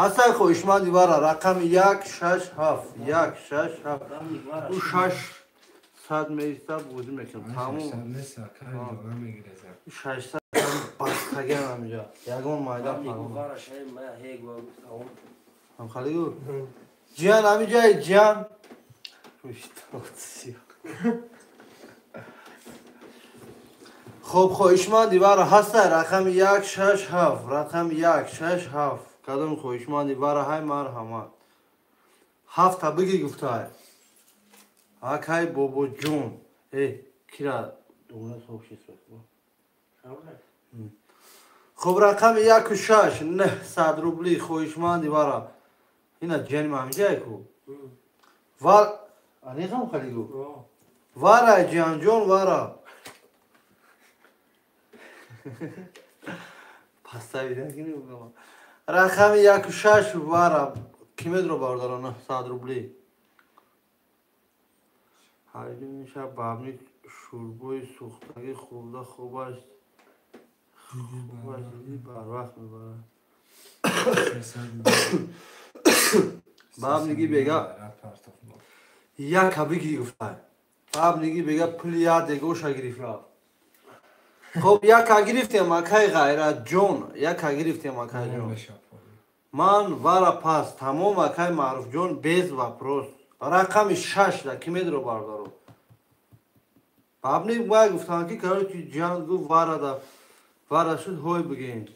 Ҳастай хоҳишманди вара рақами 1 6 7 1 6 7. Ӯ 600 меиста бозӣ мекунам. Тамом. 600 нест, акай дона мегиреза. 600 бастаган ҳамҷа. Ягон майда Мегу вара шай ма ҳег ва гуфтам. Ҳам хали гу. Ҷиян ҳамиҷаи ҷиян. Хоб хоҳишманди вара ҳастай рақами 1 6 7 рақами 1 6 7. Кадом хоҳишманди вара ҳай марҳамат. Ҳафта бигир гуфтай. Акай бобоҷон. Э, кира дугуна сообщество. Хоб рақами 1 6 900 рубли хоҳишманди вара. Ина ҷияни ма ҳамиҷае ку. Вар аниқам хали гу. Вара ҷиянҷон вара. Поставить рақами 1 6 вара ки медро бародаро 900 рубли. Ҳайдун шаб бабник шӯрбои сӯхтагӣ хӯрда хобаш хобаш диди барвақт мебарад. Бабниги бега яка бигири гуфта. Бабниги бега пули я дегоша гирифт рафт. Хоб яка гирифтем акай Ғайратҷон, яка гирифтем акайҷон. Ман вара пас тамом акай Маъруфҷон без вопрос. Рақами 6 да ки медро бародаро. Бабник вай гуфтанд ки короче ҷан гуфт вара да вара шуд ҳой бигем.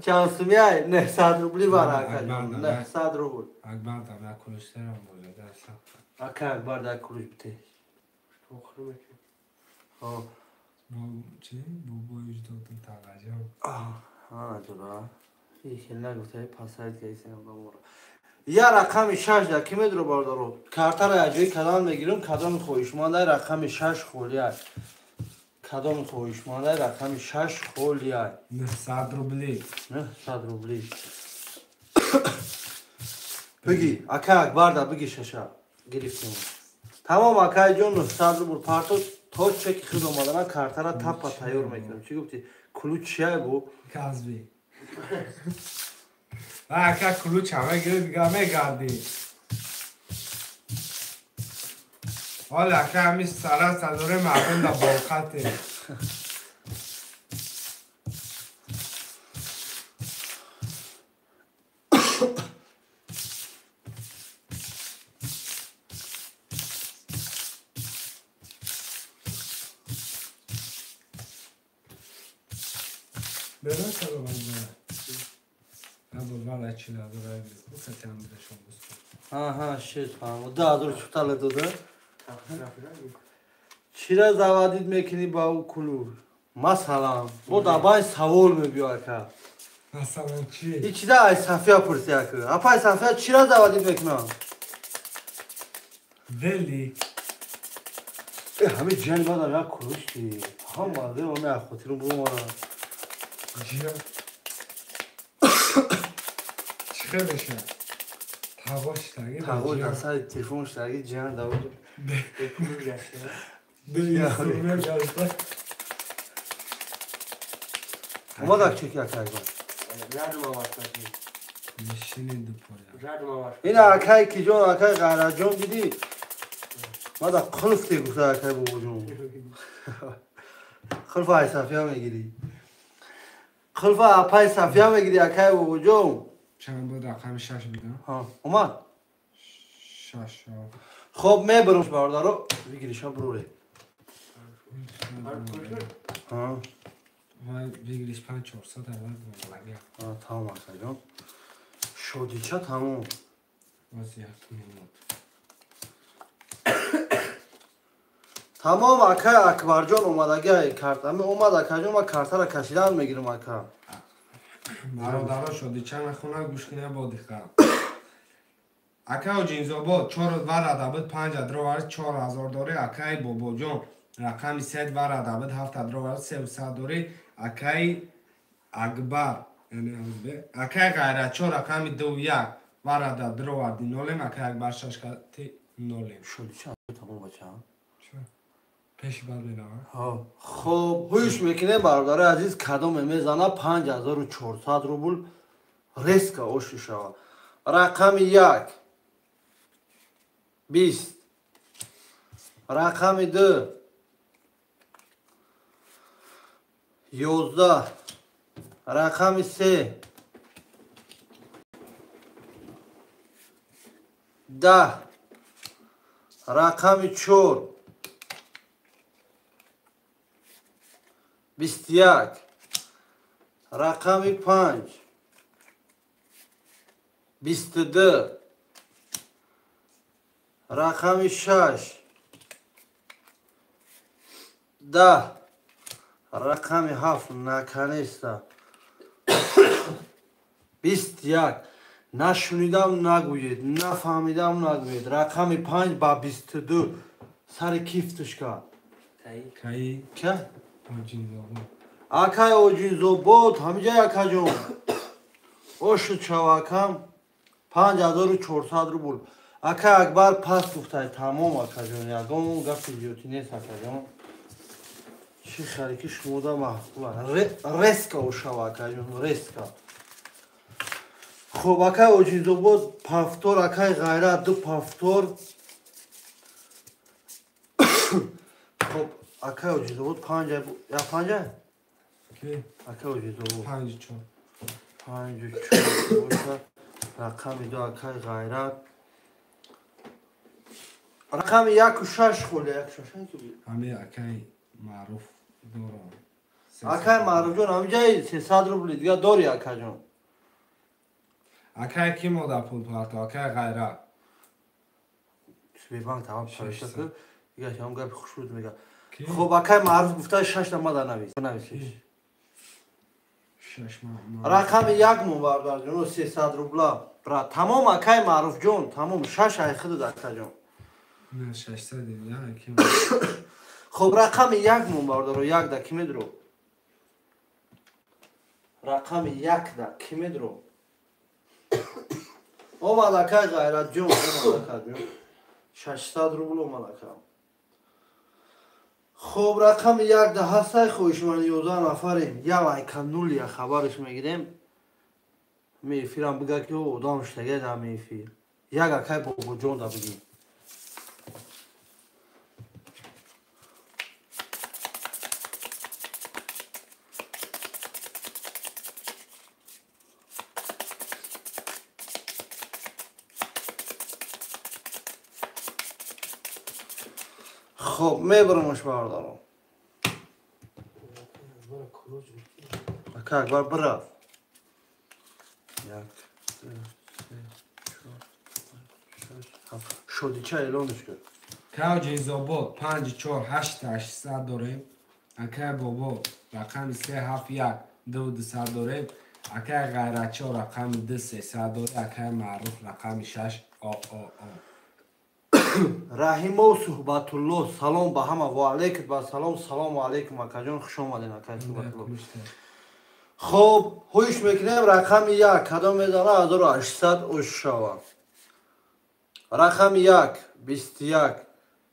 Чанд сумяй? 900 рубли вара акаҷон. 900 рубл. Акбар да як кулуштерам бозада аслан. Ака Акбар да кулуш бите. Хоб. Бо чи? Бобои ҷдодум Тағаҷон. Ана ҷура. Хел нагуфта пасайд кайсем одамора. Я рақами 6 да ки медро бародаро. Картара аҷои кадам мегирам, кадоми хоҳишмандай рақами 6 холиай. Кадоми хоҳишмандай рақами 6 холиай. 900 рубли. 900 рубли. Биги, ака Акбар да биги шаша. Гирифтем. Тамом акайҷон 900 рубл парто то чеки худ омадана картара тапа тайёр мекунем. Чӣ гуфтӣ? Ключ чия бу? Казби. Ака ключ ҳама гирифт дига мегардӣ. Ҳола ака ҳами сара садоре мардум да болқате. Берун салом Аҳа, шед фаҳмо. 2000 чутала дода. Чира заводид мекунӣ ба ӯ кулур? Масалан, бо дабай савол мебиё ака. Масалан чи? И чиза ай Сафия пурси ака. Апай Сафия чира заводид мекунам? Вели. Э, ҳами ҷани бадам як кулушти. Ҳам мазе оме аз хотирум бумара. Ҷия. Чӣ хел мешавад? Тағош таги Тағош дар сари телефонш таги ҷиан давоҷ. Омадак чеки акай ба. Ин акай ки ҷон акай Ғайратҷон дидӣ? Мада қулф те гуфта акай бобоҷон. Қулфа ай Сафия мегирӣ. Қулфа апай Сафия мегирӣ акай бобоҷон. Чанд буд рақами 6 буда? Ҳа, омад. 6. Хоб мебарам бародаро, вигриша буруре. Ҳа. Вай вигриш 5400 аввал булаги. Ҳа, тамом акаҷон. Шодича тамом. Боз як минут. Тамом акай Акбарҷон омадагиай карта. Ами омад акаҷон, ман картара кашидан мегирам ака. Бародаро шодича мехонад, гӯш кунед бо диққат. Акао Ҷинзобод 4 варада буд 5 адровард 4000 дорӣ. Акаи Бобоҷон рақами 3 варада буд 7 адровард 300 дорӣ. Акаи Акбар яъне акаи Ғайратчо рақами 2 1 варада дроварди нолем. Акаи Акбар 6 кати нолем. Шодича тамом бача. Пеши бад меравам. Хоб, ҳуш мекунем бародари азиз, кадоме мезана 5400 рубл резко оши шава. Рақами 1 20, рақами 2 11, рақами 3 10, рақами 4 21, рақами 5 22, рақами 6 10, рақами 7 наконец-то 21. Нашунидам нагӯед, нафаҳмидам нагӯед. Рақами 5 ба 22 сари кифтш кард. Кай? Ка? Оҷинзобод. Акай Оҷинзобод, ҳамиҷа акаҷон. Ошуд шава акам. 5400 рубл. Акай Акбар пас гуфтай, тамом акаҷон, ягон гапи зиёдӣ нест акаҷон. Чӣ харе ки шумода маъқула. Резка ошава акаҷон, резка. Хоб, акай Оҷинзобод пафтор, акай Ғайрат ду пафтор. Хоб, акай Оҷинзобод панҷ, я панҷа? Ки? Акай Оҷинзобод. 5 4. 5 4 боша. Рақами 2 акай Ғайрат. Рақами 1 6 холи, 1 6 ки буд? Ҳами акай Маъруф дорам. Акай Маъруфҷон, ҳамиҷаи 300 рубли дига дори акаҷон. Акай ки мода пул парто? Акай Ғайрат. Сбербанк тамом паришта ки, дига ҳам гапи хушруд мега. Ки? Хоб, акай Маъруф гуфта 6 та мада навис. Нависиш. 6 ма. Рақами 1 мон бародарҷон, 300 рубла. Брат, тамом акай Маъруфҷон, тамом 6 ай худат акаҷон. Не, 600 я ки. Хоб, рақами 1 мон бародаро, 1 да ки медро? Рақами 1 да ки медро? Омад акай Ғайратҷон, омад акаҷон. 600 рубл омад ака. Хоб, рақами 1 да ҳастай, хоҳишманд 11 нафарем. Я лайка нуль я хабарш мегирем. Ми эфирам бига ки одам штага да ми эфир. Як акай Бобоҷон да бигӣ. Хоб, мебарамаш бародарон. Ака Акбар бирав. 1 2 3 4 5 6 7. Шодича эълонш кар. Акай Оҷинзобод 5 4 8 800 дорем. Акай Бобо рақами 3 7 1 2 200 дорем. Акай Ғайратчо рақами 2 300 дорем. Акай Маъруф рақами 6 о о о. Раҳимов Суҳбатулло, салом ба ҳама. Ва алейкум ба салом, салому алейкум акаҷон, хуш омаден акай Суҳбатулло. Хоб, ҳуш мекунем рақами 1, кадом мезана 1800 ош шава. Рақами 1 21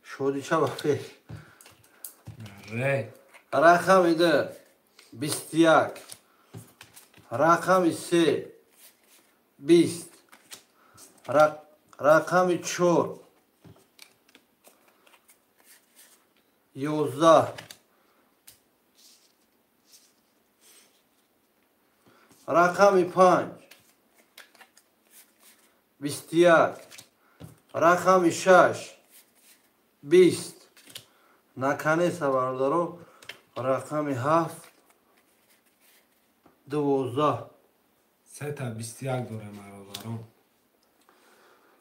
шодича ба пеш. Ре. Рақами 2 21. Рақами 3 20. Рақами 4 11. Рақами 5 21. Рақами 6 20. Наконец-то бародаро, рақами 7 12. Се та 21 дорем бародарон.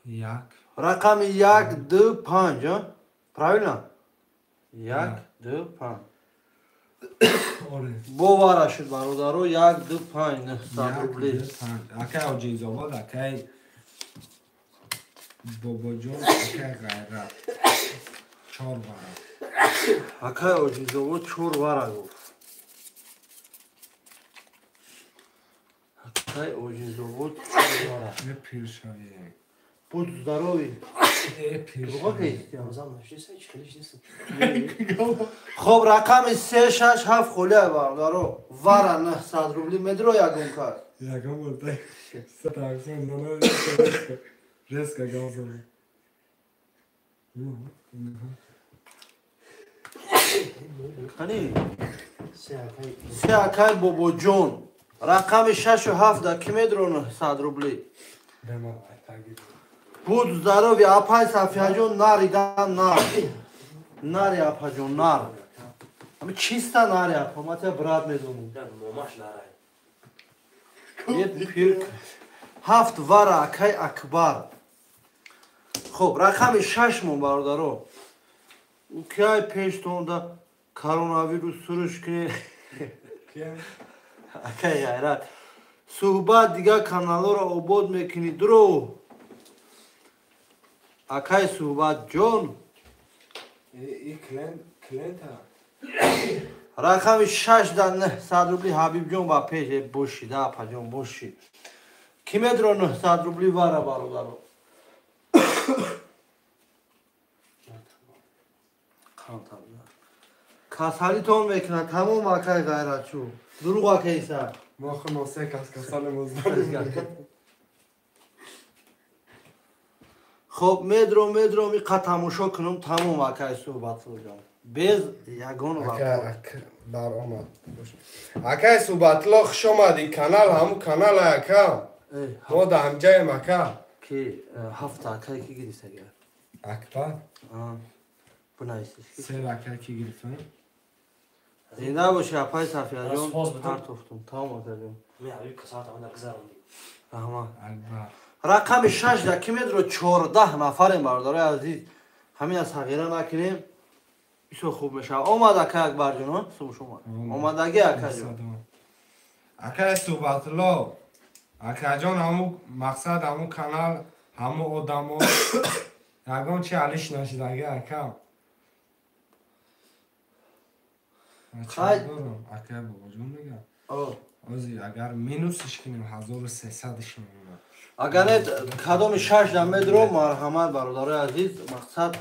1. Рақами 1 2 5, а? Правильно? 1 2 5. Оре. Бовара шуд бародаро, 1 2 5 900 рубли. 5. Акай Оҷинзобод, акай Бобоҷон, акай Ғайрат. 4 вара. Акай Оҷинзобод 4 вара гуфт. Акай Оҷинзобод 4 вара. Э пир шавӣ. Будь здоровый. Э пир Буға шавӣ. кайсти? Рамзан нашиса, чӣ хелиш нест. Хоб, рақами 3 6 7 холия бародаро. Вара 900 рубли медро ягон кас. Ягон бор таксон зана резко гал зана. Қани? Се акай Се акай Бобоҷон. Рақами 6 7 да ки медро 900 рубли? Бема таги. Будь здоровый, апай Сафияҷон, наридан нар. Нари апаҷон, нар. Ами чиста нари апа, ма тебя брат медонам. момаш нарай. Е пир 7 вара акай Акбар. Хоб, рақами 6 мон бародаро. Укай пештонда коронавирус суруш кунед. Кия? Акай Ғайрат. Суҳбат дигар каналҳоро обод мекунӣ дурӯ. Акай Суҳбатҷон. Рақами 6 да 900 рубли Ҳабибҷон ба пеш бошид, апаҷон бошид. Ки медро 900 рубли вара бародаро? Касалитон мекунад, тамом акай ғайратчу. Дурӯғ акайса. Мо хуносе кас касали муздорем. Хоб медро иқа тамошо кунум тамом акай Суҳбатуллоҷон. Без ягон вақт. Баромад. Акай Суҳбатулло хуш омадӣ. Канал ҳамун канал ака. Мо да ҳамҷаем ака. Ки ҳафта акай ки гирифт агар? Акбар? Бинависиш. Се акай ки гирифтам? Зинда боши апай Сафияҷон. Партофтум. Тамом акаҷон. Раҳмат. Рақами 6 да ки медро 14 нафарем бародарои азиз. Ҳамин аз ҳақира накунем. Бисёр хуб мешавад. Омад акай Акбарҷон, субҳ омад. Омадаги акаҷон. Акай Суҳбатулло, акаҷон ҳамун мақсад, ҳамун канал, ҳамун одамо ягон чи алиш нашидаги ака. Акай бобоҷон мегӯяд. Ози агар минусиш кунем 1300-ш мемонад. Агар не кадоми 6 да медро марҳамат бародарои азиз, мақсад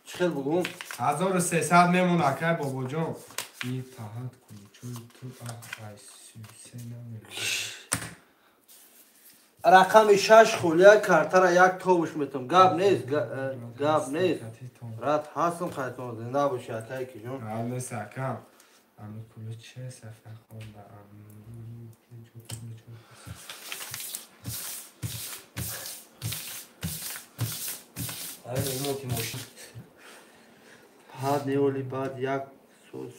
чӣ хел бугум? 1300 мемонад акай бобоҷон. И таҳат кунчӯй ту ай 33 намемонад. Рақами 6 хулия картара як тобуш метам. Гап нест, гап нест. Рад ҳастам хайтон зинда боши акай киҷон. Гап нест ака. Ами кулуче сафа хонда ами кулуче. Ай ремонти мошин. Ҳад неоли баъд як соз.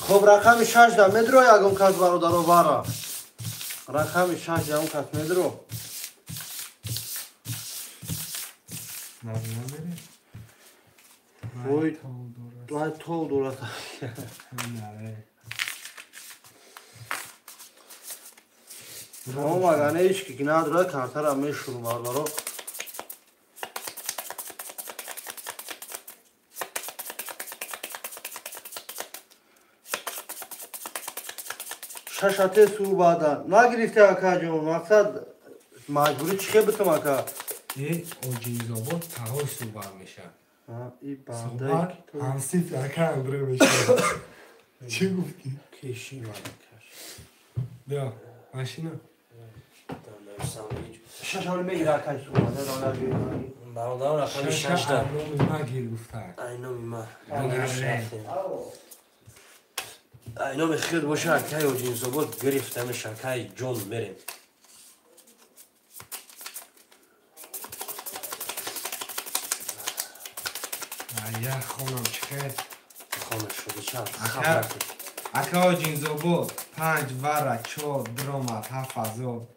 Хоб рақами 6 да медро ягон кас бародаро вара. Рақами 6 ягон кас медро. Вой, вай тол дорад. Тамом агар не ҳеч ки надорад картара мешурум бародаро. Шашате суҳбата нагирифте акаҷон, мақсад маҷбурӣ чӣ хел битам ака? Оҷинзобод таҳои суҳбат мешавад. И банда ҳамсиф ака Андре мешавад. Чӣ гуфтӣ? Кеши малакаш. Биё, машина. Шашавли мегира акай суҳбат, бародарон рақами 6 да. Номи ма гир гуфта. Ай номи ма. Ай номи хел боша акай Оҷинзобод гирифтамеш акай ҷон мерем. Я хонам чӣ хел? Хона шуди чанд? Ака Оҷинзобод 5 вара 4 дромад 7000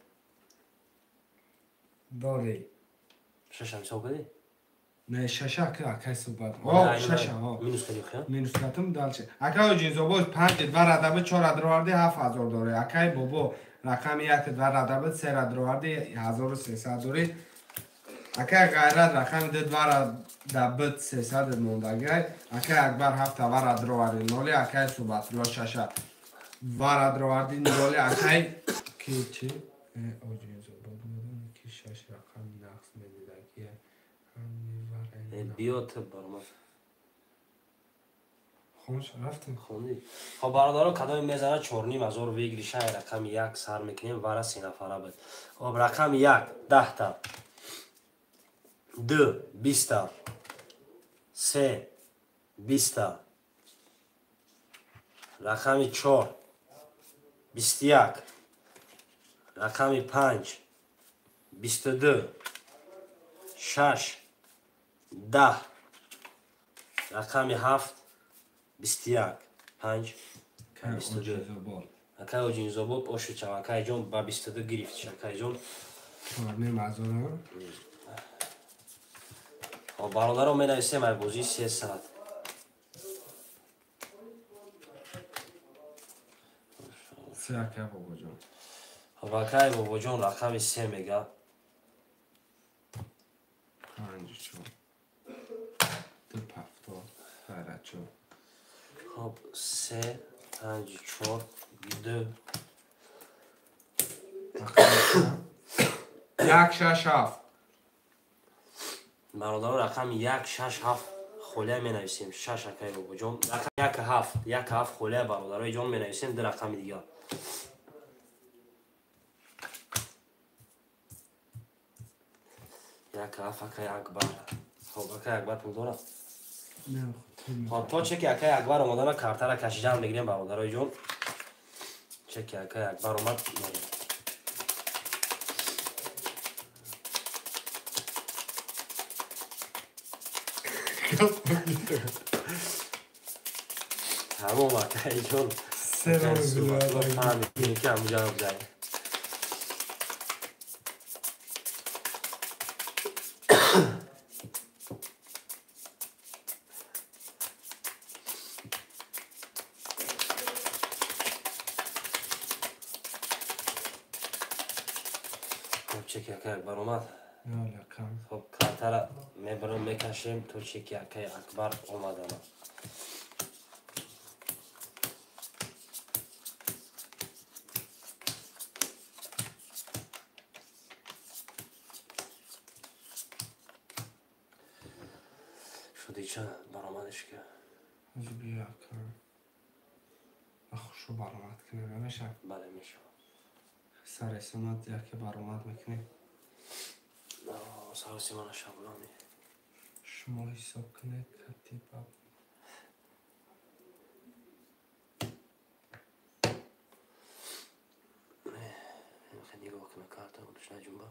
дорӣ. Шашам ҳисоб кардӣ? Не, шаша ака акай суҳбат. О, шаша, о. Минус кардӣ хя? Минус кардам дальше. Акай Оҷинзобод 5 вара даба 4 дроварди 7000 дорӣ. Акай бобо рақами 1 2 даба 3 дроварди 1300 дорӣ. Акай Ғайрат рақами 2 вара даба 300 мондагай. Акай Акбар 7 вара дроварди 0, акай Суҳбатулло 6 вара дроварди 0, акай ки чи? Оҷинзобод медонӣ ки 6 рақам нақс медидаги. Биё ту баромад. Хонш рафтем. Хонди. Хоб бародаро кадоме мезанад 4500 выигрыша рақами 1 сар мекунем вара 3 нафара буд. Хоб рақами 1 10 та. 2 20 та. 3 20 та. Рақами 4 21. Рақами 5 22. 6 10. Рақами 7 21. 5 22. Акай Оҷинзобод ошучам акайҷон ба 22 гирифтиш акайҷон. 4500. Бародаро менависем ай бозии 3 саат. Се акай бобоҷон. Хоб, акай бобоҷон рақами се мега. Панҷ чор. Ду пафтор. Ғайрат чор. Хоб, се, панҷ, чор, ду. Як, шаш, ҳафт. Бародарон, рақами як, шаш, ҳафт холия менависем. Шаш, акай бобоҷон. Рақами як, ҳафт, як, ҳафт холия, бародарои ҷон, менависем. Ду рақами дигар. Як, ҳафт, акай Акбар. Хоб, акай Акбар пул дорад? Хоб, то чеки акай Акбар омадана картара кашидан мегирем, бародарои ҷон. Чеки акай Акбар омад, мерем. Тамом, акай ҷон. Фаҳмидем ки ҳамуҷа бузай. Хоб, чеки акай Акбар омад. Хоб, картара мебарам, мекашем то чеки акай Акбар омадана. Шудича баромадеш ки? Хушу баромад кунем, намешавад? Бале, мешавад. Саресимат яке баромад мекунем. Саросимана шаблони. Шумо ҳисоб кунед катиба. Нигоҳ куна карта удуш наҷунба.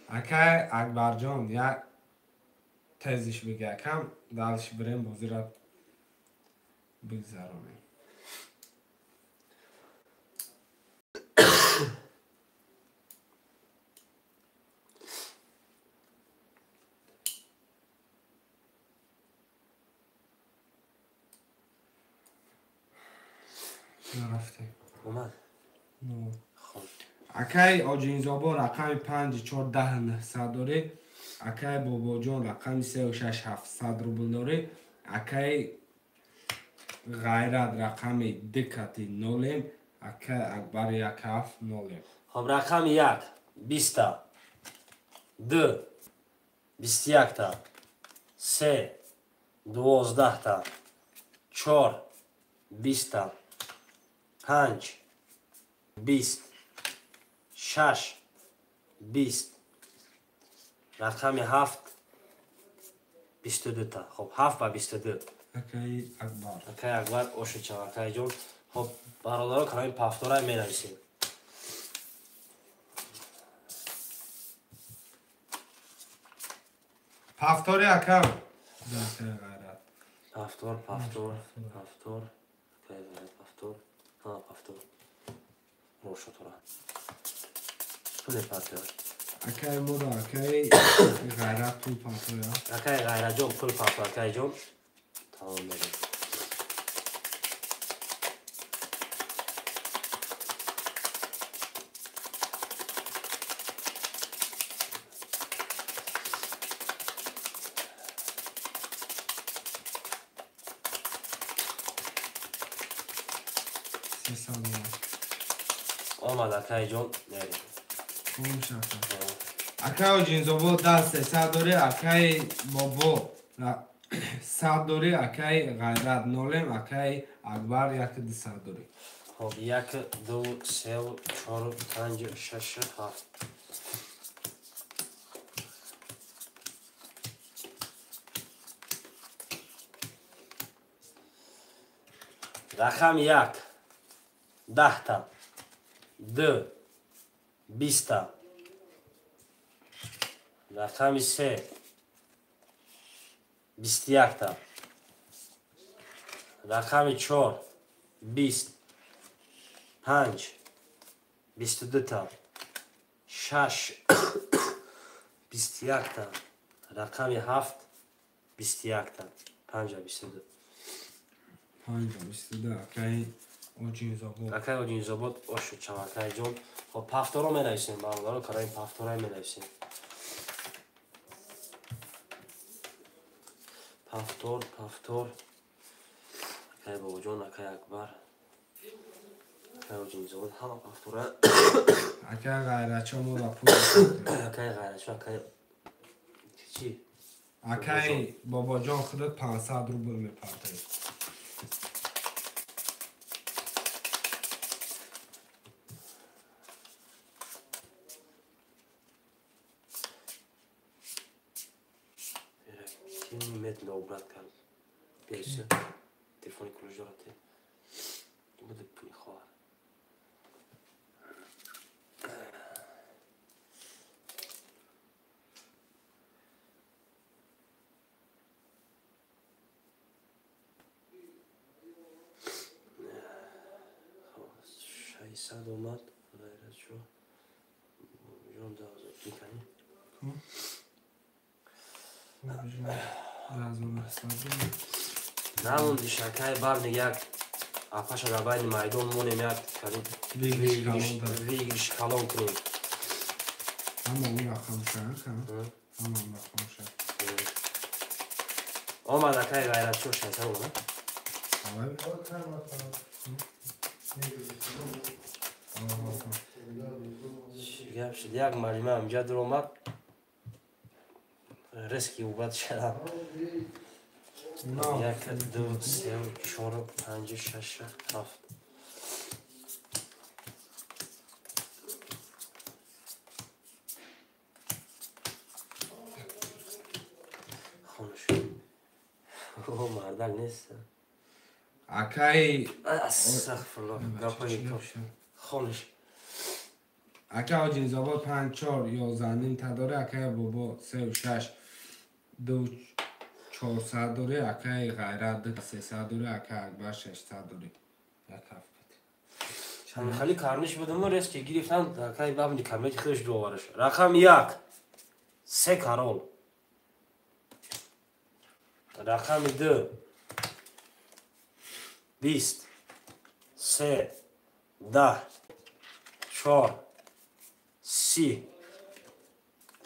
Акай Акбарҷон, як тезиш бига, акам дальше бирем, бозира бигзаронем. Нарафтем. Омад? Хоб. Акай Оҷинзобо рақами панҷ чор даҳ нӯҳсад дорӣ. Акай Бобоҷон рақами сеу шаш ҳафтсад рубл дорӣ. Акай Ғайрат рақами ду кати нолем. Акай Акбар як ҳафт нолем. Хоб, рақами як биста, ду бисту якта, се дувоздаҳта, чор биста, панҷ бист, шаш бист, рақами ҳафт бисту дута. Хоб, ҳафт ба бисту ду. Акай Акбар. Акай Акбар ошичав, акай ҷон. Хоб, бародаро, калами пафтора менависем. Пафтори акам. Акай Ғайрат. Пафтор, пафтор, пафтор. Акай Ғайрат, пафтор. Ҳа, пафтор. Рошотора. Пуле партоя. Акай мода, акай Ғайрат пул партоя. Акай Ғайратҷон пул партоя, акай ҷон. Тамом мерем. Омад, акай ҷон, мерем. Акай Оҷинзобо даҳ сесад дорӣ, акай Бобо сад дорӣ, акай Ғайрат нолем, акай Акбар як дусад дорӣ. Хоб, як, ду, се, чор, панҷ, шаш, ҳафт. Рақами як даҳта, ду биста, рақами се бисту якта, рақами чор бист, панҷ бисту дута, шаш бисту якта, рақами ҳафт бисту якта, панҷа бисту ду. Панҷа бисту ду, акай Оҷинзобод. Акай Оҷинзобод ошу чав акайҷон. Хоб пафторо менависем бародаро, карои пафтора менависем. Пафтор, пафтор. Акай Бобоҷон, акай Акбар. Акай Оҷинзобод ҳама пафтора. Акай Ғайрачо мола пул. Акай Ғайрачо, акай чӣ? Акай Бобоҷон худат 500 рубл мепартоӣ. Медленно обрат кард. Берса. Телефони кулуш дорад. Буде пули хоҳар. Шайсад омад. Ғайратшо. Ҷон давзо кикани. Намонди шакай барни як апаша дар байни майдон монем як выигрыш калон кунем. Омад акай Ғайратшо шайсад омад. Гап шуд як малима амҷа дуромад. Резки убад шудам. 1, 2, 3, 4, 5, 6, 7. Хонаш. О, мардак нест. Акай Астағфируллоҳ. Гапои хонаш. Акай Оҷинзобод 5 4 11 ним та дора, акай Бобо 3 6 2 400 дора, акай Ғайрат 300 дора, акай Акбар 600 дора. Як ҳафт. Хали карниш будам, резки гирифтам, акай бабни кабинети худаш довараш. Рақами 1 3 карол. Рақами 2 20 3 10 4 30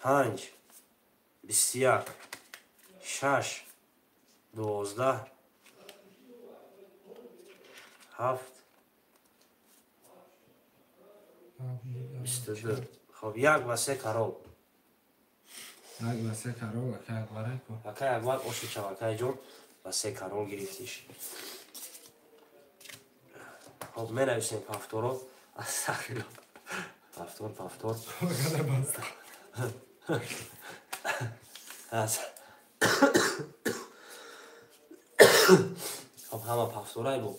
5 21 6 12 7 22. Хоб 1 ва 3 карол. 1 ва 3 карол акай Акбар. Акай Акбар оши чав акайҷон ва 3 карол гирифтиш. Хоб менависем пафторо. Астағфируллоҳ. Пафтор, пафтор. Хоб ҳама пафторай бу.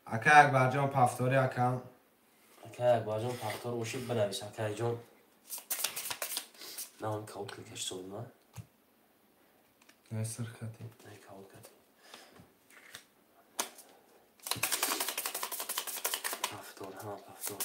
Акай Акбарҷон пафтори акам. Акай Акбарҷон пафтор бошид бинавис акайҷон. На он каут каш содма. Не сирхати. Не каут кати. Пафтор, ҳама пафтор.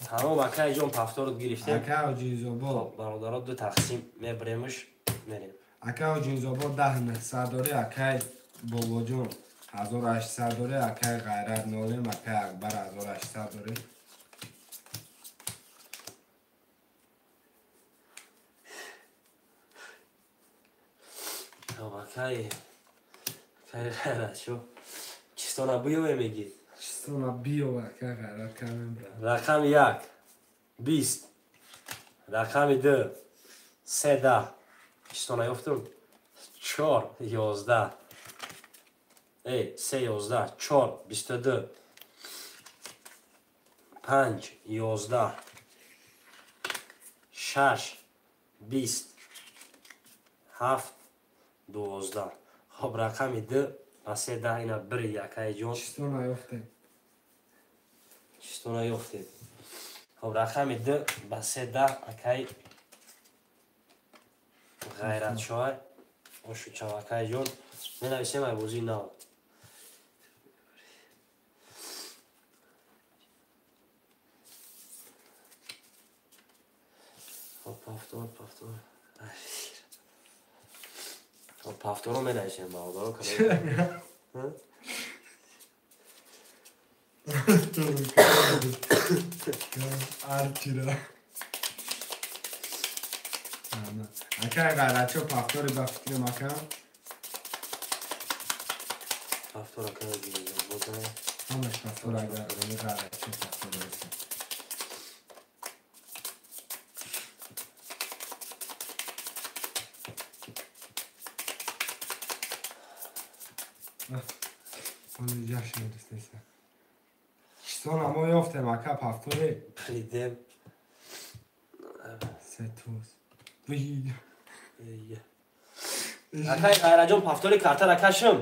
Тамом акайҷон пафторро гирифтем. Акай Оҷинзобод. Бародаро ду тақсим мебаремш мерем. Акай Оҷинзобод 10 900 дори, акай Бобоҷон 1800 дори, акай Ғайрат нолем, акай Акбар 1800 дори. Хоб акай Ғайрат шо чистона биёве мегӣ. Чистона биёве акай Ғайрат камем бра. Рақами 1 20 рақами 2 3 10 чистона ёфтум 4 11 3 11 4 22 5 11 6 20 7 12. Хоб рақами 2 ва 3 10 ина бири акайҷон. Чистона ёфтем. Чистона ёфтем. Хоб рақами 2 ба 3 10 акай Ғайратшоҳ ошу чавакай ҷон менависем ай бозии нав. Повтор, повтор. Повторо менависем бародаро. Арчира. Акай ғайратчо повтори ба фикрам ака. Повтор акай бота. Ҳамаш повтор агар ғайратчо повтор бошад. Чистона мо ёфтем ака повтори. Придем. Се туз. Акай Ғайраҷон повтори картара кашм.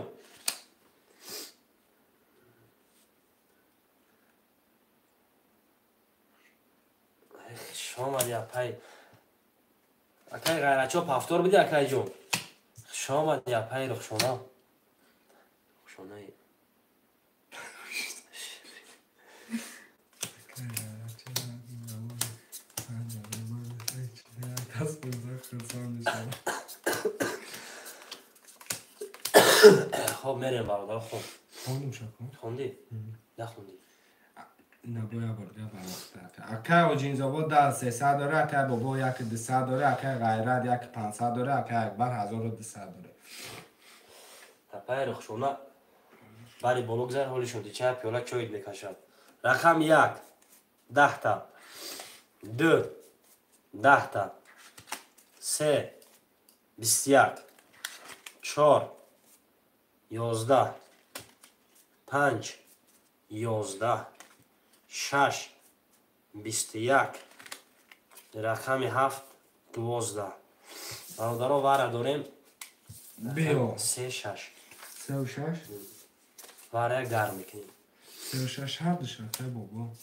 Шомади апай. Акай Ғайрачо повтор биди акайҷон. Шомади апай Рухшона. Рухшонаи. Хоб мерем бародар, хоб. Хондум шако? Хонди? Нахонди. На боя бор дига барвақт. Акай Оҷинзобод 300 дора, акай Бобо 1200 дора, акай Ғайрат 1500 дора, акай Акбар 1200 дора. Тапай Рухшона бари боло гузар ҳолишон дича пиёла чойд мекашад. Рақам 1 10та 2 10та 3 21 4 11 5 11 6 21 рақами 7 12. Бародаро вара дорем. Биё. 3 6. 3 6. Вара гарм мекунем. 3 6 ҳар ду шакай бобо.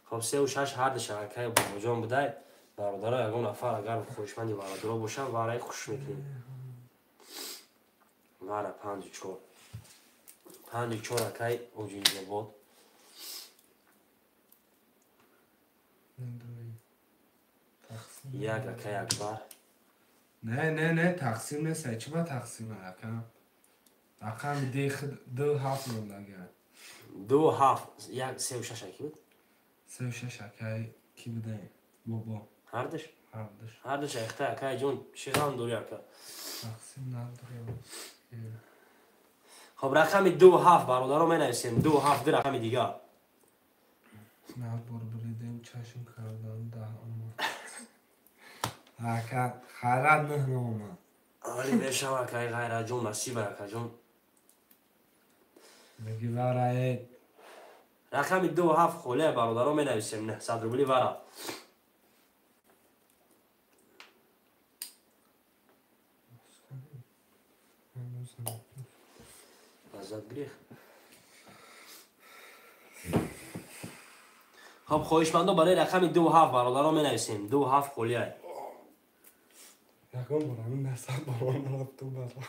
Хоб 3 6 ҳар ду шакай бобоҷон будай. Бародаро ягон нафар агар хоҳишманди варадоро бошад, вараи хуш мекунем. Вара 5 4. 5 4 акай Оҷинзобод. Як акай Акбар. Не, не, не, тақсим нест. Чӣ ба тақсим ака? Рақами 2 7 мондага. 2 7 1 3 6 аки буд? 3 6 акай ки будай? Бобо. Ҳардуш? Ҳардуш. Ҳардуш ахта акай ҷон, чӣ ғам дорӣ ака? Тақсим надорем. Хоб рақами 2 7 бародаро менависем. 2 7 ду рақами дигар. Набор буридем, чашм кардан 10 омад. Ака хайрат 9 омад. Али мешава акай Ғайраҷон, насиба акаҷон. Меги варае. Рақами 2 7 холе бародаро менависем 900 рубли вара. Назад грех. Хоб хоҳишмандо барои рақами 2 7 бародаро менависем. 2 7 холия. Ягон бор ҳамин насаб борон рафту бара.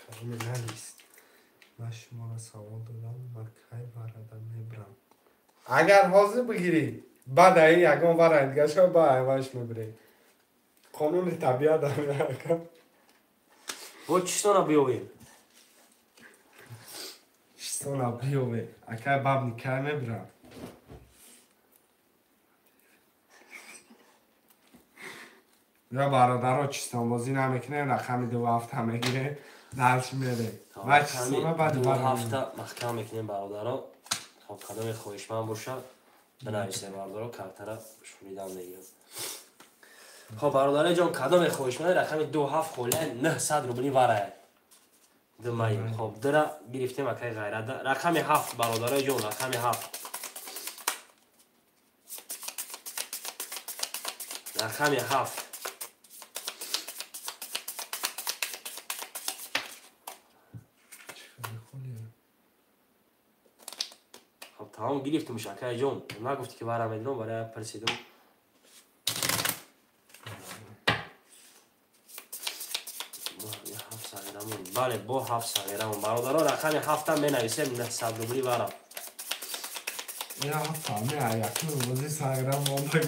Каломи налист. Ман шуморо савол додам ва кай варада мебарам. Агар ҳозир бигирӣ, баъд аи ягон вара дигаша ба айваш мебирӣ. Қонуни табиат ака. Бо чистона биёвем? Чистона биёвем. Акай бабни кай мебирам? Я бародаро чистонбозӣ намекунем, рақами 2 7 мегирем, дарш мерем. Ва чистона баъд 2 7 маҳкам мекунем бародаро. Хоб кадоме хоҳишманд бошад, бинависем бародаро, картара шунидан мегирам. Хоб бародари ҷон, кадоме хоҳишманд рақами 2 7 холия 900 рубли варая. Думаем. Хоб дира гирифтем акай Ғайрада. Рақами 7 бародарои ҷон, рақами 7. Рақами 7. Тамом гирифтумш акай ҷон. Нагуфти ки вара медирам, барои пурсидум. Бале, бо 7 сағирамон. Бародаро, рақами 7 менависем 900 рубли вара. Я ҳафт ами якум бози сағира монда.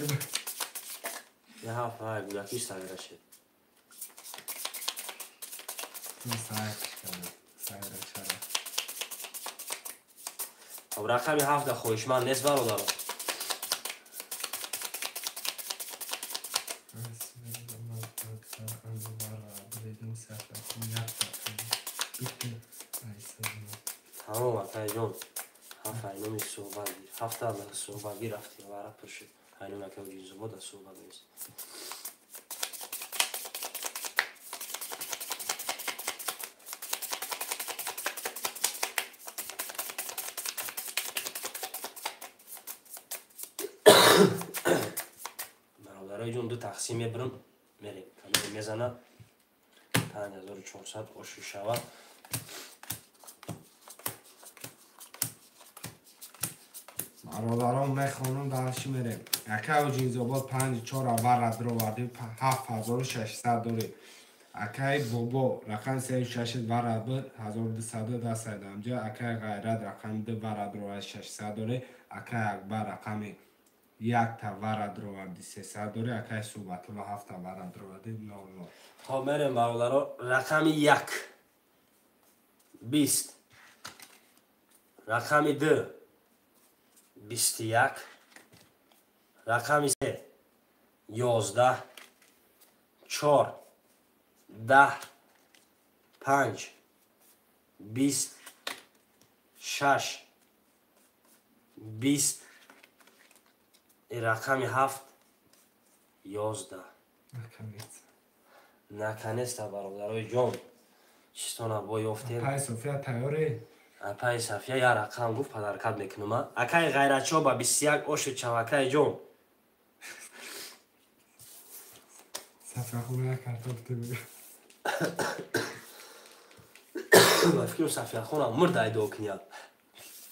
Я ҳафт, ҳай, гулакиш сағира шед. Хоб, рақами 7 хоҳишманд нест бародаро. Тамом акайҷон. Ҳафт айноми суҳбат гир. Ҳафта суҳбат гир рафти вара пур шуд. Айном ака ҷинзобода суҳбат нест. Бародарои ҷон, ду тақсим мебирам, мерем. Камера мезана 5400 оши шавад. Бародарон мехонам, дарши мерем. Акай Ҷинзобод 54 вара дроварди 7600 дорӣ. Акай Бобо рақами 36 вара бир 1200 даст амҷа. Акай Ғайрат рақами 2 вара дроварди 600 дорӣ. Акай Акбар рақами 1 та вара дроварди 300 дорӣ. Акай Суҳбатулло 7 та вара дроварди 00. Хоб, мерем бародаро, рақами 1 20, рақами 2 21, рақами 3 11, 4 10, 5 20, 6 20, рақами 7 11. Наконец-то бародарои ҷон, чистона бо ёфтем. Апай София тайёрӣ? Апай Сафия я рақам гуфт, падаркат мекунам. Акай Ғайратчо ба 21 оши чав акай ҷон. Сафия хона як картоф тиб. Ба фикрам Сафия хона мурд айдо кунят.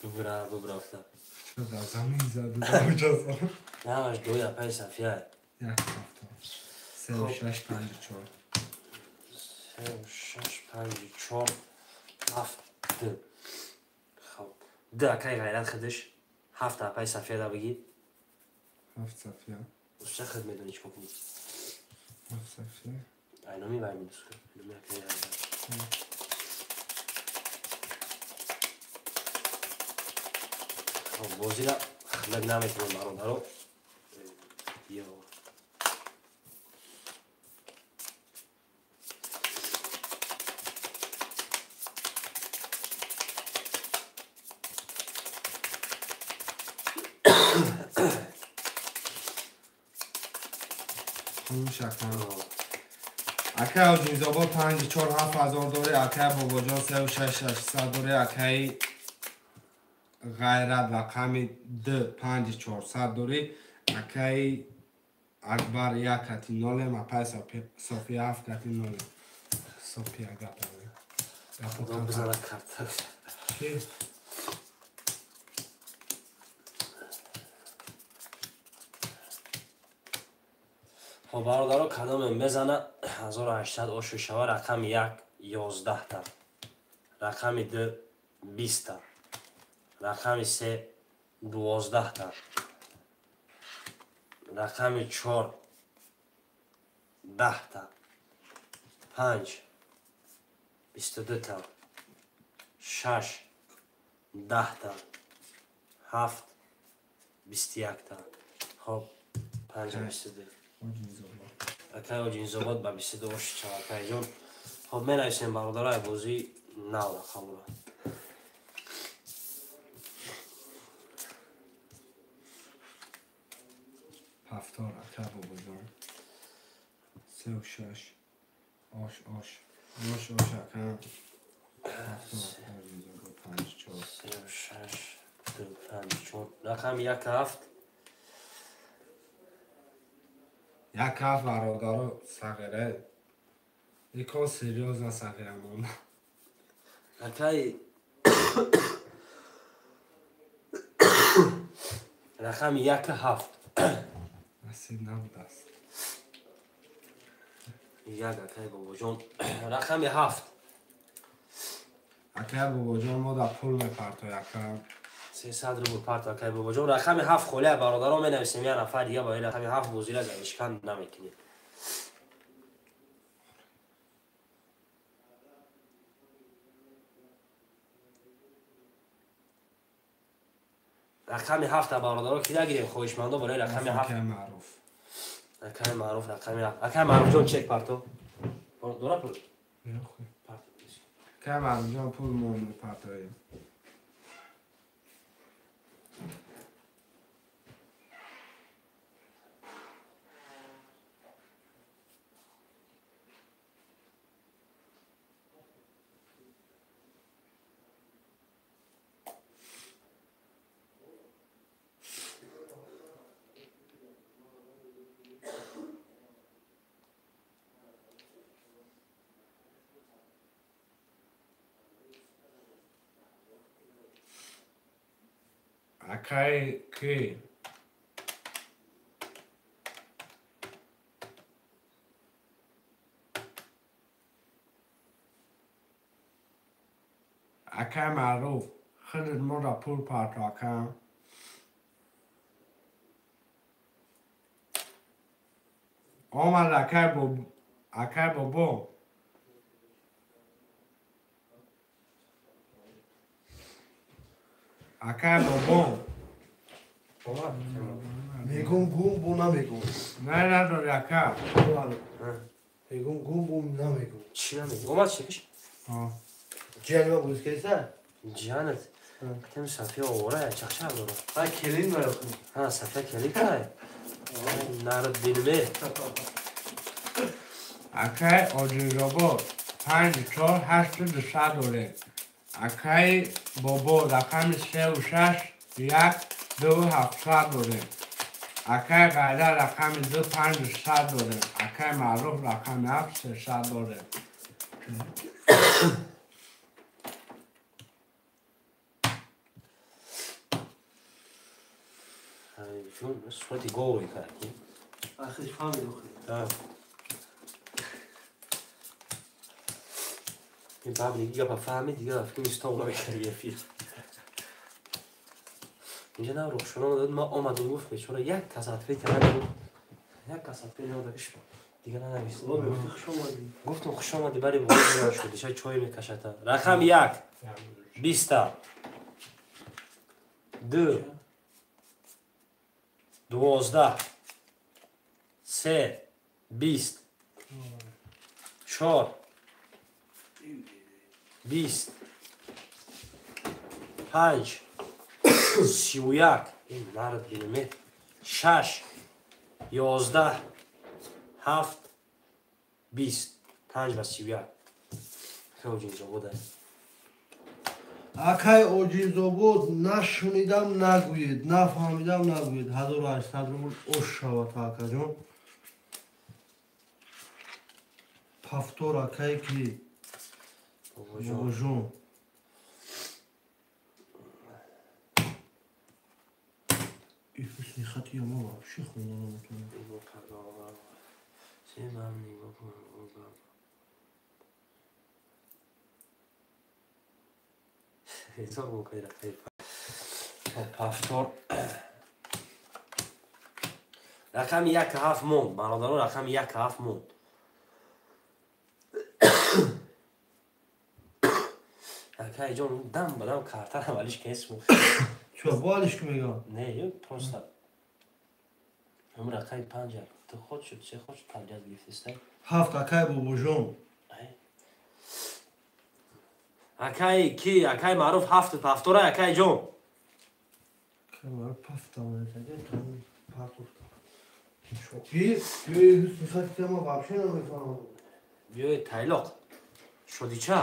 Бубра, бубра уфта. Чо дар замин заду даҷа. Намаш дои апай Сафия. Як ҳафта. 3 6 5 4. 3 6 5 4 7 2. Хоб. 2 акай Ғайрат худаш, 7 апай Сафия да бигӣ. 7 Сафия. Уста худ медонӣ чӣ кор кунӣ. 7 Сафия. Айноми вай минус кун. Айноми акай Ғайрат. Хоб, бозира хлаг наметавонам бародаро. Ё. Акай Ҷинзобод 5 4 7000 дорӣ, акай Бобоҷон 3 6 600 дорӣ, акай Ғайрат рақами 2 5 400 дорӣ, акай Акбар 1 кати 0, апай София 7 кати 0. София гапа. Гапо бизана карта. Хоб бародаро, кадоме мезана 1800 оши шава, рақами 1 11 та, рақами 2 20 та, рақами 3 12 та, рақами 4 10 та, 5 22 та, 6 10 та, 7 21 та. Хоб, 5 22. Акай Ҷинзобод ба 22 оши чав акай ҷон. Хоб, менависем бародарои бозӣ нав рақамро. Ҳафтор ака Бобоҷон. 3 6 ош ош ош ош ака. Ҳафтор ака Ҷинзобод 5 4. 3 6 2 5 4. Рақами 1 7. Як ҳафт бародаро сағира. Икон серьёзно сағира монда. Акай Рақами 1 7. Насиб набудааст. Як акай бобоҷон. Рақами 7. Акай бобоҷон мо да пул мепартои ака. 300 рубл парто акай бобоҷон. Рақами 7 холия бародарон менависем, як нафар дига барои рақами 7 бозира завишкан намекунем. Рақами 7 бародарон ки нагирем, хоҳишмандо барои рақами 7. Акай маъруф. Акай маъруф рақами 7. Акай маъруфҷон чек парто. Дора пул? Парто. Акай маъруфҷон пул мо мепартоем. Акай ки? Акай маъруф, худат моро пул парто ака. Омад акай бобо. Акай бобо. Мегум гум бу намегум. Не надори ака. Мегум гум бу намегум. Чӣ намегум? Омад чекиш? Ҷиянima буз кейса? Ҷиянат. Китем Сафия овора чақчақ дора. Ҳа келин маёқи. Ҳа Сафия келин кай. Нард бинме. Акай Оҷинзобод 5 4 8 200 дорем. Акай бобо рақами 3 6 1 2 700 дорем. Акай Ғайра рақами 2 5 100 дорем. Акай Маъруф рақами 7 300 дорем. Ҷон, сурати гове карди. Ахиш фаҳмид охи. Ин бабли гапа фаҳмид, дига фикр истом намекард эфир. Инҷа на рухшона дод, ма омадем гуфт бечора як кас ответ надод. Як кас ответ надод, дига нанавист. Хуш омадӣ. Гуфтам хуш омадӣ, бари бозӣ шуд, шай чой мекашата. Рақам 1 20 2 12 3 20 4 20 5 31 нард биниме 6 11 7 20 5 ва 31. Акай Оҷинзобод. Акай Оҷинзобод нашунидам нагӯед, нафаҳмидам нагӯед. 1800 рубл ош шавад акаҷон. Пафтор акай ки? Бобоҷон. И ҳусни хати мо вообще хонда наметавонам. Пафтор рақами 1 7 монд бародарон, рақами 1 7 монд. Акай ҷон, дам ба дам картарам алиш кесму. Чо, бо алиш ки мегам? Не, ё просто ҳам рақами 5 ту ход шуд, се ход шуд, подряд гирифтеста. 7 акай бобоҷон. Акай ки? Акай маъруф 7 пафтора акай ҷон. Акай маъруф пафта Чоки, биёи ҳусни хати ма вообще намефаҳмам. Биёи тайлоқ. Шодича.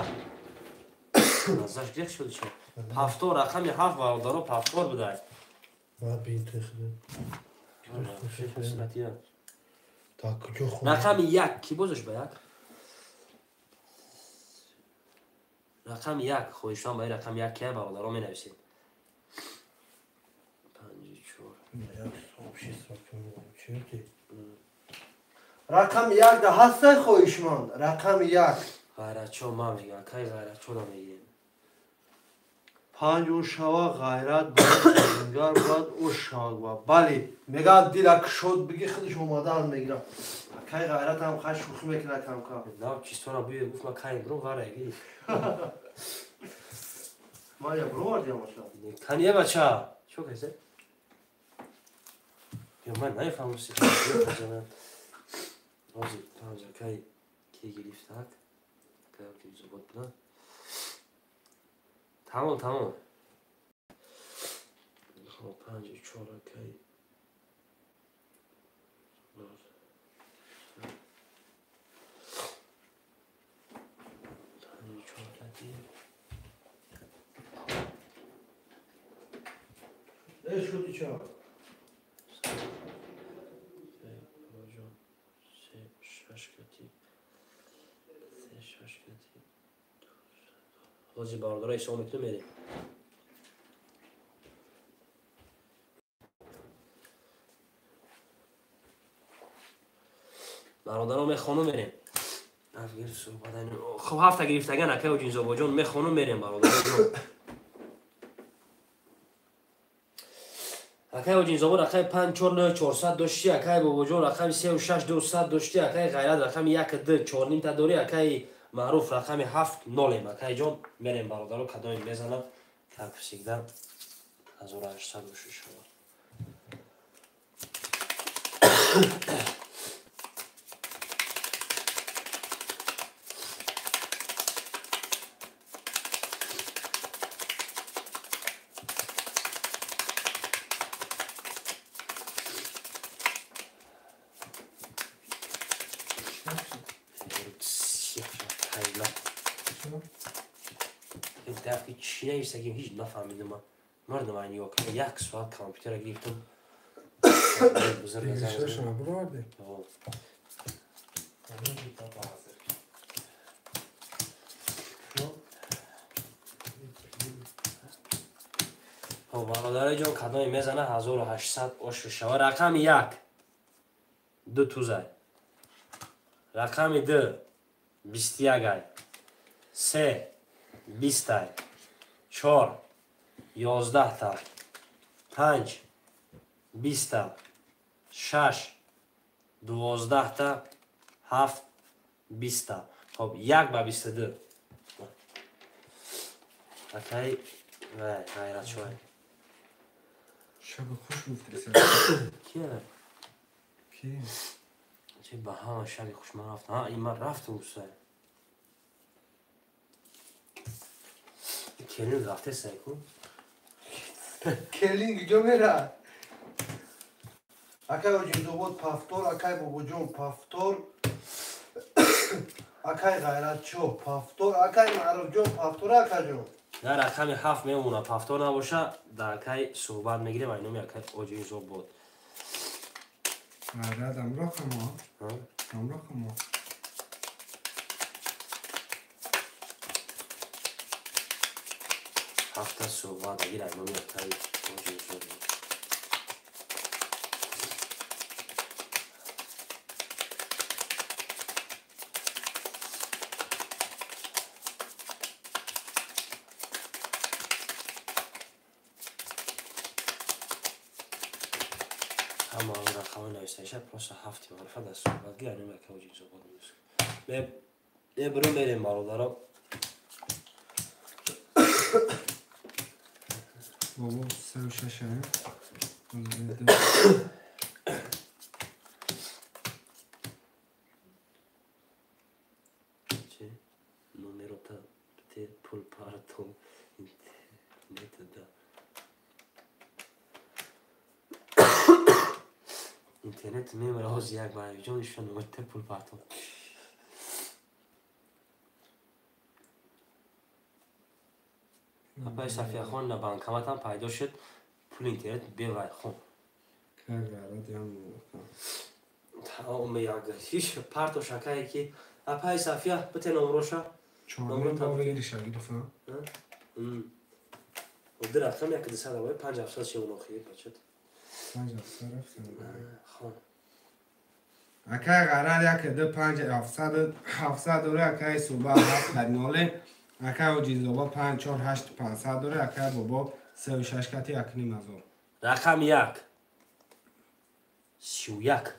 Назаш гирифт шодича. Пафтор рақами 7 бародаро пафтор будай. Ма бин техне. Так, куҷо хонда? Рақами 1 ки бозаш ба 1? Рақами 1 хоҳишам ба рақами 1 ки бародаро менависем. 5 4. Рақами як да ҳастай хоҳишманд. Рақами як. Ғайратчо ман мегӯям, кай ғайратчо намегирем. Панҷ ӯ шава, ғайрат бояд, зингар бояд, ӯ шава. Бале, мегӯяд дила кушод биги худаш омадан мегирад. Кай ғайрат ҳам хай шӯхӣ мекунад кам-кам. Нав чистона буе гуфт ман кай бром ғара гириф. Ман я бровардиам аша. Кани бача. Чо кайсе? Ё ман нафаҳмам си. Ҳозир панҷа кай ки гирифтак. Кай ки зубот буда. Тамом, тамом. Хоб панҷа чора кай. Шуди чор. Ҳозир бародаро ҳисоб мекунем мерем. Бародаро мехонум мерем. Хоб ҳафта гирифтаган акай Оҷинзобоҷон мехонум мерем бародароҷон. Акай Оҷинзобод рақами 5 4 9 400 дошти, акай Бобоҷон рақами 3 6 200 дошти, акай Ғайрат рақами 1 2 4 та дори, акай Маъруф рақами 7 0. Акай ҷон мерем бародаро, кадоме мезанам, как всегда 1800 шава. Чӣ нависагим ҳеҷ нафаҳмидам. Мардум ай нигоҳ кунед, як соат компютера гирифтам. Хоб бародари ҷон, кадоме мезана 1800 ошу шава. Рақами як ду тузай, рақами ду 21 ай, се 20 ай, чор 11 та, панҷ 20 та, шаш 12 та, ҳафт 20 та. Хоб як ба 22. Акай вай ғайратшоай. Шаби хуш гуфти. Кия? Ки? Чи ба ҳама шаби хуш ман рафтам. Ҳа, ин ман рафтам усай. Келин рафте сай ку? Келин куҷо мера? Акай Оҷинзобод пафтор, акай Бобоҷон пафтор, акай Ғайратчо пафтор, акай Маъруфҷон пафтор, акаҷон. Дар рақами ҳафт мемона пафтор набоша, дар акай суҳбат мегирем ай номи акай Оҷинзобод. Ғайрат ҳамроҳ мо. Ҳамроҳ мо. Ҳафта суҳбат агир ай номи акай Оҷинзобод. Ҳама он рақамҳои нависаиша просто ҳафти маърифа дар суҳбат гир ай номи акай Оҷинзобод. Мебурем мерем бародаро. Бобо сеу шаш ай. Чи? Номерота те пул партом интернет да. Интернет мемара ҳозир як барҷон ишон номер пул партом. Апай Сафияхон на банкоматам пайдо шуд пули интернет бевай хон. Кай Ғайрат ям. Тамом як ҳеҷ парто шакае ки апай Сафия бите номроша. Чорним бор гириша гирифа. Ду рақам як дусад авай панҷ ҳафтсад шевон охир бачат. 5 700 рафтам. Хон. Акай ғайрат 1 2 5 700 700 дора, акай суба 7 0, акай оҷизоба 5 4 8 500 дора, акай бобо 3 6 кати 1 ним ҳазор. Рақами 1 31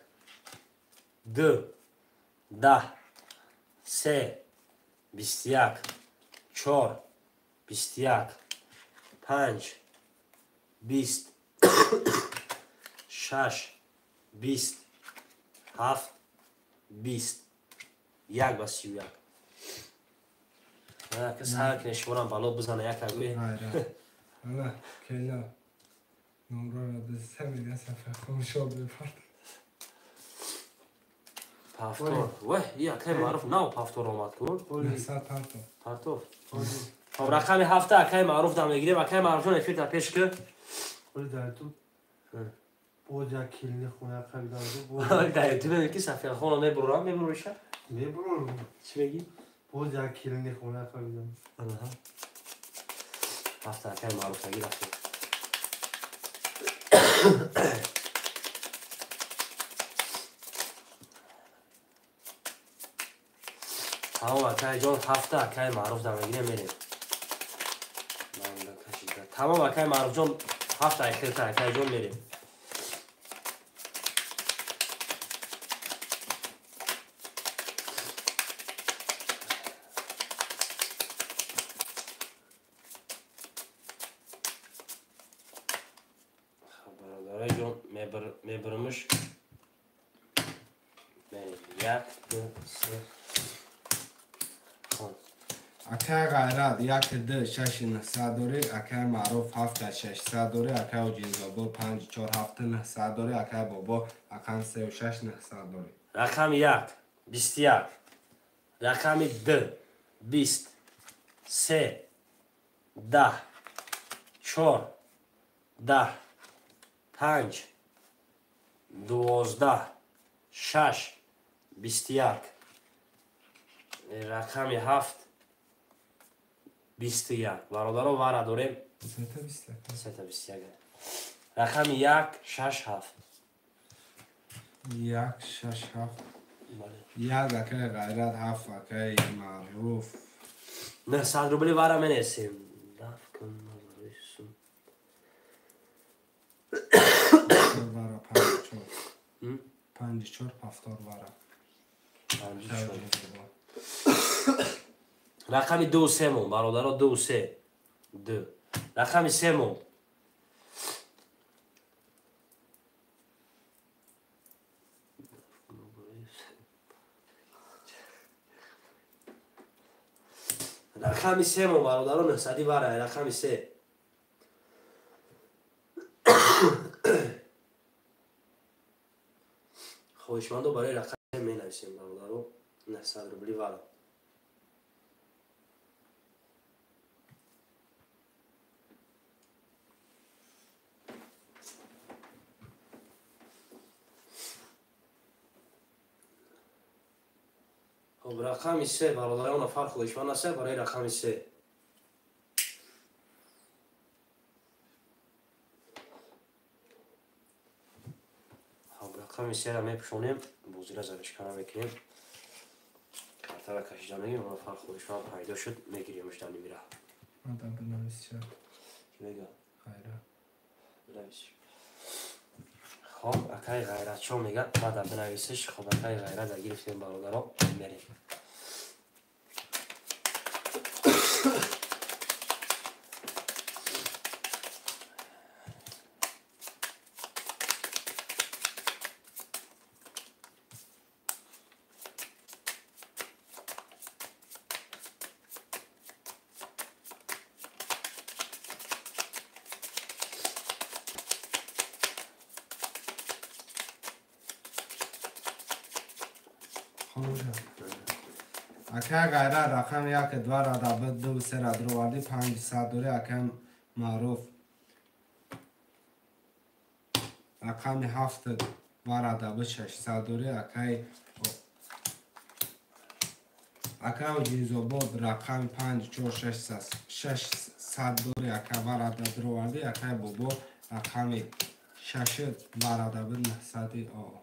2 10 3 21 4 21 5 20 6 20 7 20 1 ба 31. Кас ҳар ки нешморам бало бизана як агӯе. Ала кела номрора даса мега сафархон шод бепард. Пафтор. Вай, акай маъруф нав пафтор омад ку. 900 партов. Партов. Хоб рақами 7 акай маъруф дам мегирем. Акай маъруф эфир та пеш ки. Оли дар ту. Боз як килни хона қабидам. Дар ту мегӣ ки Сафиярхонро мебурам, мебуриша? Мебурам. Чӣ мегӣ? Боз як килни хона қабидам. Аҳа. 7 акай маъруф таги рафтем. Тамом акай ҷон, 7 акай маъруф дам мегирем, мерем. Тамом акай маъруф ҷон, 7 айхирта акай ҷон мерем. Бародарай ҷон, мебиримиш. Мерем. 1 2 3. Акай ғайрат 1 2 6 900 дорӣ, акай маъруф 7 600 дорӣ, акай оҷизобо 5 4 7 900 дорӣ, акай бобо рақам 3 6 900 дорӣ. Рақами 1 21, рақами 2 20, 3 10 4 10 5 12 6 21, рақами 7 21. Бародаро вара дорем. 321. Рақами 1 6 7. 1 6 7. 1 акай ғайрат 7 акай маъруф. 900 рубли вара менесем. Даф кун назарисум. Вара 5 4. 5 4 7 вара. 5 4. Рақами 2 3 мон, бародаро 2 3. 2. Рақами 3 мон. Рақами 3 мон, бародаро 900 вара, рақами 3. Хоҳишмандо барои рақами менависем, бародаро 900 рубли вара. Хоб рақами 3 бародарон нафар хоҳишманд аст барои рақами 3. Хоб рақами 3-ро мепӯшонем, бозира зарашкана мекунем. Картара кашида мегирем, нафар хоҳишманд пайдо шуд, мегиремш дар нимира. Мадам бинавис ча. Чӣ мега? Ғайрат. Бинавис. Хоб акай ғайрат чо мега? Мада бинависиш. Хоб акай ғайрат гирифтем бародаро, мерем. Акай ғайрат рақам 1 2 ра 2 3 ра дроварди 500 дорӣ, акай маъруф рақами 7 2 ра 600 дорӣ, акай оҷизобод рақами 5 4 6 600 дорӣ, акай ва ра дроварди, акай бобо рақами Шаши варада буд 900 о.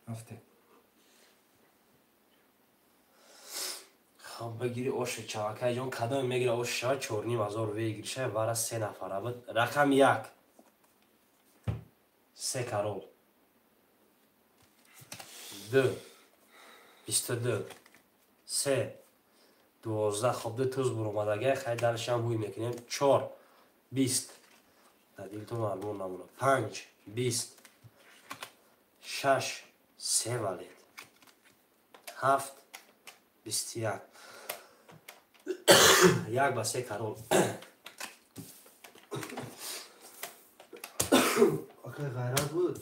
Рафтем. Хоб бигири оши чавакай ҷон кадоме мегира оши шава 4500 выигрыша вара се нафара буд. Рақами 1 се карол 2 22 3 12 хоб ду туз буромадагай хай даршам ҳуй мекунем 4 20 дар дилтон армон намона 5 20 6 3 валет 7 21 1 ба 3 карол. Акай ғайрат буд?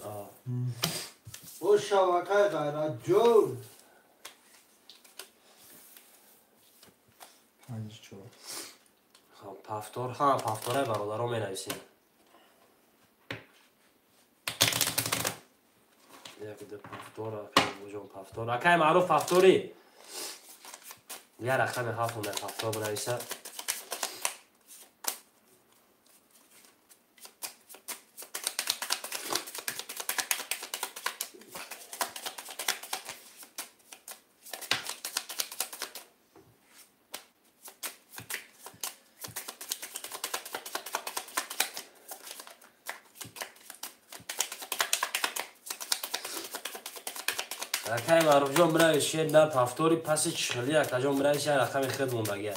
Ошав акай ғайрат ҷон. 5 4. Хоб пафтор, ҳама пафторай бародаро менависем. 1 2 пафтор, акай ҷон пафтор. Акай маъруф пафтори. Я рақами 7 монда пафтор бинависа. Акай маъруфҷон бинавис шер на пафтори паси чили акаҷон бинавис я рақами хед мондагия.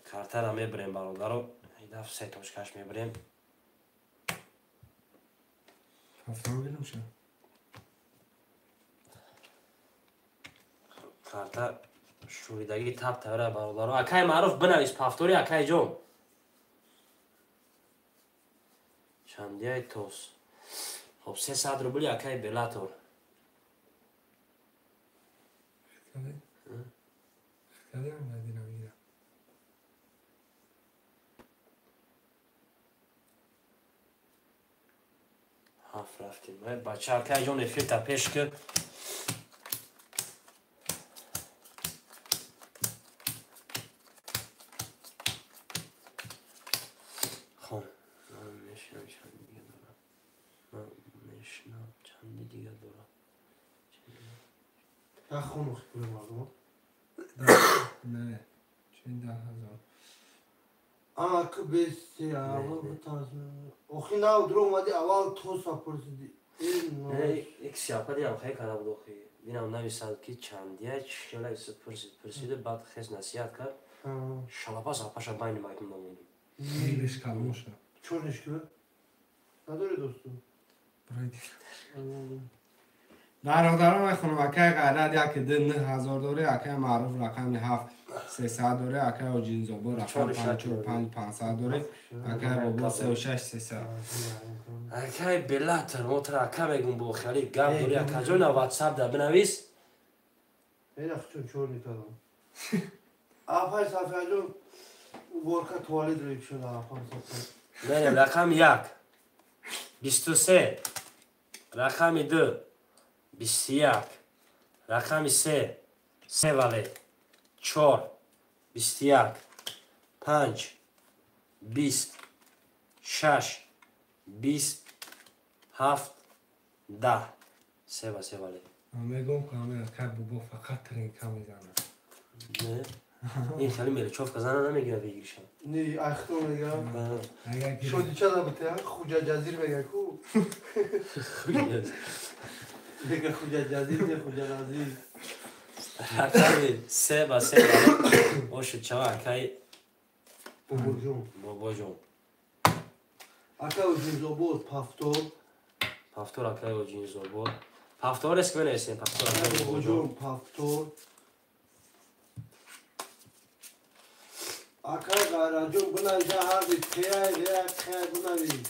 Картара мебирем бародаро. Идаф се точкаш мебирем. Пафтор бинам ша. Карта шӯридагӣ тап тавра бародаро. Акай маъруф бинавис пафтори акай ҷон. Чандияй тос. Хоб 300 рубли акай Белатор. Ҳафт рафтем. Бача акай ҷон эфир та пеш кир. Хоб, ман мешинам чанд дига дорам. Ман мешинам чанди дига дорам. Я хун хӯрем мардум. Не, чанд 10000. Ана ки бести аввал бутаз. Охи нав дро омади аввал тоса пурсиди. Не, як сиёпа дидам хай када буд охи. Динам нависад ки чандия чила пурсид, пурсида баъд хес насиҳат кард. Шалапа запаша байни майтун намондем. Выигрыш калон шуд. Чорниш ки? Надори досту? Бародарон мехонам акай ғайрат 1 2 9000 дорӣ, акай маъруф рақами 7 300 дорӣ, акай оҷинзобо рақам 5 4 5 500 дорӣ, акай бобо 3 6 300. Акай Белатор, мо тра ака мегум бо хали гап дорӣ, акаҷон на WhatsApp да бинавис. Эй чун чорни кардам. Апай Сафияҷон уборка туалет рӯй шуда апай Сафия. Мерем рақами 1 23 рақами 2 21 рақами 3 3 вале 4 21 5 20 6 20 7 10 3 ба 3 вале. Ман мегӯм ки ҳамин акай бобо фақат тринка мезанад. Не, ин хеле мелечовка зана намегирад выигрыша. Не, ахто мегам. Шоди чада бите, хуҷа ҷазир мега ку. Мега хуҷа ҷазир, не хуҷа назир. Рақами 3 ба 3 вале. Оши чава акай Бобоҷон. Бобоҷон. Акай Оҷинзобод пафтор. Пафтор акай Оҷинзобод. Пафтор эс менависем, пафтор акай Бобоҷон пафтор. Акай Ғайратҷон бинависа ҳарди теай реай қай бинавис.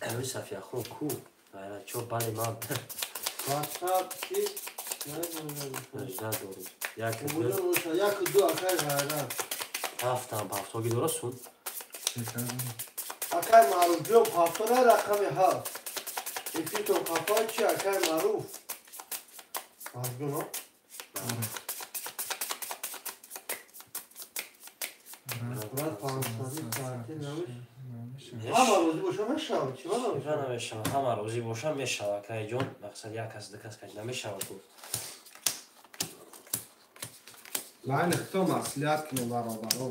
Эй Сафия хон ку? Ғайратчо бале ман. WhatsApp ки? Нажда дорум. Як ду. Бобоҷон оша 1 2 акай Ғайрат. Ҳафтам пафторги дора сун. Акай Маъруфҷон пафтора рақами 7. Эфиртон қафа чи акай Маъруф? Маъруфҷон, а? Брат, 500 Ҳама розӣ боша мешава. Чӣ намешава? Ҳама розӣ боша мешава, акайҷон. Мақсад як кас, ду кас кач намешава ку. Лайни хто маслиҳат кунем, бародаро.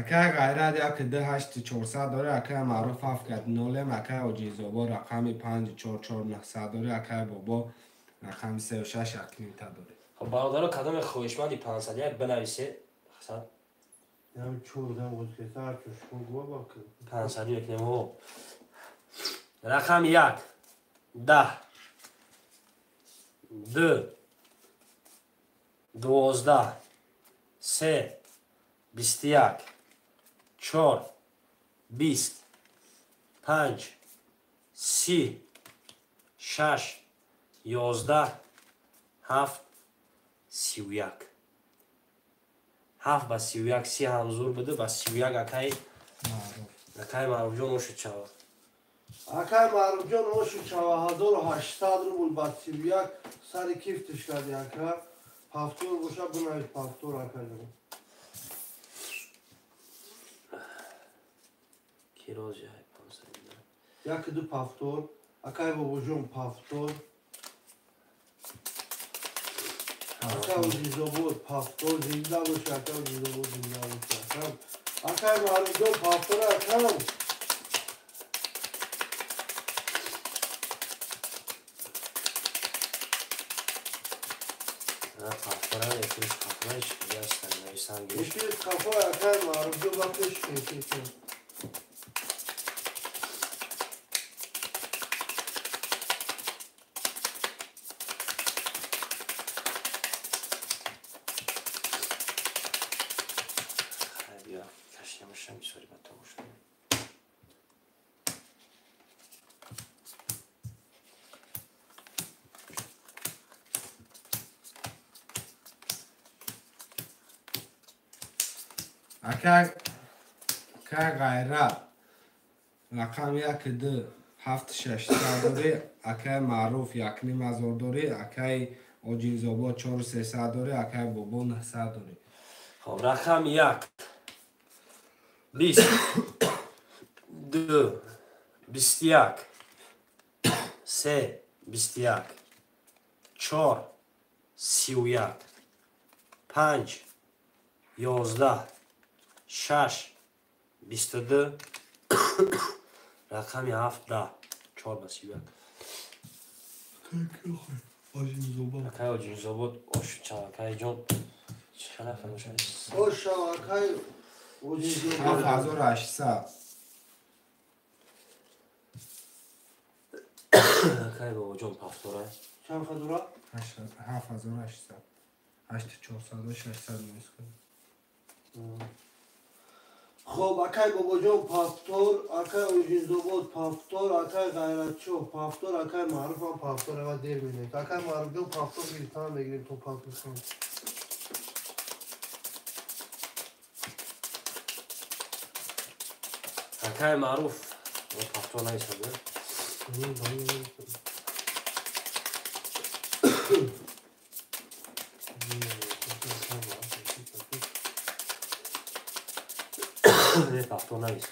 Акай Ғайрат 1 2 8 400 дорӣ, акай Маъруф 7 0, акай Оҷизобо рақами 5 4 4 900 дорӣ, акай Бобо рақами 3 6 1 нимта дорӣ. Хоб, бародаро, кадоме хоҳишманди 501 бинависе. Мақсад 500 мекунем. Ҳо, рақами 1, 10, 2, 12, 3, 21, 4, 20, 5, 30, 6, 11, 7, 31. 7 ба 31, 30 ҳамзур буду ба 31. Акай Маъруфҷон, ошуд шава. Акай Маъруфҷон, ошуд шава. 1800 рубл ба 31 сари кифтиш карди, ака. Повтор боша, бинавис повтор, акаҷон. Кирози? Як, ду, повтор. Акай Бобоҷон, повтор. Акай Оҷизобод, повтор. Зинда боши, акай Оҷизобод, зинда боши, акам. Акай Маъруфҷон, повтор, акам. Повтора эфириш қафош нависам. Эфириш қафо, акай Маъруфҷон, ба пеш кунед. Биё, кашемашам бисёри ба тамошо. Акай Ғайрат рақами 1 2 7 600 дорӣ, акай Маъруф 1500 дорӣ, акай Оҷизобод 4300 дорӣ, акай Бобо 900 дорӣ. Хоб, рақами 1, 20, 2, 21, 3, 21, 4, 31, 5, 11, 6, 22, рақами 7, 10. 4 ба 31. Акай Оҷизобод, ошучав, акайҷон. Ошав, акай Оҷизобод. 7800. Акай Бобоҷон, повтора. Чанд хазора? 7800. 8400, 600 минус кунем. Хоб, акай Бобоҷон, повтор, акай Оҷизобод, повтор, акай Ғайратшоҳ, повтор, акай Маъруфам повтор. Ава дер менавис. Акай Маъруфҷон, повтор гирифтан мегирем то повторсон. Акай Маъруф повтор нависад. Не, повтор навис.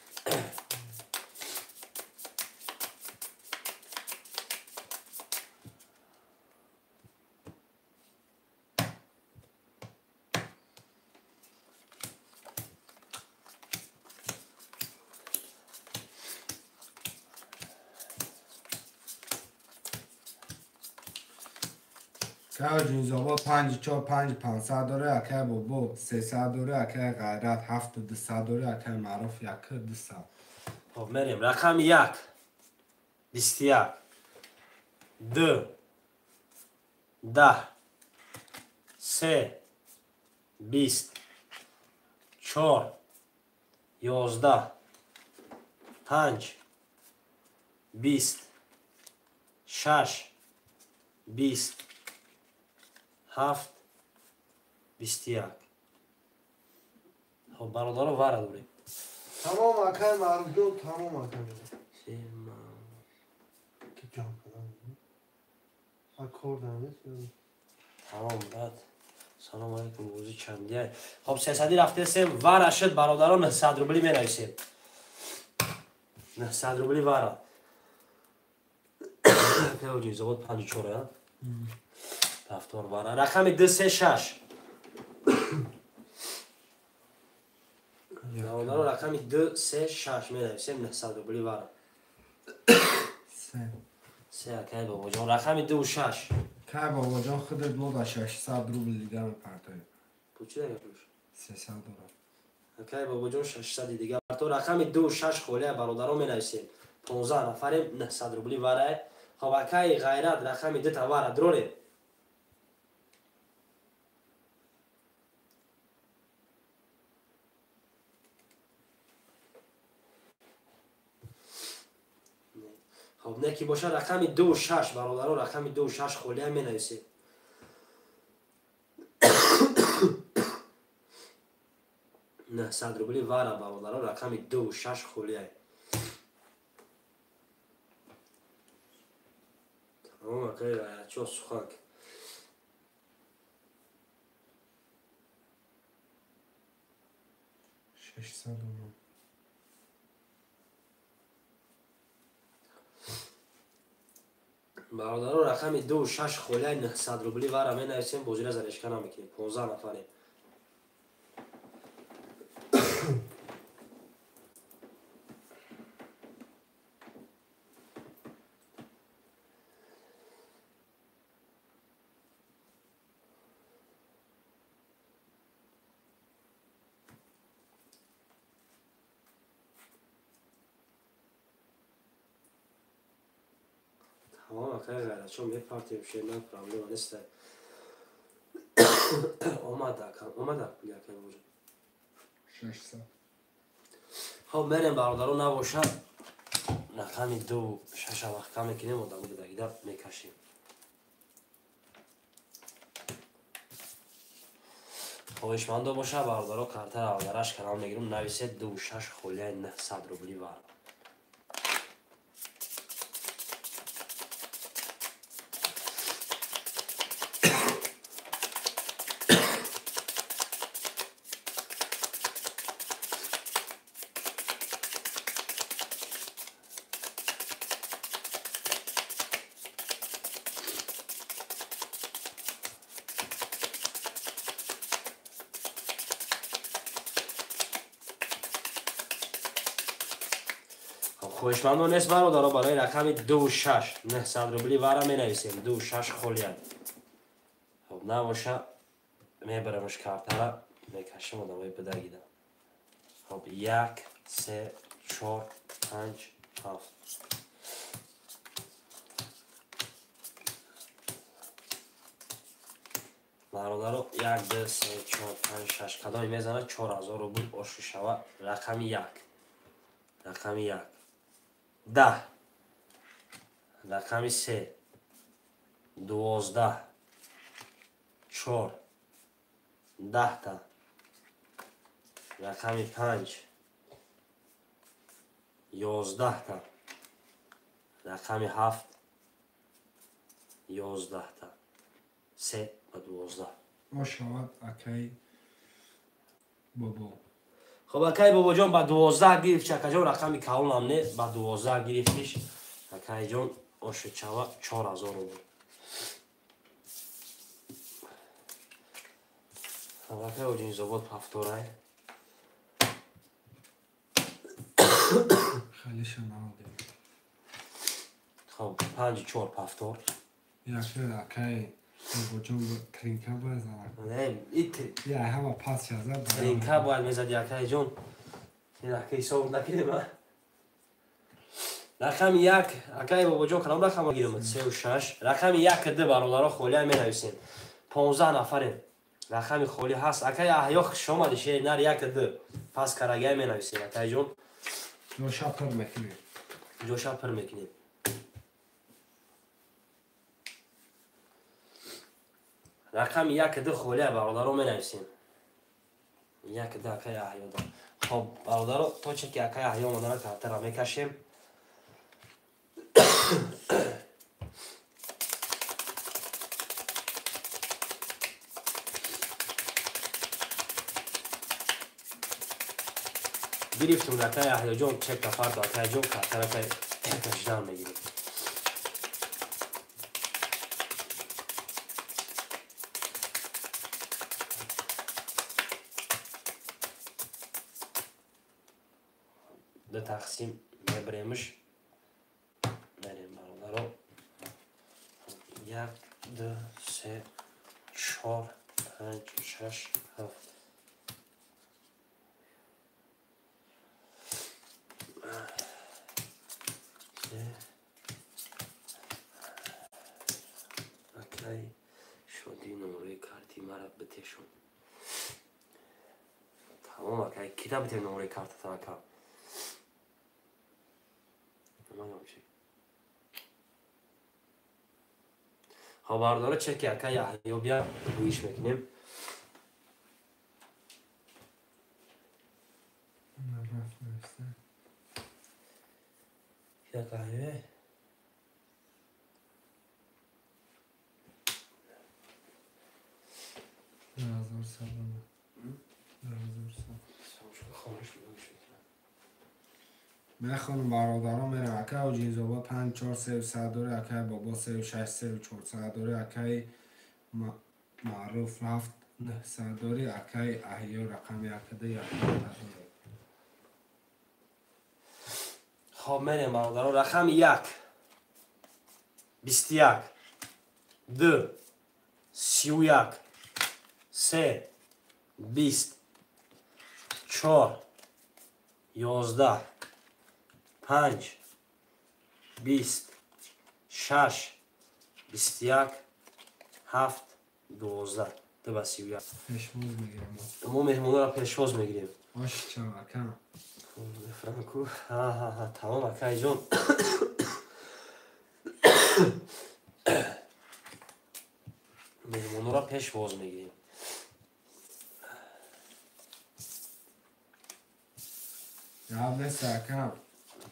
Акай Оҷизобод 5 4 5 500 дорӣ, акай Бобо 300 дорӣ, акай Ғайрат 7200 дорӣ, акай Маъруф 1200. Хоб, мерем. Рақами 1, 21, 2, 10, 3, 20, 4, 11, 5, 20, 6, 20, 7, 21. Хоб, бародаро, вара дорем. Тамом, акай Маъруфҷон, тамом, акай. Ки ҷамъ кардам? Кор дар нест? Тамом, брат. Салом алейкум, бозӣ чандия? Хоб, 300 рафтесем, вара шуд, бародарон, 900 рубли менависем. 900 рубли вара. Пеоҷи завод 54, а? Дафтор вара. Рақами 236. Бародарон, рақами 236 менависем, 900 рубли вара. Се акай бобоҷон, рақами 26. Кай бобоҷон, худат мо да 600 рубл дига мепартоем. Пул чи дига пулш? 300 дорам. Акай бобоҷон, 600 дига парто. Рақами 26 холия, бародарон, менависем. 15 нафарем, 900 рубли варае. Хоб, акай Ғайрат, рақами 2 та вара дорем. Хоб, не ки бошад, рақами 26, бародарон, рақами 26 холия менависем. 900 рубли вара, бародарон, рақами 26 холия. Тамом, акай Ғайратчо, сухан. 600 дорам. Бародарон, рақами 26 холияи 900 рубли вара менависем, бозира зарешка намекунем. 15 нафарем. Тамом, акай Ғайратчо, мепартем, шена проблема нест. Омада, омада, пули акай бобоҷон. 600. Хоб, мерем, бародарон, набошад, рақами 26 вақт кам мекунем, одамо дагида мекашем. Хоҳишмандо боша, бародаро, картара авдараш канал мегирем, нависед 26 холияи 900 рубли вара. Хоҳишмандо нест, бародаро, барои рақами 26 900 рубли вара менависем, 26 холия. Хоб, набоша, мебарамш картара, мекашем, одамои бидагида. Хоб, 1, 3, 4, 5, 7. Бародаро, 1, 2, 3, 4, 5, 6 кадоми мезанад 4000 рубл ошу шава. Рақами 1. Рақами 1. 10. Рақами 3. 12. 4. 10 та. Рақами 5. 11 та. Рақами 7. 11 та. 3 ба 12. Ошавад, акай бобо. Хоб, акай бобоҷон ба 12 гирифт, акаҷон, рақами калонам не, ба 12 гирифтиш. Акайҷон, ошучава 4000 рубл. Акай Оҷинзобод, ҳафторай. Халиша наодем. Хоб, 5 4 ҳафтор. Яке акай бобоҷон тринка бояд занад. Не, Я ҳама пас шазад. Тринка бояд мезади, акайҷон. Ин ҳисоб накунем, а? Рақами 1, акай бобоҷон, кадом рақам гирам? 3 6. Рақами 1 2, бародаро, холия менависем. 15 нафарем. Рақами холӣ ҳаст. Акай Аҳё, хуш омадӣ, шери нар, 1 2. Пас карагай менависем, акайҷон. Ҷоша пур мекунем. Ҷоша пур мекунем. Рақами 1 2 холия, бародаро, менависем. 1 2, акай Аҳё. Хоб, бародаро, то че ки акай Аҳё омадана, картара мекашем. Гирифтум акай Яҳёҷон, чека фарду акайҷон, картаракай кашидан мегирем. Ду тақсим мебиремш. Мерем бародаро. 1, 2, 3, 4, 5, 6, 7. Акай шоди номрои карти мара битешон. Тамом акай, кита битем номрои картатан ака? Хоб бардора чеки ака Яҳё бия гӯиш мекунем. Ака Яҳё мехонам бародарон мерам. Акай Оҷинзоба 5 4 3 100 дори, акай Бобо 3 6 3 400 дори, акай Маъруф 7 900 дори, акай Аҳё рақами 1 1 дори. Хоб мерем бародарон. Рақами 1 21 2 31 3 20 4 11 5 20 6 21 7 12. 2 31. Пешвоз мегирем. Мо меҳмонро пешвоз мегирем. Ош чав ака. Франку. Ха, тамом акайҷон. Меҳмонро пешвоз мегирем. Гап нест ака.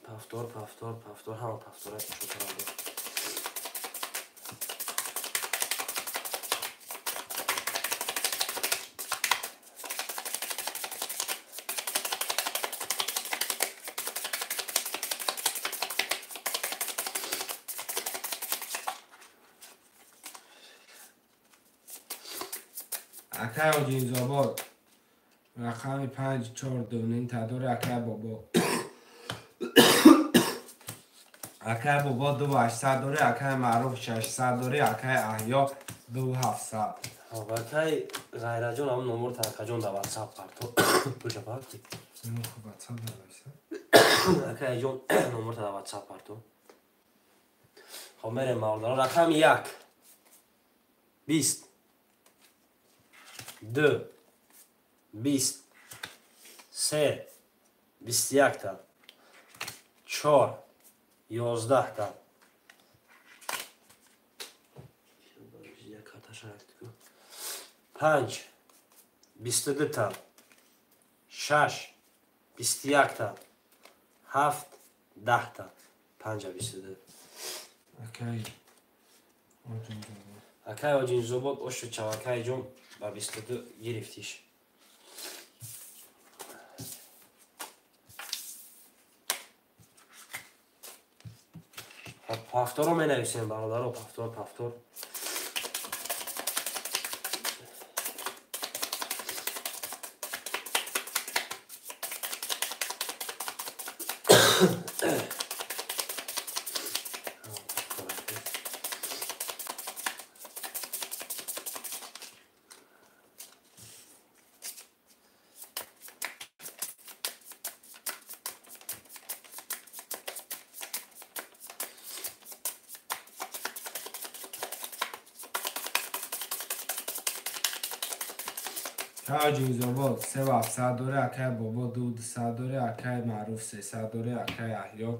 Пафтор, пафтор, пафтор, ҳама пафтора шукрон. Акай Оҷинзобод рақами 5 4 2 ним тадори акай Бобо. Акай Бобо 2 800 дори, акай Маъруф 600 дори, акай Аҳё 2 700. Акай Ғайраҷон ҳам номер таркаҷон дар WhatsApp парто. Пулша парти. WhatsApp нависа. Акай ҷон номер дар WhatsApp парто. Хоб мерем бародарон. Рақами 1 20 2 20 3 21 та 4 11 та 5 22 та 6 21 та 7 10 та 5 22. Акай Оҷинзобод ошу чав акай ҷон ба 22 гирифтиш. Пафторо менависем бародаро, пафтор, пафтор. Оҷинзобод 3 700 дори, акай Бобо 2 200 дори, акай Маъруф 300 дори, акай Аҳё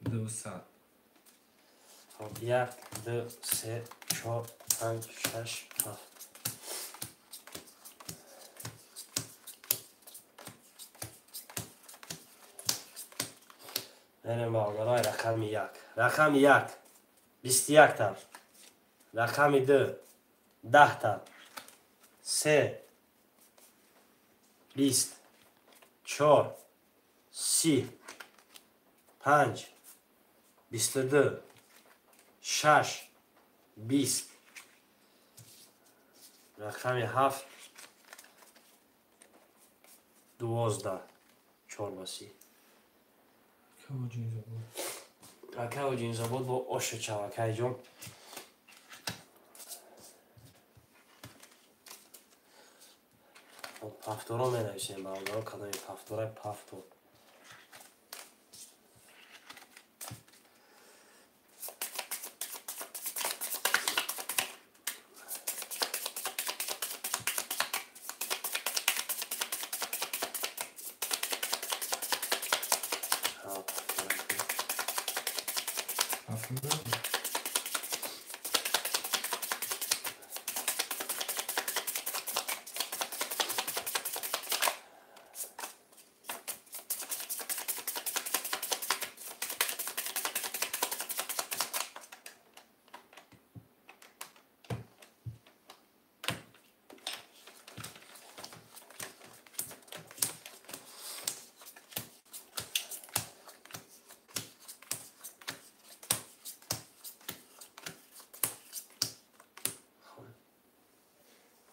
200. 1 2 3 4 5 6 7. Мерем бародарой. Рақами 1. Рақами 1 21 та. Рақами 2 10 та. 3 20 4 30, 5, 22, 6, 20. Рақами 7, 12, 4 ба 30. Ака Оҷинзобод бо ошо чавакайҷон. Пафторо менависем бародаро, кадоми пафтора пафтор.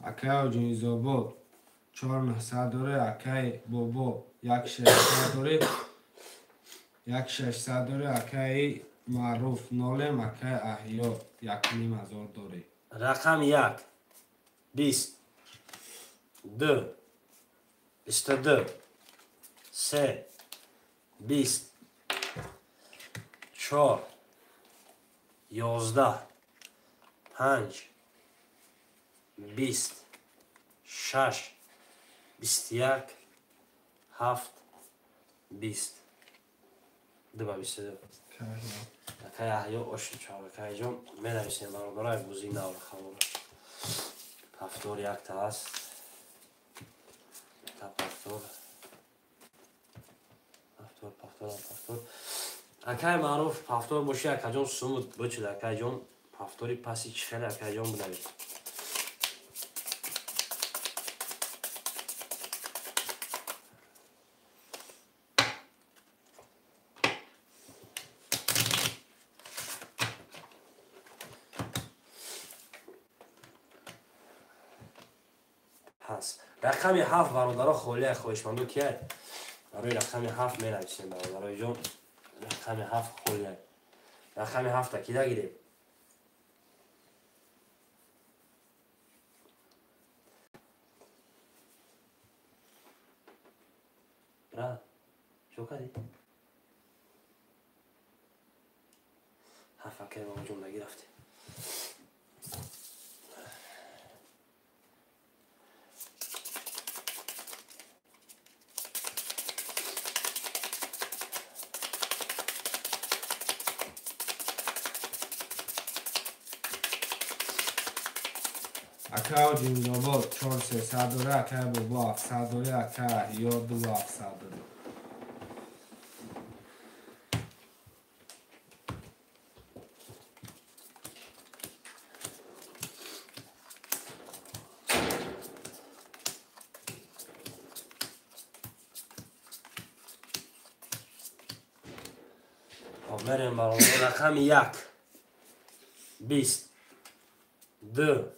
Акай Оҷинзобод 4900 дорӣ, акай Бобо 1600 дорӣ, 1600 дорӣ, акай Маъруф 0, акай Аҳё 1500 дорӣ. Рақами 1, 20, 2, 22, 3, 20, 4, 11, 5, 20, 6, 21, 7, 20. 2 ба 22. Акай Аҳё оши чавакайҷон менависем бародарай бозии нав рақамора. Пафтор якта аст. Та пафтор. Пафтор, пафтор, пафтор. Акай Маъруф пафтор боши акаҷон сумут бучуд акайҷон. Пафтори паси чӣ хеле акайҷон бинавис. Рақами 7 бародаро холия хоҳишманду кия? Барои рақами 7 менависем бародарои ҷон. Рақами 7 холия. Рақами 7 кида гирем? Брат, чо кардӣ? 7 акай бобоҷон нагирафтем. Акай Оҷинзобод 4300 дорӣ, акай Бобо 700 дорӣ, акай Аҳё 2700 дорӣ. Мерем бародар рақами 1, 20, 2,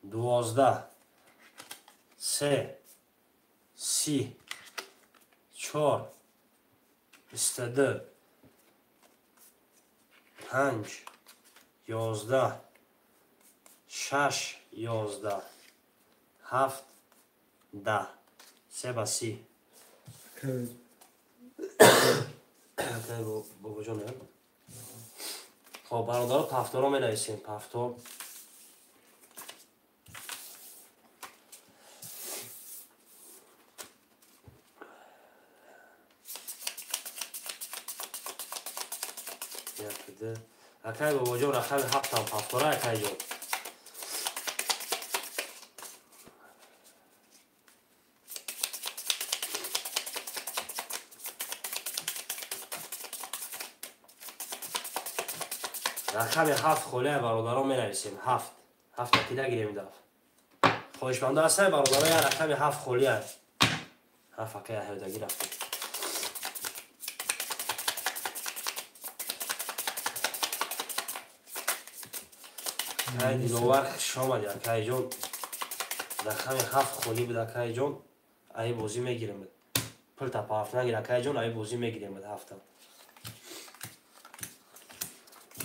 12, 3, 30, 4, 22, 5, 11, 6, 11, 7, 10. 3 ба 30. Бобоҷон, хоб бародаро пафторо менависем. Пафтор акай бобоҷон рақами 7 пафтора акайҷон. Рақами 7 холия бародаро менависем. 7. 7 ки нагирем даф. Хоҳишмандо ҳастанд бародаро, я рақами 7 холия. 7 акай аҳёдагӣ рафтем. Кай Диловар, хуш омадӣ, акайҷон. Рақами 7 холӣ буд, акайҷон. Ай бозӣ мегирем. Пул тапаф нагир, акайҷон, ай бозӣ мегирем ҳафта.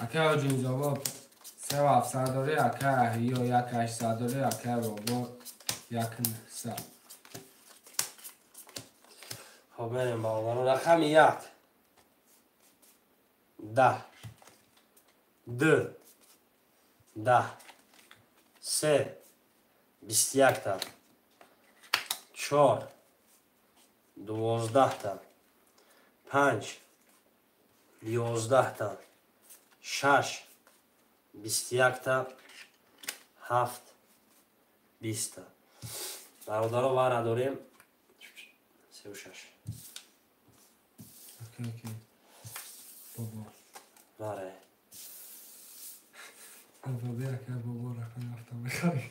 Акай Оҷинзобод 3 700 дорӣ, акай Аҳиё 1 800 дорӣ, акай Бобо 1 900. Хоб, мерем, бародарон. Рақами 1, 10, 2, 10, 3, 21-та, 4, 12-та, 5, 11-та, 6, 21-та, 7, 20-та. Бародаро, вара дорем 3 6. Окей. Бобо. Вара. Бобо, бия, акай Бобо, рақами ҳафта мехарӣ.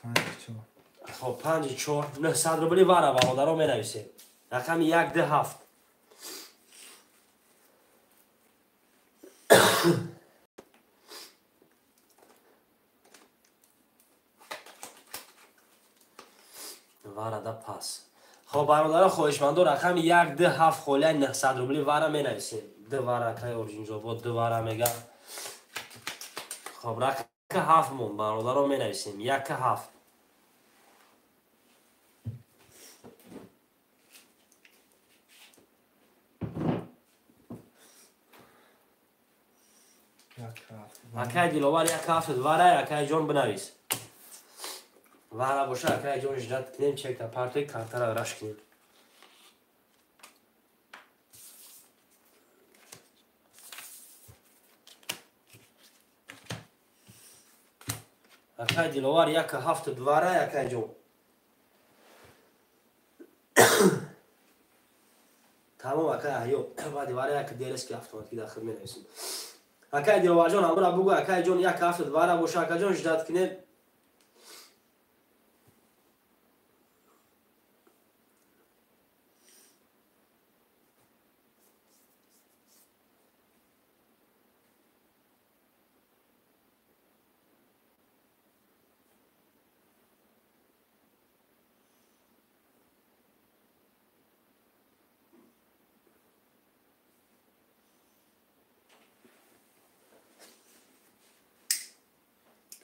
5 4. Хоб, 5 4, 900 рубли вара, бародаро, менависем. Рақами 1, 2, 7. Варада пас. Хоб, бародаро, хоҳишмандо, рақами 1, 2, 7 холияи 900 рубли вара менависем. Д вара, акай Орҷинзобод д вара мега. Хоб, рақами 7 мон, бародаро, менависем. 1 7. 1 7. Акай Диловар, 1 7 вара, акай ҷон, бинавис. Вара боша, акай ҷон, ждать кунем, чекта партои картара раш кунем. Акай Диловар, 1 7 вара, акай ҷон. Тамом, акай Аҳё, баъди вара як дерес ки автоматики дахил менависем. Акай Диловарҷон, ҳамура бугӯ, акай ҷон, 1 7 вара боша, акаҷон, ждать кунем.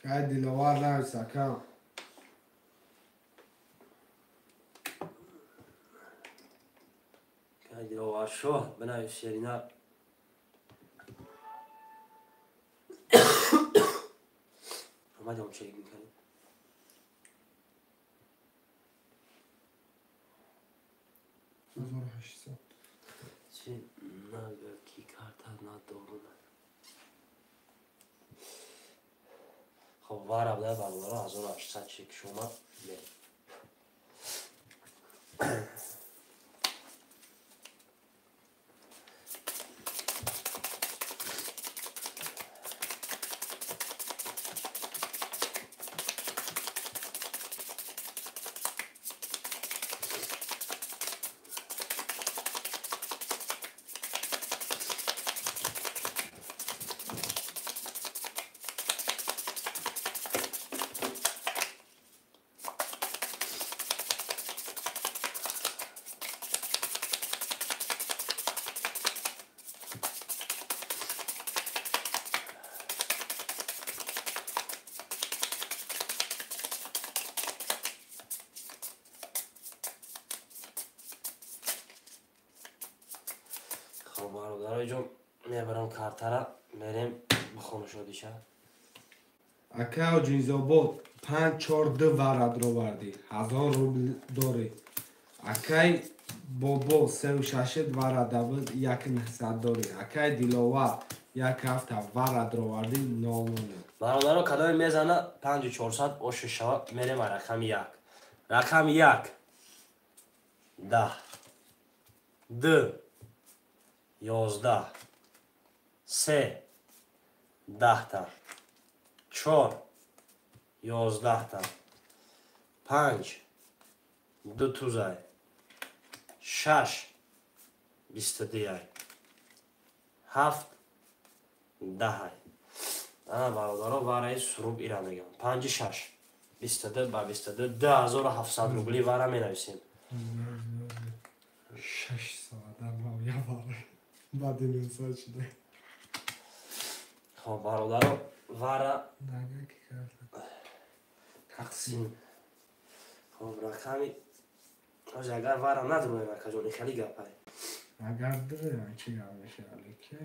Акай Диловар, навис, акам. Акай Диловар шоҳ, бинавис, шерина. Омадем, чек мекунем. 1800. Чи нага ки карта надорум. Хоб, вара буда, бародаро, 1800 чек шума. Хоб, бародарои ҷон, мебарам картара, мерем бихонушодиша. Акай Оҷинзобод, 5 4 2 вара дровардӣ, 1000 рубл дорӣ. Акай Бобо, 3 6 вара дабуд, 1 900 дорӣ. Акай Диловар, 1 7 вара дровардӣ, 0 0. Бародаро, кадоме мезана 5400 оши шава, мерем рақами 1. Рақами 1, 10, 2, 11, 3, 10-та, 4, 11-та, 5, 2 тузай, 6, 22-яй. 7 10. Ана бародаро вараи суруб ира мегам. 5 6 22 ба 22 2700 рубли вара менависем. 6 соат дар мавя вара. Баъди ним соат шуда. Хоб бародаро вара тақсим. Хоб рақами ҳозир агар вара надуроем акаҷон ин хеле гапай. Агар дуроем чӣ гап мешавад? Ки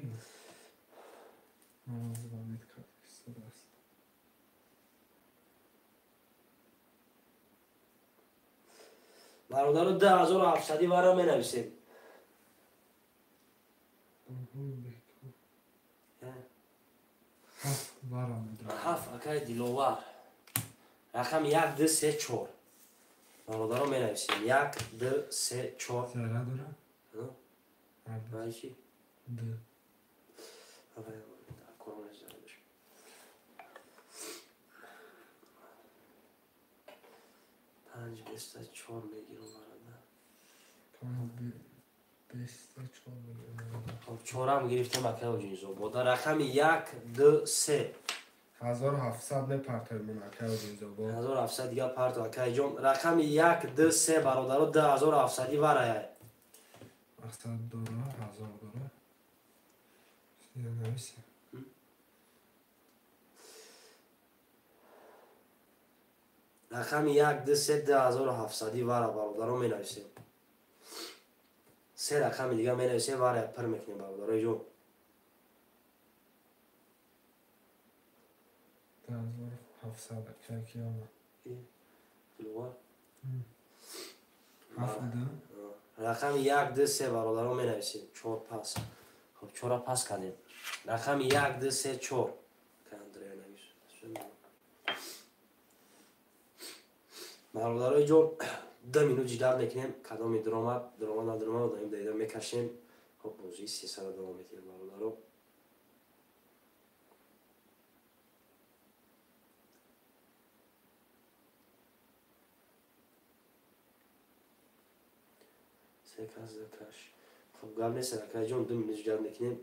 бародаро 2700 вара менависем. Ҳафт акай Диловар. Рақами 1 2 3 4. Бародаро менависем. 1 2 3 4. Зара дора? Ҳа? Чи? Д. Панҷ 24 мегирам бародар. 5 24 мегирам. Хоб чорам гирифтем акай Оҷинзобода. Рақами 1 2 3. 1700 мепартоем акай Оҷинзобод. 1700 дига парто акай ҷон. Рақами 1 2 3 бародаро 2700 вараяй. Мақсад дора, 1000 дора. Нависем. Рақами 1 2 3 2700 вара бародаро менависем. Се рақами дига менависем вара пир мекунем бародарои ҷон. 2700 акай киёма. Диловар. 7 2. Рақами 1 2 3 бародаро менависем. 4 пас. Хоб 4 пас кардем. Рақами 1 2 3 4. Андрея навис. Бародарои ҷон 2 минут ҷидал мекунем. Кадоми дуромад, дуромад надуромад, одаим даида мекашем. Хоб бозии 300 давом метиҳем бародаро. Се кас закаш. Хоб гап нест акай ҷон 2 минут ҷидал мекунем.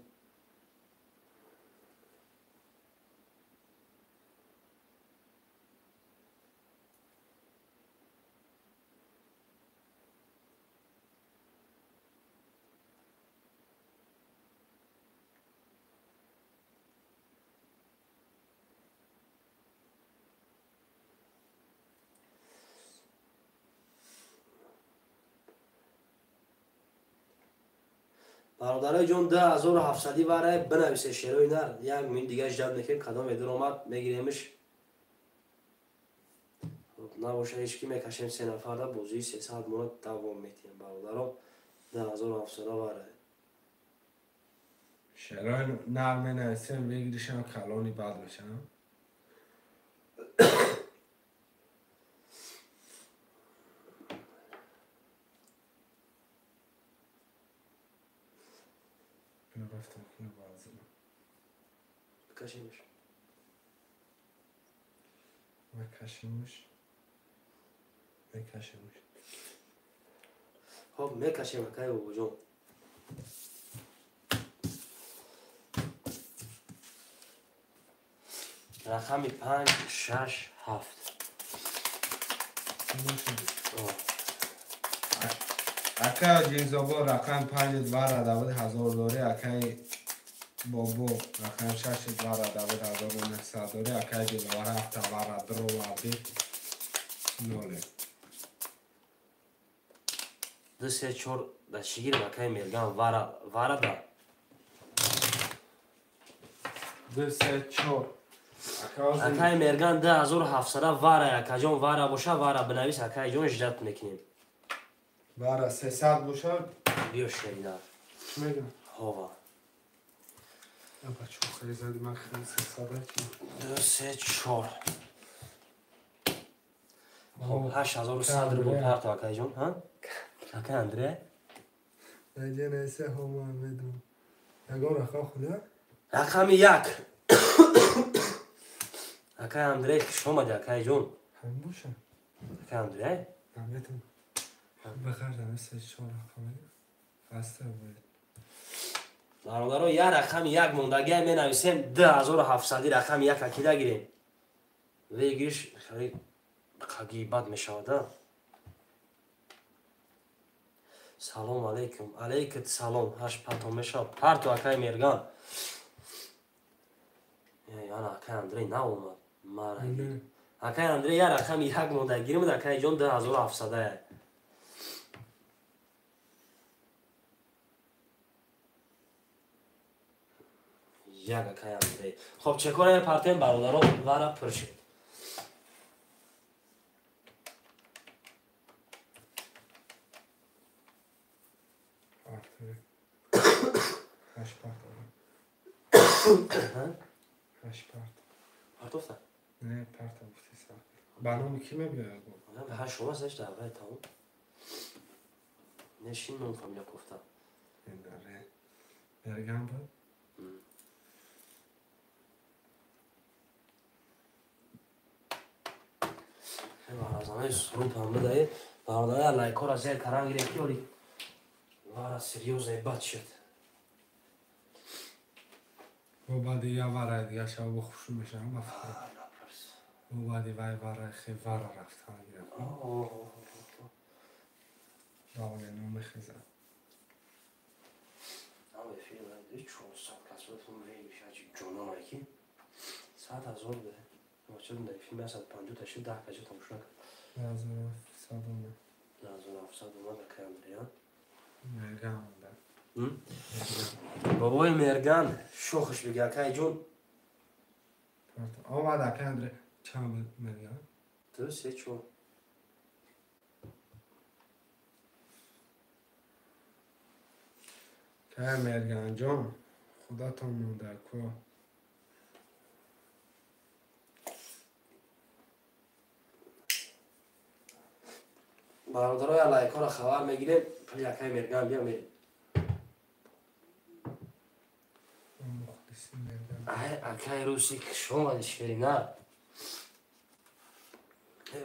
Бародарои ҷон 2700 варай бинависе шерои нар. Як минут дига ҷалб мекунем кадом дуромад мегиремиш. Хоб набоша ҳеч ки мекашем се нафарда бозии 300 мона давом метиҳем бародаро. 2700 варай. Шерои нар менависем выигрышам калони бад мешавам. Бикашемш. Мекашемш. Мекашемш. Хоб мекашем акай бобоҷон. Рақами 5 6 7. Акай Оҷинзобод рақами 5 вара давид 1000 дори, акай Бобо рақами 6 вара давид 1900 дори, акай Диловар 7 вара дроварди 0. 2 3 4 да чӣ гирем акай Мерган вара вара да. 2 3 4. Акай Мерган 2700 вара акаҷон вара боша вара бинавис акай ҷон ждат мекунем. Вара 300 боша биё шерина. Чӣ мегӯям? Ҳова. Аба чӣ хеле зади ман хеле 300 чӣ? 2 3 4. Хоб 8100 рубл парто акай ҷон, ҳа? Акай Андре? Наҷа несе ҳома медум. Ягон рақам худа? Рақами 1. Акай Андрей хуш омади акай ҷон. Ҳамин боша? Акай Андрей? Наметум. Бихардам 3 4 рақам. Хаста бояд. Бародаро, як рақами як мондагия менависем, 2700 рақами як акида гирем. Выигрыш хеле қагибат мешавад, а? Салом алейкум. Алейкум салом. Ҳаш пато мешавад. Парту акай Мерган. Яна акай Андрей наомад. Мара. Акай Андрей як рақами як монда гирем, акай ҷон 2700. Як акай Андрей. Хоб чекора партем бародаро вара пур шуд. Партофта? Не, партофта. Ба номи ки мебиёяд? Ҳа, шумо саш давай тамом. Нешин ном фамилия кофта. Мерган буд? Баразанаи суруд ҳам бидаед. Бародаря лайкора зер каран гирем ки оли вара серьёзно бад шуд. Бо баъди я вараи дига шава бо хушу мешавам ба фикр. Бо баъди вай вараи хе вара рафтан гирам. Давлено мехезад. Ам эфир вай 400 касотун вегиш ачи ҷонон айки. 100,000 бе. Чун дар филм 150 та шуд 10 кача тамошо накард. 1700 омад. 1700 омад акай Андрея. Мерган омада. Бобои Мерган шохш бига акай ҷон. Омад акай Андре. Чанд буд Мерган? 2 3 4. Кай Мерган ҷон, худатон монда ко. Бародароя лайкора хабар мегирем, пули акай Мерган бия мерем. Ай, акай Русик, шомади шерина.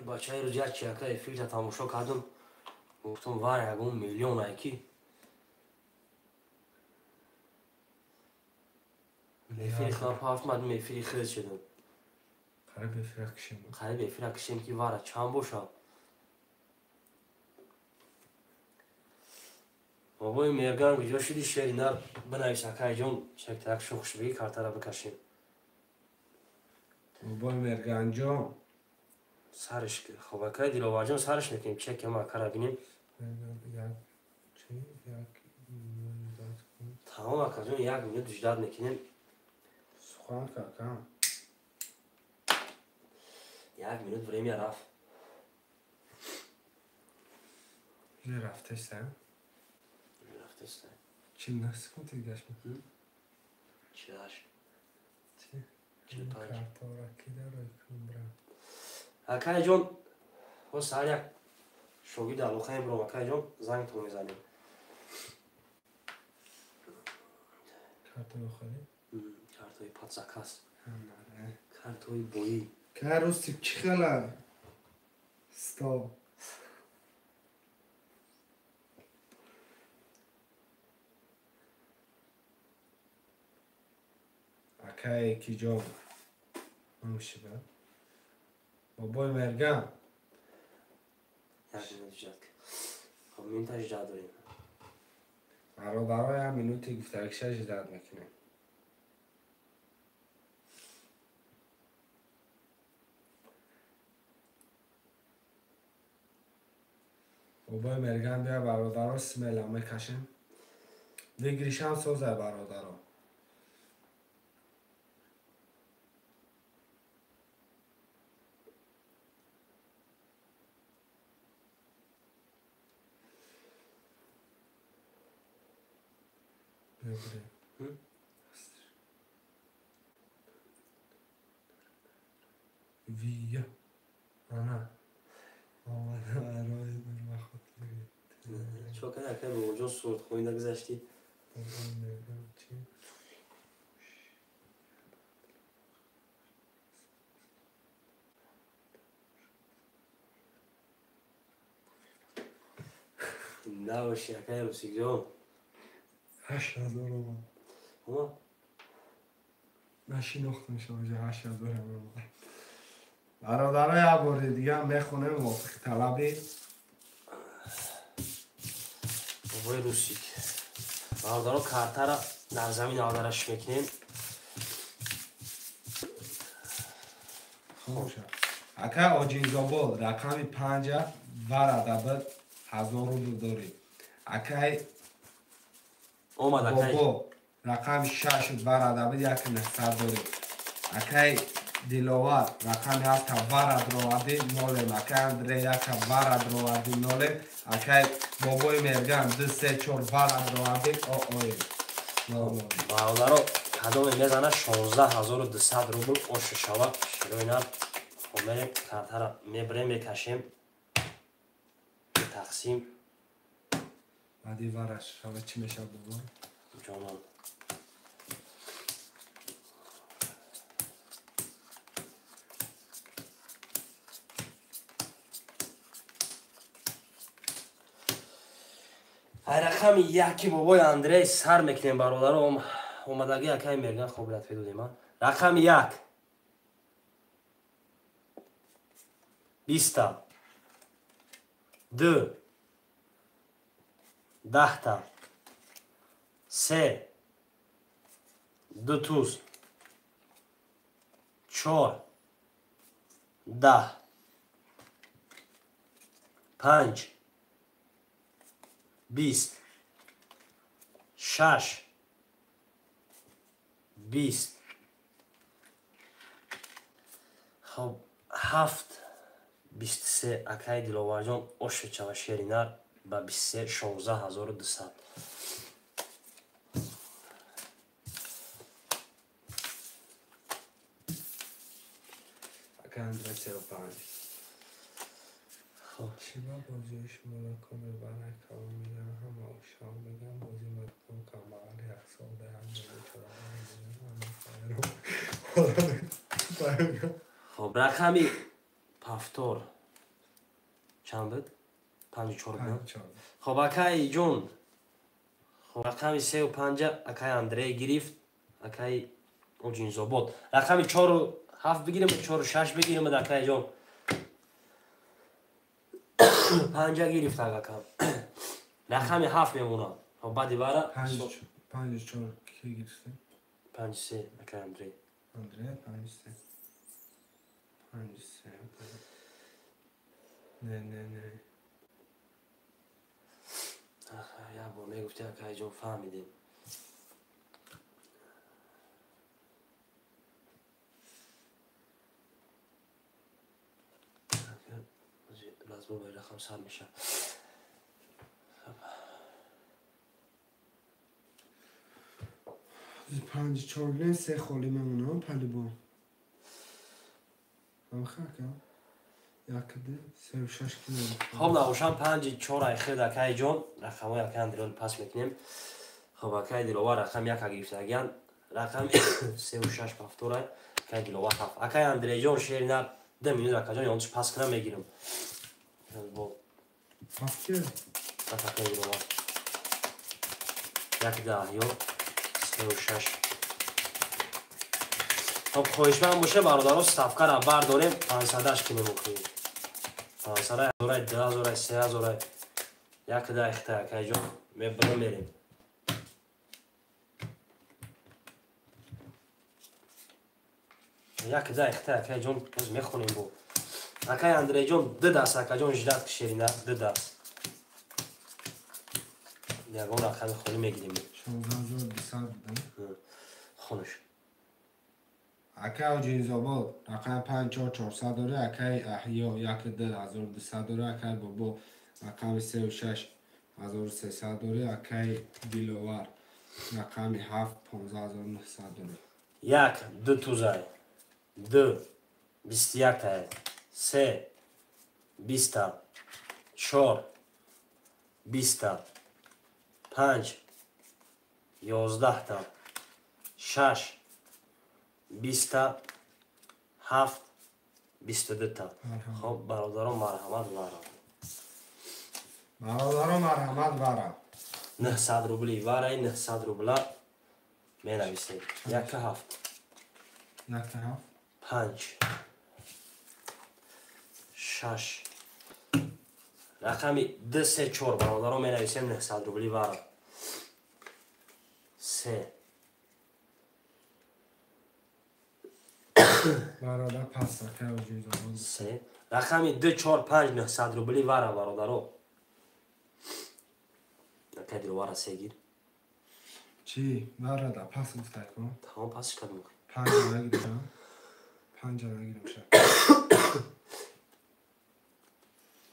Бачаи рӯз як чи акай эфирта тамошо кардум, гуфтум вар ягон миллион айки. Эфири худам пафт мадум эфири хез шудам. Қариб эфира кишем. Қариб эфира кишем ки вара чанд бошад. Бобои Мерган куҷо шуди шерина бинавис акай ҷон, шактарак шухш бигӣ картара бикашем. Бобои Мерган ҷон сарш хоб акай Диловарҷон сарш мекунем, чеки ма акара бинем. Тамом акаҷон, як минут ждат мекунем. Сухан какам. Як минут время рафт. Не рафтеста? Рафтеста. 49 секунд дигаш. 48. Чи? 45. Картора кида рой кунам. Акай ҷон, ҳо саҳар як шогирд алоқаем биром, акай ҷон, зангтон мезанем. Картои охирӣ? Картои падзакас. Картои боӣ. Кай Рустик чӣ хела? Стоп. Акай ки ҷон. Номиши ба? Бобои Мерган. Як минут ждат. Хоб минута ждат дорем. Бародаро як минути гуфтагиша ждат мекунем. Бобои Мерган бия бародаро смела мекашем. Выигрышам созай бародаро. Вия. Ана. Омада рои нурмахотли. Чо када акай бобоҷон сурудхонӣ нагузаштӣ? Бобои Мерган чи? Набоши акай Русикҷон. 8000 омад. Омад? Нашинохтам шумо 8000 омад. Бародаро, як бори дига мехонем мувофиқи талаби бобои Русик. Бародаро, картара дар замин алдараш мекунем. Ака Оҷинзобод рақами 5 варадабад 1000 рубл дорӣ. Акай омад акай бобо рақами 6 варадабад 1900 дорӣ. Акай Диловар рақами 7 варад роварди нолем. Акай Андрей 1 варад роварди нолем. Акай бобои Мерган 2 3 4 варад роварди оем. Бародаро, кадоме мезана 16200 рубл ошу шава широи нар. Мерем картара мебирем, мекашем, тақсим. Баъди вараш шава чӣ мешавад бобо? Ҷонон. Ай рақами яки бобои Андрей сар мекунем, бародаро. Омадагӣ акаи Мерган қобилият федодем. Рақами як 20та, 2 10та, 3 2 туз, 4 10, 5 20, 6 20, хоб 7 23. Акаи Диловарҷон ошечава шеринар ба 23 16200. Акаи Андрей 35. Чиба бозиҳои шуморо коме барай калон мегӯям, ҳама ошав мегӯям, бози мардум камбағали яксол даҳам. Хоб, рақами пафтор чанд буд? 54 буд. Хоб, акаи ҷон, хоб, рақами 3 5 акаи Андрей гирифт, акаи Оҷинзобод. Рақами 4 7 бигирем, 4 6 бигирем, акаи ҷон? 5 гирифт акам. Рақами 7 мемонад. Хоб, баъди вара 5 4 ки гирифтем? 5 3 акаи Андрей. Андрей 5 3. 5 3. Не, не, не. Як бор мегуфти, акаи ҷон, фаҳмидем. Лазбо рақам сар мешавад. 5 4 гирем, се холӣ мемонам палибо. Амхака. 1 2 3 6. Хоб, набошам 5 4 айхед, акаи ҷон. Рақамҳои акаи Андреон пас мекунем. Хоб, акаи Диловар рақами яка гирифтагиян, рақами 3 6 пафторай, акаи Диловар 7. Акаи Андрейҷон, шери нар, 2 минут, акаҷон, ёнтиш пас кунам, мегирам. Акаи Диловар 1 10 ё 3 6. Хоб, хоҳишманд боше, бародаро, ставкара бардорем, 500-аш кунем охир. 500-ай, ҳазорай, 2000-ай, 3000-ай. 1 10 ихта, акайҷон, мебирам, мерем. 1 10 ихта, акайҷон, боз мехонем бо. Акай Андрейҷон, ду даст, акаҷон, ждать шерина, ду даст. Ягон рақами холӣ мегирем. 16200. Хонуш. Акай Оҷинзобод рақами 5 4 400 дора, акай Аҳё 1 2 1200 дора, акай Бобо рақами 3 6 1300 дора, акай Диловар рақами 7 15900 дора. Як ду тузай, ду 21-тай, се 20-та, чор 20-та, панҷ 11-та, шаш 20-та, ҳафт 22-та. Хоб, бародарон, марҳамат, вара. Бародарон, марҳамат, вара. 900 рубли вараи, 900 рубла Менависем. 1 7. 1 7. 5 6. Рақами 2 3 4 бародаро менависем 900 рубли вара. 3. Бародар пас акай оҷизобод. 3. Рақами 2 4 5 900 рубли вара бародаро. Акай Диловара се гир. Чӣ? Бародар пас гуфтай ко? Тамом пасш кардам. 5 нагирам. 5 нагирам ша.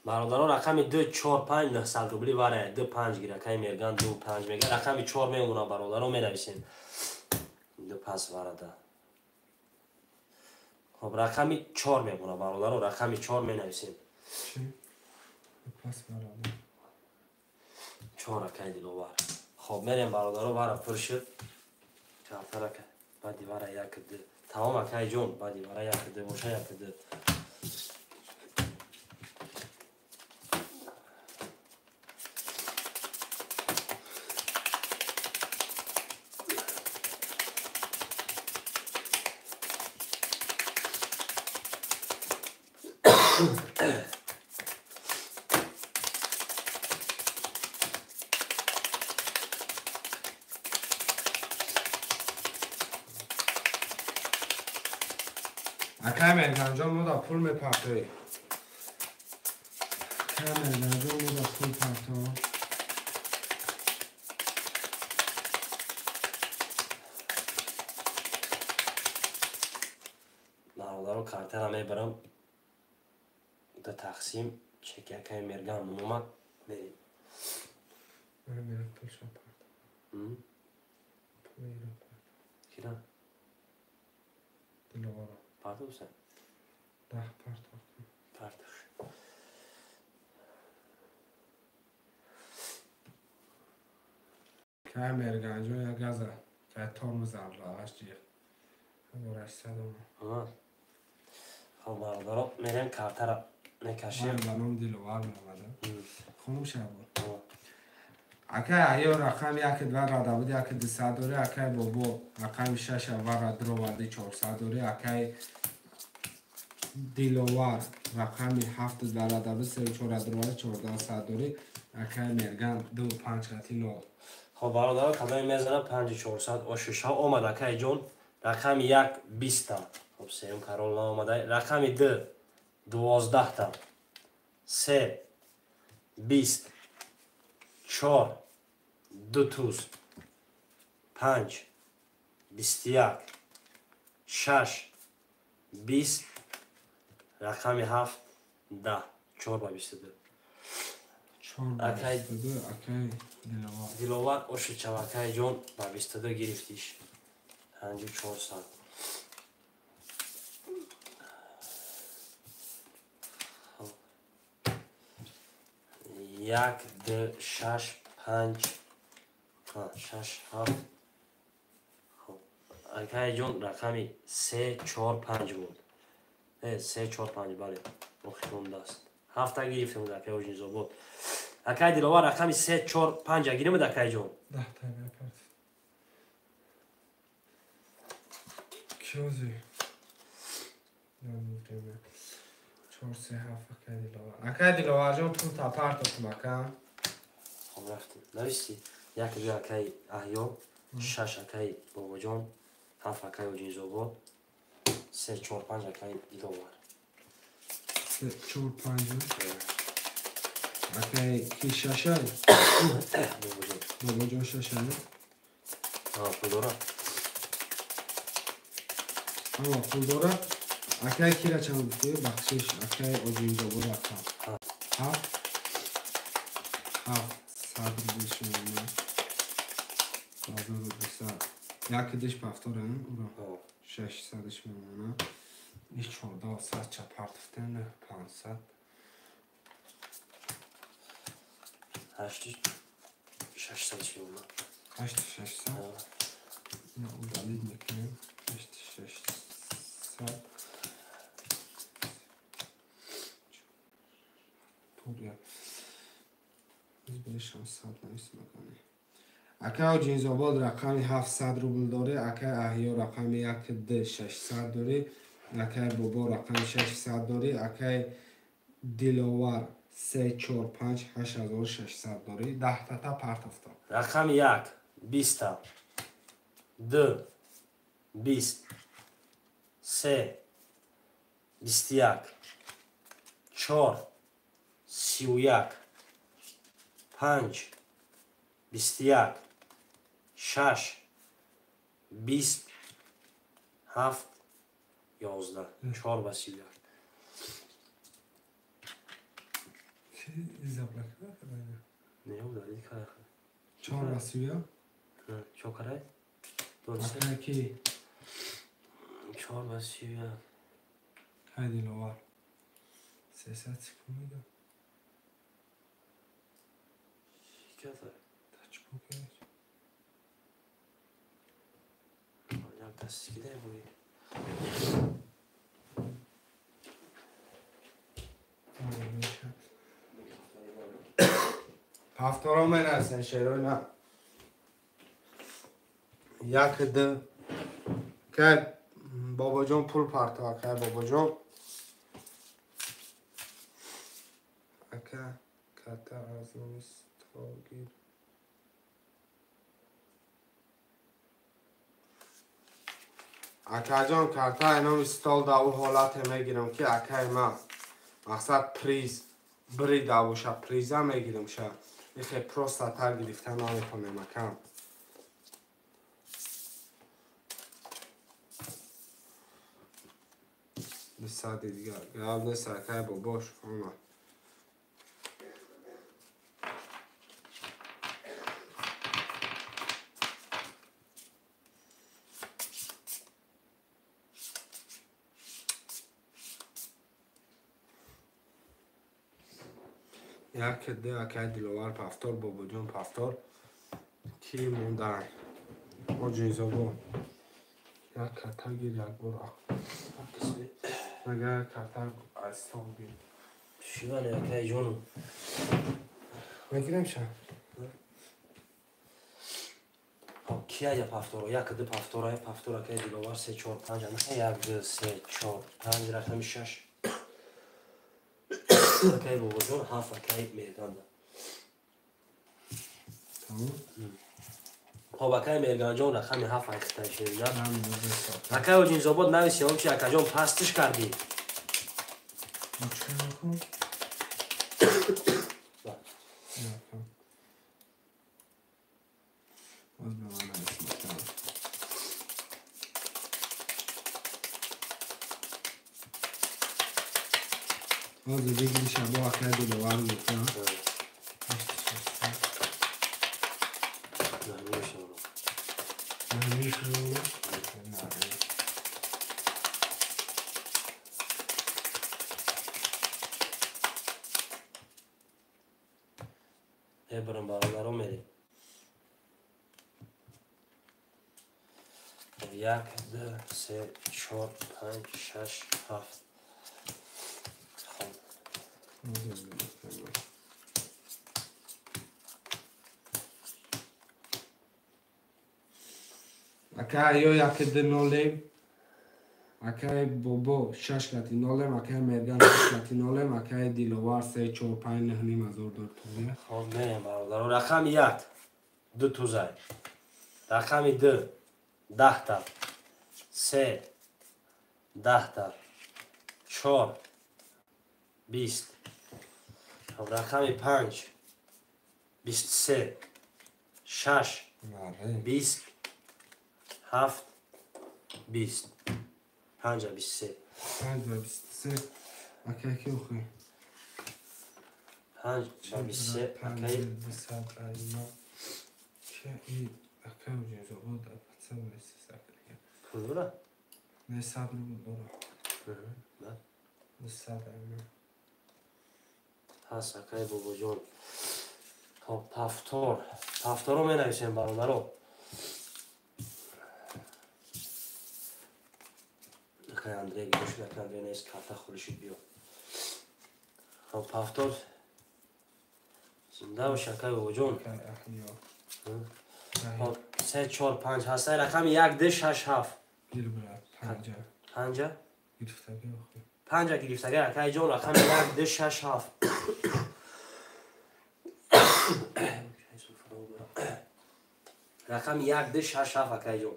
Бародаро рақами 2 4 5 900 рубли вара 2 5 гир акай Мерган 2 5 мега. Рақами 4 мемонам бародаро менависем. 2 пас варада. Хоб рақами 4 мемонам бародаро рақами 4 менависем. Чӣ? Пас варада. 4 акай Диловар. Хоб мерем бародаро вара пур шуд. Картарака баъди вара 1 2. Тамом акай ҷон баъди вара 1 2 боша 1 2. Акай Мерганҷон мо да пул мепартоӣ. Акай Мерганҷон мо да пул парто. Бародаро картара мебарам. Да тақсим чеки акай Мерган мумомад мерем. Ман мерам пул ша парто. Пул ира парто. Кира? Диловара. Партовса? Да, партовка. Партов. Кай Мерганҷон як газа. Кай тормоз раваш ҷиғ. 1800 омад. Хоб бародаро мерем картара мекашем. Ба ном Диловар меомада. Хонум шабо. Акай аё рақам 1 2 рада буд 1 200 дори акай бобо рақами 6 вара дроварди 400 дори акай Диловар рақами 7 2 рада буд 3 4 дроварди 1400 дори акай Мерган 2 5 хати 0. Хоб бародаро кадоме мезана 5 400 ошиша омад акай ҷон рақами 1 20 та. Хоб сеюм карол наомада. Рақами 2 12 та. 3 20 4 2 туз 5 21 6 20 рақами 7 10 4 ба 22. 4 ба 22 акай Диловар. Диловар ошичав акай ҷон ба 22 гирифтиш. 5400. 1 2 6 5 6 7. Хоб акай ҷон рақами 3 4 5 буд. 3 4 5 бале. Охир мондааст. 7 гирифтем акай Оҷинзобод. Акай Диловар рақами 3 4 5 гирем акай ҷон. 10 та мепарт. Кёзи. Намедонам. 4 3 7 акай Диловар. Акай Диловар ҷон пул та партохтум ака. Хоб рафтем. Нависти 1 2 акай Аҳё, 6 акай Бобоҷон, 7 акай Оҷинзобод, 3 4 5 акай Диловар. 3 4 5 акай ки 6 Бобоҷон. Бобоҷон 6 А, пул дора? А, пул дора. Акай кира чанд гуфтӣ? Бахшиш акай Оҷинзобод ака. 7 7 сад рубли шумо. 1200. Як диш повтора, ура. 600 шумо. Иш 1400 ча партофтем, 500. 8 600 шумо. 8 600. Я удалить мекунем. 8 600. Пуря. Акай Ҷинзобод рақами 700 рубл дорӣ, акай Аҳё рақами 1 600 дорӣ, акай Бобо рақами 600 дорӣ, акай Диловар 3 4 5 8600 дорӣ. 10 тата партофтам. Рақами 1 20 та. 2 20 3 21 4 31 5 21 6 20 7 11 4 ба 31. Не, удалить кара. 4 ба 31? Чо карай? Акай ки? 4 ба 31. Кай Диловар. 300 секунд медам. Ката. Тачку кеш. Як кас кидай буи. Повтором менависен шерои на. 1 2 кай Бобоҷон пул партова, кай Бобоҷон. Ака карта аз номи стол гир. Акаҷон, карта номи стол да ӯ ҳолате мегирам ки акаи ман мақсад приз бирида боша, приза мегирам ша. Ихе просто так гирифта наметонем акам. Дусади дигар гап нест, акаи бобош омад. 1 2 акай Диловар пафтор, Бобоҷон пафтор. Ки мондан? Оҷинзобо. Як карта гир, як бор. Агар карта аз стол гир. Шиване акай ҷону. Мегирем ша? Ки ая пафторо? 1 2 пафтора, пафтор акай Диловар 3 4 5, 1 2 3 4 5 рақами 6. Акай Бобоҷон 7 акай Мерганда. Хоб, акай Мерганҷон рақами 7 айхтан шерина. Акай Оҷинзобод нависи он чи акаҷон пастиш кардӣ. Ҳозир бигириша бо акай Диловар гуфтам. Эбрам бародаро мерем. 1 2 3 4 5 6 7. Акай ё 1 2 нолем, акай Бобо 6 кати нолем, акай Мерган 6 кати нолем, акай Диловар 3 4 5 9 ним ҳазор дор тузя. Хоб, мерем бародаро. Рақами 1 2 тузай. Рақами 2 10 та. 3 10 та. 4 20. Рақами 5 23 6 20 7 20. 5 23. 5 23. Акай ки охи? 5 23 акай 200 айма. Ки и акай Оҷинзобод патса меса. Пул дора? Не, 100 рубл дора. Да. 200 айма. Ҳаст акай Бобоҷон. Хоб, пафтор. Пафторо менависем бародаро. Акай Андрей гирифт, акай Андрей нест, карта холӣ шуд, биё. Хоб, пафтор. Зинда бош акай Бобоҷон. Акай Аҳё. Хоб, 3 4 5 ҳаст. Рақами 1 2 6 7. Гир брат, 5. 5? Гирифтагӣ охи. 5 гирифтагӣ акай ҷон, рақами 1 2 6 7. Рақами 1 2 6 7 акай ҷон.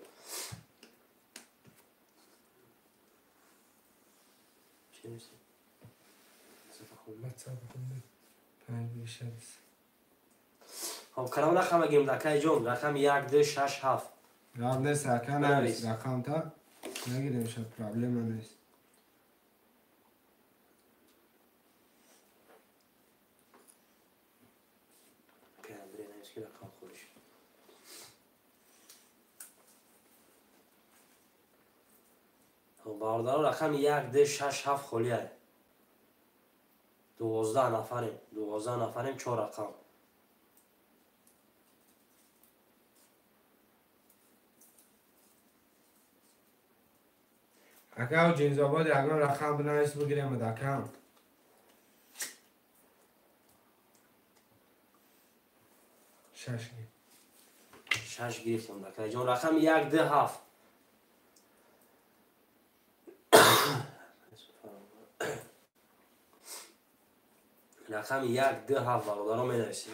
Хоб, кадом рақам гирем акай ҷон? Рақами 1 2 6 7. Гап нест ака, навис рақамта. Нагирем ша, проблема нест. Бародаро, рақами 1 2 6 7 холия. 12 нафарем, 12 нафарем, 4 рақам. Ака, Ҷинзобод ягон рақам бинавис бигирем акам. 6 6 гирифтем ака ҷон, рақами 1 2 7. Рақами 1 2 7 бародаро менависем.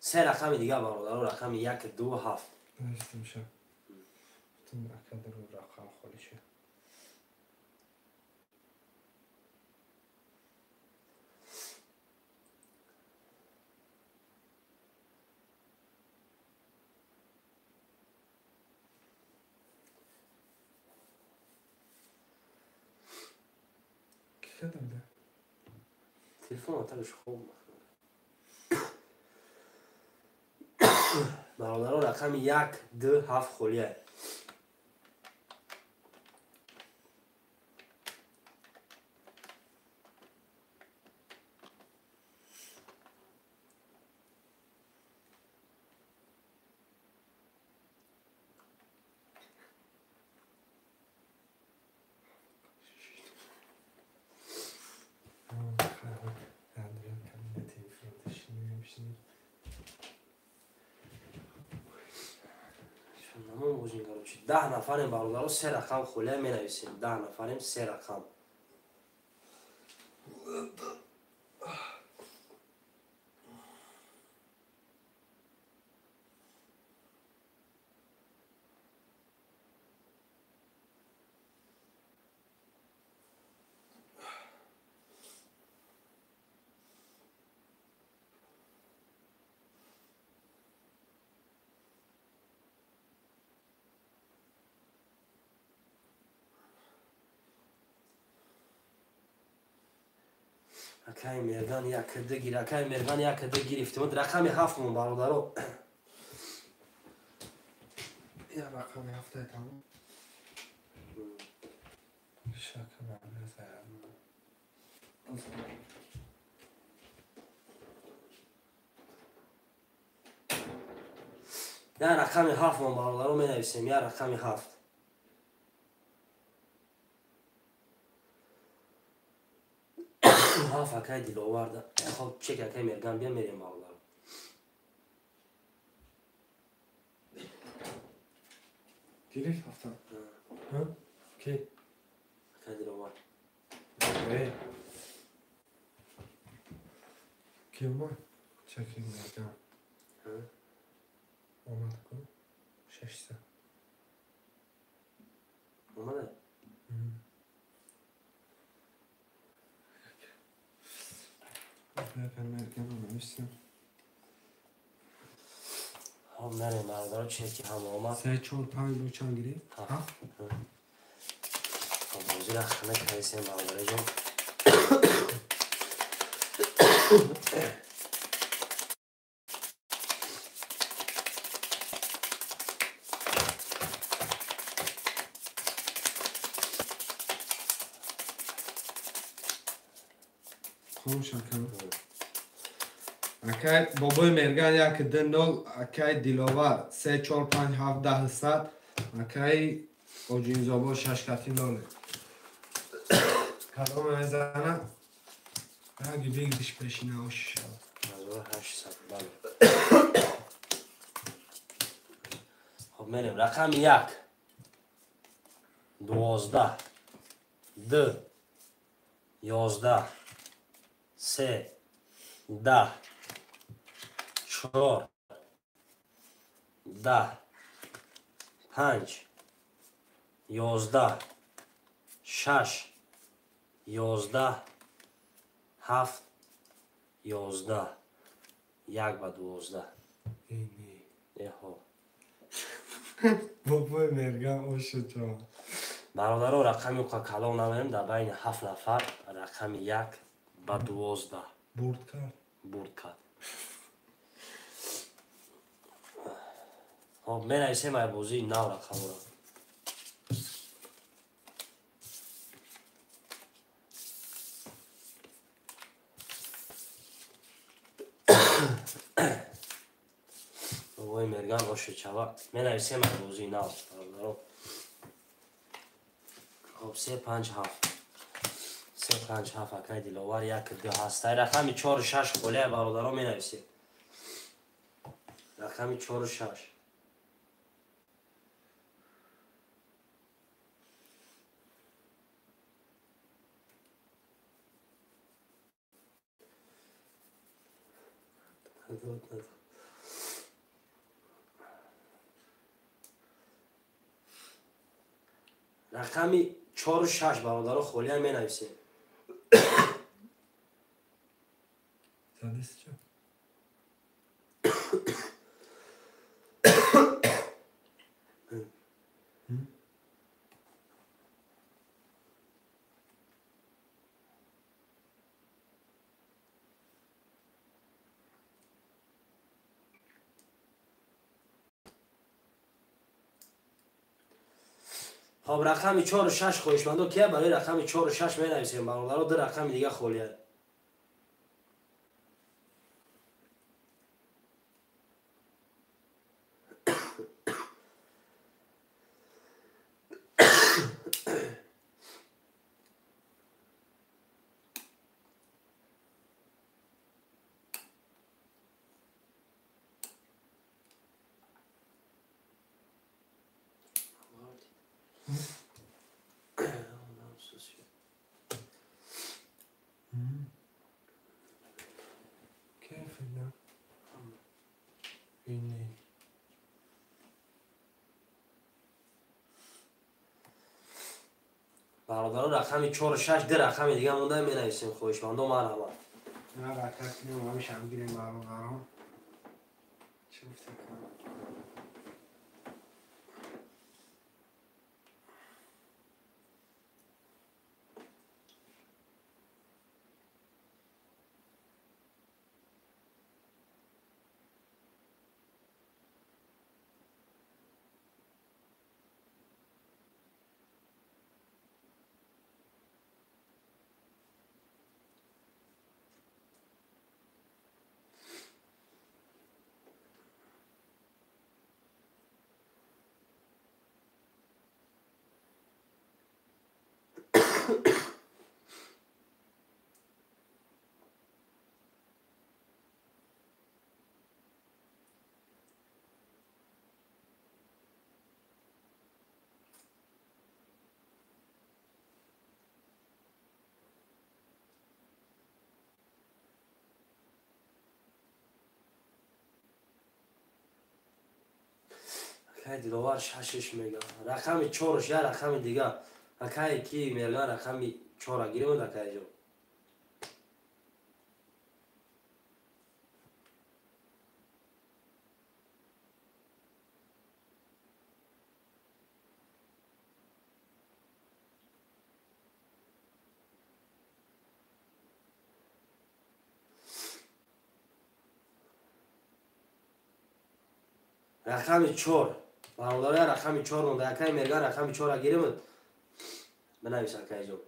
Се рақами дига бародаро, рақами 1 2 7. Навистем ша. Тум ака дару рақам холӣ шуд. Телефон отагаш хоб. Бародаро, рақами 1 2 7 холия. Даҳ нафарем бародаро, се рақам холия менависем. 10 нафарем, се рақам. Акай Мерган 1 2 гир, акай Мерган 1 2 гирифтем. Рақами 7 мон бародаро. Я рақами 7 тамом. Шака назар. Я рақами 7 мон бародаро менависем, я рақами 7. Ҳафт акай Диловарда. Хоб, чек акай Мерган бия мерем бародаро. Гирифт ҳафта? Ки? Акай Диловар. Ки омад? Чеки Мерган. Омад ку? 600. Омада? Хоб, мерем бародаро, чеки ҳама омад. 3 4 5 бо чанд гирифт? 7. Хоб, бозира хана кардесем бародароҷон. Хомӯш акам. Акай бобои Мерган 1 2 0, акай Диловар 3 4 5 7 10 100, акай Оҷинзобо 6 кати 0. Кадоме мезана? Аги бигдиш пешина ош шава. 1800 бале. Хоб мерем рақами 1 12 2 11 3 10 4 10 5 11 6 11 7 11 1 ба 12. Эҳо. Бобои Мерган ошо. Бародаро рақами уқа калон намерем, дар байни 7 нафар рақами 1 ба 12 бурд кард. Бурд кард. Хоб менависем ай бозии нав рақамро. Бобои Мерган ошо чава. Менависем ай бозии нав бародаро. Хоб 3 5 7 3 5 7 акай Диловар 1 2 ҳаст. Ай рақами 4 6 холия бародаро менависем. Рақами 4 6. Рақами 4 6 бародаро холия менависем. Задис чо? Хоб рақами 4 6 хоҳишмандо кия барои рақами 4 6 менависем бародаро, ду рақами дига холия. Бародаро рақами 4 6 ду рақами дига монда менависем хоҳишмандо марҳамат. На ҳаракат кунем, ҳамеша ҳам гирем бародаро. Чӣ гуфтем? Акай Диловар шашиш мега. Рақами 4 я рақами дига. Акай ки мега рақами 4 гирем акай ҷо. Рақами 4. Бародаря рақами 4 монда. Акай Мерган рақами 4 гирем. Бинавис акай ҷо.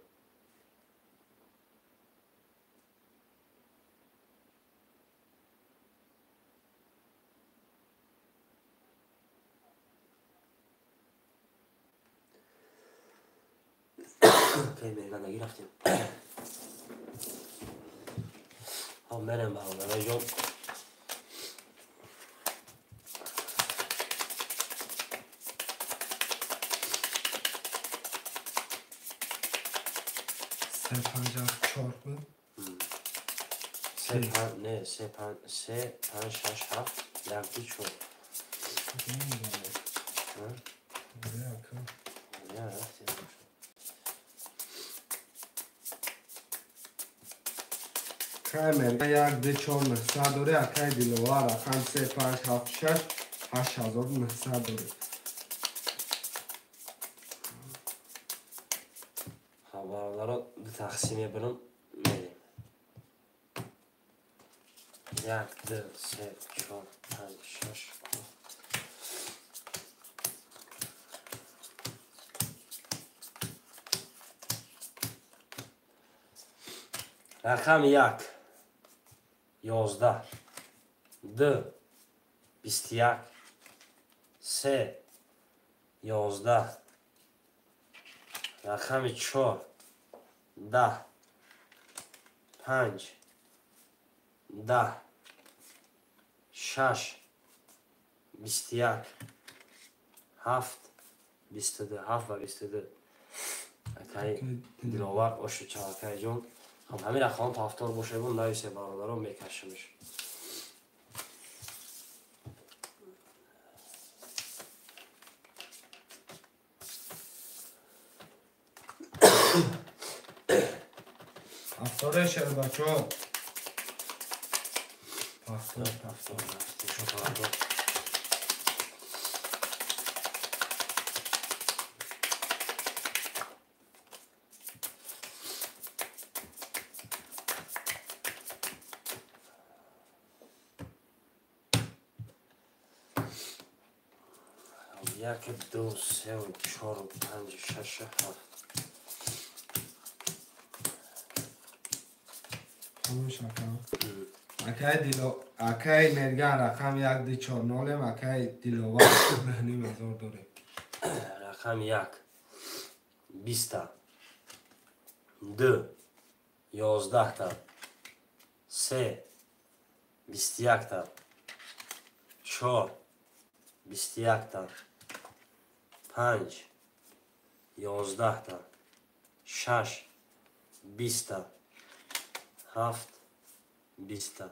Акай мерганагӣ рафтем. Хоб мерем бародароҷон. Се панҷ ҳафт чор буд. Се панҷ не, се панҷ, се панҷ шаш ҳафт як ду чор. Акай Мерган як ду чор нӯҳсад дорӣ, акай Диловар рақам се панҷ ҳафт шаш 8900 дорӣ. Хоб бародаро ду тақсим мебарам, мерем. Як, ду, се, чор, панҷ, шаш, ҳафт. Рақами як 11, ду 21, се 11, рақами чор 10, панҷ 10, шаш 21, ҳафт 22, ҳафт ва 22. Акай Диловар ошу чалакайҷон. Хоб ҳамин рақамҳо пафтор бошебун нависе бародарон, мекашимш. Ҳафторе шербачо. Пафтор, пафтор, рафтем. Як, ду, се, чор, панҷ, шаш, ҳафт. Хомӯш акам. Акай Дило, акай Мерган рақам як ду чор нолем, акай Диловар нӯҳ ҳазор дорем. Рақами як 20та, ду 11та, се 21та, чор 21та, панҷ 11та, шаш 20та, ҳафт 20та.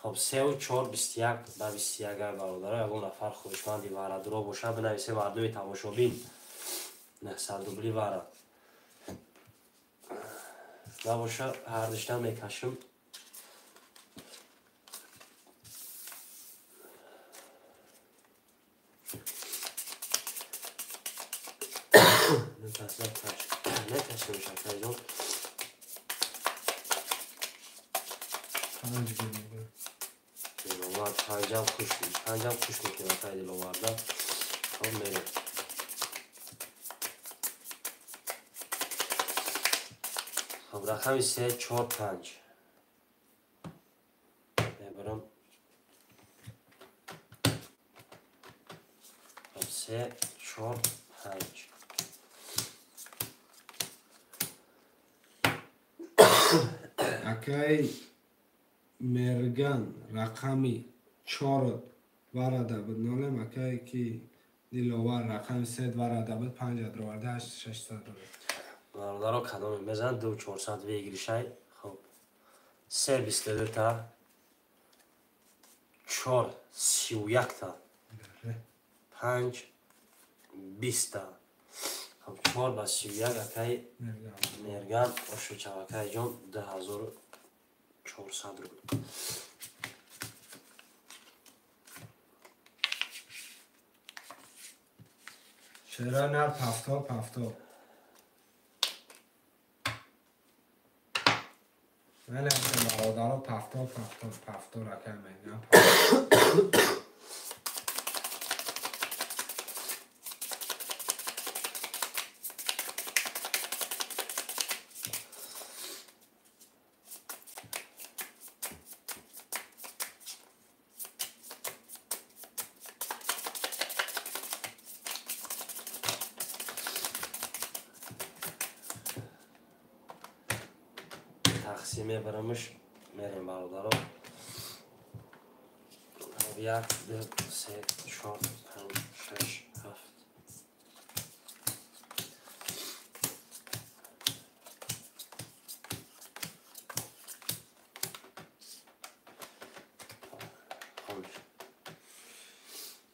Хоб сеу чор 21 ба 21 ай бародаро, ягон нафар хоҳишманди варадуро боша бинависе мардуми тамошобин. 900 рубли вара. Набоша ҳардушта мекашим. Мекашимш акайҷон. Панҷ гирем. Диловар панҷам хуш, панҷам хуш мекунем акай Диловарда. Хоб мерем. Хоб рақами се чор панҷ. Мебарам. Хоб се чор панҷ. Акай Мерган рақами чор варада буд нолем, акай ки Диловар рақами се варада буд панҷ адроварда ҳашт шашсад дорем. Бародаро кадоме мезанад ду чорсад вегиришай. Хоб се 22та, чор 31та, панҷ 20та. Хоб чор ба 31 акай Мерган ошу чавакайҷон 2400 рубл. Чера нар пафтор пафтор. Ман бародаро пафтор пафтор пафтор акай Мерган. тақсим мебарамш мерем бародаро. 1 2 3 4 5 6 7.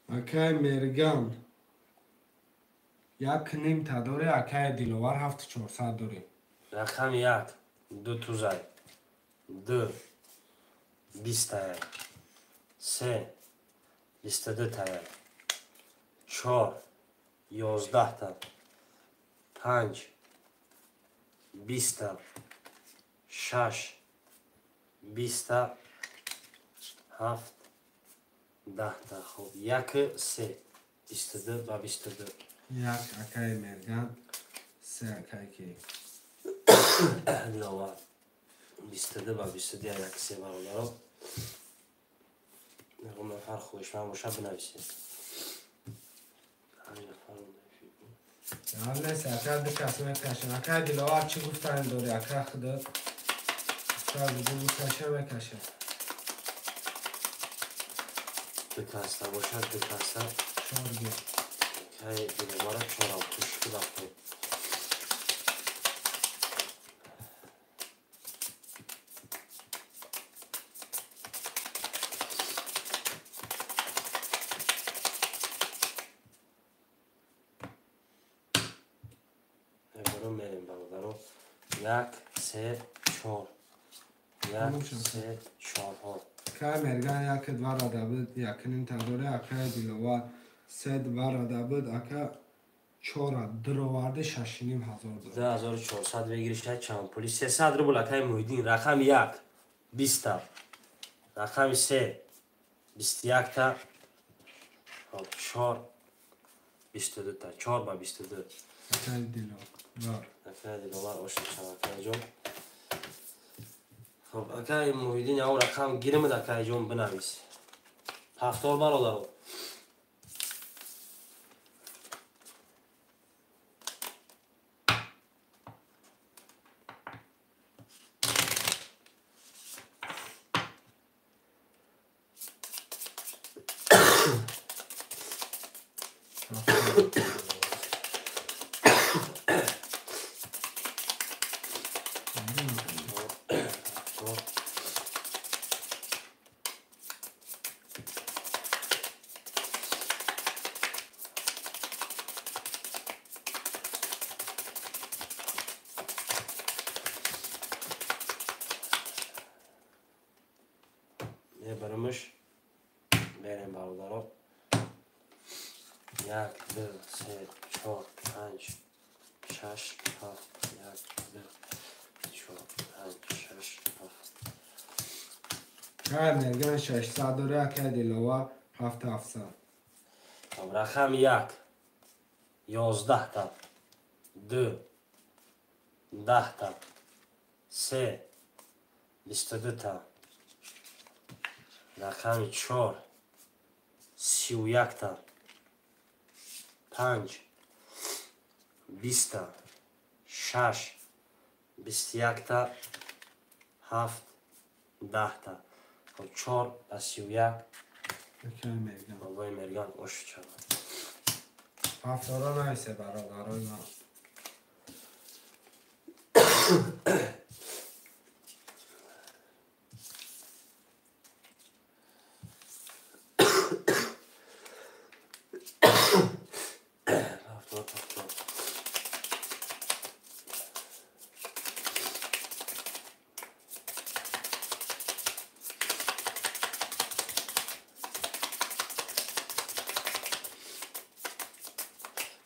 Акай Мерган 1.5 та дорӣ, акай Диловар 7400 дорӣ. Рақами 1 2 тузай 2 20 тая 3 22 тая 4 11 та 5 20 та 6 20 та 7 10 та. Хуб 1 3 22 ва 22. 1 акай Мерган 3 акай ки Диловар 22 ва 22 1 3 бародаро. Ягон нафар хоҳишманд боша бинависед. 5 нафар монда. Ака ду кас мекашем. Акай Диловар чӣ гуфтан дорӣ? Ака худо сразу бикаша мекаша. Ду каса бошад, ду каса. 4 гир. Акай Диловара 4 кушки бахтем. Мерем бародаро. 1 3 4 1 3 4. Акай Мерган 1 2 рада буд, 1.5 та дорӣ, акай Диловар 3 2 рада буд, ака 4 дароварди 6.5 ҳазор дорӣ. 2400 бигиришта чанд пули? 300 рубл акай Муҳиддин. Рақами 1 20 та, рақами 3 21 та, 4 22 та, 4 ба 22. Акай Диловар. Акай Диловар ошно шава акайҷон. Хоб акай Муҳиддин ягон рақам гирмид акайҷон бинавис. 7 бародаро. Мебарамш мерем бародаро. 1 2 3 4 5 6 7 1 2 4 5 6 7. Акай Мерган 600 дорӣ, акай Диловар 7700. Рақами 1 11 та, 2 10 та, 3 22 та, рақами 4 31 та, 5 20 та, 6 21 та, 7 10 та. 4 ба 31. Акай Мерган. Бобои Мерган ош чава. 7 нависе бародарои ман.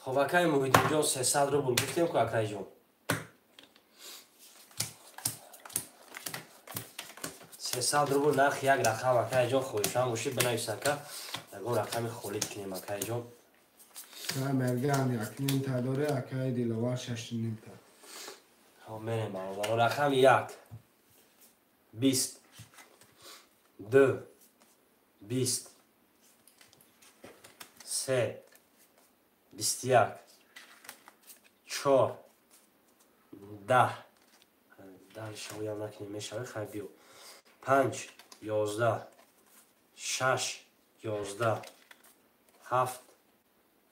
Хоб акай Муҳиддинҷон 300 рубл гуфтем ку акайҷон. 300 рубл нархи як рақам акайҷон. Хоҳишам бошид бинавис ака, ягон рақами холид кунем акайҷон. Акай Мерган 1.5 та дорӣ, акай Диловар 6.5 та. Хоб мерем бародаро. Рақами 1 20 2 20 3 21 4 10 Даҳ шавоям накунем, мешавад, хай биё. 5, 11, 6, 11, 7,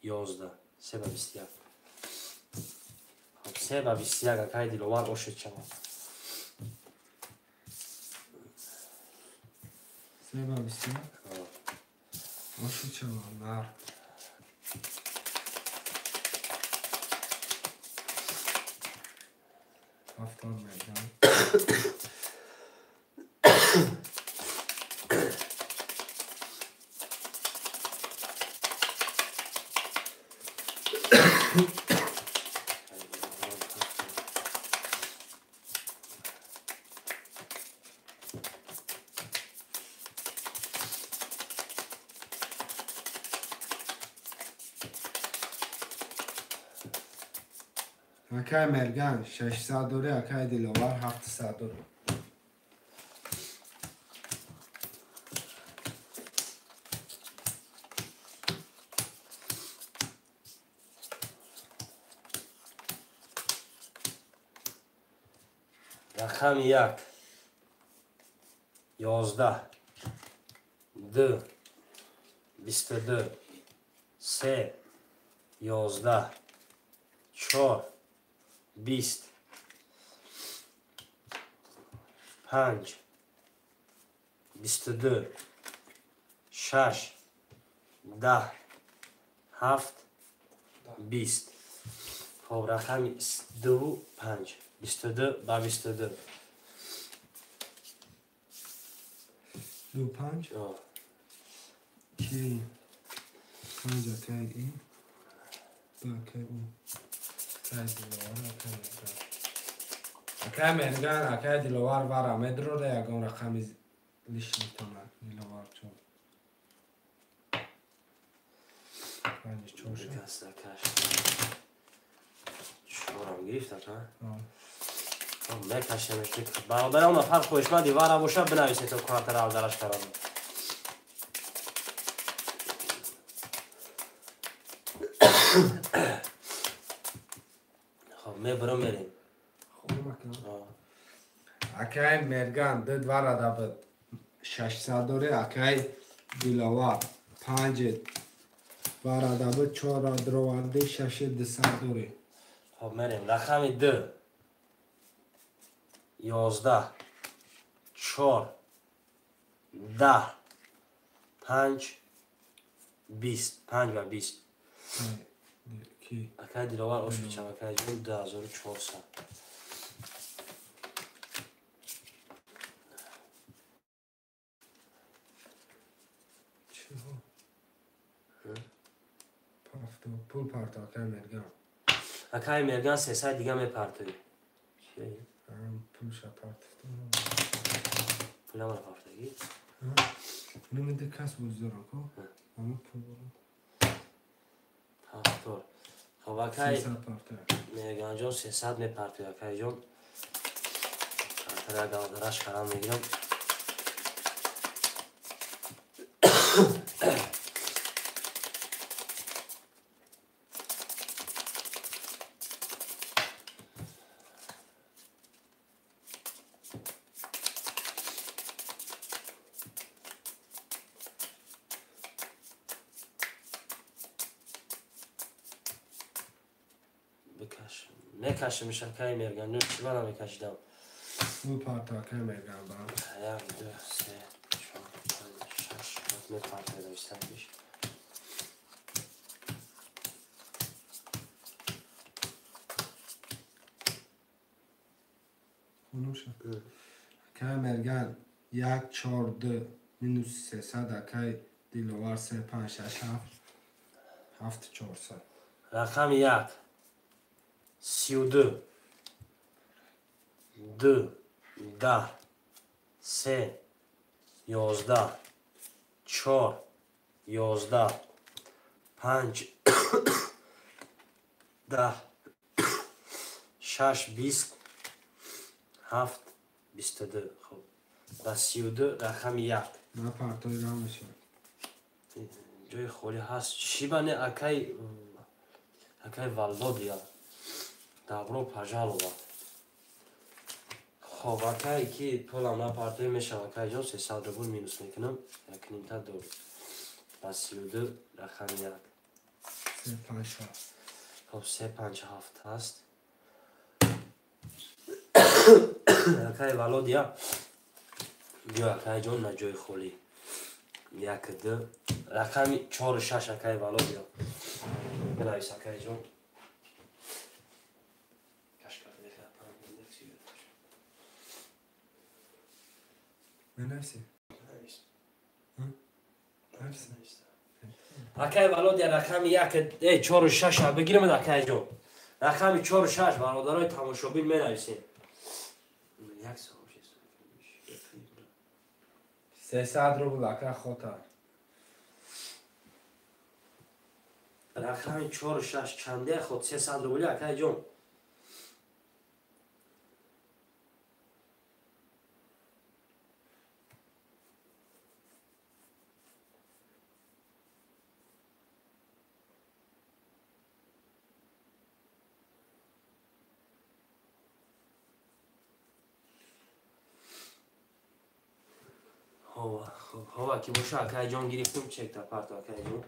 11, 3 ба 21. Хоб, 3 ба 21, акай Диловар, ошед шавад. 3 ба 21? Ошед шавад, нар. 70 меган. Акай Мерган 600 дори, акай Диловар 700 дори. Рақами 1, 11, 2, 22, 3, 11, 4, 20, 5, 22, 6, 10, 7, 20. Хоб, рақами 2, 5, 22 ба 22. 2, 5? Ки? 5 акай ин, 2 акай ӯ. Акай Диловар, акай Мерган. Акай Мерган, акай Диловар вара медрора ягон рақами лишний тона. Диловар чор. 5, 4 шуд. Чорам гирифт, ака? Мекашем. Бародарон, нафар хоҳишманди вара боша, бинависед, то картара авдараш карам. Хоб, мебарам, мерем. Акай Мерган ду двара дабд 600 дори, акай Диловар 5 вара дабд 4 дроварди 6 200 дори. Хоб, мерем. Рақами 2, 11, 4, 10, 5, 20, 5 ба 20. Акай Диловар, ош бичам, акай ҷон, 2400. Пул парто, акай Мерган. Акай Мерган, 300 дига мепартоӣ. Пулша партофтам. Пуламара партоги? Инам кас боз дорам ко? Ама пул дорам. Ҳафтор. Хоб, акай Мерганҷон, 300 мепартои, акайҷон. Картара галдараш карам мегирам. Мекашем, акай Мерган, чиба намекашидам? Пул парто, акай Мерган, ба. 1, 2, 3, 4, 5, 6, 7 мепартои навистамиш. Хунуша. Акай Мерган 1, 4, 2 минус 300, акай Диловар 3, 5, 6, 7, 7, 400. Рақами 1, 32, 2, 10, 3, 11, 4, 11, 5, 10, 6, 20, 7, 22. Хоб, ба 32 рақами 1. На партои намешавад. Ҷои холӣ ҳаст. Чӣ ба не, акай Валлодия? Добро пожаловать. Хоб, акай ки пулам напартоӣ мешава, акайҷон, 300 рубл минус мекунам, якнимта дор. Ба 32 рақами як. 3 5 7. Хоб, 3 5 7 аст. Акай Володя, биё акайҷон на ҷои холӣ. 1 2 рақами 4 6 акай Володя. Бинавис акайҷон. Менависи? Акай Володя рақами 1 4 6 бигирем акайҷон. Рақами 4 6 бародарои тамошобин менависем. Як савол 300 рубл ака хота. Рақами 4 6 чанде ход 300 рубли акайҷон. Ҳова ки боша акайҷон гирифтум чекта парто акайҷон.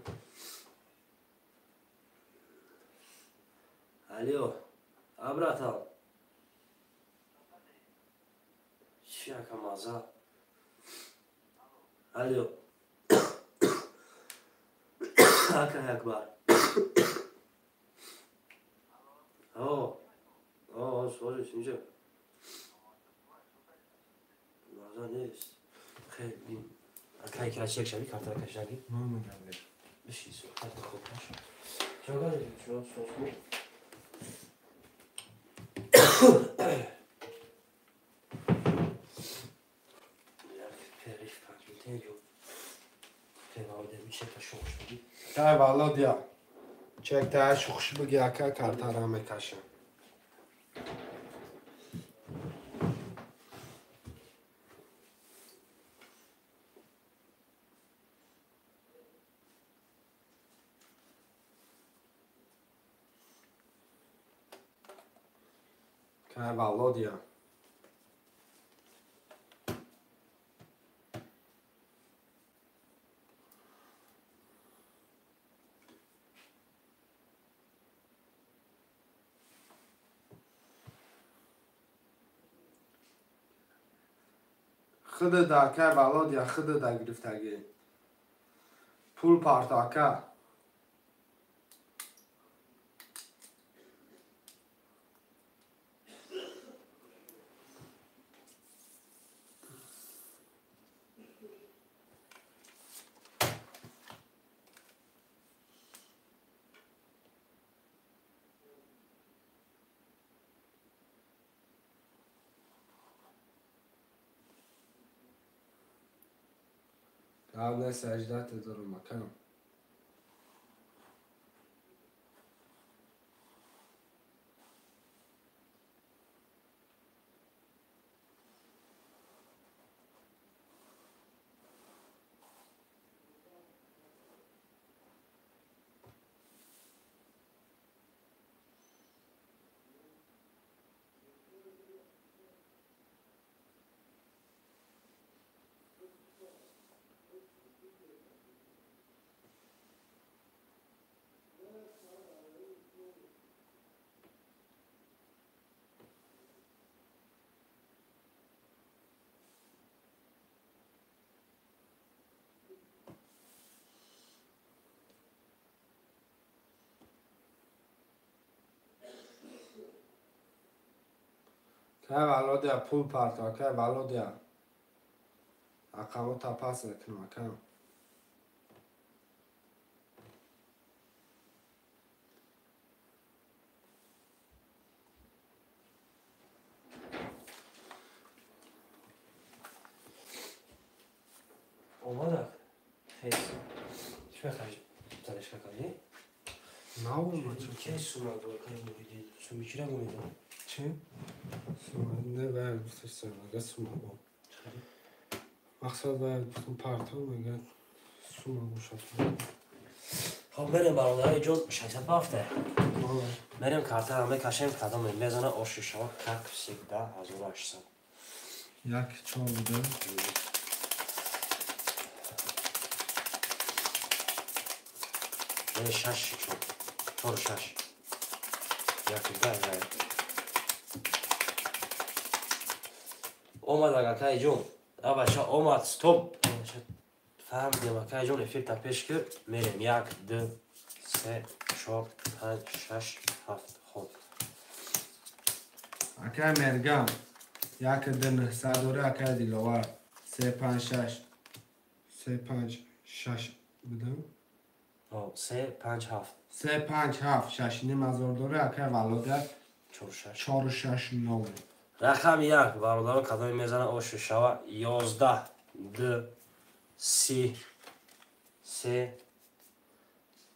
Алло, а братан. Чи ака маза? Алло. Акай Акбар. О, о, сори, инҷа. Маза нест. Хеле акай ки чек шави картара кашаги. Ман мегам. Биши суҳбат хуб баш. Чога шо сосу. Периф панҷ Певалде мише та шухш биги. Тай Володя. Чек та шухш биги ака картара мекашам. Кай Володя. Худада акай Володя, худада гирифтагӣ. Пул парто ака. Главное саждать дорум акам. Кай Володя пул парто, кай Володя. Ақамо пас мекунам акам. Омадак. Хейс. Чӣ мехоҳӣ? Залешка кардӣ? Наомад. Ки сума кай муриди? Суми чира гумида? Чӣ? Сума не вай гуфтам, ага сума бо. Мақсад вай гуфтам парто мегӯяд сума бошад. Хоб мерем бародари ҷон 607. Мерем картара мекашем, кадом мезана оши шава как всегда 1800. Як чор буда. Не, шаш чор. Чор шаш. Як да. Омад акай ҷон. Абаша омад, стоп. Фаҳмидем акай ҷон, эффекта пеш кир. Мерем. 1 2 3 4 5 6 7. Хоб. Акай Мерган. 1 2 900 дора акай Диловар. 3 5 6. 3 5 6 будам. 3 5 7. 3 5 7 6.5 ҳазор дора акай Валода 4 6. 4 6 9. Рақами 1 бародаро кадоме мезана ошу шава 11 2 3 3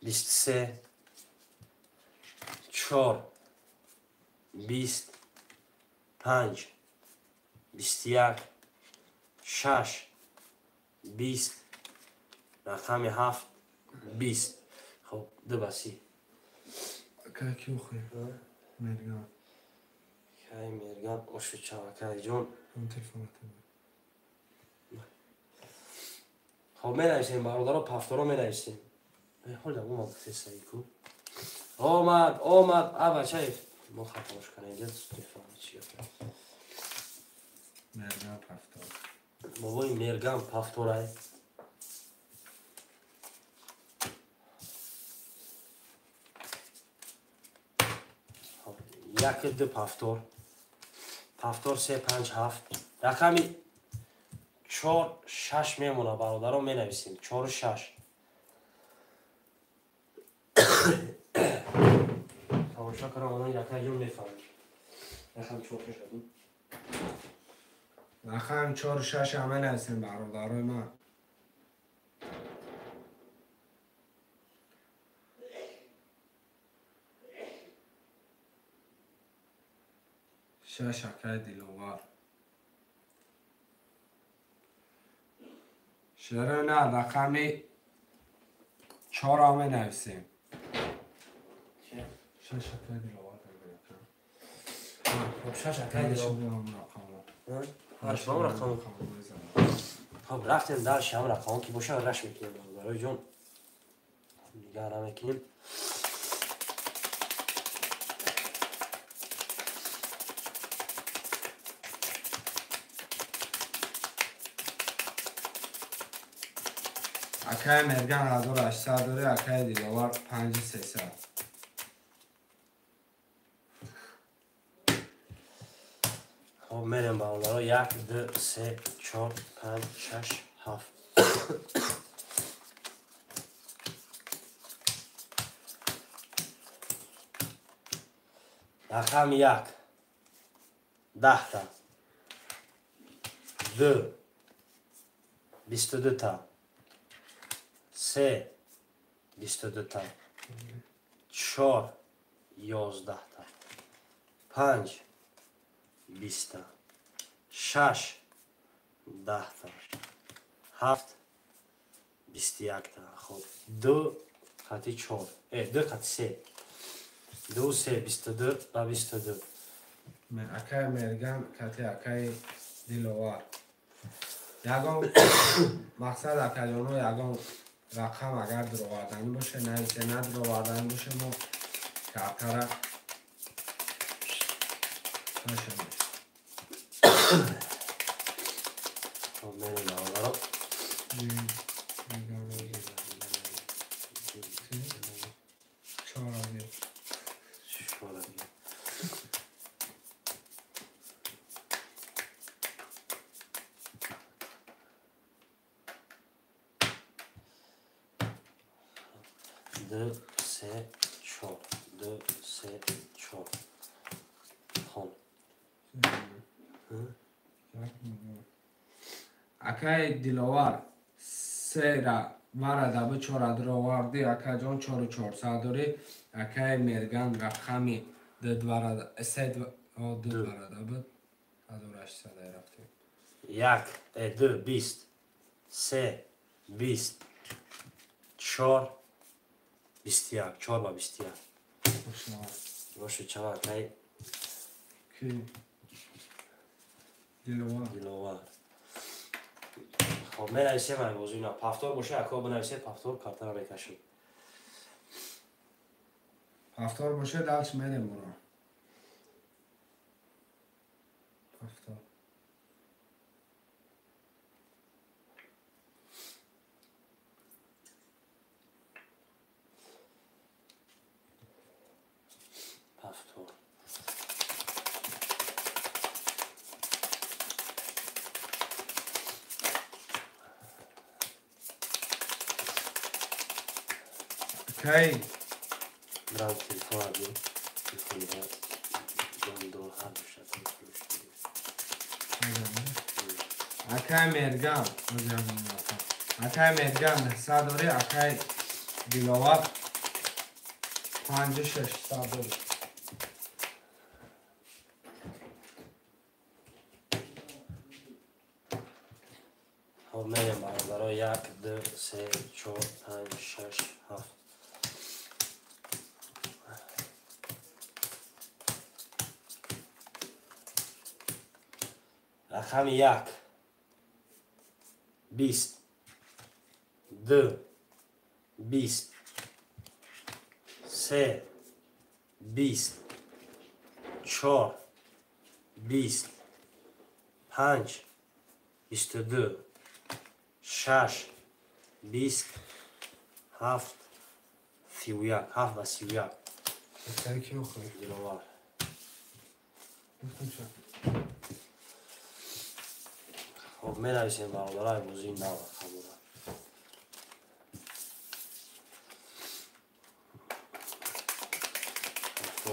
23 4 20 5 21 6 20 рақами 7 20. Хоб, ду ба си. Акай ки охи? Мерган. Кай Мерган ошу чава кай ҷон. Телефонат. Хоб, менависем бародаро, пафторо менависем. Ҳола омад сесаику. Омад, омад, абачай. Мо хатош канем, телефон чи гап. Мерган пафтор. Бобои Мерган пафторай. Як ду пафтор. Пафтор 3 5 7. Рақами 4 6 мемона бародаро менависем. 4 6. Тамошо кардам, одам якай ҷон мефаҳмад. Рақами 4 6 буд. Рақами 4 6 ҳам менависем бародарои ман. Шаш акай Диловар. Шеро на рақами 4 ҳам менависем. Шаш акай Диловар. Хоб, шаш акай Диловар. Ҳар рақам. Хоб, рафтем дар шам рақам ки боша раш мекунем бародарои ҷон. Нигаҳ намекунем. Акай Мерган 1800 дора, акай Диловар 5300. Хоб, мерем бародаро. 1 2 3 4 5 6 7. Рақами 1 10 та 2 22 та 3 22 та 4 11 та 5 20 та 6 10 та 7 21 та. Хоб, 2 хати 4, 2 хати 3, 2 3 22 ба 22. Акай Мерган кати акай Диловар. Ягон мақсад акаҷоно ягон рақам агар дуроварданӣ боше нависе, на дуроварданӣ боше мо картара нашавем. Хоб, мерем бародаро. Чор. 2 3 4 2 3 4. Хон. Акай Диловар 3 варада бу 4 дуроварди акаҷон 4 400 дори. Акай Мерган рақами 2 варада 3 2 варада буд 1800 рафтем. 1 2 20 3 20 4 21 4 ба 21. Бошу чава акай ки Диловар. Диловар. Хоб, менависем ай бозӣ на. Повтор боша, ако бинависе, повтор картара мекашем. Повтор боша, дальше мерем уро. Повтор. Повтор. Окей. Брал телефон один. Телефон я. Акай Мерган. Акай Мерган 900 дори, акай Диловар 5600 дори. Хоб, мерем бародаро. 1, 2, 3, 4, 5, 6, 7. Рақами 1, 20, 2, 20, 3, 20, 4, 20, 5, 22, 6, 20, 7, 31, 7 ва 31. Диловар. Хоб, менависем бародарай бозии нав рақамора.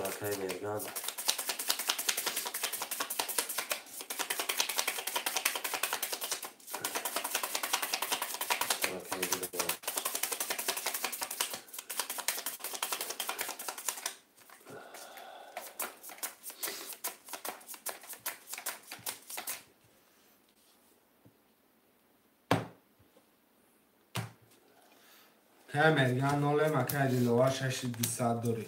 Акай Мерган. Акай Диловар. Акай Мерган 0, акай Диловар 6200 дори.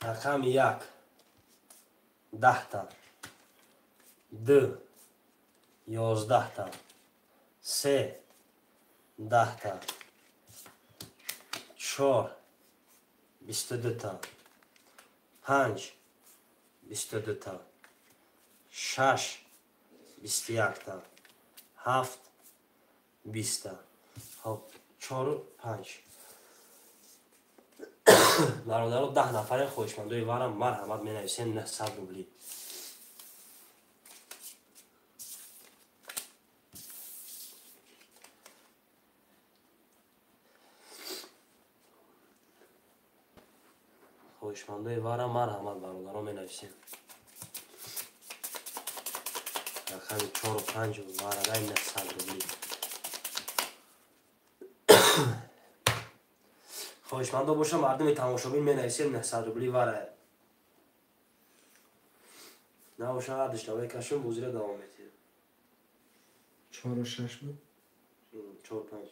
Рақами 1, 10та, 2, 11та, 3, 10та, 4, 22та, 5, 22та, 6, 21та, 7, 20та. Хоб, 4, 5. Бародаро, 10 нафаре хоҳишмандои варам марҳамат менависем 900 рубли. Хоҳишмандои варам марҳамат бародаро менависем. Рақами 4 5 варадай 900 рубли. Хоҳишмандо боша мардуми тамошобин менависем 900 рубли вара. Набоша ҳардишта мекашем, бозиро давом метиҳем. 4 6 буд? 4 5.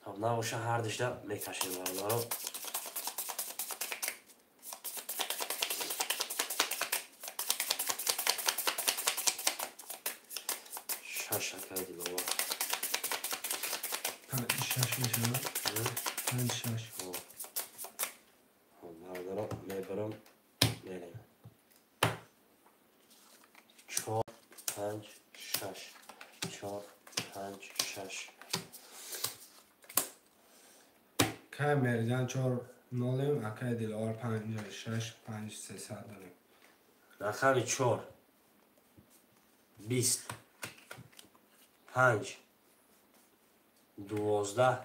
Хоб, набоша ҳардишта мекашем бародаро. 6 акай Диловар. 6 мешавад? 5 6. Хоб, бародаро, мебарам, мерем. 4 5 6, 4 5 6. Акай Мерган 4 0, акай Диловар 5 6 5 300 дорем. Рақами 4, 20, 5, 12,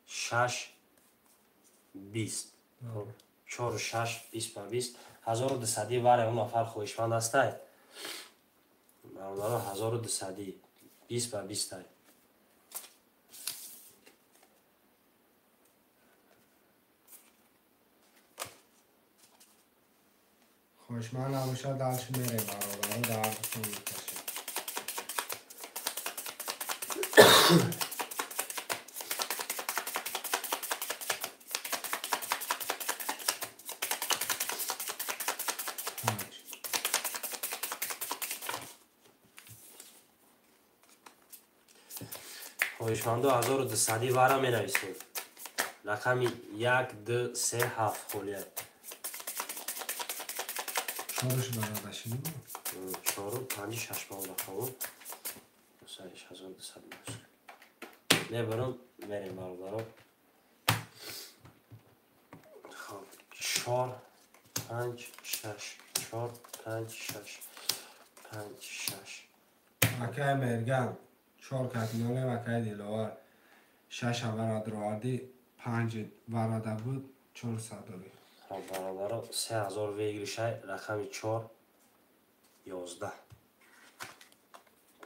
6, 20. 4 6 20 ба 20. 1200 варе он нафар хоҳишманд ҳастай. Бародаро, 1200 20 ба 20 тай. Хоҳишманд набошад, дальше мерем бародаро, дар ҳардутон мекашем. Хоҳишмандо 1200 вара менависем. Рақами 1, 2, 3, 7 холия. Чорш барадаши? 4, 5, 6 бал рақаму. 1200 бошад. Мебарам, мерем бародаро. Хоб, 4, 5, 6, 4, 5, 6, 5, 6. Акай Мерган 4 катноле акай Диловар 6 вара дроварди, 5 варада буд, 400 дори. Хоб бародаро, 3000 выигрышай, рақами 4, 11,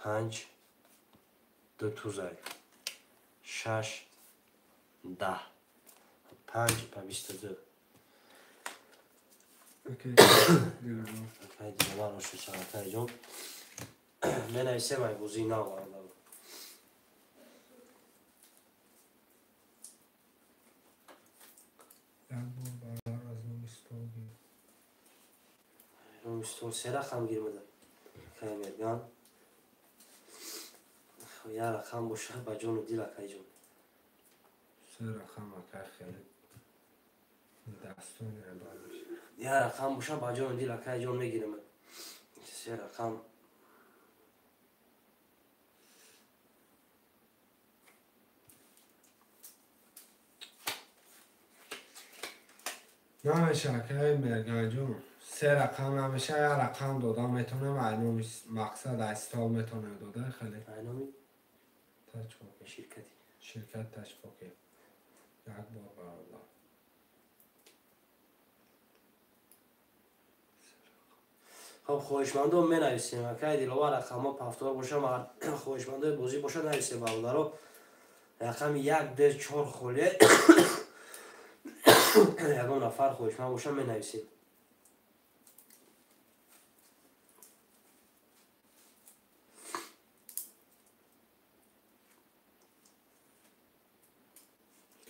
5, 2 тузай, 6, 10, 5 ба 22. Акай Диловар. Акай Диловар ошуса, акай ҷон. Менависем ай бозии нав бародаро. Як бор бародар аз номи стол гир. Номи стол се рақам гирмада. Акай Мерган. Як рақам боша ба ҷону дил, акай ҷон. Се рақам акай хеле дастони абад мешавад. Як рақам боша ба ҷону дил, акай ҷон, мегирем. Се рақам. Намеша, акай Мерганҷон. Се рақам намеша, як рақам дода метавонем, айноми мақсад аз стол метавонем дода хеле. Айноми? Тачпоке. Ширкати. Ширкат Тачпоке. Як бор бародар. Хоб, хоҳишмандо менависем. Акай Диловар, рақамҳо пафтор боша, хоҳишмандои бозӣ боша, нависем бародаро. Рақами 1, 2, 4 холие. Ягон нафар хоҳишманд боша, менависем.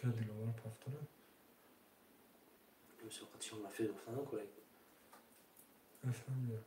Ка Диловар пафтора? Соқатишон рафиқ гуфтанам корек. Нафаҳмидам.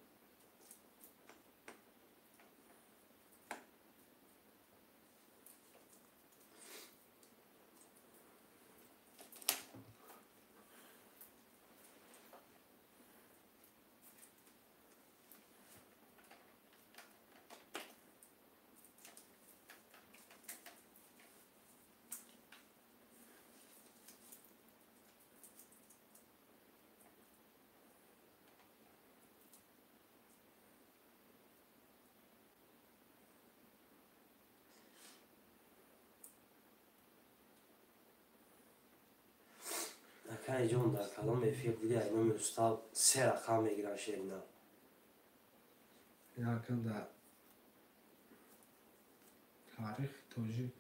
Акай ҷон, дар калом эфир диди айноми устав се рақам мегирам шерина. Якн дар таърихи тоҷик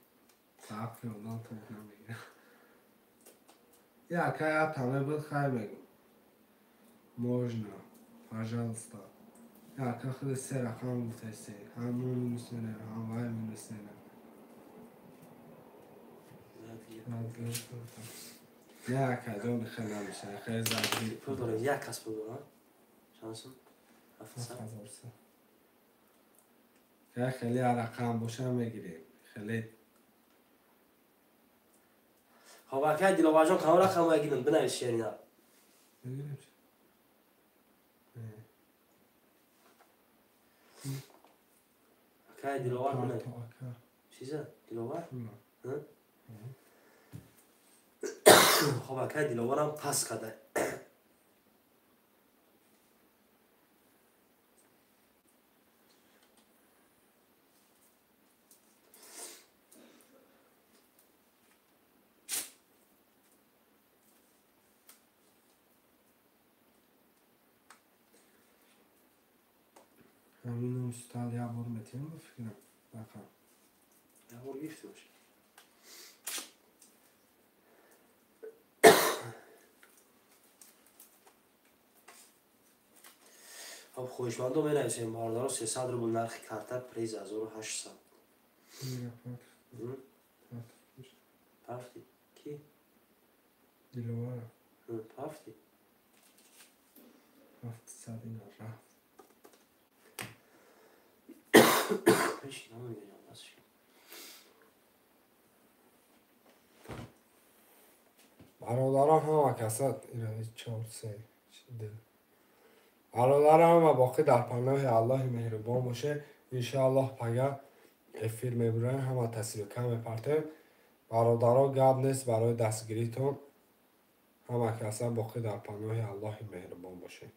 саақли одам тоб намегирад. Якай атаме буд, хай мегум. Можно, пожалуйста. Яка худи се рақам гуфтаси. Ҳам мо минус мерем, ҳам вай минус мерем. Не, акаҷон, хеле намеша. Хеле зарби. Пул дорем, як кас пул дорам. Чанд сум? 700. 1000. Хеле рақам боша мегирем. Хеле. Хоб, акай Диловарҷон, кадом рақам мегирем? Бинавис шерина. Мегирем. Акай Диловар бинавис. Чиза? Диловар? Хоб, акай Диловарам пас када. Ҳамин устад як бор метиҳам ба фикрам рақам. Як бор гирифти боша. Хоб, хоҳишмандо менависем бародаро, 300 рубл нархи карта, приз 1800. Пафти ки? Диловара. Пафти. 700 ина рафт. Ҳеч намемирам дастш. Бародарон, ҳама каса чор, се, ду. Бародарон, ҳама боқӣ дар паноҳи Аллоҳи меҳрубон боше. Иншоаллоҳ, пага эфир мебураем, ҳама ссылка мепартем. Бародаро, гап нест, барои дастгиритон. Ҳама каса боқӣ дар паноҳи Аллоҳи меҳрубон бошед.